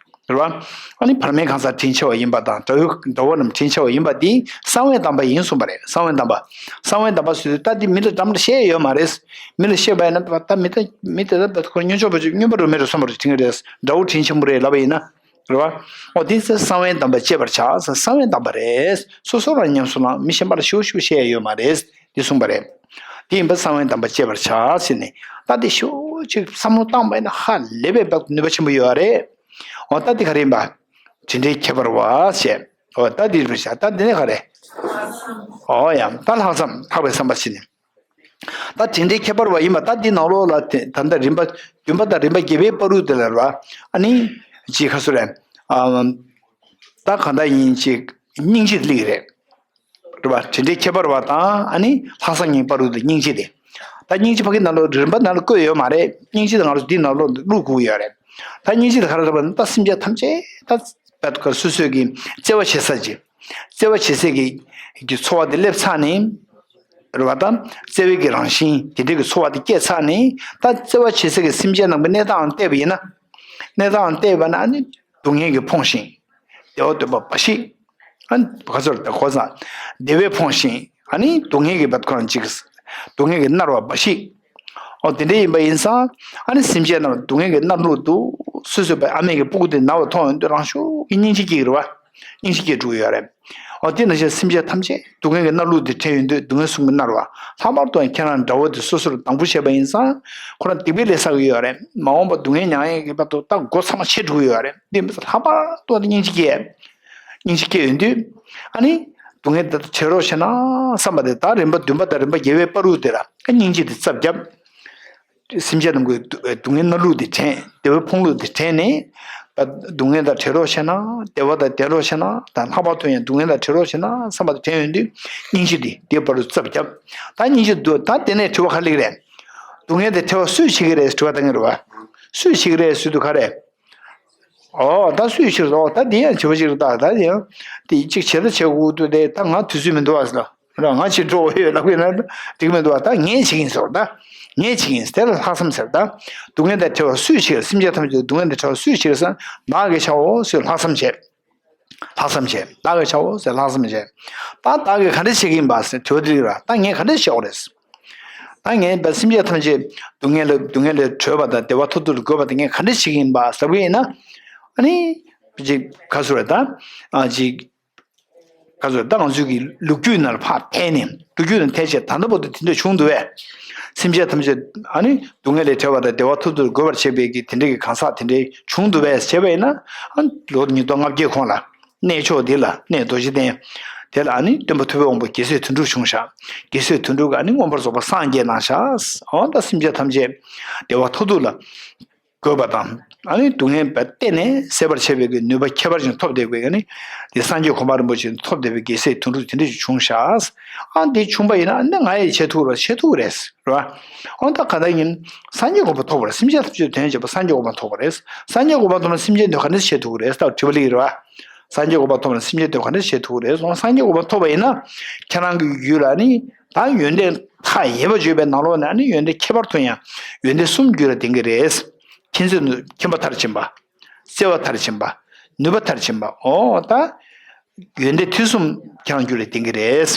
རེད་བ། ཨ་ནི་བར་མའི་གང་ཟག་དྲིན་ཆེ་བ་ཡིན་པ་དང་དགྲ་བོའི་དགྲ་བོ་རྣམས་དྲིན་ཆེ་བ་ཡིན་པ་འདི་གསང་བའི་གདམས་པ་ཡིན་གསུངས་པ་རེད། གསང་བའི་གདམས་པ། གསང་བའི་གདམས་པ་ཟེར་དུས་ད་འདི་མི་ལ་འདྲ་མི་འདྲ་བཤད་ཡོད་མ་རེད། མི་ལ་བཤད་པ་ཡིན་ན་ད་མི་ད་མི་དེ་ད་ཁོ་སྨྱོ་ཆོག་པ་ཅིག་སྨྱོན་པ་འགྲོ་མི་འགྲོ་བསམ་པ་ཅིག་དྲན་གྱི་རེད། དགྲ་བོ་དྲིན་ཆེན་པོ་རེད་ལབ་པ་ཡིན་ན། རེད་བ། འོ་དེ་ཚེ་གསང་བའི་གདམས་པ་སྤྱད་པར་བྱ་ཟེར་གསང་བའི་གདམས་པ་རེད། སོ་སོ་རང་ཉམས་སུ་བླངས་མི་གཞན་པ་ལ་ཤོད་ཤོད་བཤད་ཡ་ཡོད་མ་རེད། འདི་གསུངས་པ་རེད། དེ་ཡིན་པ་གསང་བའི་གདམས་པ་སྤྱད་པར་བྱ་ཟེར་ནས། ད་དེ་ཤོད་ཅིག་བསམ་བློ་བཏང་པ་ཡིན་ན་ཧ་ལས་པའི་བབ་ནུས་པ་ཆེན་པོ་ཡོད་རེད། འོ་ད་དེ་ག་རེ་ཡིན་པ། དྲིན་དྲན་ཁྱད་པར་བ་ཞེས། འོ་ད་དེ་རེད་བྱ་ད་དེ་ནས་ག་རེ། འོ་ཡང་ད་ལྷག་བསམ་ལྷག་པའི་བསམ་པ་ཞིག་ནས། ད་དྲིན་དྲན་ཁྱད་པར་བ་ཡིན་པ་ད་འདི་ནང་ལོགས་ལ་དེ་ད་ལྟ་རིམ་པ་བདུན་པ་དང་རིམ་པ་བརྒྱད་པའི་བར་དུ་དེ་ལ་རེད་བ། ཨ་ནི། ཅིག་ཁ་སོ་རེད། ཨ། ད་གང་ལྟར་ཡིན་ཅིག་སྙིང་རྗེ་སླེབས་རེད། རེད་བ། དྲིན་དྲན་ཁྱད་པར་བ་དང་ཨ་ནི་ལྷག་བསམ་གཉིས་བར་དུ་དེ་སྙིང་རྗེ་དེ། ད་སྙིང་རྗེ་ཕ་གི་ནང་ལོགས་རིམ་པ་ནང་ལ་བཀོད་ཡོད་མ་རེད། སྙིང་རྗེ་དེ་ང་ཚོ་འདི་ནང་ལོགས་བླུག་དགོས་ཡོད་རེད། ད་སྙིང་རྗེ་དེ་ག་རེ་རེད་བ་ད་སེམས་ཅན་ཐམས་ཅད་ད། བད་ཀ་སོ་སོས་ཀྱི་བརྩེ་བ་བྱེད་ས་ཀྱི། བརྩེ་བ་བྱེད་སའི་གི་གི་ཚོར་བ་དེ་སླེབས་ཚར་ནས། རེད་བ་དང་བརྩེ་བའི་གི་རང་བཞིན་དེ་འདྲའི་གི་ཚོར་བ་དེ་སྐྱེས་ཚར་ནས་ད་བརྩེ་བ་བྱེད་སའི་གི་སེམས་ཅན་རྣམས་ཀྱི་གནས་སྟངས་བལྟས་པ་ཡིན་ན། གནས་སྟངས་བལྟས་པ་ན་ནི་སྡུག་བསྔལ་གྱིས་ཕོངས་ཤིང་། བདེ་བ་འདོད་པ་འབའ་ཞིག་ཨ་ནི་ག་ཚོད་ད་གོ་ས། བདེ་བས་ཕོངས་ཤིང་ཨ་ནི་སྡུག་བསྔལ་གྱི་བད་ཀ་ཅིག་སྡུག་བསྔལ་གྱིས་མནར་བ་འབའ་ཞིག་འོ་དེ་འདྲ་ཡིན་པ་ཡིན་ཙང་། ཨ་ནི་སེམས་ཅན་རྣམས་སྡུག་བསྔལ་གྱིས་མནར་ལུགས་འདུག་སོ་སོའི་བའི་ཨ་མའི་གི་སྤུ་གུ་དེ་ན་བ་མཐོང་ཡོང་དུས་རང་ཤུགས་ཀྱིས་སྙིང་རྗེ་སྐྱེ་གི་རེད་བ། སྙིང་རྗེ་སྐྱེ་འགྲོ་གི་ཡོད་རེད། འོ་དེ་ནང་བཞིན་སེམས་ཅན་ཐམས་ཅད་སྡུག་བསྔལ་གྱིས་མནར་ལུགས་དེ་དྲན་ཡོང་དུས་སྡུག་བསྔལ་གསུམ་གྱིས་མནར་བ། ལྷག་པར་དུ་ཡང་ཁྱེད་རང་དགྲ་བོ་དེ་སོ་སོར་སྡང་བོ་བྱས་པ་ཡིན་ཙང་། ཁོ་རང་སྡིག་པའི་ལས་བསགས་ཀྱི་ཡོད་རེད། མ་འོངས་པ་སྡུག་བསྔལ་མྱངས་ཡས་ཀྱི་བར་དུ་ད་མགོ་ཚང་མ་ཆད་འགྲོ་གི་ཡོད་རེད། དེ་མི་ཚད་ལྷག་པར་དུ་སྙིང་རྗེ་སྐྱེ། སྙིང་རྗེ་སྐྱེ་ཡོང་དུས། ཨ་ནི། སྡུག་བསྔལ་དེ་དག་བྲལ་རོགས་བྱས་ན་བསམ་པ་དེ་དག་རིམ་པ་བདུན་པ་དང་རིམ་པ་བརྒྱད་པའི་བར་དུ་དེ་ལ་ཨ་སྙིང་རྗེ་དེ་རྩ་བརྒྱབ། སེམས་ཅན་རྣམས་ཀྱི་སྡུག་སྡུག་བསྔལ་མནར་ལུགས་དེ་དྲན། བདེ་བའི་ཕོངས་ལུགས་དེ་དྲན་ནས། ད་སྡུག་བསྔལ་དང་བྲལ་རོགས་བྱས་ན། བདེ་བ་དང་ལྡན་རོགས་བྱས་ན། ད་ལྷག་པར་དུ་ཡང་སྡུག་བསྔལ་དང་བྲལ་རོགས་བྱས་ན་བསམ་པ་དེ་དྲན་ཡོང་དུས་སྙིང་རྗེ་དེ་དེའི་བར་དུ་རྩ་བརྒྱབ། ད་སྙིང་རྗེ་འདུག་ད་དེ་ནས་དྲི་བ་ག་རེ་སླེབས་རེད། སྡུག་བསྔལ་དེ་བྲལ་བ་སུས་བྱེད་ཀྱི་རེད་དྲི་བ་བཏང་གི་རེད་བ། སུས་བྱེད་ཀྱི་རེད་ཟེར་དུས་ག་རེ། ཨོ་ད་སུས་བྱེད་རེད། ཨོ་ད་འདི་ཡང་བྱེད་པ་ཅིག་རེད། ད་ད་འདི་ཡང་དེ་གཅིག་བྱེད་ད་བྱེད་དགོས་འདུག་དེ་ད་ང་དུས་ཚོད་མི་འདུག་ཨ་ཟེར་ལ། ར་ང་ཅིག་འགྲོ་འོས་ཡོད་ལབ་ཀྱི་ན་འགྲིག་མི་འདུག་ཨ། ད་ངས་བྱེད་ཀྱི་ཡིན་ཟེར། ད་ངས་བྱེད་ཀྱི་ཡིན་དེ་ལ་ལྷག་བསམ་ཟེར། ད་སྡུག་བསྔལ་དང་བྲལ་བ་སུས་བྱེད། སེམས་ཅན་ཐམས་ཅད་སྡུག་བསྔལ་དང་བྲལ་བ་སུས་བྱེད་ཟེར་ན་བདག་གིས་བྱའོ་ཟེར་ལྷག་བསམ་བྱས། ལྷག་བསམ་བྱས། བདག་གིས་བྱའོ་ཟེར་ལྷག་བསམ་བྱས། ད་བདག་གིས་ག་འདྲ་བྱེད་ཀྱི་ཡིན་པ་ཟེར་དྲི་བ་འདི་རེད། ད་ངས་ག་འདྲ་བྱེད་དགོས་རེད། ད་ངས་བ་སེམས་ཅན་ཐམས་ཅད་སྡུག་བསྔལ་ལས་སྡུག་བསྔལ་ལས་གྲོལ་བ་དང་བདེ་བ་ཐོབ་ཐུབ་ལ་དགོས་པ་དེ་ངས་ག་འདྲ་བྱེད་ཀྱི་ཡིན་པ་ཟེར་བ་ཡིན་ན། ཨ་ནི། ཅིག་ག་ཟེར་ད། ཨ་ཅིག་ག་ཟེར་ད་ང་ཚོའི་གི་ལོ་རྒྱུས་ནང་ལ་ཕར་ཐལ་ནས་ལོ་རྒྱུས་ནང་ཐལ་བྱས་ད་ལྟ་བར་དུ་དེ་འདྲ་བྱུང་འདུག་བས། སེམས་ཅན་ཐམས་ཅད་ཨ་ནི་སྡུག་བསྔལ་ལས་བྲལ་བ་དང་བདེ་བ་ཐོབ་ཐུབ་ལ་དགོས་པར་བྱེད་པའི་གི་དེ་འདྲ་གི་གང་ཟག་དེ་འདྲ་བྱུང་འདུག་བས་བྱས་པ་ཡིན་ན། ཨ་ལོ་ཉིས་སྟོང་ལྔ་བརྒྱའི་གོང་ལ། གནས་མཆོག་འདི་ལ་གནས་རྡོ་རྗེ་གདན། དེ་ལ་ཨ་ནི་སྟོན་པ་ཐུབ་པའི་དབང་པོ་རྒྱལ་སྲས་དོན་གྲུབ་བྱུང་ཤག་རྒྱལ་སྲས་དོན་གྲུབ་ཀྱིས་ཨ་ནི་མངོན་པར་རྫོགས་པར་སངས་རྒྱས་གནང་ཤག་འོ་ད་སེམས་ཅན་ཐམས་ཅད་བདེ་བ་ཐོབ་ཐུབ་ལ་དགོས་པ་དང་། ཨ་ནི་སྡུག་བསྔལ་བས་གཏན་ནས་སེལ་བར་བྱེད་པའི་གི་ནུས་པ་ཁྱད་པར་ཅན་ཐོབ་བསྡད་པའི་ཨ་ནི་དེ་སངས་རྒྱས་གོ་འཕང་རིན་པོ་ཆེ་ཐོབ་བསྡད་པའི་རྒྱལ་སྲས་དོན་གྲུབ་དེ་འདྲ་ཞིག་བྱུང་ཤག་ཨ་འདི་བྱུང་པ་ཡིན་ན་ཨ་ནི་ང་ཡིས་བྱེད་ཐུབ་རེད། བྱེད་ཐུབ་རེད། རེད་བ། འོ་ད་ག་ད་ཡིན། སངས་རྒྱས་གོ་འཕང་ཐོབ་པ་རེད། སེམས་ཅན་ཐམས་ཅད་དོན་བྱེད་པ་སངས་རྒྱས་གོ་འཕང་ཐོབ་པ་རེད། སངས་རྒྱས་གོ་འཕང་ཐོབ་ན་སེམས་ཅན་དོན་ག་འདྲ་བྱེད་ཐུབ་ཀྱི་རེད་ད་དྲི་བ་སླེབས་ཀྱི་རེད་བ། སངས་རྒྱས་གོ་འཕང་ཐོབ་ན་སེམས་ཅན་དོན་ག་འདྲ་བྱེད་ཐུབ་ཀྱི་རེད་སོང་། སངས་རྒྱས་གོ་འཕང་ཐོབ་པ་ཡིན་ན། ཁྱེད་རང་གི་རྒྱུད་ལ་ནི་ད་ཡོན་ཏན་མཐའ་ཡས་པ་བརྗོད་པའི་ནང་ལོགས་ནས་ནི་ཡོན་ཏན་ཁྱད་པར་དུ་ཡང་ཡོན་ཏན་གསུམ་རྒྱུད་ལ་ལྡན་གྱི་རེད། མཁྱེན་བརྩེ་ནུས་མཁྱེན་པ་མཐར་ཕྱིན་པ། བརྩེ་བ་མཐར་ཕྱིན་པ། ནུས་པ་མཐར་ཕྱིན་པ། འོ་ད། ཡོན་ཏན་དེ་གསུམ་ཁྱེད་རང་རྒྱུད་ལ་ལྡན་གྱི་རེད།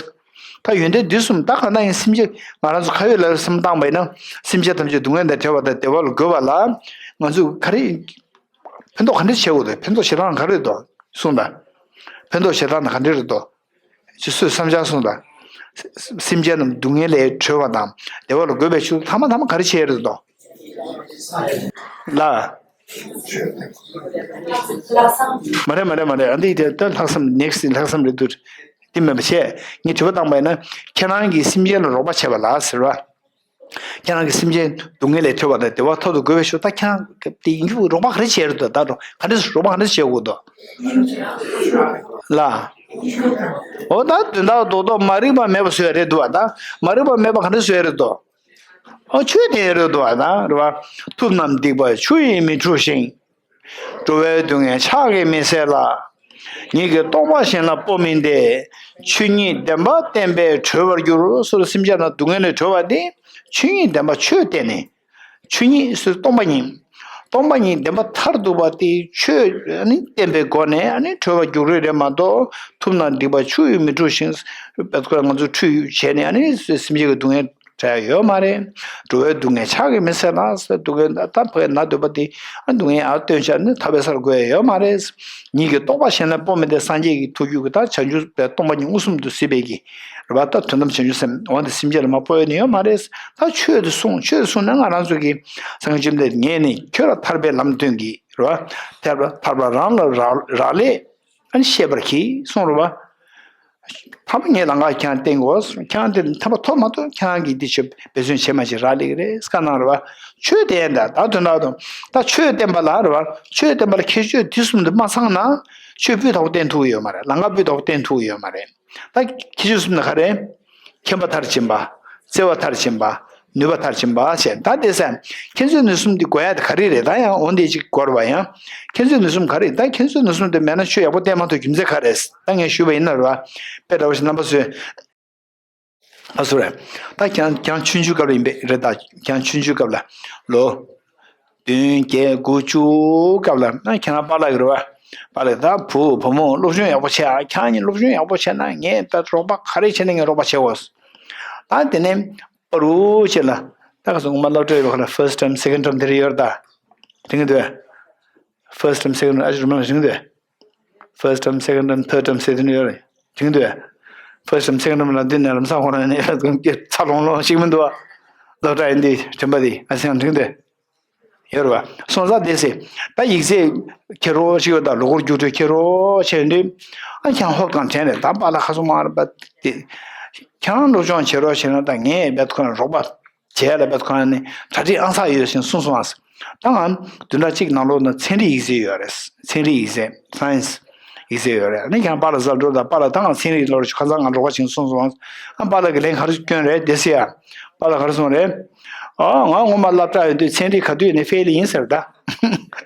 ད་ཡོན་ཏན་འདི་གསུམ་ད་ག་ན་ཡིན་སེམས་ཅན་ང་རང་ཚོ་ཁ་ཡོད་ལ་སེམས་བཏང་བ་ཡིན་ན་སེམས་ཅན་ཐམས་ཅད་སྡུག་བསྔལ་དང་བྲལ་བ་དང་བདེ་བ་ལ་འགོད་པ་ལ་ང་ཚོས་ག་རེ་ཕན་ཐོགས་ག་འདྲ་བྱེད་དགོས་འདུག་ཕན་ཐོགས་བྱེད་སྟངས་ག་རེ་འདུག་གསུངས་དང་ ཕན་འདོགས་བྱེད་སྟངས་དང་ག་འདྲ་རེད་དོ། ཅི་སུས་བསམ་འཆར་གསུངས་དང་། སེམས་ཅན་རྣམས་སྡུག་བསྔལ་ལས་གྲོལ་བ་དང་བདེ་བ་ལ་འགོད་པའི་ཕྱིར་དུ་ཐ་མ་ཐ་མ་ག་རེ་བྱས་རེད་དོ། ལ། མ་རེད་མ་རེད་མ་རེད། ཨ་འདི་དེ་ད་ལྷག་བསམ་next ལྷག་བསམ་རེད་འདུག་དེ་མིན་པ་བྱས། ངས་དྲི་བ་བཏང་པ་ཡིན་ན། ཁྱེད་རང་གིས་སེམས་ཅན་ལ་རོགས་པ་བྱས་པ་ལ་ཟེར་བ། ཁྱེད་རང་གིས་སེམས་ཅན་སྡུག་བསྔལ་ལས་གྲོལ་བ་དང་བདེ་བ་ཐོབ་ཏུ་འགོད་པའི་ཕྱིར་ད་ཁྱེད་རང་དེ་ཡིན་རྒྱུ་རོགས་པ་ག་རེ་བྱས་རེད་དོ། ད་རོགས་ག་འདྲས་རོགས་པ་ག་འདྲས་བྱས་དགོས་དོ། ལ། འོ་ད་དོན་དག་རྡོག་རྡོག་མ་རིག་པ་མེད་པ་བཟོས་རེད་འདུག་བ། ད་མ་རིག་པ་མེད་པ་ག་འདྲས་བཟོས་རེད་དོ། ཨོ་ཆོས་དེ་རེད་དོ། ད་རེད་བ། ཐུབ་རྣམས་སྡིག་པ་ཆུ་ཡིས་མི་འཁྲུ་ཞིང་། འགྲོ་བའི་སྡུག་བསྔལ་ཕྱག་གིས་མི་སེལ་ལ། ཉིད་ཀྱི་རྟོགས་པ་གཞན་ལ་སྤོ་མིན་ཏེ། ཆོས་ཉིད་བདེན་པ་བསྟན་པས་གྲོལ་བར་འགྱུར། སོ་སོ་སེམས་ཅན་རྣམས་སྡུག་བསྔལ་ལས་གྲོལ་བ་དེ། ཆོས་ཉིད་བདེན་པ་ཆོས་བསྟན་ནས། ཆོས་ཉིད་སོ་སོ་སྟོང་པ་ཉིད། སྟོང་པ་ཉིད་བདེན་པ་མཐར་ཐུག་པ་དེ་ཆོས་ཨ་ནི་བསྟན་པའི་སྒོ་ནས་ཨ་ནི་གྲོལ་བར་འགྱུར་གྱི་རེད་མ་གཏོགས། ཐུབ་རྣམས་སྡིག་པ་ཆུ་ཡིས་མི་འཁྲུ་ཞིང་། བེད་ཁོ་ང་ཚོ་ཁྲུས་བྱས་ནས་ཨ་ནི་སེམས་ཅན་གྱི་སྡུག་བསྔལ། བྲལ་ཡོད་མ་རེད། འགྲོ་བའི་སྡུག་བསྔལ་ཕྱག་གིས་མི་སེལ་ལ། སྡུག་བསྔལ་ད་ཕ་གི་ན་འདོད་པ་དེ་སྡུག་བསྔལ་ཨ་སྟོན་བྱ་ནི་ཐར་པའི་སར་འགོད་ཡོད་མ་རེད། ཉིད་ཀྱི་རྟོགས་པ་གཞན་ལ་སྤོ་མི་དེ་སངས་རྒྱས་ཀྱི་ཐུགས་རྒྱུད་ཀྱི་ད་བྱང་ཆུབ་པའི་སྟོང་པ་ཉིད་མངོན་སུམ་དུ་གཟིགས་པའི་གི་རེད་བ། ད་དོན་དམ་བྱང་ཆུབ་སེམས་འོ་དེ་སེམས་ཅན་ལ་མ་སྤོ་ཡོད་ནི་ཡོད་མ་རེད། ད་ཆོས་དེ་གསུངས་ཆོས་དེ་གསུངས་ན་ང་རང་ཚོ་གི་སངས་རྒྱས་བཅོམ་ལྡན་ངས་ནི་ཁྱོད་ལ་ཐར་པའི་ལམ་སྟོན་གི་རེད་བ། ཐར་པ་ཐར་པ་རང་ལ་རག་ལས་ཨ་ནི་ཤེས་པར་གྱིས་གསུངས་རེད་བ། ཐ་མ་ངས་ལམ་ཁ་ཁྱེད་རང་བསྟན་དགོས། ཁྱེད་རང་དེ་ཐ་མ་ཐོབ་མ་ཐོབ་ཁྱེད་རང་གིས་འདི་ཆོས་འབད་བརྩོན་བྱེད་མ་བྱེད་རག་ལས་ཀྱི་རེད། བཀའ་གནང་རེད་བ། ཆོས་དེ་ཡན་ད་ད་དོན་དག་ཏུ་ད་ཆོས་བསྟན་པ་ལ་རེད་བ། ཆོས་བསྟན་པ་ལ་ཁྱད་ཆོས་དེ་གསུམ་དུ་མ་ཚང་ན་ཆོས་སྤུས་དག་པོ་བསྟན་ཐུབ་ཀྱི་ཡོད་མ་རེད། ལམ་ཁ་སྤུས་དག་པོ་བསྟན་ཐུབ་ཀྱི་ཡོད་མ་རེད། ད་ཁྱད་ཆོས་གསུམ་ནི་ག་རེ། མཁྱེན་པ་མཐར་ཕྱིན་པ། བརྩེ་བ་མཐར་ཕྱིན་པ། ནུས་པ་མཐར་ཕྱིན་པ་བྱས། ད་དེ་ཟེར། ཁྱེད་ཚོས་ནུས་གསུམ་འདི་དགོས་ཡ་དེ་ག་རེ་རེད། ད་ཡང་འོ་འདི་ཅིག་དགོས་རེད་བ། ཡང་ཁྱེད་ཚོས་ནུས་གསུམ་ག་རེ། ད་ཁྱེད་ཚོས་ནུས་གསུམ་དེ་མེད་ན་ཆོས་ཡག་པོ་བསྟན་མ་ཐུབ་རྒྱུ་མཚན་ག་རེ། ད་ངས་ཞུས་པ་ཡིན་ན་རེད་བ། དཔེ་འདྲ་བོ་ཞིག་རྣམ་པ་ཚོས། ཨ་སུ་རེད། ད་ཁྱེད་ཁྱེད་ཆུང་ཆུང་སྐབས་ལ་ཡིན་པས་རེད། ད་ཁྱེད་ཆུང་ཆུང་སྐབས་ལ་ལོ། བདུན་བརྒྱད་དགུ་བཅུ་སྐབས་ལ་ན་ཁྱེད་རང་པཱ་ལགས་ཀྱི་རེད་བ། པཱ་ལགས་ད་བུ་བུ་མོ་སློབ་སྦྱོང་ཡག་པོ་བྱས་ཨ། ཁྱེད་གཉིས་སློབ་སྦྱོང་ཡག་པོ་བྱས་ན་ངས་ད་རོགས་པ་ག་རེ་བྱས་ན་ངས་རོགས་པ་བྱེད་དགོས། ད་དེ་ནས་པ་རུ་བྱས་ལ་ད་ག་སོང་ངོ་མ་སློབ་གྲྭ་ཡོད་པ་ཁ་ལ་first term second term དེ་རེ་ཡོད་རེད་ད། དེ་གི་འདུག first term second term ཨ་ཅི་རུ་མ་ལ་རིང་དུས། First term, second term, third term ཟེར་དུས་ནི་ཡོད་རེད། དྲན་གྱི་འདུག First term, second term ལ་འདི་ནས་ལམ་སང་ཁོ་རང་ནས་ཚ་ལོང་ལོང་ཞིག་མི་འདུག་བ། སློབ་གྲྭ་ཡིན་དུས་དྲན་པ་དེ་ཨ་སེང་དྲན་གྱི་འདུག་ཡོད་རེད་བ། སོང་ཙང་དེ་ཟེར། ད་ཡིག་ཚད་ཁྱེར་རོགས་ཞིག་ཡོད། ད་ལོ་འཁོར་རྒྱུགས་སྤྲོད་ཁྱེར་རོགས་བྱས་དུས། ཨ་ཁྱང་ཧོབ་དང་དྲན་རེད། ད་པཱ་ལགས་ཁ་སོ་མ་རེད་པ། དེ་ཁྱང་སློབ་སྦྱོང་བྱེད་རོགས་བྱས་ན་ད་ངས་རྦད་ཁོ་ན་རོགས་པ། བྱས་ལ་བེད་ཁོ་ན་ནི་གྲ་སྒྲིག་ཨང་གསར་ཡོད་ཞེས་གསུངས་སོང་ཨ། ད་ང་བདུན་ཕྲག་གཅིག་ནང་ལོགས་ན་ཚན་རིག་ཡིག་ཚད་ཡོད་རེད། ཚན་རིག་ཡིག་ཚད་science ཡིག་ཚད་ཡོད་རེད། ཨ་ནི་ཁྱང་པཱ་ལགས་ཟ་འགྲོ་ད་པཱ་ལགས་ད་ང་ཚན་རིག་སློབ་རེད་ཁ་སང་ང་རོགས་པ་བྱིན་གསུངས་སོང་ཨ། པཱ་ལགས་ཀྱི་ལན་ག་རེ་སྐྱོན་རེད་དེ་སི་ཡ། པཱ་ལགས་ག་རེ་གསུངས་རེད། ཨ་ང་ངོ་མ་སློབ་གྲྭ་ཡོད་དུས་ཚན་རིག་ག་དུས་ནས་ཕེལ་ཡིན་ཟེར་ད།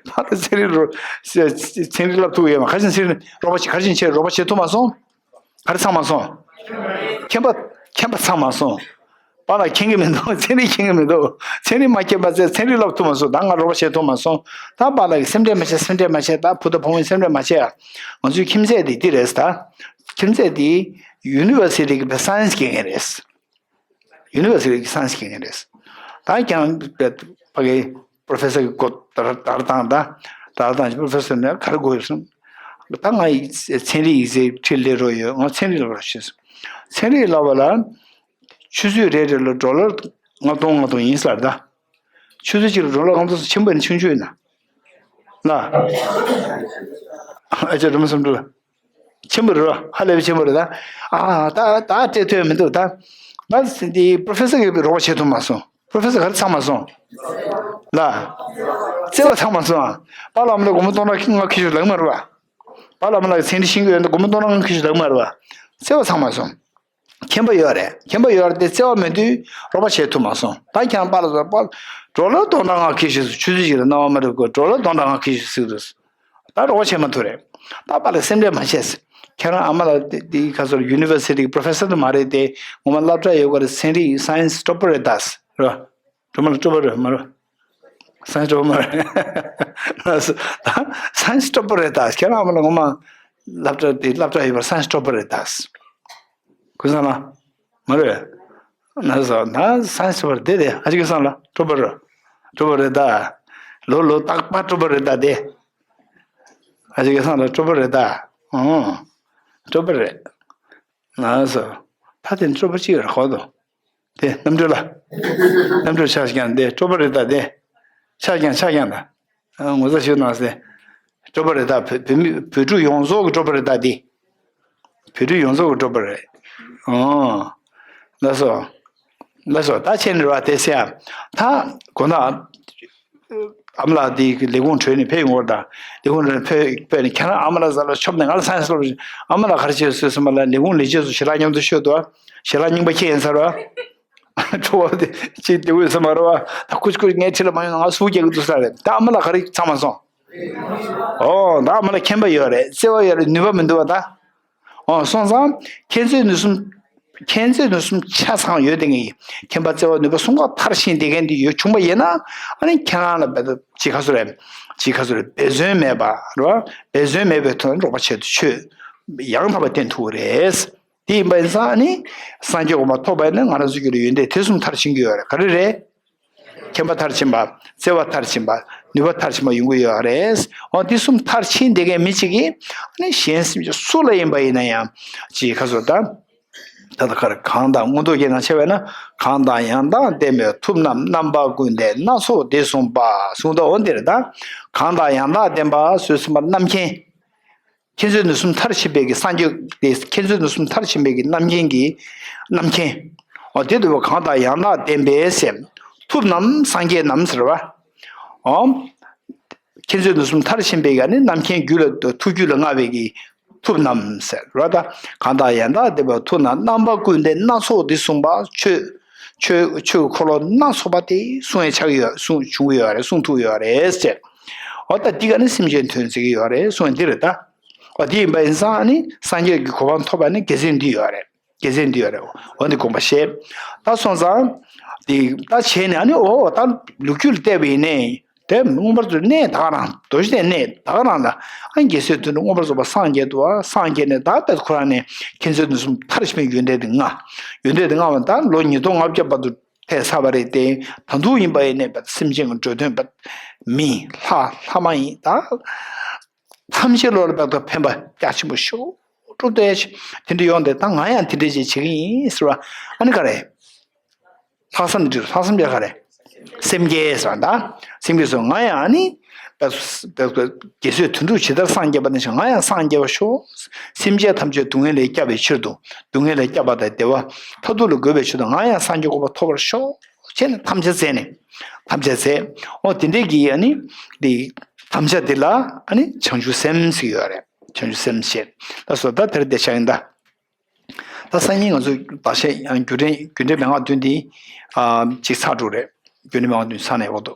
པཱ་ལགས་ཚན་རིག་རོ་ཚན་རིག་སློབ་ཐུབ་ཡོད་མ་ག་ཞིག་ཚན་རིག་རོགས་པ་བྱེད་ག་རེ་བྱེད་རོགས་པ་བྱེད་ཐུབ་མ་སོང་། ག་རེ་ཚང་མ་སོང་། མཁྱེན་པ་མཁྱེན་པ་ཚང་མ་སོང་། པཱ་ལགས་མཁྱེན་གྱི་མི་འདུག་ཚན་རིག་མཁྱེན་གྱི་མི་འདུག་ཚན་རིག་མ་མཁྱེན་པ་ཚེ་ཚན་རིག་སློབ་ཐུབ་མ་སོང་། ད་ང་རོགས་པ་བྱེད་ཐུབ་མ་སོང་། ད་པཱ་ལགས་ཀྱིས་སེམས་ཁྲལ་མ་བྱེད་སེམས་ཁྲལ་མ་བྱེད། ད་བུ་དང་བུ་མོས་སེམས་ཁྲལ་མ་བྱེད་ཨ། ང་ཚོའི་ཁྱིམ་མཚེས་དེ་འདི་རེད་ད། ཁྱིམ་མཚེས་དེ་ཡུ་ནི་ཝར་སི་ཊི་གི་སའེན་སི་དགེ་རྒན་རེད། ཡུ་ནི་ཝར་སི་ཊི་གི་སའེན་སི་དགེ་རྒན་རེད། ད་ཀྱང་ཕ་གི་པོ་རོ་ཕེ་སར་གི་སྐོར་ལྟར་ལྟར་དང་ད་ལྟར་དང་པོ་རོ་ཕེ་སར་ནས་ག་རེ་དགོས་ཡོད་སོང་། ད་ང་ཡི་ཚན་རིག་ཡིག་ཚད་ཁྲིད་ལས་རོགས་ཡོད། ང་ཚན་རིག་ལ་རོགས་བྱེད་སོང་། ཚན་རིག་ལ་བ་ལ་ཆུ་ཚོད་རེ་རེ་ལ་ཌོ་ལར་ལྔ་སྟོང་ལྔ་སྟོང་ཡིན་ཟེར་ད། ཆུ་ཚོད་གཅིག་ལ་ཌོ་ལར་ལྔ་སྟོང་ཆེན་པོ་ཡིན་ཆུང་ཆུང་ཡིན་ན། ལ། ཨ་ཅག་སྒྲོལ་མ་བསམ་གྲུབ་ལ། ཆེན་པོ་རེད་རོ། ཧ་ལས་པའི་ཆེན་པོ་རེད་ད། ཨ་ད་ད་སྤྲད་ཐུབ་ཡ་མི་འདུག་ད། ད་འདི་པོ་རོ་ཕེ་སར་གིས་རོགས་པ་བྱེད་ཐུབ་མ་སོང་། པོ་རོ་ཕེ་སར་ག་རེ་ཚང་མ་སོང་། ལ། བརྩེ་བ་ཚང་མ་སོང་ཨ། པཱ་ལགས་མ་ལ་སྒོར་མོ་སྟོང་ཕྲག་ལྔ་ཁྱེར་ཤོག་ལབ་མ་རེད་བ། པཱ་ལགས་མ་ལ་ཚན་རིག་ཤེས་ཀྱི་ཡོད་འདི་སྒོར་མོ་སྟོང་ཕྲག་ལྔ་ཁྱེར་ཤོག་ལབ་མ་རེད་བ། བརྩེ་བ་ཚང་མ་སོང་། མཁྱེན་པ་ཡོད་རེད། མཁྱེན་པ་ཡོད་རེད་དེ་བརྩེ་བ་མེད་དུས་རོགས་པ་བྱེད་ཐུབ་མ་སོང་། ད་ཁྱེད་རང་པཱ་ལགས་ཚོ་པཱ་ཌོ་ལར་སྟོང་ཕྲག་ལྔ་ཁྱེར་ཤོག་ཟེར། ཆུ་ཚོད་གཅིག་ལ་རྣ་བ་མ་རིག་གོ་ཌོ་ལར་སྟོང་ཕྲག་ལྔ་ཁྱེར་ཤོག་ཟེར་གི་འདུག་ད་རོགས་པ་བྱེད་མ་ཐུབ་རེད། ད་པཱ་ལགས་སེམས་ཁྲལ་མ་བྱེད། ཁྱེད་རང་ཨ་མ་ལགས་དེ་དེ་ག་ཚོད་ཡུ་ནི་ཝར་སི་ཊི་གི་པོ་རོ་ཕེ་སར་དུ་མ་རེད་དེ། ངོ་མ་སློབ་གྲྭ་ཡོད་ག་རེད། ཚན་རིག་སའེན་སི་ཊོ་པར་རེད་ད། རེད་བ། སྒྲོལ་མ་ལགས་སྤྲོ་པོ་རེད་མ་རེད། སའེན་སི་སྤྲོ་པོ་མ་རེད། ལགས་སོ། ད་སའེན་སི་སྤྲོ་པོ་རེད་ད། ཁྱེད་རང་མ་ལ་ངོ་མ་སློབ་གྲྭ་དེ་སློབ་གྲྭ་ཡོད་པར་སའེན་སི་སྤྲོ་པོ་རེད་ད། ཀུན་བཟང་ལགས། མ་རེད། ལགས་སོ། ད་སའེན་སི་སྤྲོ་པོ་རེད་དེ་དེ་ཨ་ཅག་ཀུན་བཟང་ལགས་སྤྲོ་པོ་རེད། སྤྲོ་པོ་རེད་ད། ལོ་ལོ་རྟག་པར་སྤྲོ་པོ་རེད་ད་དེ། ཨ་ཅག་ཀུན་བཟང་ལགས་སྤྲོ་པོ་རེད་ད། ཨོ། སྤྲོ་པོ་རེད། ལགས་སོ། ད་དེ་སྤྲོ་པོ་གཅིག་རེད་གོ་དོ། དེ་རྣམ་གྲོལ་ལ། རྣམ་གྲོལ་ཆ་ཞིག་ཀྱང་དེ་སྤྲོ་པོ་རེད་ད་དེ། ཆ་ཀྱང་ཆ་ཀྱང་ད། ངོ་ཚ་ཞུ་གནང་སྟེ། སྤྲོ་པོ་རེད་ད། བོད་བོད་མི་བོད་ཕྲུག་ཡོངས་རྫོགས་ཀྱི་སྤྲོ་པོ་རེད་ད་དེ། བོད་ཕྲུག་ཡོངས་རྫོགས་ཀྱི་སྤྲོ་པོ་རེད། ཨོ། ལགས་སོ། ལགས་སོ། ད་ཁྱེད་ནི་ར་དེ་སེ་ཡ། ད་གོ་ན། ཨ་མ་ལགས་དེ་ལས་ཁུངས་གྲོལ་ནས་ཕེབས་ཡོང་བར་དང་། ལས་ཁུངས་གྲོལ་ནས་ཕེབས་ཕེབས་ནས་ཁྱེད་རང་ཨ་མ་ལགས་ཟ་ལ་ཆོབ་ནས་ང་ལ་སང་སློབ། ཨ་མ་ལགས་ག་རེ་བྱས་སོས་སོ་མ་ལ་ལས་ཁུངས་ལས་བྱེད་ཚོ་ཞལ་ལག་མཉམ་དུ་ཤོད་དོ། ཞལ་ལག་རྙིང་པ་ཁྱེད་ཡིན་ས་ར། ཁྲོ་བ་དེ་ཅིག་དེ་འོས་ས་མ་ར་བ། ད་ཁུ་ཁུ་ངའི་ཁྲི་ལ་མ་ཡོང་ན་ང་སུ་རྒྱག་གི་འདུག་ས་རེད། ད་ཨ་མ་ལགས་ག་རེ་ཚང་མ་སོང་། ཨོ་ད་ཨ་མ་ལགས་མཁྱེན་པ་ཡོད་རེད། བརྩེ་བ་ཡོད་རེད། ནུས་པ་མི་འདུག་བ་ད། ཨོ་སོང་ཙང་། མཁྱེན་བརྩེ་ནུས་གསུམ། མཁྱེན་བརྩེ་ནུས་གསུམ་ཆ་ཚང་ཡོད་དེ་ངེས། མཁྱེན་པ་བརྩེ་བ་ནུས་པ་གསུམ་ཀ་མཐར་ཕྱིན་བསྡད་མཁན་དེ་ཡོད་བྱུང་བ་ཡིན་ན། ཨ་ནི་ཁྱེད་རང་ལ་འབད་ཅི་ཁ་སོ་རེད། ཅི་ཁ་སོ་རེད། འབད་བརྩོན་མེད་པ་རེད་བ། འབད་བརྩོན་མེད་པའི་ཐོག་ནས་རོགས་པ་བྱེད་དུ་ཆོས་ཡང་དག་པ་བསྟན་ཐུབ་ཀྱི་རེད། དེ་ཡིན་པ་ཡིན་ཙང་ཨ་ནི། སངས་རྒྱས་གོ་འཕང་ཐོབ་པ་ཡིན་ན་ང་རང་ཚོ་རྒྱུད་ལ་ཡོན་ཏན་དེ་གསུམ་མཐར་ཕྱིན་གྱི་ཡོད་རེད། ག་རེ་རེད། མཁྱེན་པ་མཐར་ཕྱིན་པ། བརྩེ་བ་མཐར་ཕྱིན་པ། ནུས་པ་མཐར་ཕྱིན་པ་ཡོང་གི་ཡོད་རེད། འོ་འདི་གསུམ་མཐར་ཕྱིན་བསྡད་མཁན་མི་གཅིག་གིས་ཨ་ནི་གཞན་སེམས་ཅན་སུ་ལ་ཡིན་པ་ཡིན་ན་ཡང་ཅིག་ཁ་སོ་ད། ད་ལྟ་གར་གང་དང་མངོན་རྟོགས་རྒྱན་དང་ཕྱེ་བས་ན། གང་དང་ཡང་དག་ལྡན་པའི་ཐུབ་རྣམས། རྣམ་པ་ཀུན་ལྡན་སྣ་ཚོགས་འདི་གསུངས་པ། གསུངས་ད་འོ་འདིར་ད། གང་དང་ཡང་དག་ལྡན་པ་ཟེར་སོང་བ་རྣམ་མཁྱེན། མཁྱེན་བརྩེ་ནུས་གསུམ་མཐར་ཕྱིན་པའི་གི་སངས་རྒྱས་དེ། མཁྱེན་བརྩེ་ནུས་གསུམ་མཐར་ཕྱིན་པའི་གི་རྣམ་མཁྱེན་གྱི། རྣམ་མཁྱེན། འོ་དེ་འདུལ་བ་གང་དང་ཡང་དག་ལྡན་པའི་སེམས། ཐུབ་རྣམས་སངས་རྒྱས་རྣམས་ཟེར་བ། འོ། མཁྱེན་བརྩེ་ནུས་གསུམ་མཐར་ཕྱིན་པའི་གི་ནི་རྣམ་མཁྱེན་རྒྱུད་ལ་ཐུགས་རྒྱུད་ལ་མངའ་བའི་གི། ཐུབ་རྣམས་ཟེར་བ་ད། གང་དང་ཡང་དག་ལྡན་པའི་ཐུབ་རྣམས། རྣམ་པ་ཀུན་ལྡན་སྣ་ཚོགས་འདི་གསུངས་པ། ཆོས། ཆོས་ཆོས་འཁོར་ལོ་སྣ་ཚོགས་པ་དེ་གསུང་ཡ་ཆགས་ཀྱི་ཡོད། གསུང་བྱུང་གི་ཡོད་རེད། གསུང་ཐུབ་ཡོད་རེད་ཟེར། འོ་ད་འདི་ག་ནི་སེམས་ཅན་དོན་མཛད་ཀྱི་ཡོད་རེད་གསུངས་ཡ་འདི་རེད་ད། འོ་དེ་ཡིན་པ་ཡིན་ཙང་ཨ་ནི་སངས་རྒྱས་ཀྱི་གོ་འཕང་ཐོབ་པ་ནི་དགེ་མཚན་འདི་ཡོད་རེད། དགེ་མཚན་འདི་ཡོད་རེད། འོ་འདི་དགོངས་པ་བཞེས། ད་སོང་ཙང་། འདི་ད་བྱས་ནས་ཨ་ནི་འོ་ད་ལོ་རྒྱུས་ལ་བལྟས་པ་ཡིན་ནའི་དེ་མངོན་པར་རྫོགས་གནས་ད་ག་རང་རྡོ་རྗེ་གདན་གནས་ད་ག་རང་ལ་ཨ་ནི་རྒྱལ་སྲས་དོན་གྲུབ་མངོན་པར་རྫོགས་པ་སངས་རྒྱས་འདུག་བ། སངས་རྒྱས་ནས་ད་ལྟ་ཁོ་རང་ནས་མཁྱེན་བརྩེ་ནུས་གསུམ་མཐར་ཕྱིན་པའི་ཡོན་ཏན་དེ་མངའ། ཡོན་ཏན་དེ་མངའ་བ་ད་ལོ་ཉིས་སྟོང་ལྔ་བརྒྱ་བར་དུ་ཐལ་ཚར་བ་རེད་དེ། ད་དུང་ཡིན་པ་ཡིན་ནའི་སེམས་ཅན་གྱི་འགྲོ་དོན་པ། མི་ལྷ་ལྷ་མ་ཡིན་ད། ཐམས་ཅད་བློ་ལ་འབད་དགོས་ཕན་པ་རྒྱ་ཆེན་པོ་ཤོག་སྒྲུབ་བསྡད་ཆེ། དེ་འདྲ་ཡོང་དེ་ད་ང་ཡང་དེ་འདྲ་ཅིག་བྱེད་ཀྱི་ཡིན་ཟེར་བ། ཨ་ནི་ག་རེ། ལྷག་བསམ་འདྲི་ལྷག་བསམ་རྒྱ་ག་རེ། སེམས་བསྐྱེད་ཟེར་བ་ད། སེམས་བསྐྱེད་སོ་ང་ཡང་ཨ་ནི། རྒྱལ་སྲས་དོན་གྲུབ་ཇི་ལྟར་སངས་རྒྱས་པ་ནང་བཞིན་ང་ཡང་སངས་རྒྱས་པ་ཤོག་སེམས་ཅན་ཐམས་ཅད་སྡུག་བསྔལ་ལས་བསྐྱབ་པའི་ཕྱིར་དུ། སྡུག་བསྔལ་ལས་བསྐྱབ་པ་དང་བདེ་བ་མཐར་ཐུག་ལ་འགོད་པའི་ཕྱིར་དུ་ང་ཡང་སངས་རྒྱས་གོ་འཕང་ཐོབ་པར་ཤོག་ཅེས་ནས་དམ་བཅའ་མཛད་ནས། དམ་བཅའ་མཛད། འོ་དེ་འདྲས་ཀྱི་ཨ་ནི། འདི། དམ་བཅའ་འདི་ལ་ཨ་ནི་བྱང་ཆུབ་སེམས་ཟེར་གྱི་ཡོད་རེད། བྱང་ཆུབ་སེམས་ཞེས། ལགས་སོ་ད་དེར་བསྡད་བཞག་ཡིན་ད། ད་སང་ཉིན་ང་ཚོ་བར་ཆད་རྒྱུ་འབྲས་རྒྱུ་འབྲས་མན་ངག་བདུན་འདི། ཨ། གཅིག་ཚར་འགྲོ་རེད། རྒྱུ་འབྲས་མན་ངག་བདུན་ཚར་ནས་འོ་དོ།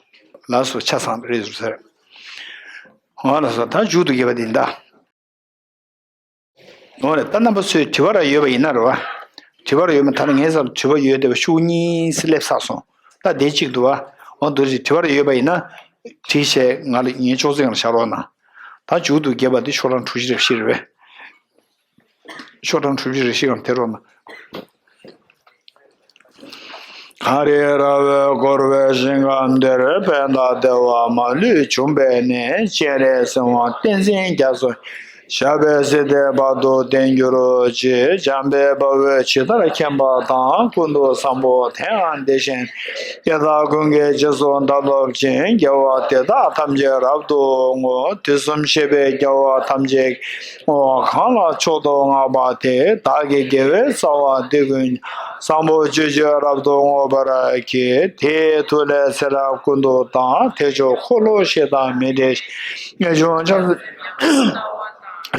ལགས་སོ་ཆ་ཚང་རེད་ཟེར། འོ་ལགས་སོ་ད་མཇུག་ཏུ་དགེ་བ་འདི་ཡིན་ད། འོ་རེད་ད་རྣམ་པ་ཚོས་དྲི་བ་ར་ཡོད་པ་ཡིན་ན་རེད་བ། དྲི་བ་ར་ཡོད་མ་ཐག་ལ་ངའི་སར་དྲི་བ་ཡོད་བསྡད་པ་ཤོག་གཉིས་སླེབས་ཚར་སོང་། ད་དེ་གཅིག་འདུག་བ། འོ་འདུག་ཅིག་དྲི་བ་ར་ཡོད་པ་ཡིན་ན། དྲིས་བྱས་ང་ལ་ངའི་ཅོག་ཙེ་སྒང་ལ་བཞག་རོགས་གནང་། ད་མཇུག་ཏུ་དགེ་བ་འདི་ཤོག་གྲངས་དྲུག་ཅུ་རེ་བཞི་རེད་བས། ཤོག་གྲངས་དྲུག་ཅུ་རེ་བཞི་སྒང་དེ་རོགས་གནང་། གངས་རིའི་ར་བས་བསྐོར་བའི་ཞིང་ཁམས་འདིར། ཕན་དང་བདེ་བ་མ་ལུས་འབྱུང་བའི་གནས། སྤྱན་རས་གཟིགས་དབང་བསྟན་འཛིན་རྒྱ་མཚོ། ཞབས་པད་སྲིད་མཐའི་བར་དུ་བརྟན་གྱུར་ཅིག་འཇམ་དཔལ་དཔའ་བོས་ཇི་ལྟར་མཁྱེན་པ་དང་། ཀུན་ཏུ་བཟང་པོ་དེ་ཡང་དེ་བཞིན་ཏེ། དེ་དག་ཀུན་གྱི་རྗེས་སུ་བདག་སློབ་ཅིང་། དགེ་བ་འདི་དག་ཐམས་ཅད་རབ་ཏུ་བསྔོ། དུས་གསུམ་གཤེགས་པའི་རྒྱལ་བ་ཐམས་ཅད་ཀྱི་ངོ་བོ་གང་ལ་མཆོག་ཏུ་བསྔགས་པ་དེས། བདག་གི་དགེ་བའི་རྩ་བ་འདི་ཀུན་ཀྱང་། བཟང་པོ་སྤྱོད་ཕྱིར་རབ་ཏུ་བསྔོ་བར་བགྱི། དེའི་མཐུ་ལས་ཚེ་རབས་ཀུན་ཏུ་བདག་དེ་མཆོག་འཁོར་ལོ་བཞི་དང་མི་འབྲལ་ཞིང་། ངེས་འབྱུང་ཆགས་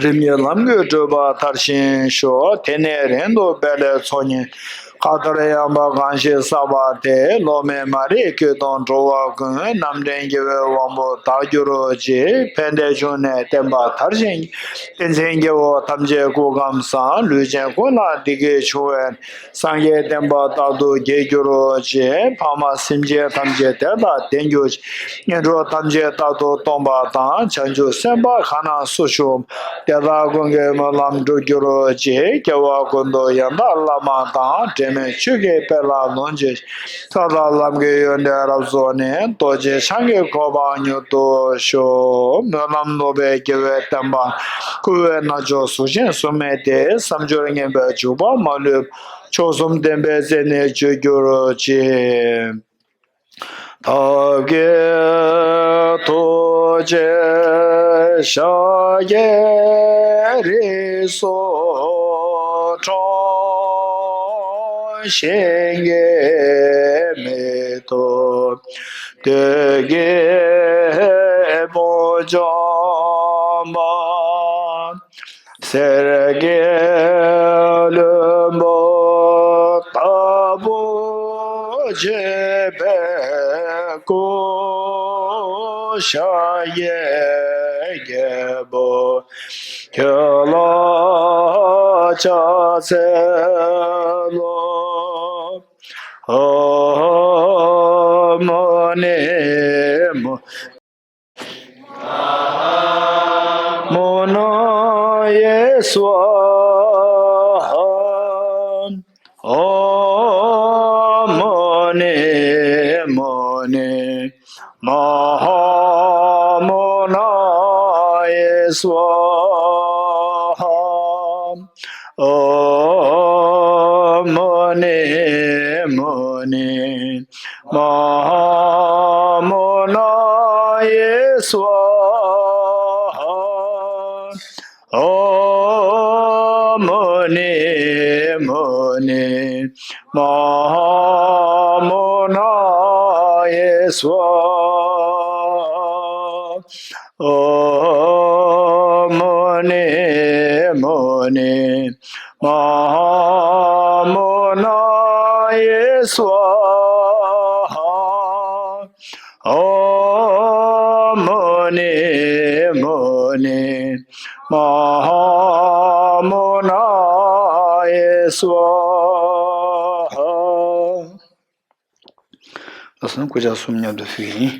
རིམ་གྱིས་ལམ་གྱི་བགྲོད་པ་མཐར་ཕྱིན་ཤོག་དེ་ནས་རིང་དུ་དཔལ་ལྡན་ཚོགས་གཉིས། མཁའ་ལྟར་ཡངས་པ་གང་ཞིག་བསགས་པ་དེས། སློབ་མའི་མ་རིག་སྐྱེ་གདུང་འགྲོ་བ་ཀུན། རྣམ་འདྲེན་དགེ་བའི་དབང་པོས་བདག་གྱུར་ཅིག་ཕན་བདེ་འབྱུང་གནས་བསྟན་པ་དར་ཞིང་རྒྱས། བསྟན་འཛིན་དགེ་བ་ཐམས་ཅད་སྐུ་ཁམས་བཟང་། ལུས་ཅན་ཀུན་ལ་བདེ་སྐྱིད་འབྱུང་བའི། སངས་རྒྱས་བསྟན་པ་རྟག་ཏུ་རྒྱས་གྱུར་ཅིག་ཕ་མ་སེམས་ཅན་ཐམས་ཅད་དེ་དག་བདེ་འགྱུར་ཅིག་ངན་འགྲོ་ཐམས་ཅད་རྟག་ཏུ་སྟོངས་པ་དང་། བྱང་ཆུབ་སེམས་དཔའ་གང་རྣམས་སུ་ཞུགས་པ། དེ་དག་ཀུན་གྱི་སྨོན་ལམ་འགྲུབ་གྱུར་ཅིག་སྐྱེ་བ་ཀུན་ཏུ་ཡང་དག་བླ་མ་དང་། ཆོས་ཀྱི་དཔལ་ལ་ལོངས་སྤྱོད་ཅིང་། ས་དང་ལམ་གྱི་ཡོན་ཏན་རབ་རྫོགས་ནས། རྡོ་རྗེ་འཆང་གི་གོ་འཕང་མྱུར་དུ་ཤོག། སྨོན་ལམ་ནོར་བུའི་དགེ་བའི་བསྟན་པ། བསྐུལ་བའི་རྣལ་འབྱོར་གཟུགས་ཅན་སྲུང་མའི་སྡེ། བསམ་སྦྱོར་ངན་པའི་འཇུག་པ་མ་ལུས་པ། མཆོག་གསུམ་བདེན་པའི་རྩེ་ནས་སྤྱོད་གྱུར་ཅིག། བདག་གི་ཐུགས་རྗེ་ཤཱཀྱའི་རིགས་སུ་འཁྲུངས། ཞིང་གི་མེ་ཏོག་དུས་ཀྱི་བུ་ཆུང་མ། གསེར་གྱི་ལྷུན་པོ་ལྟ་བུ་བརྗིད་པའི་སྐུ། ཤཱཀྱའི་རྒྱལ་པོ་ཁྱོད་ལ་ཕྱག་འཚལ་ལོ། ཨོཾ་མུ་ནེ་མུ། མུ་ནེ་སྭཱ་ཧཱ། ཨོཾ་མུ་ནེ་མུ་ནེ་མ་ཧཱ་མུ་ནེ་སྭཱ་ཧཱ། ཨོཾ་མུ་ནེ་མུ་ནེ་མ་ཧཱ་མུ་ནེ་སྭཱ་ཧཱ། ཨོཾ་མུ་ནེ་མུ་ནེ་མ་ཧཱ་མུ་ནེ་སྭཱ་ཧཱ། ཨོཾ་མུ་ནེ་མུ་ནེ་མ་ཧཱ་མུ་ནེ་སྭཱ་ཧཱ། ཨོཾ་མུ་ནེ་མུ་ནེ་མ་ཧཱ་མུ་ནེ་སྭཱ་ཧཱ། ལགས་སོ། སྐུ་ཕྱག་གསུམ་མཉམ་དུ་ཕུལ་ཡིན།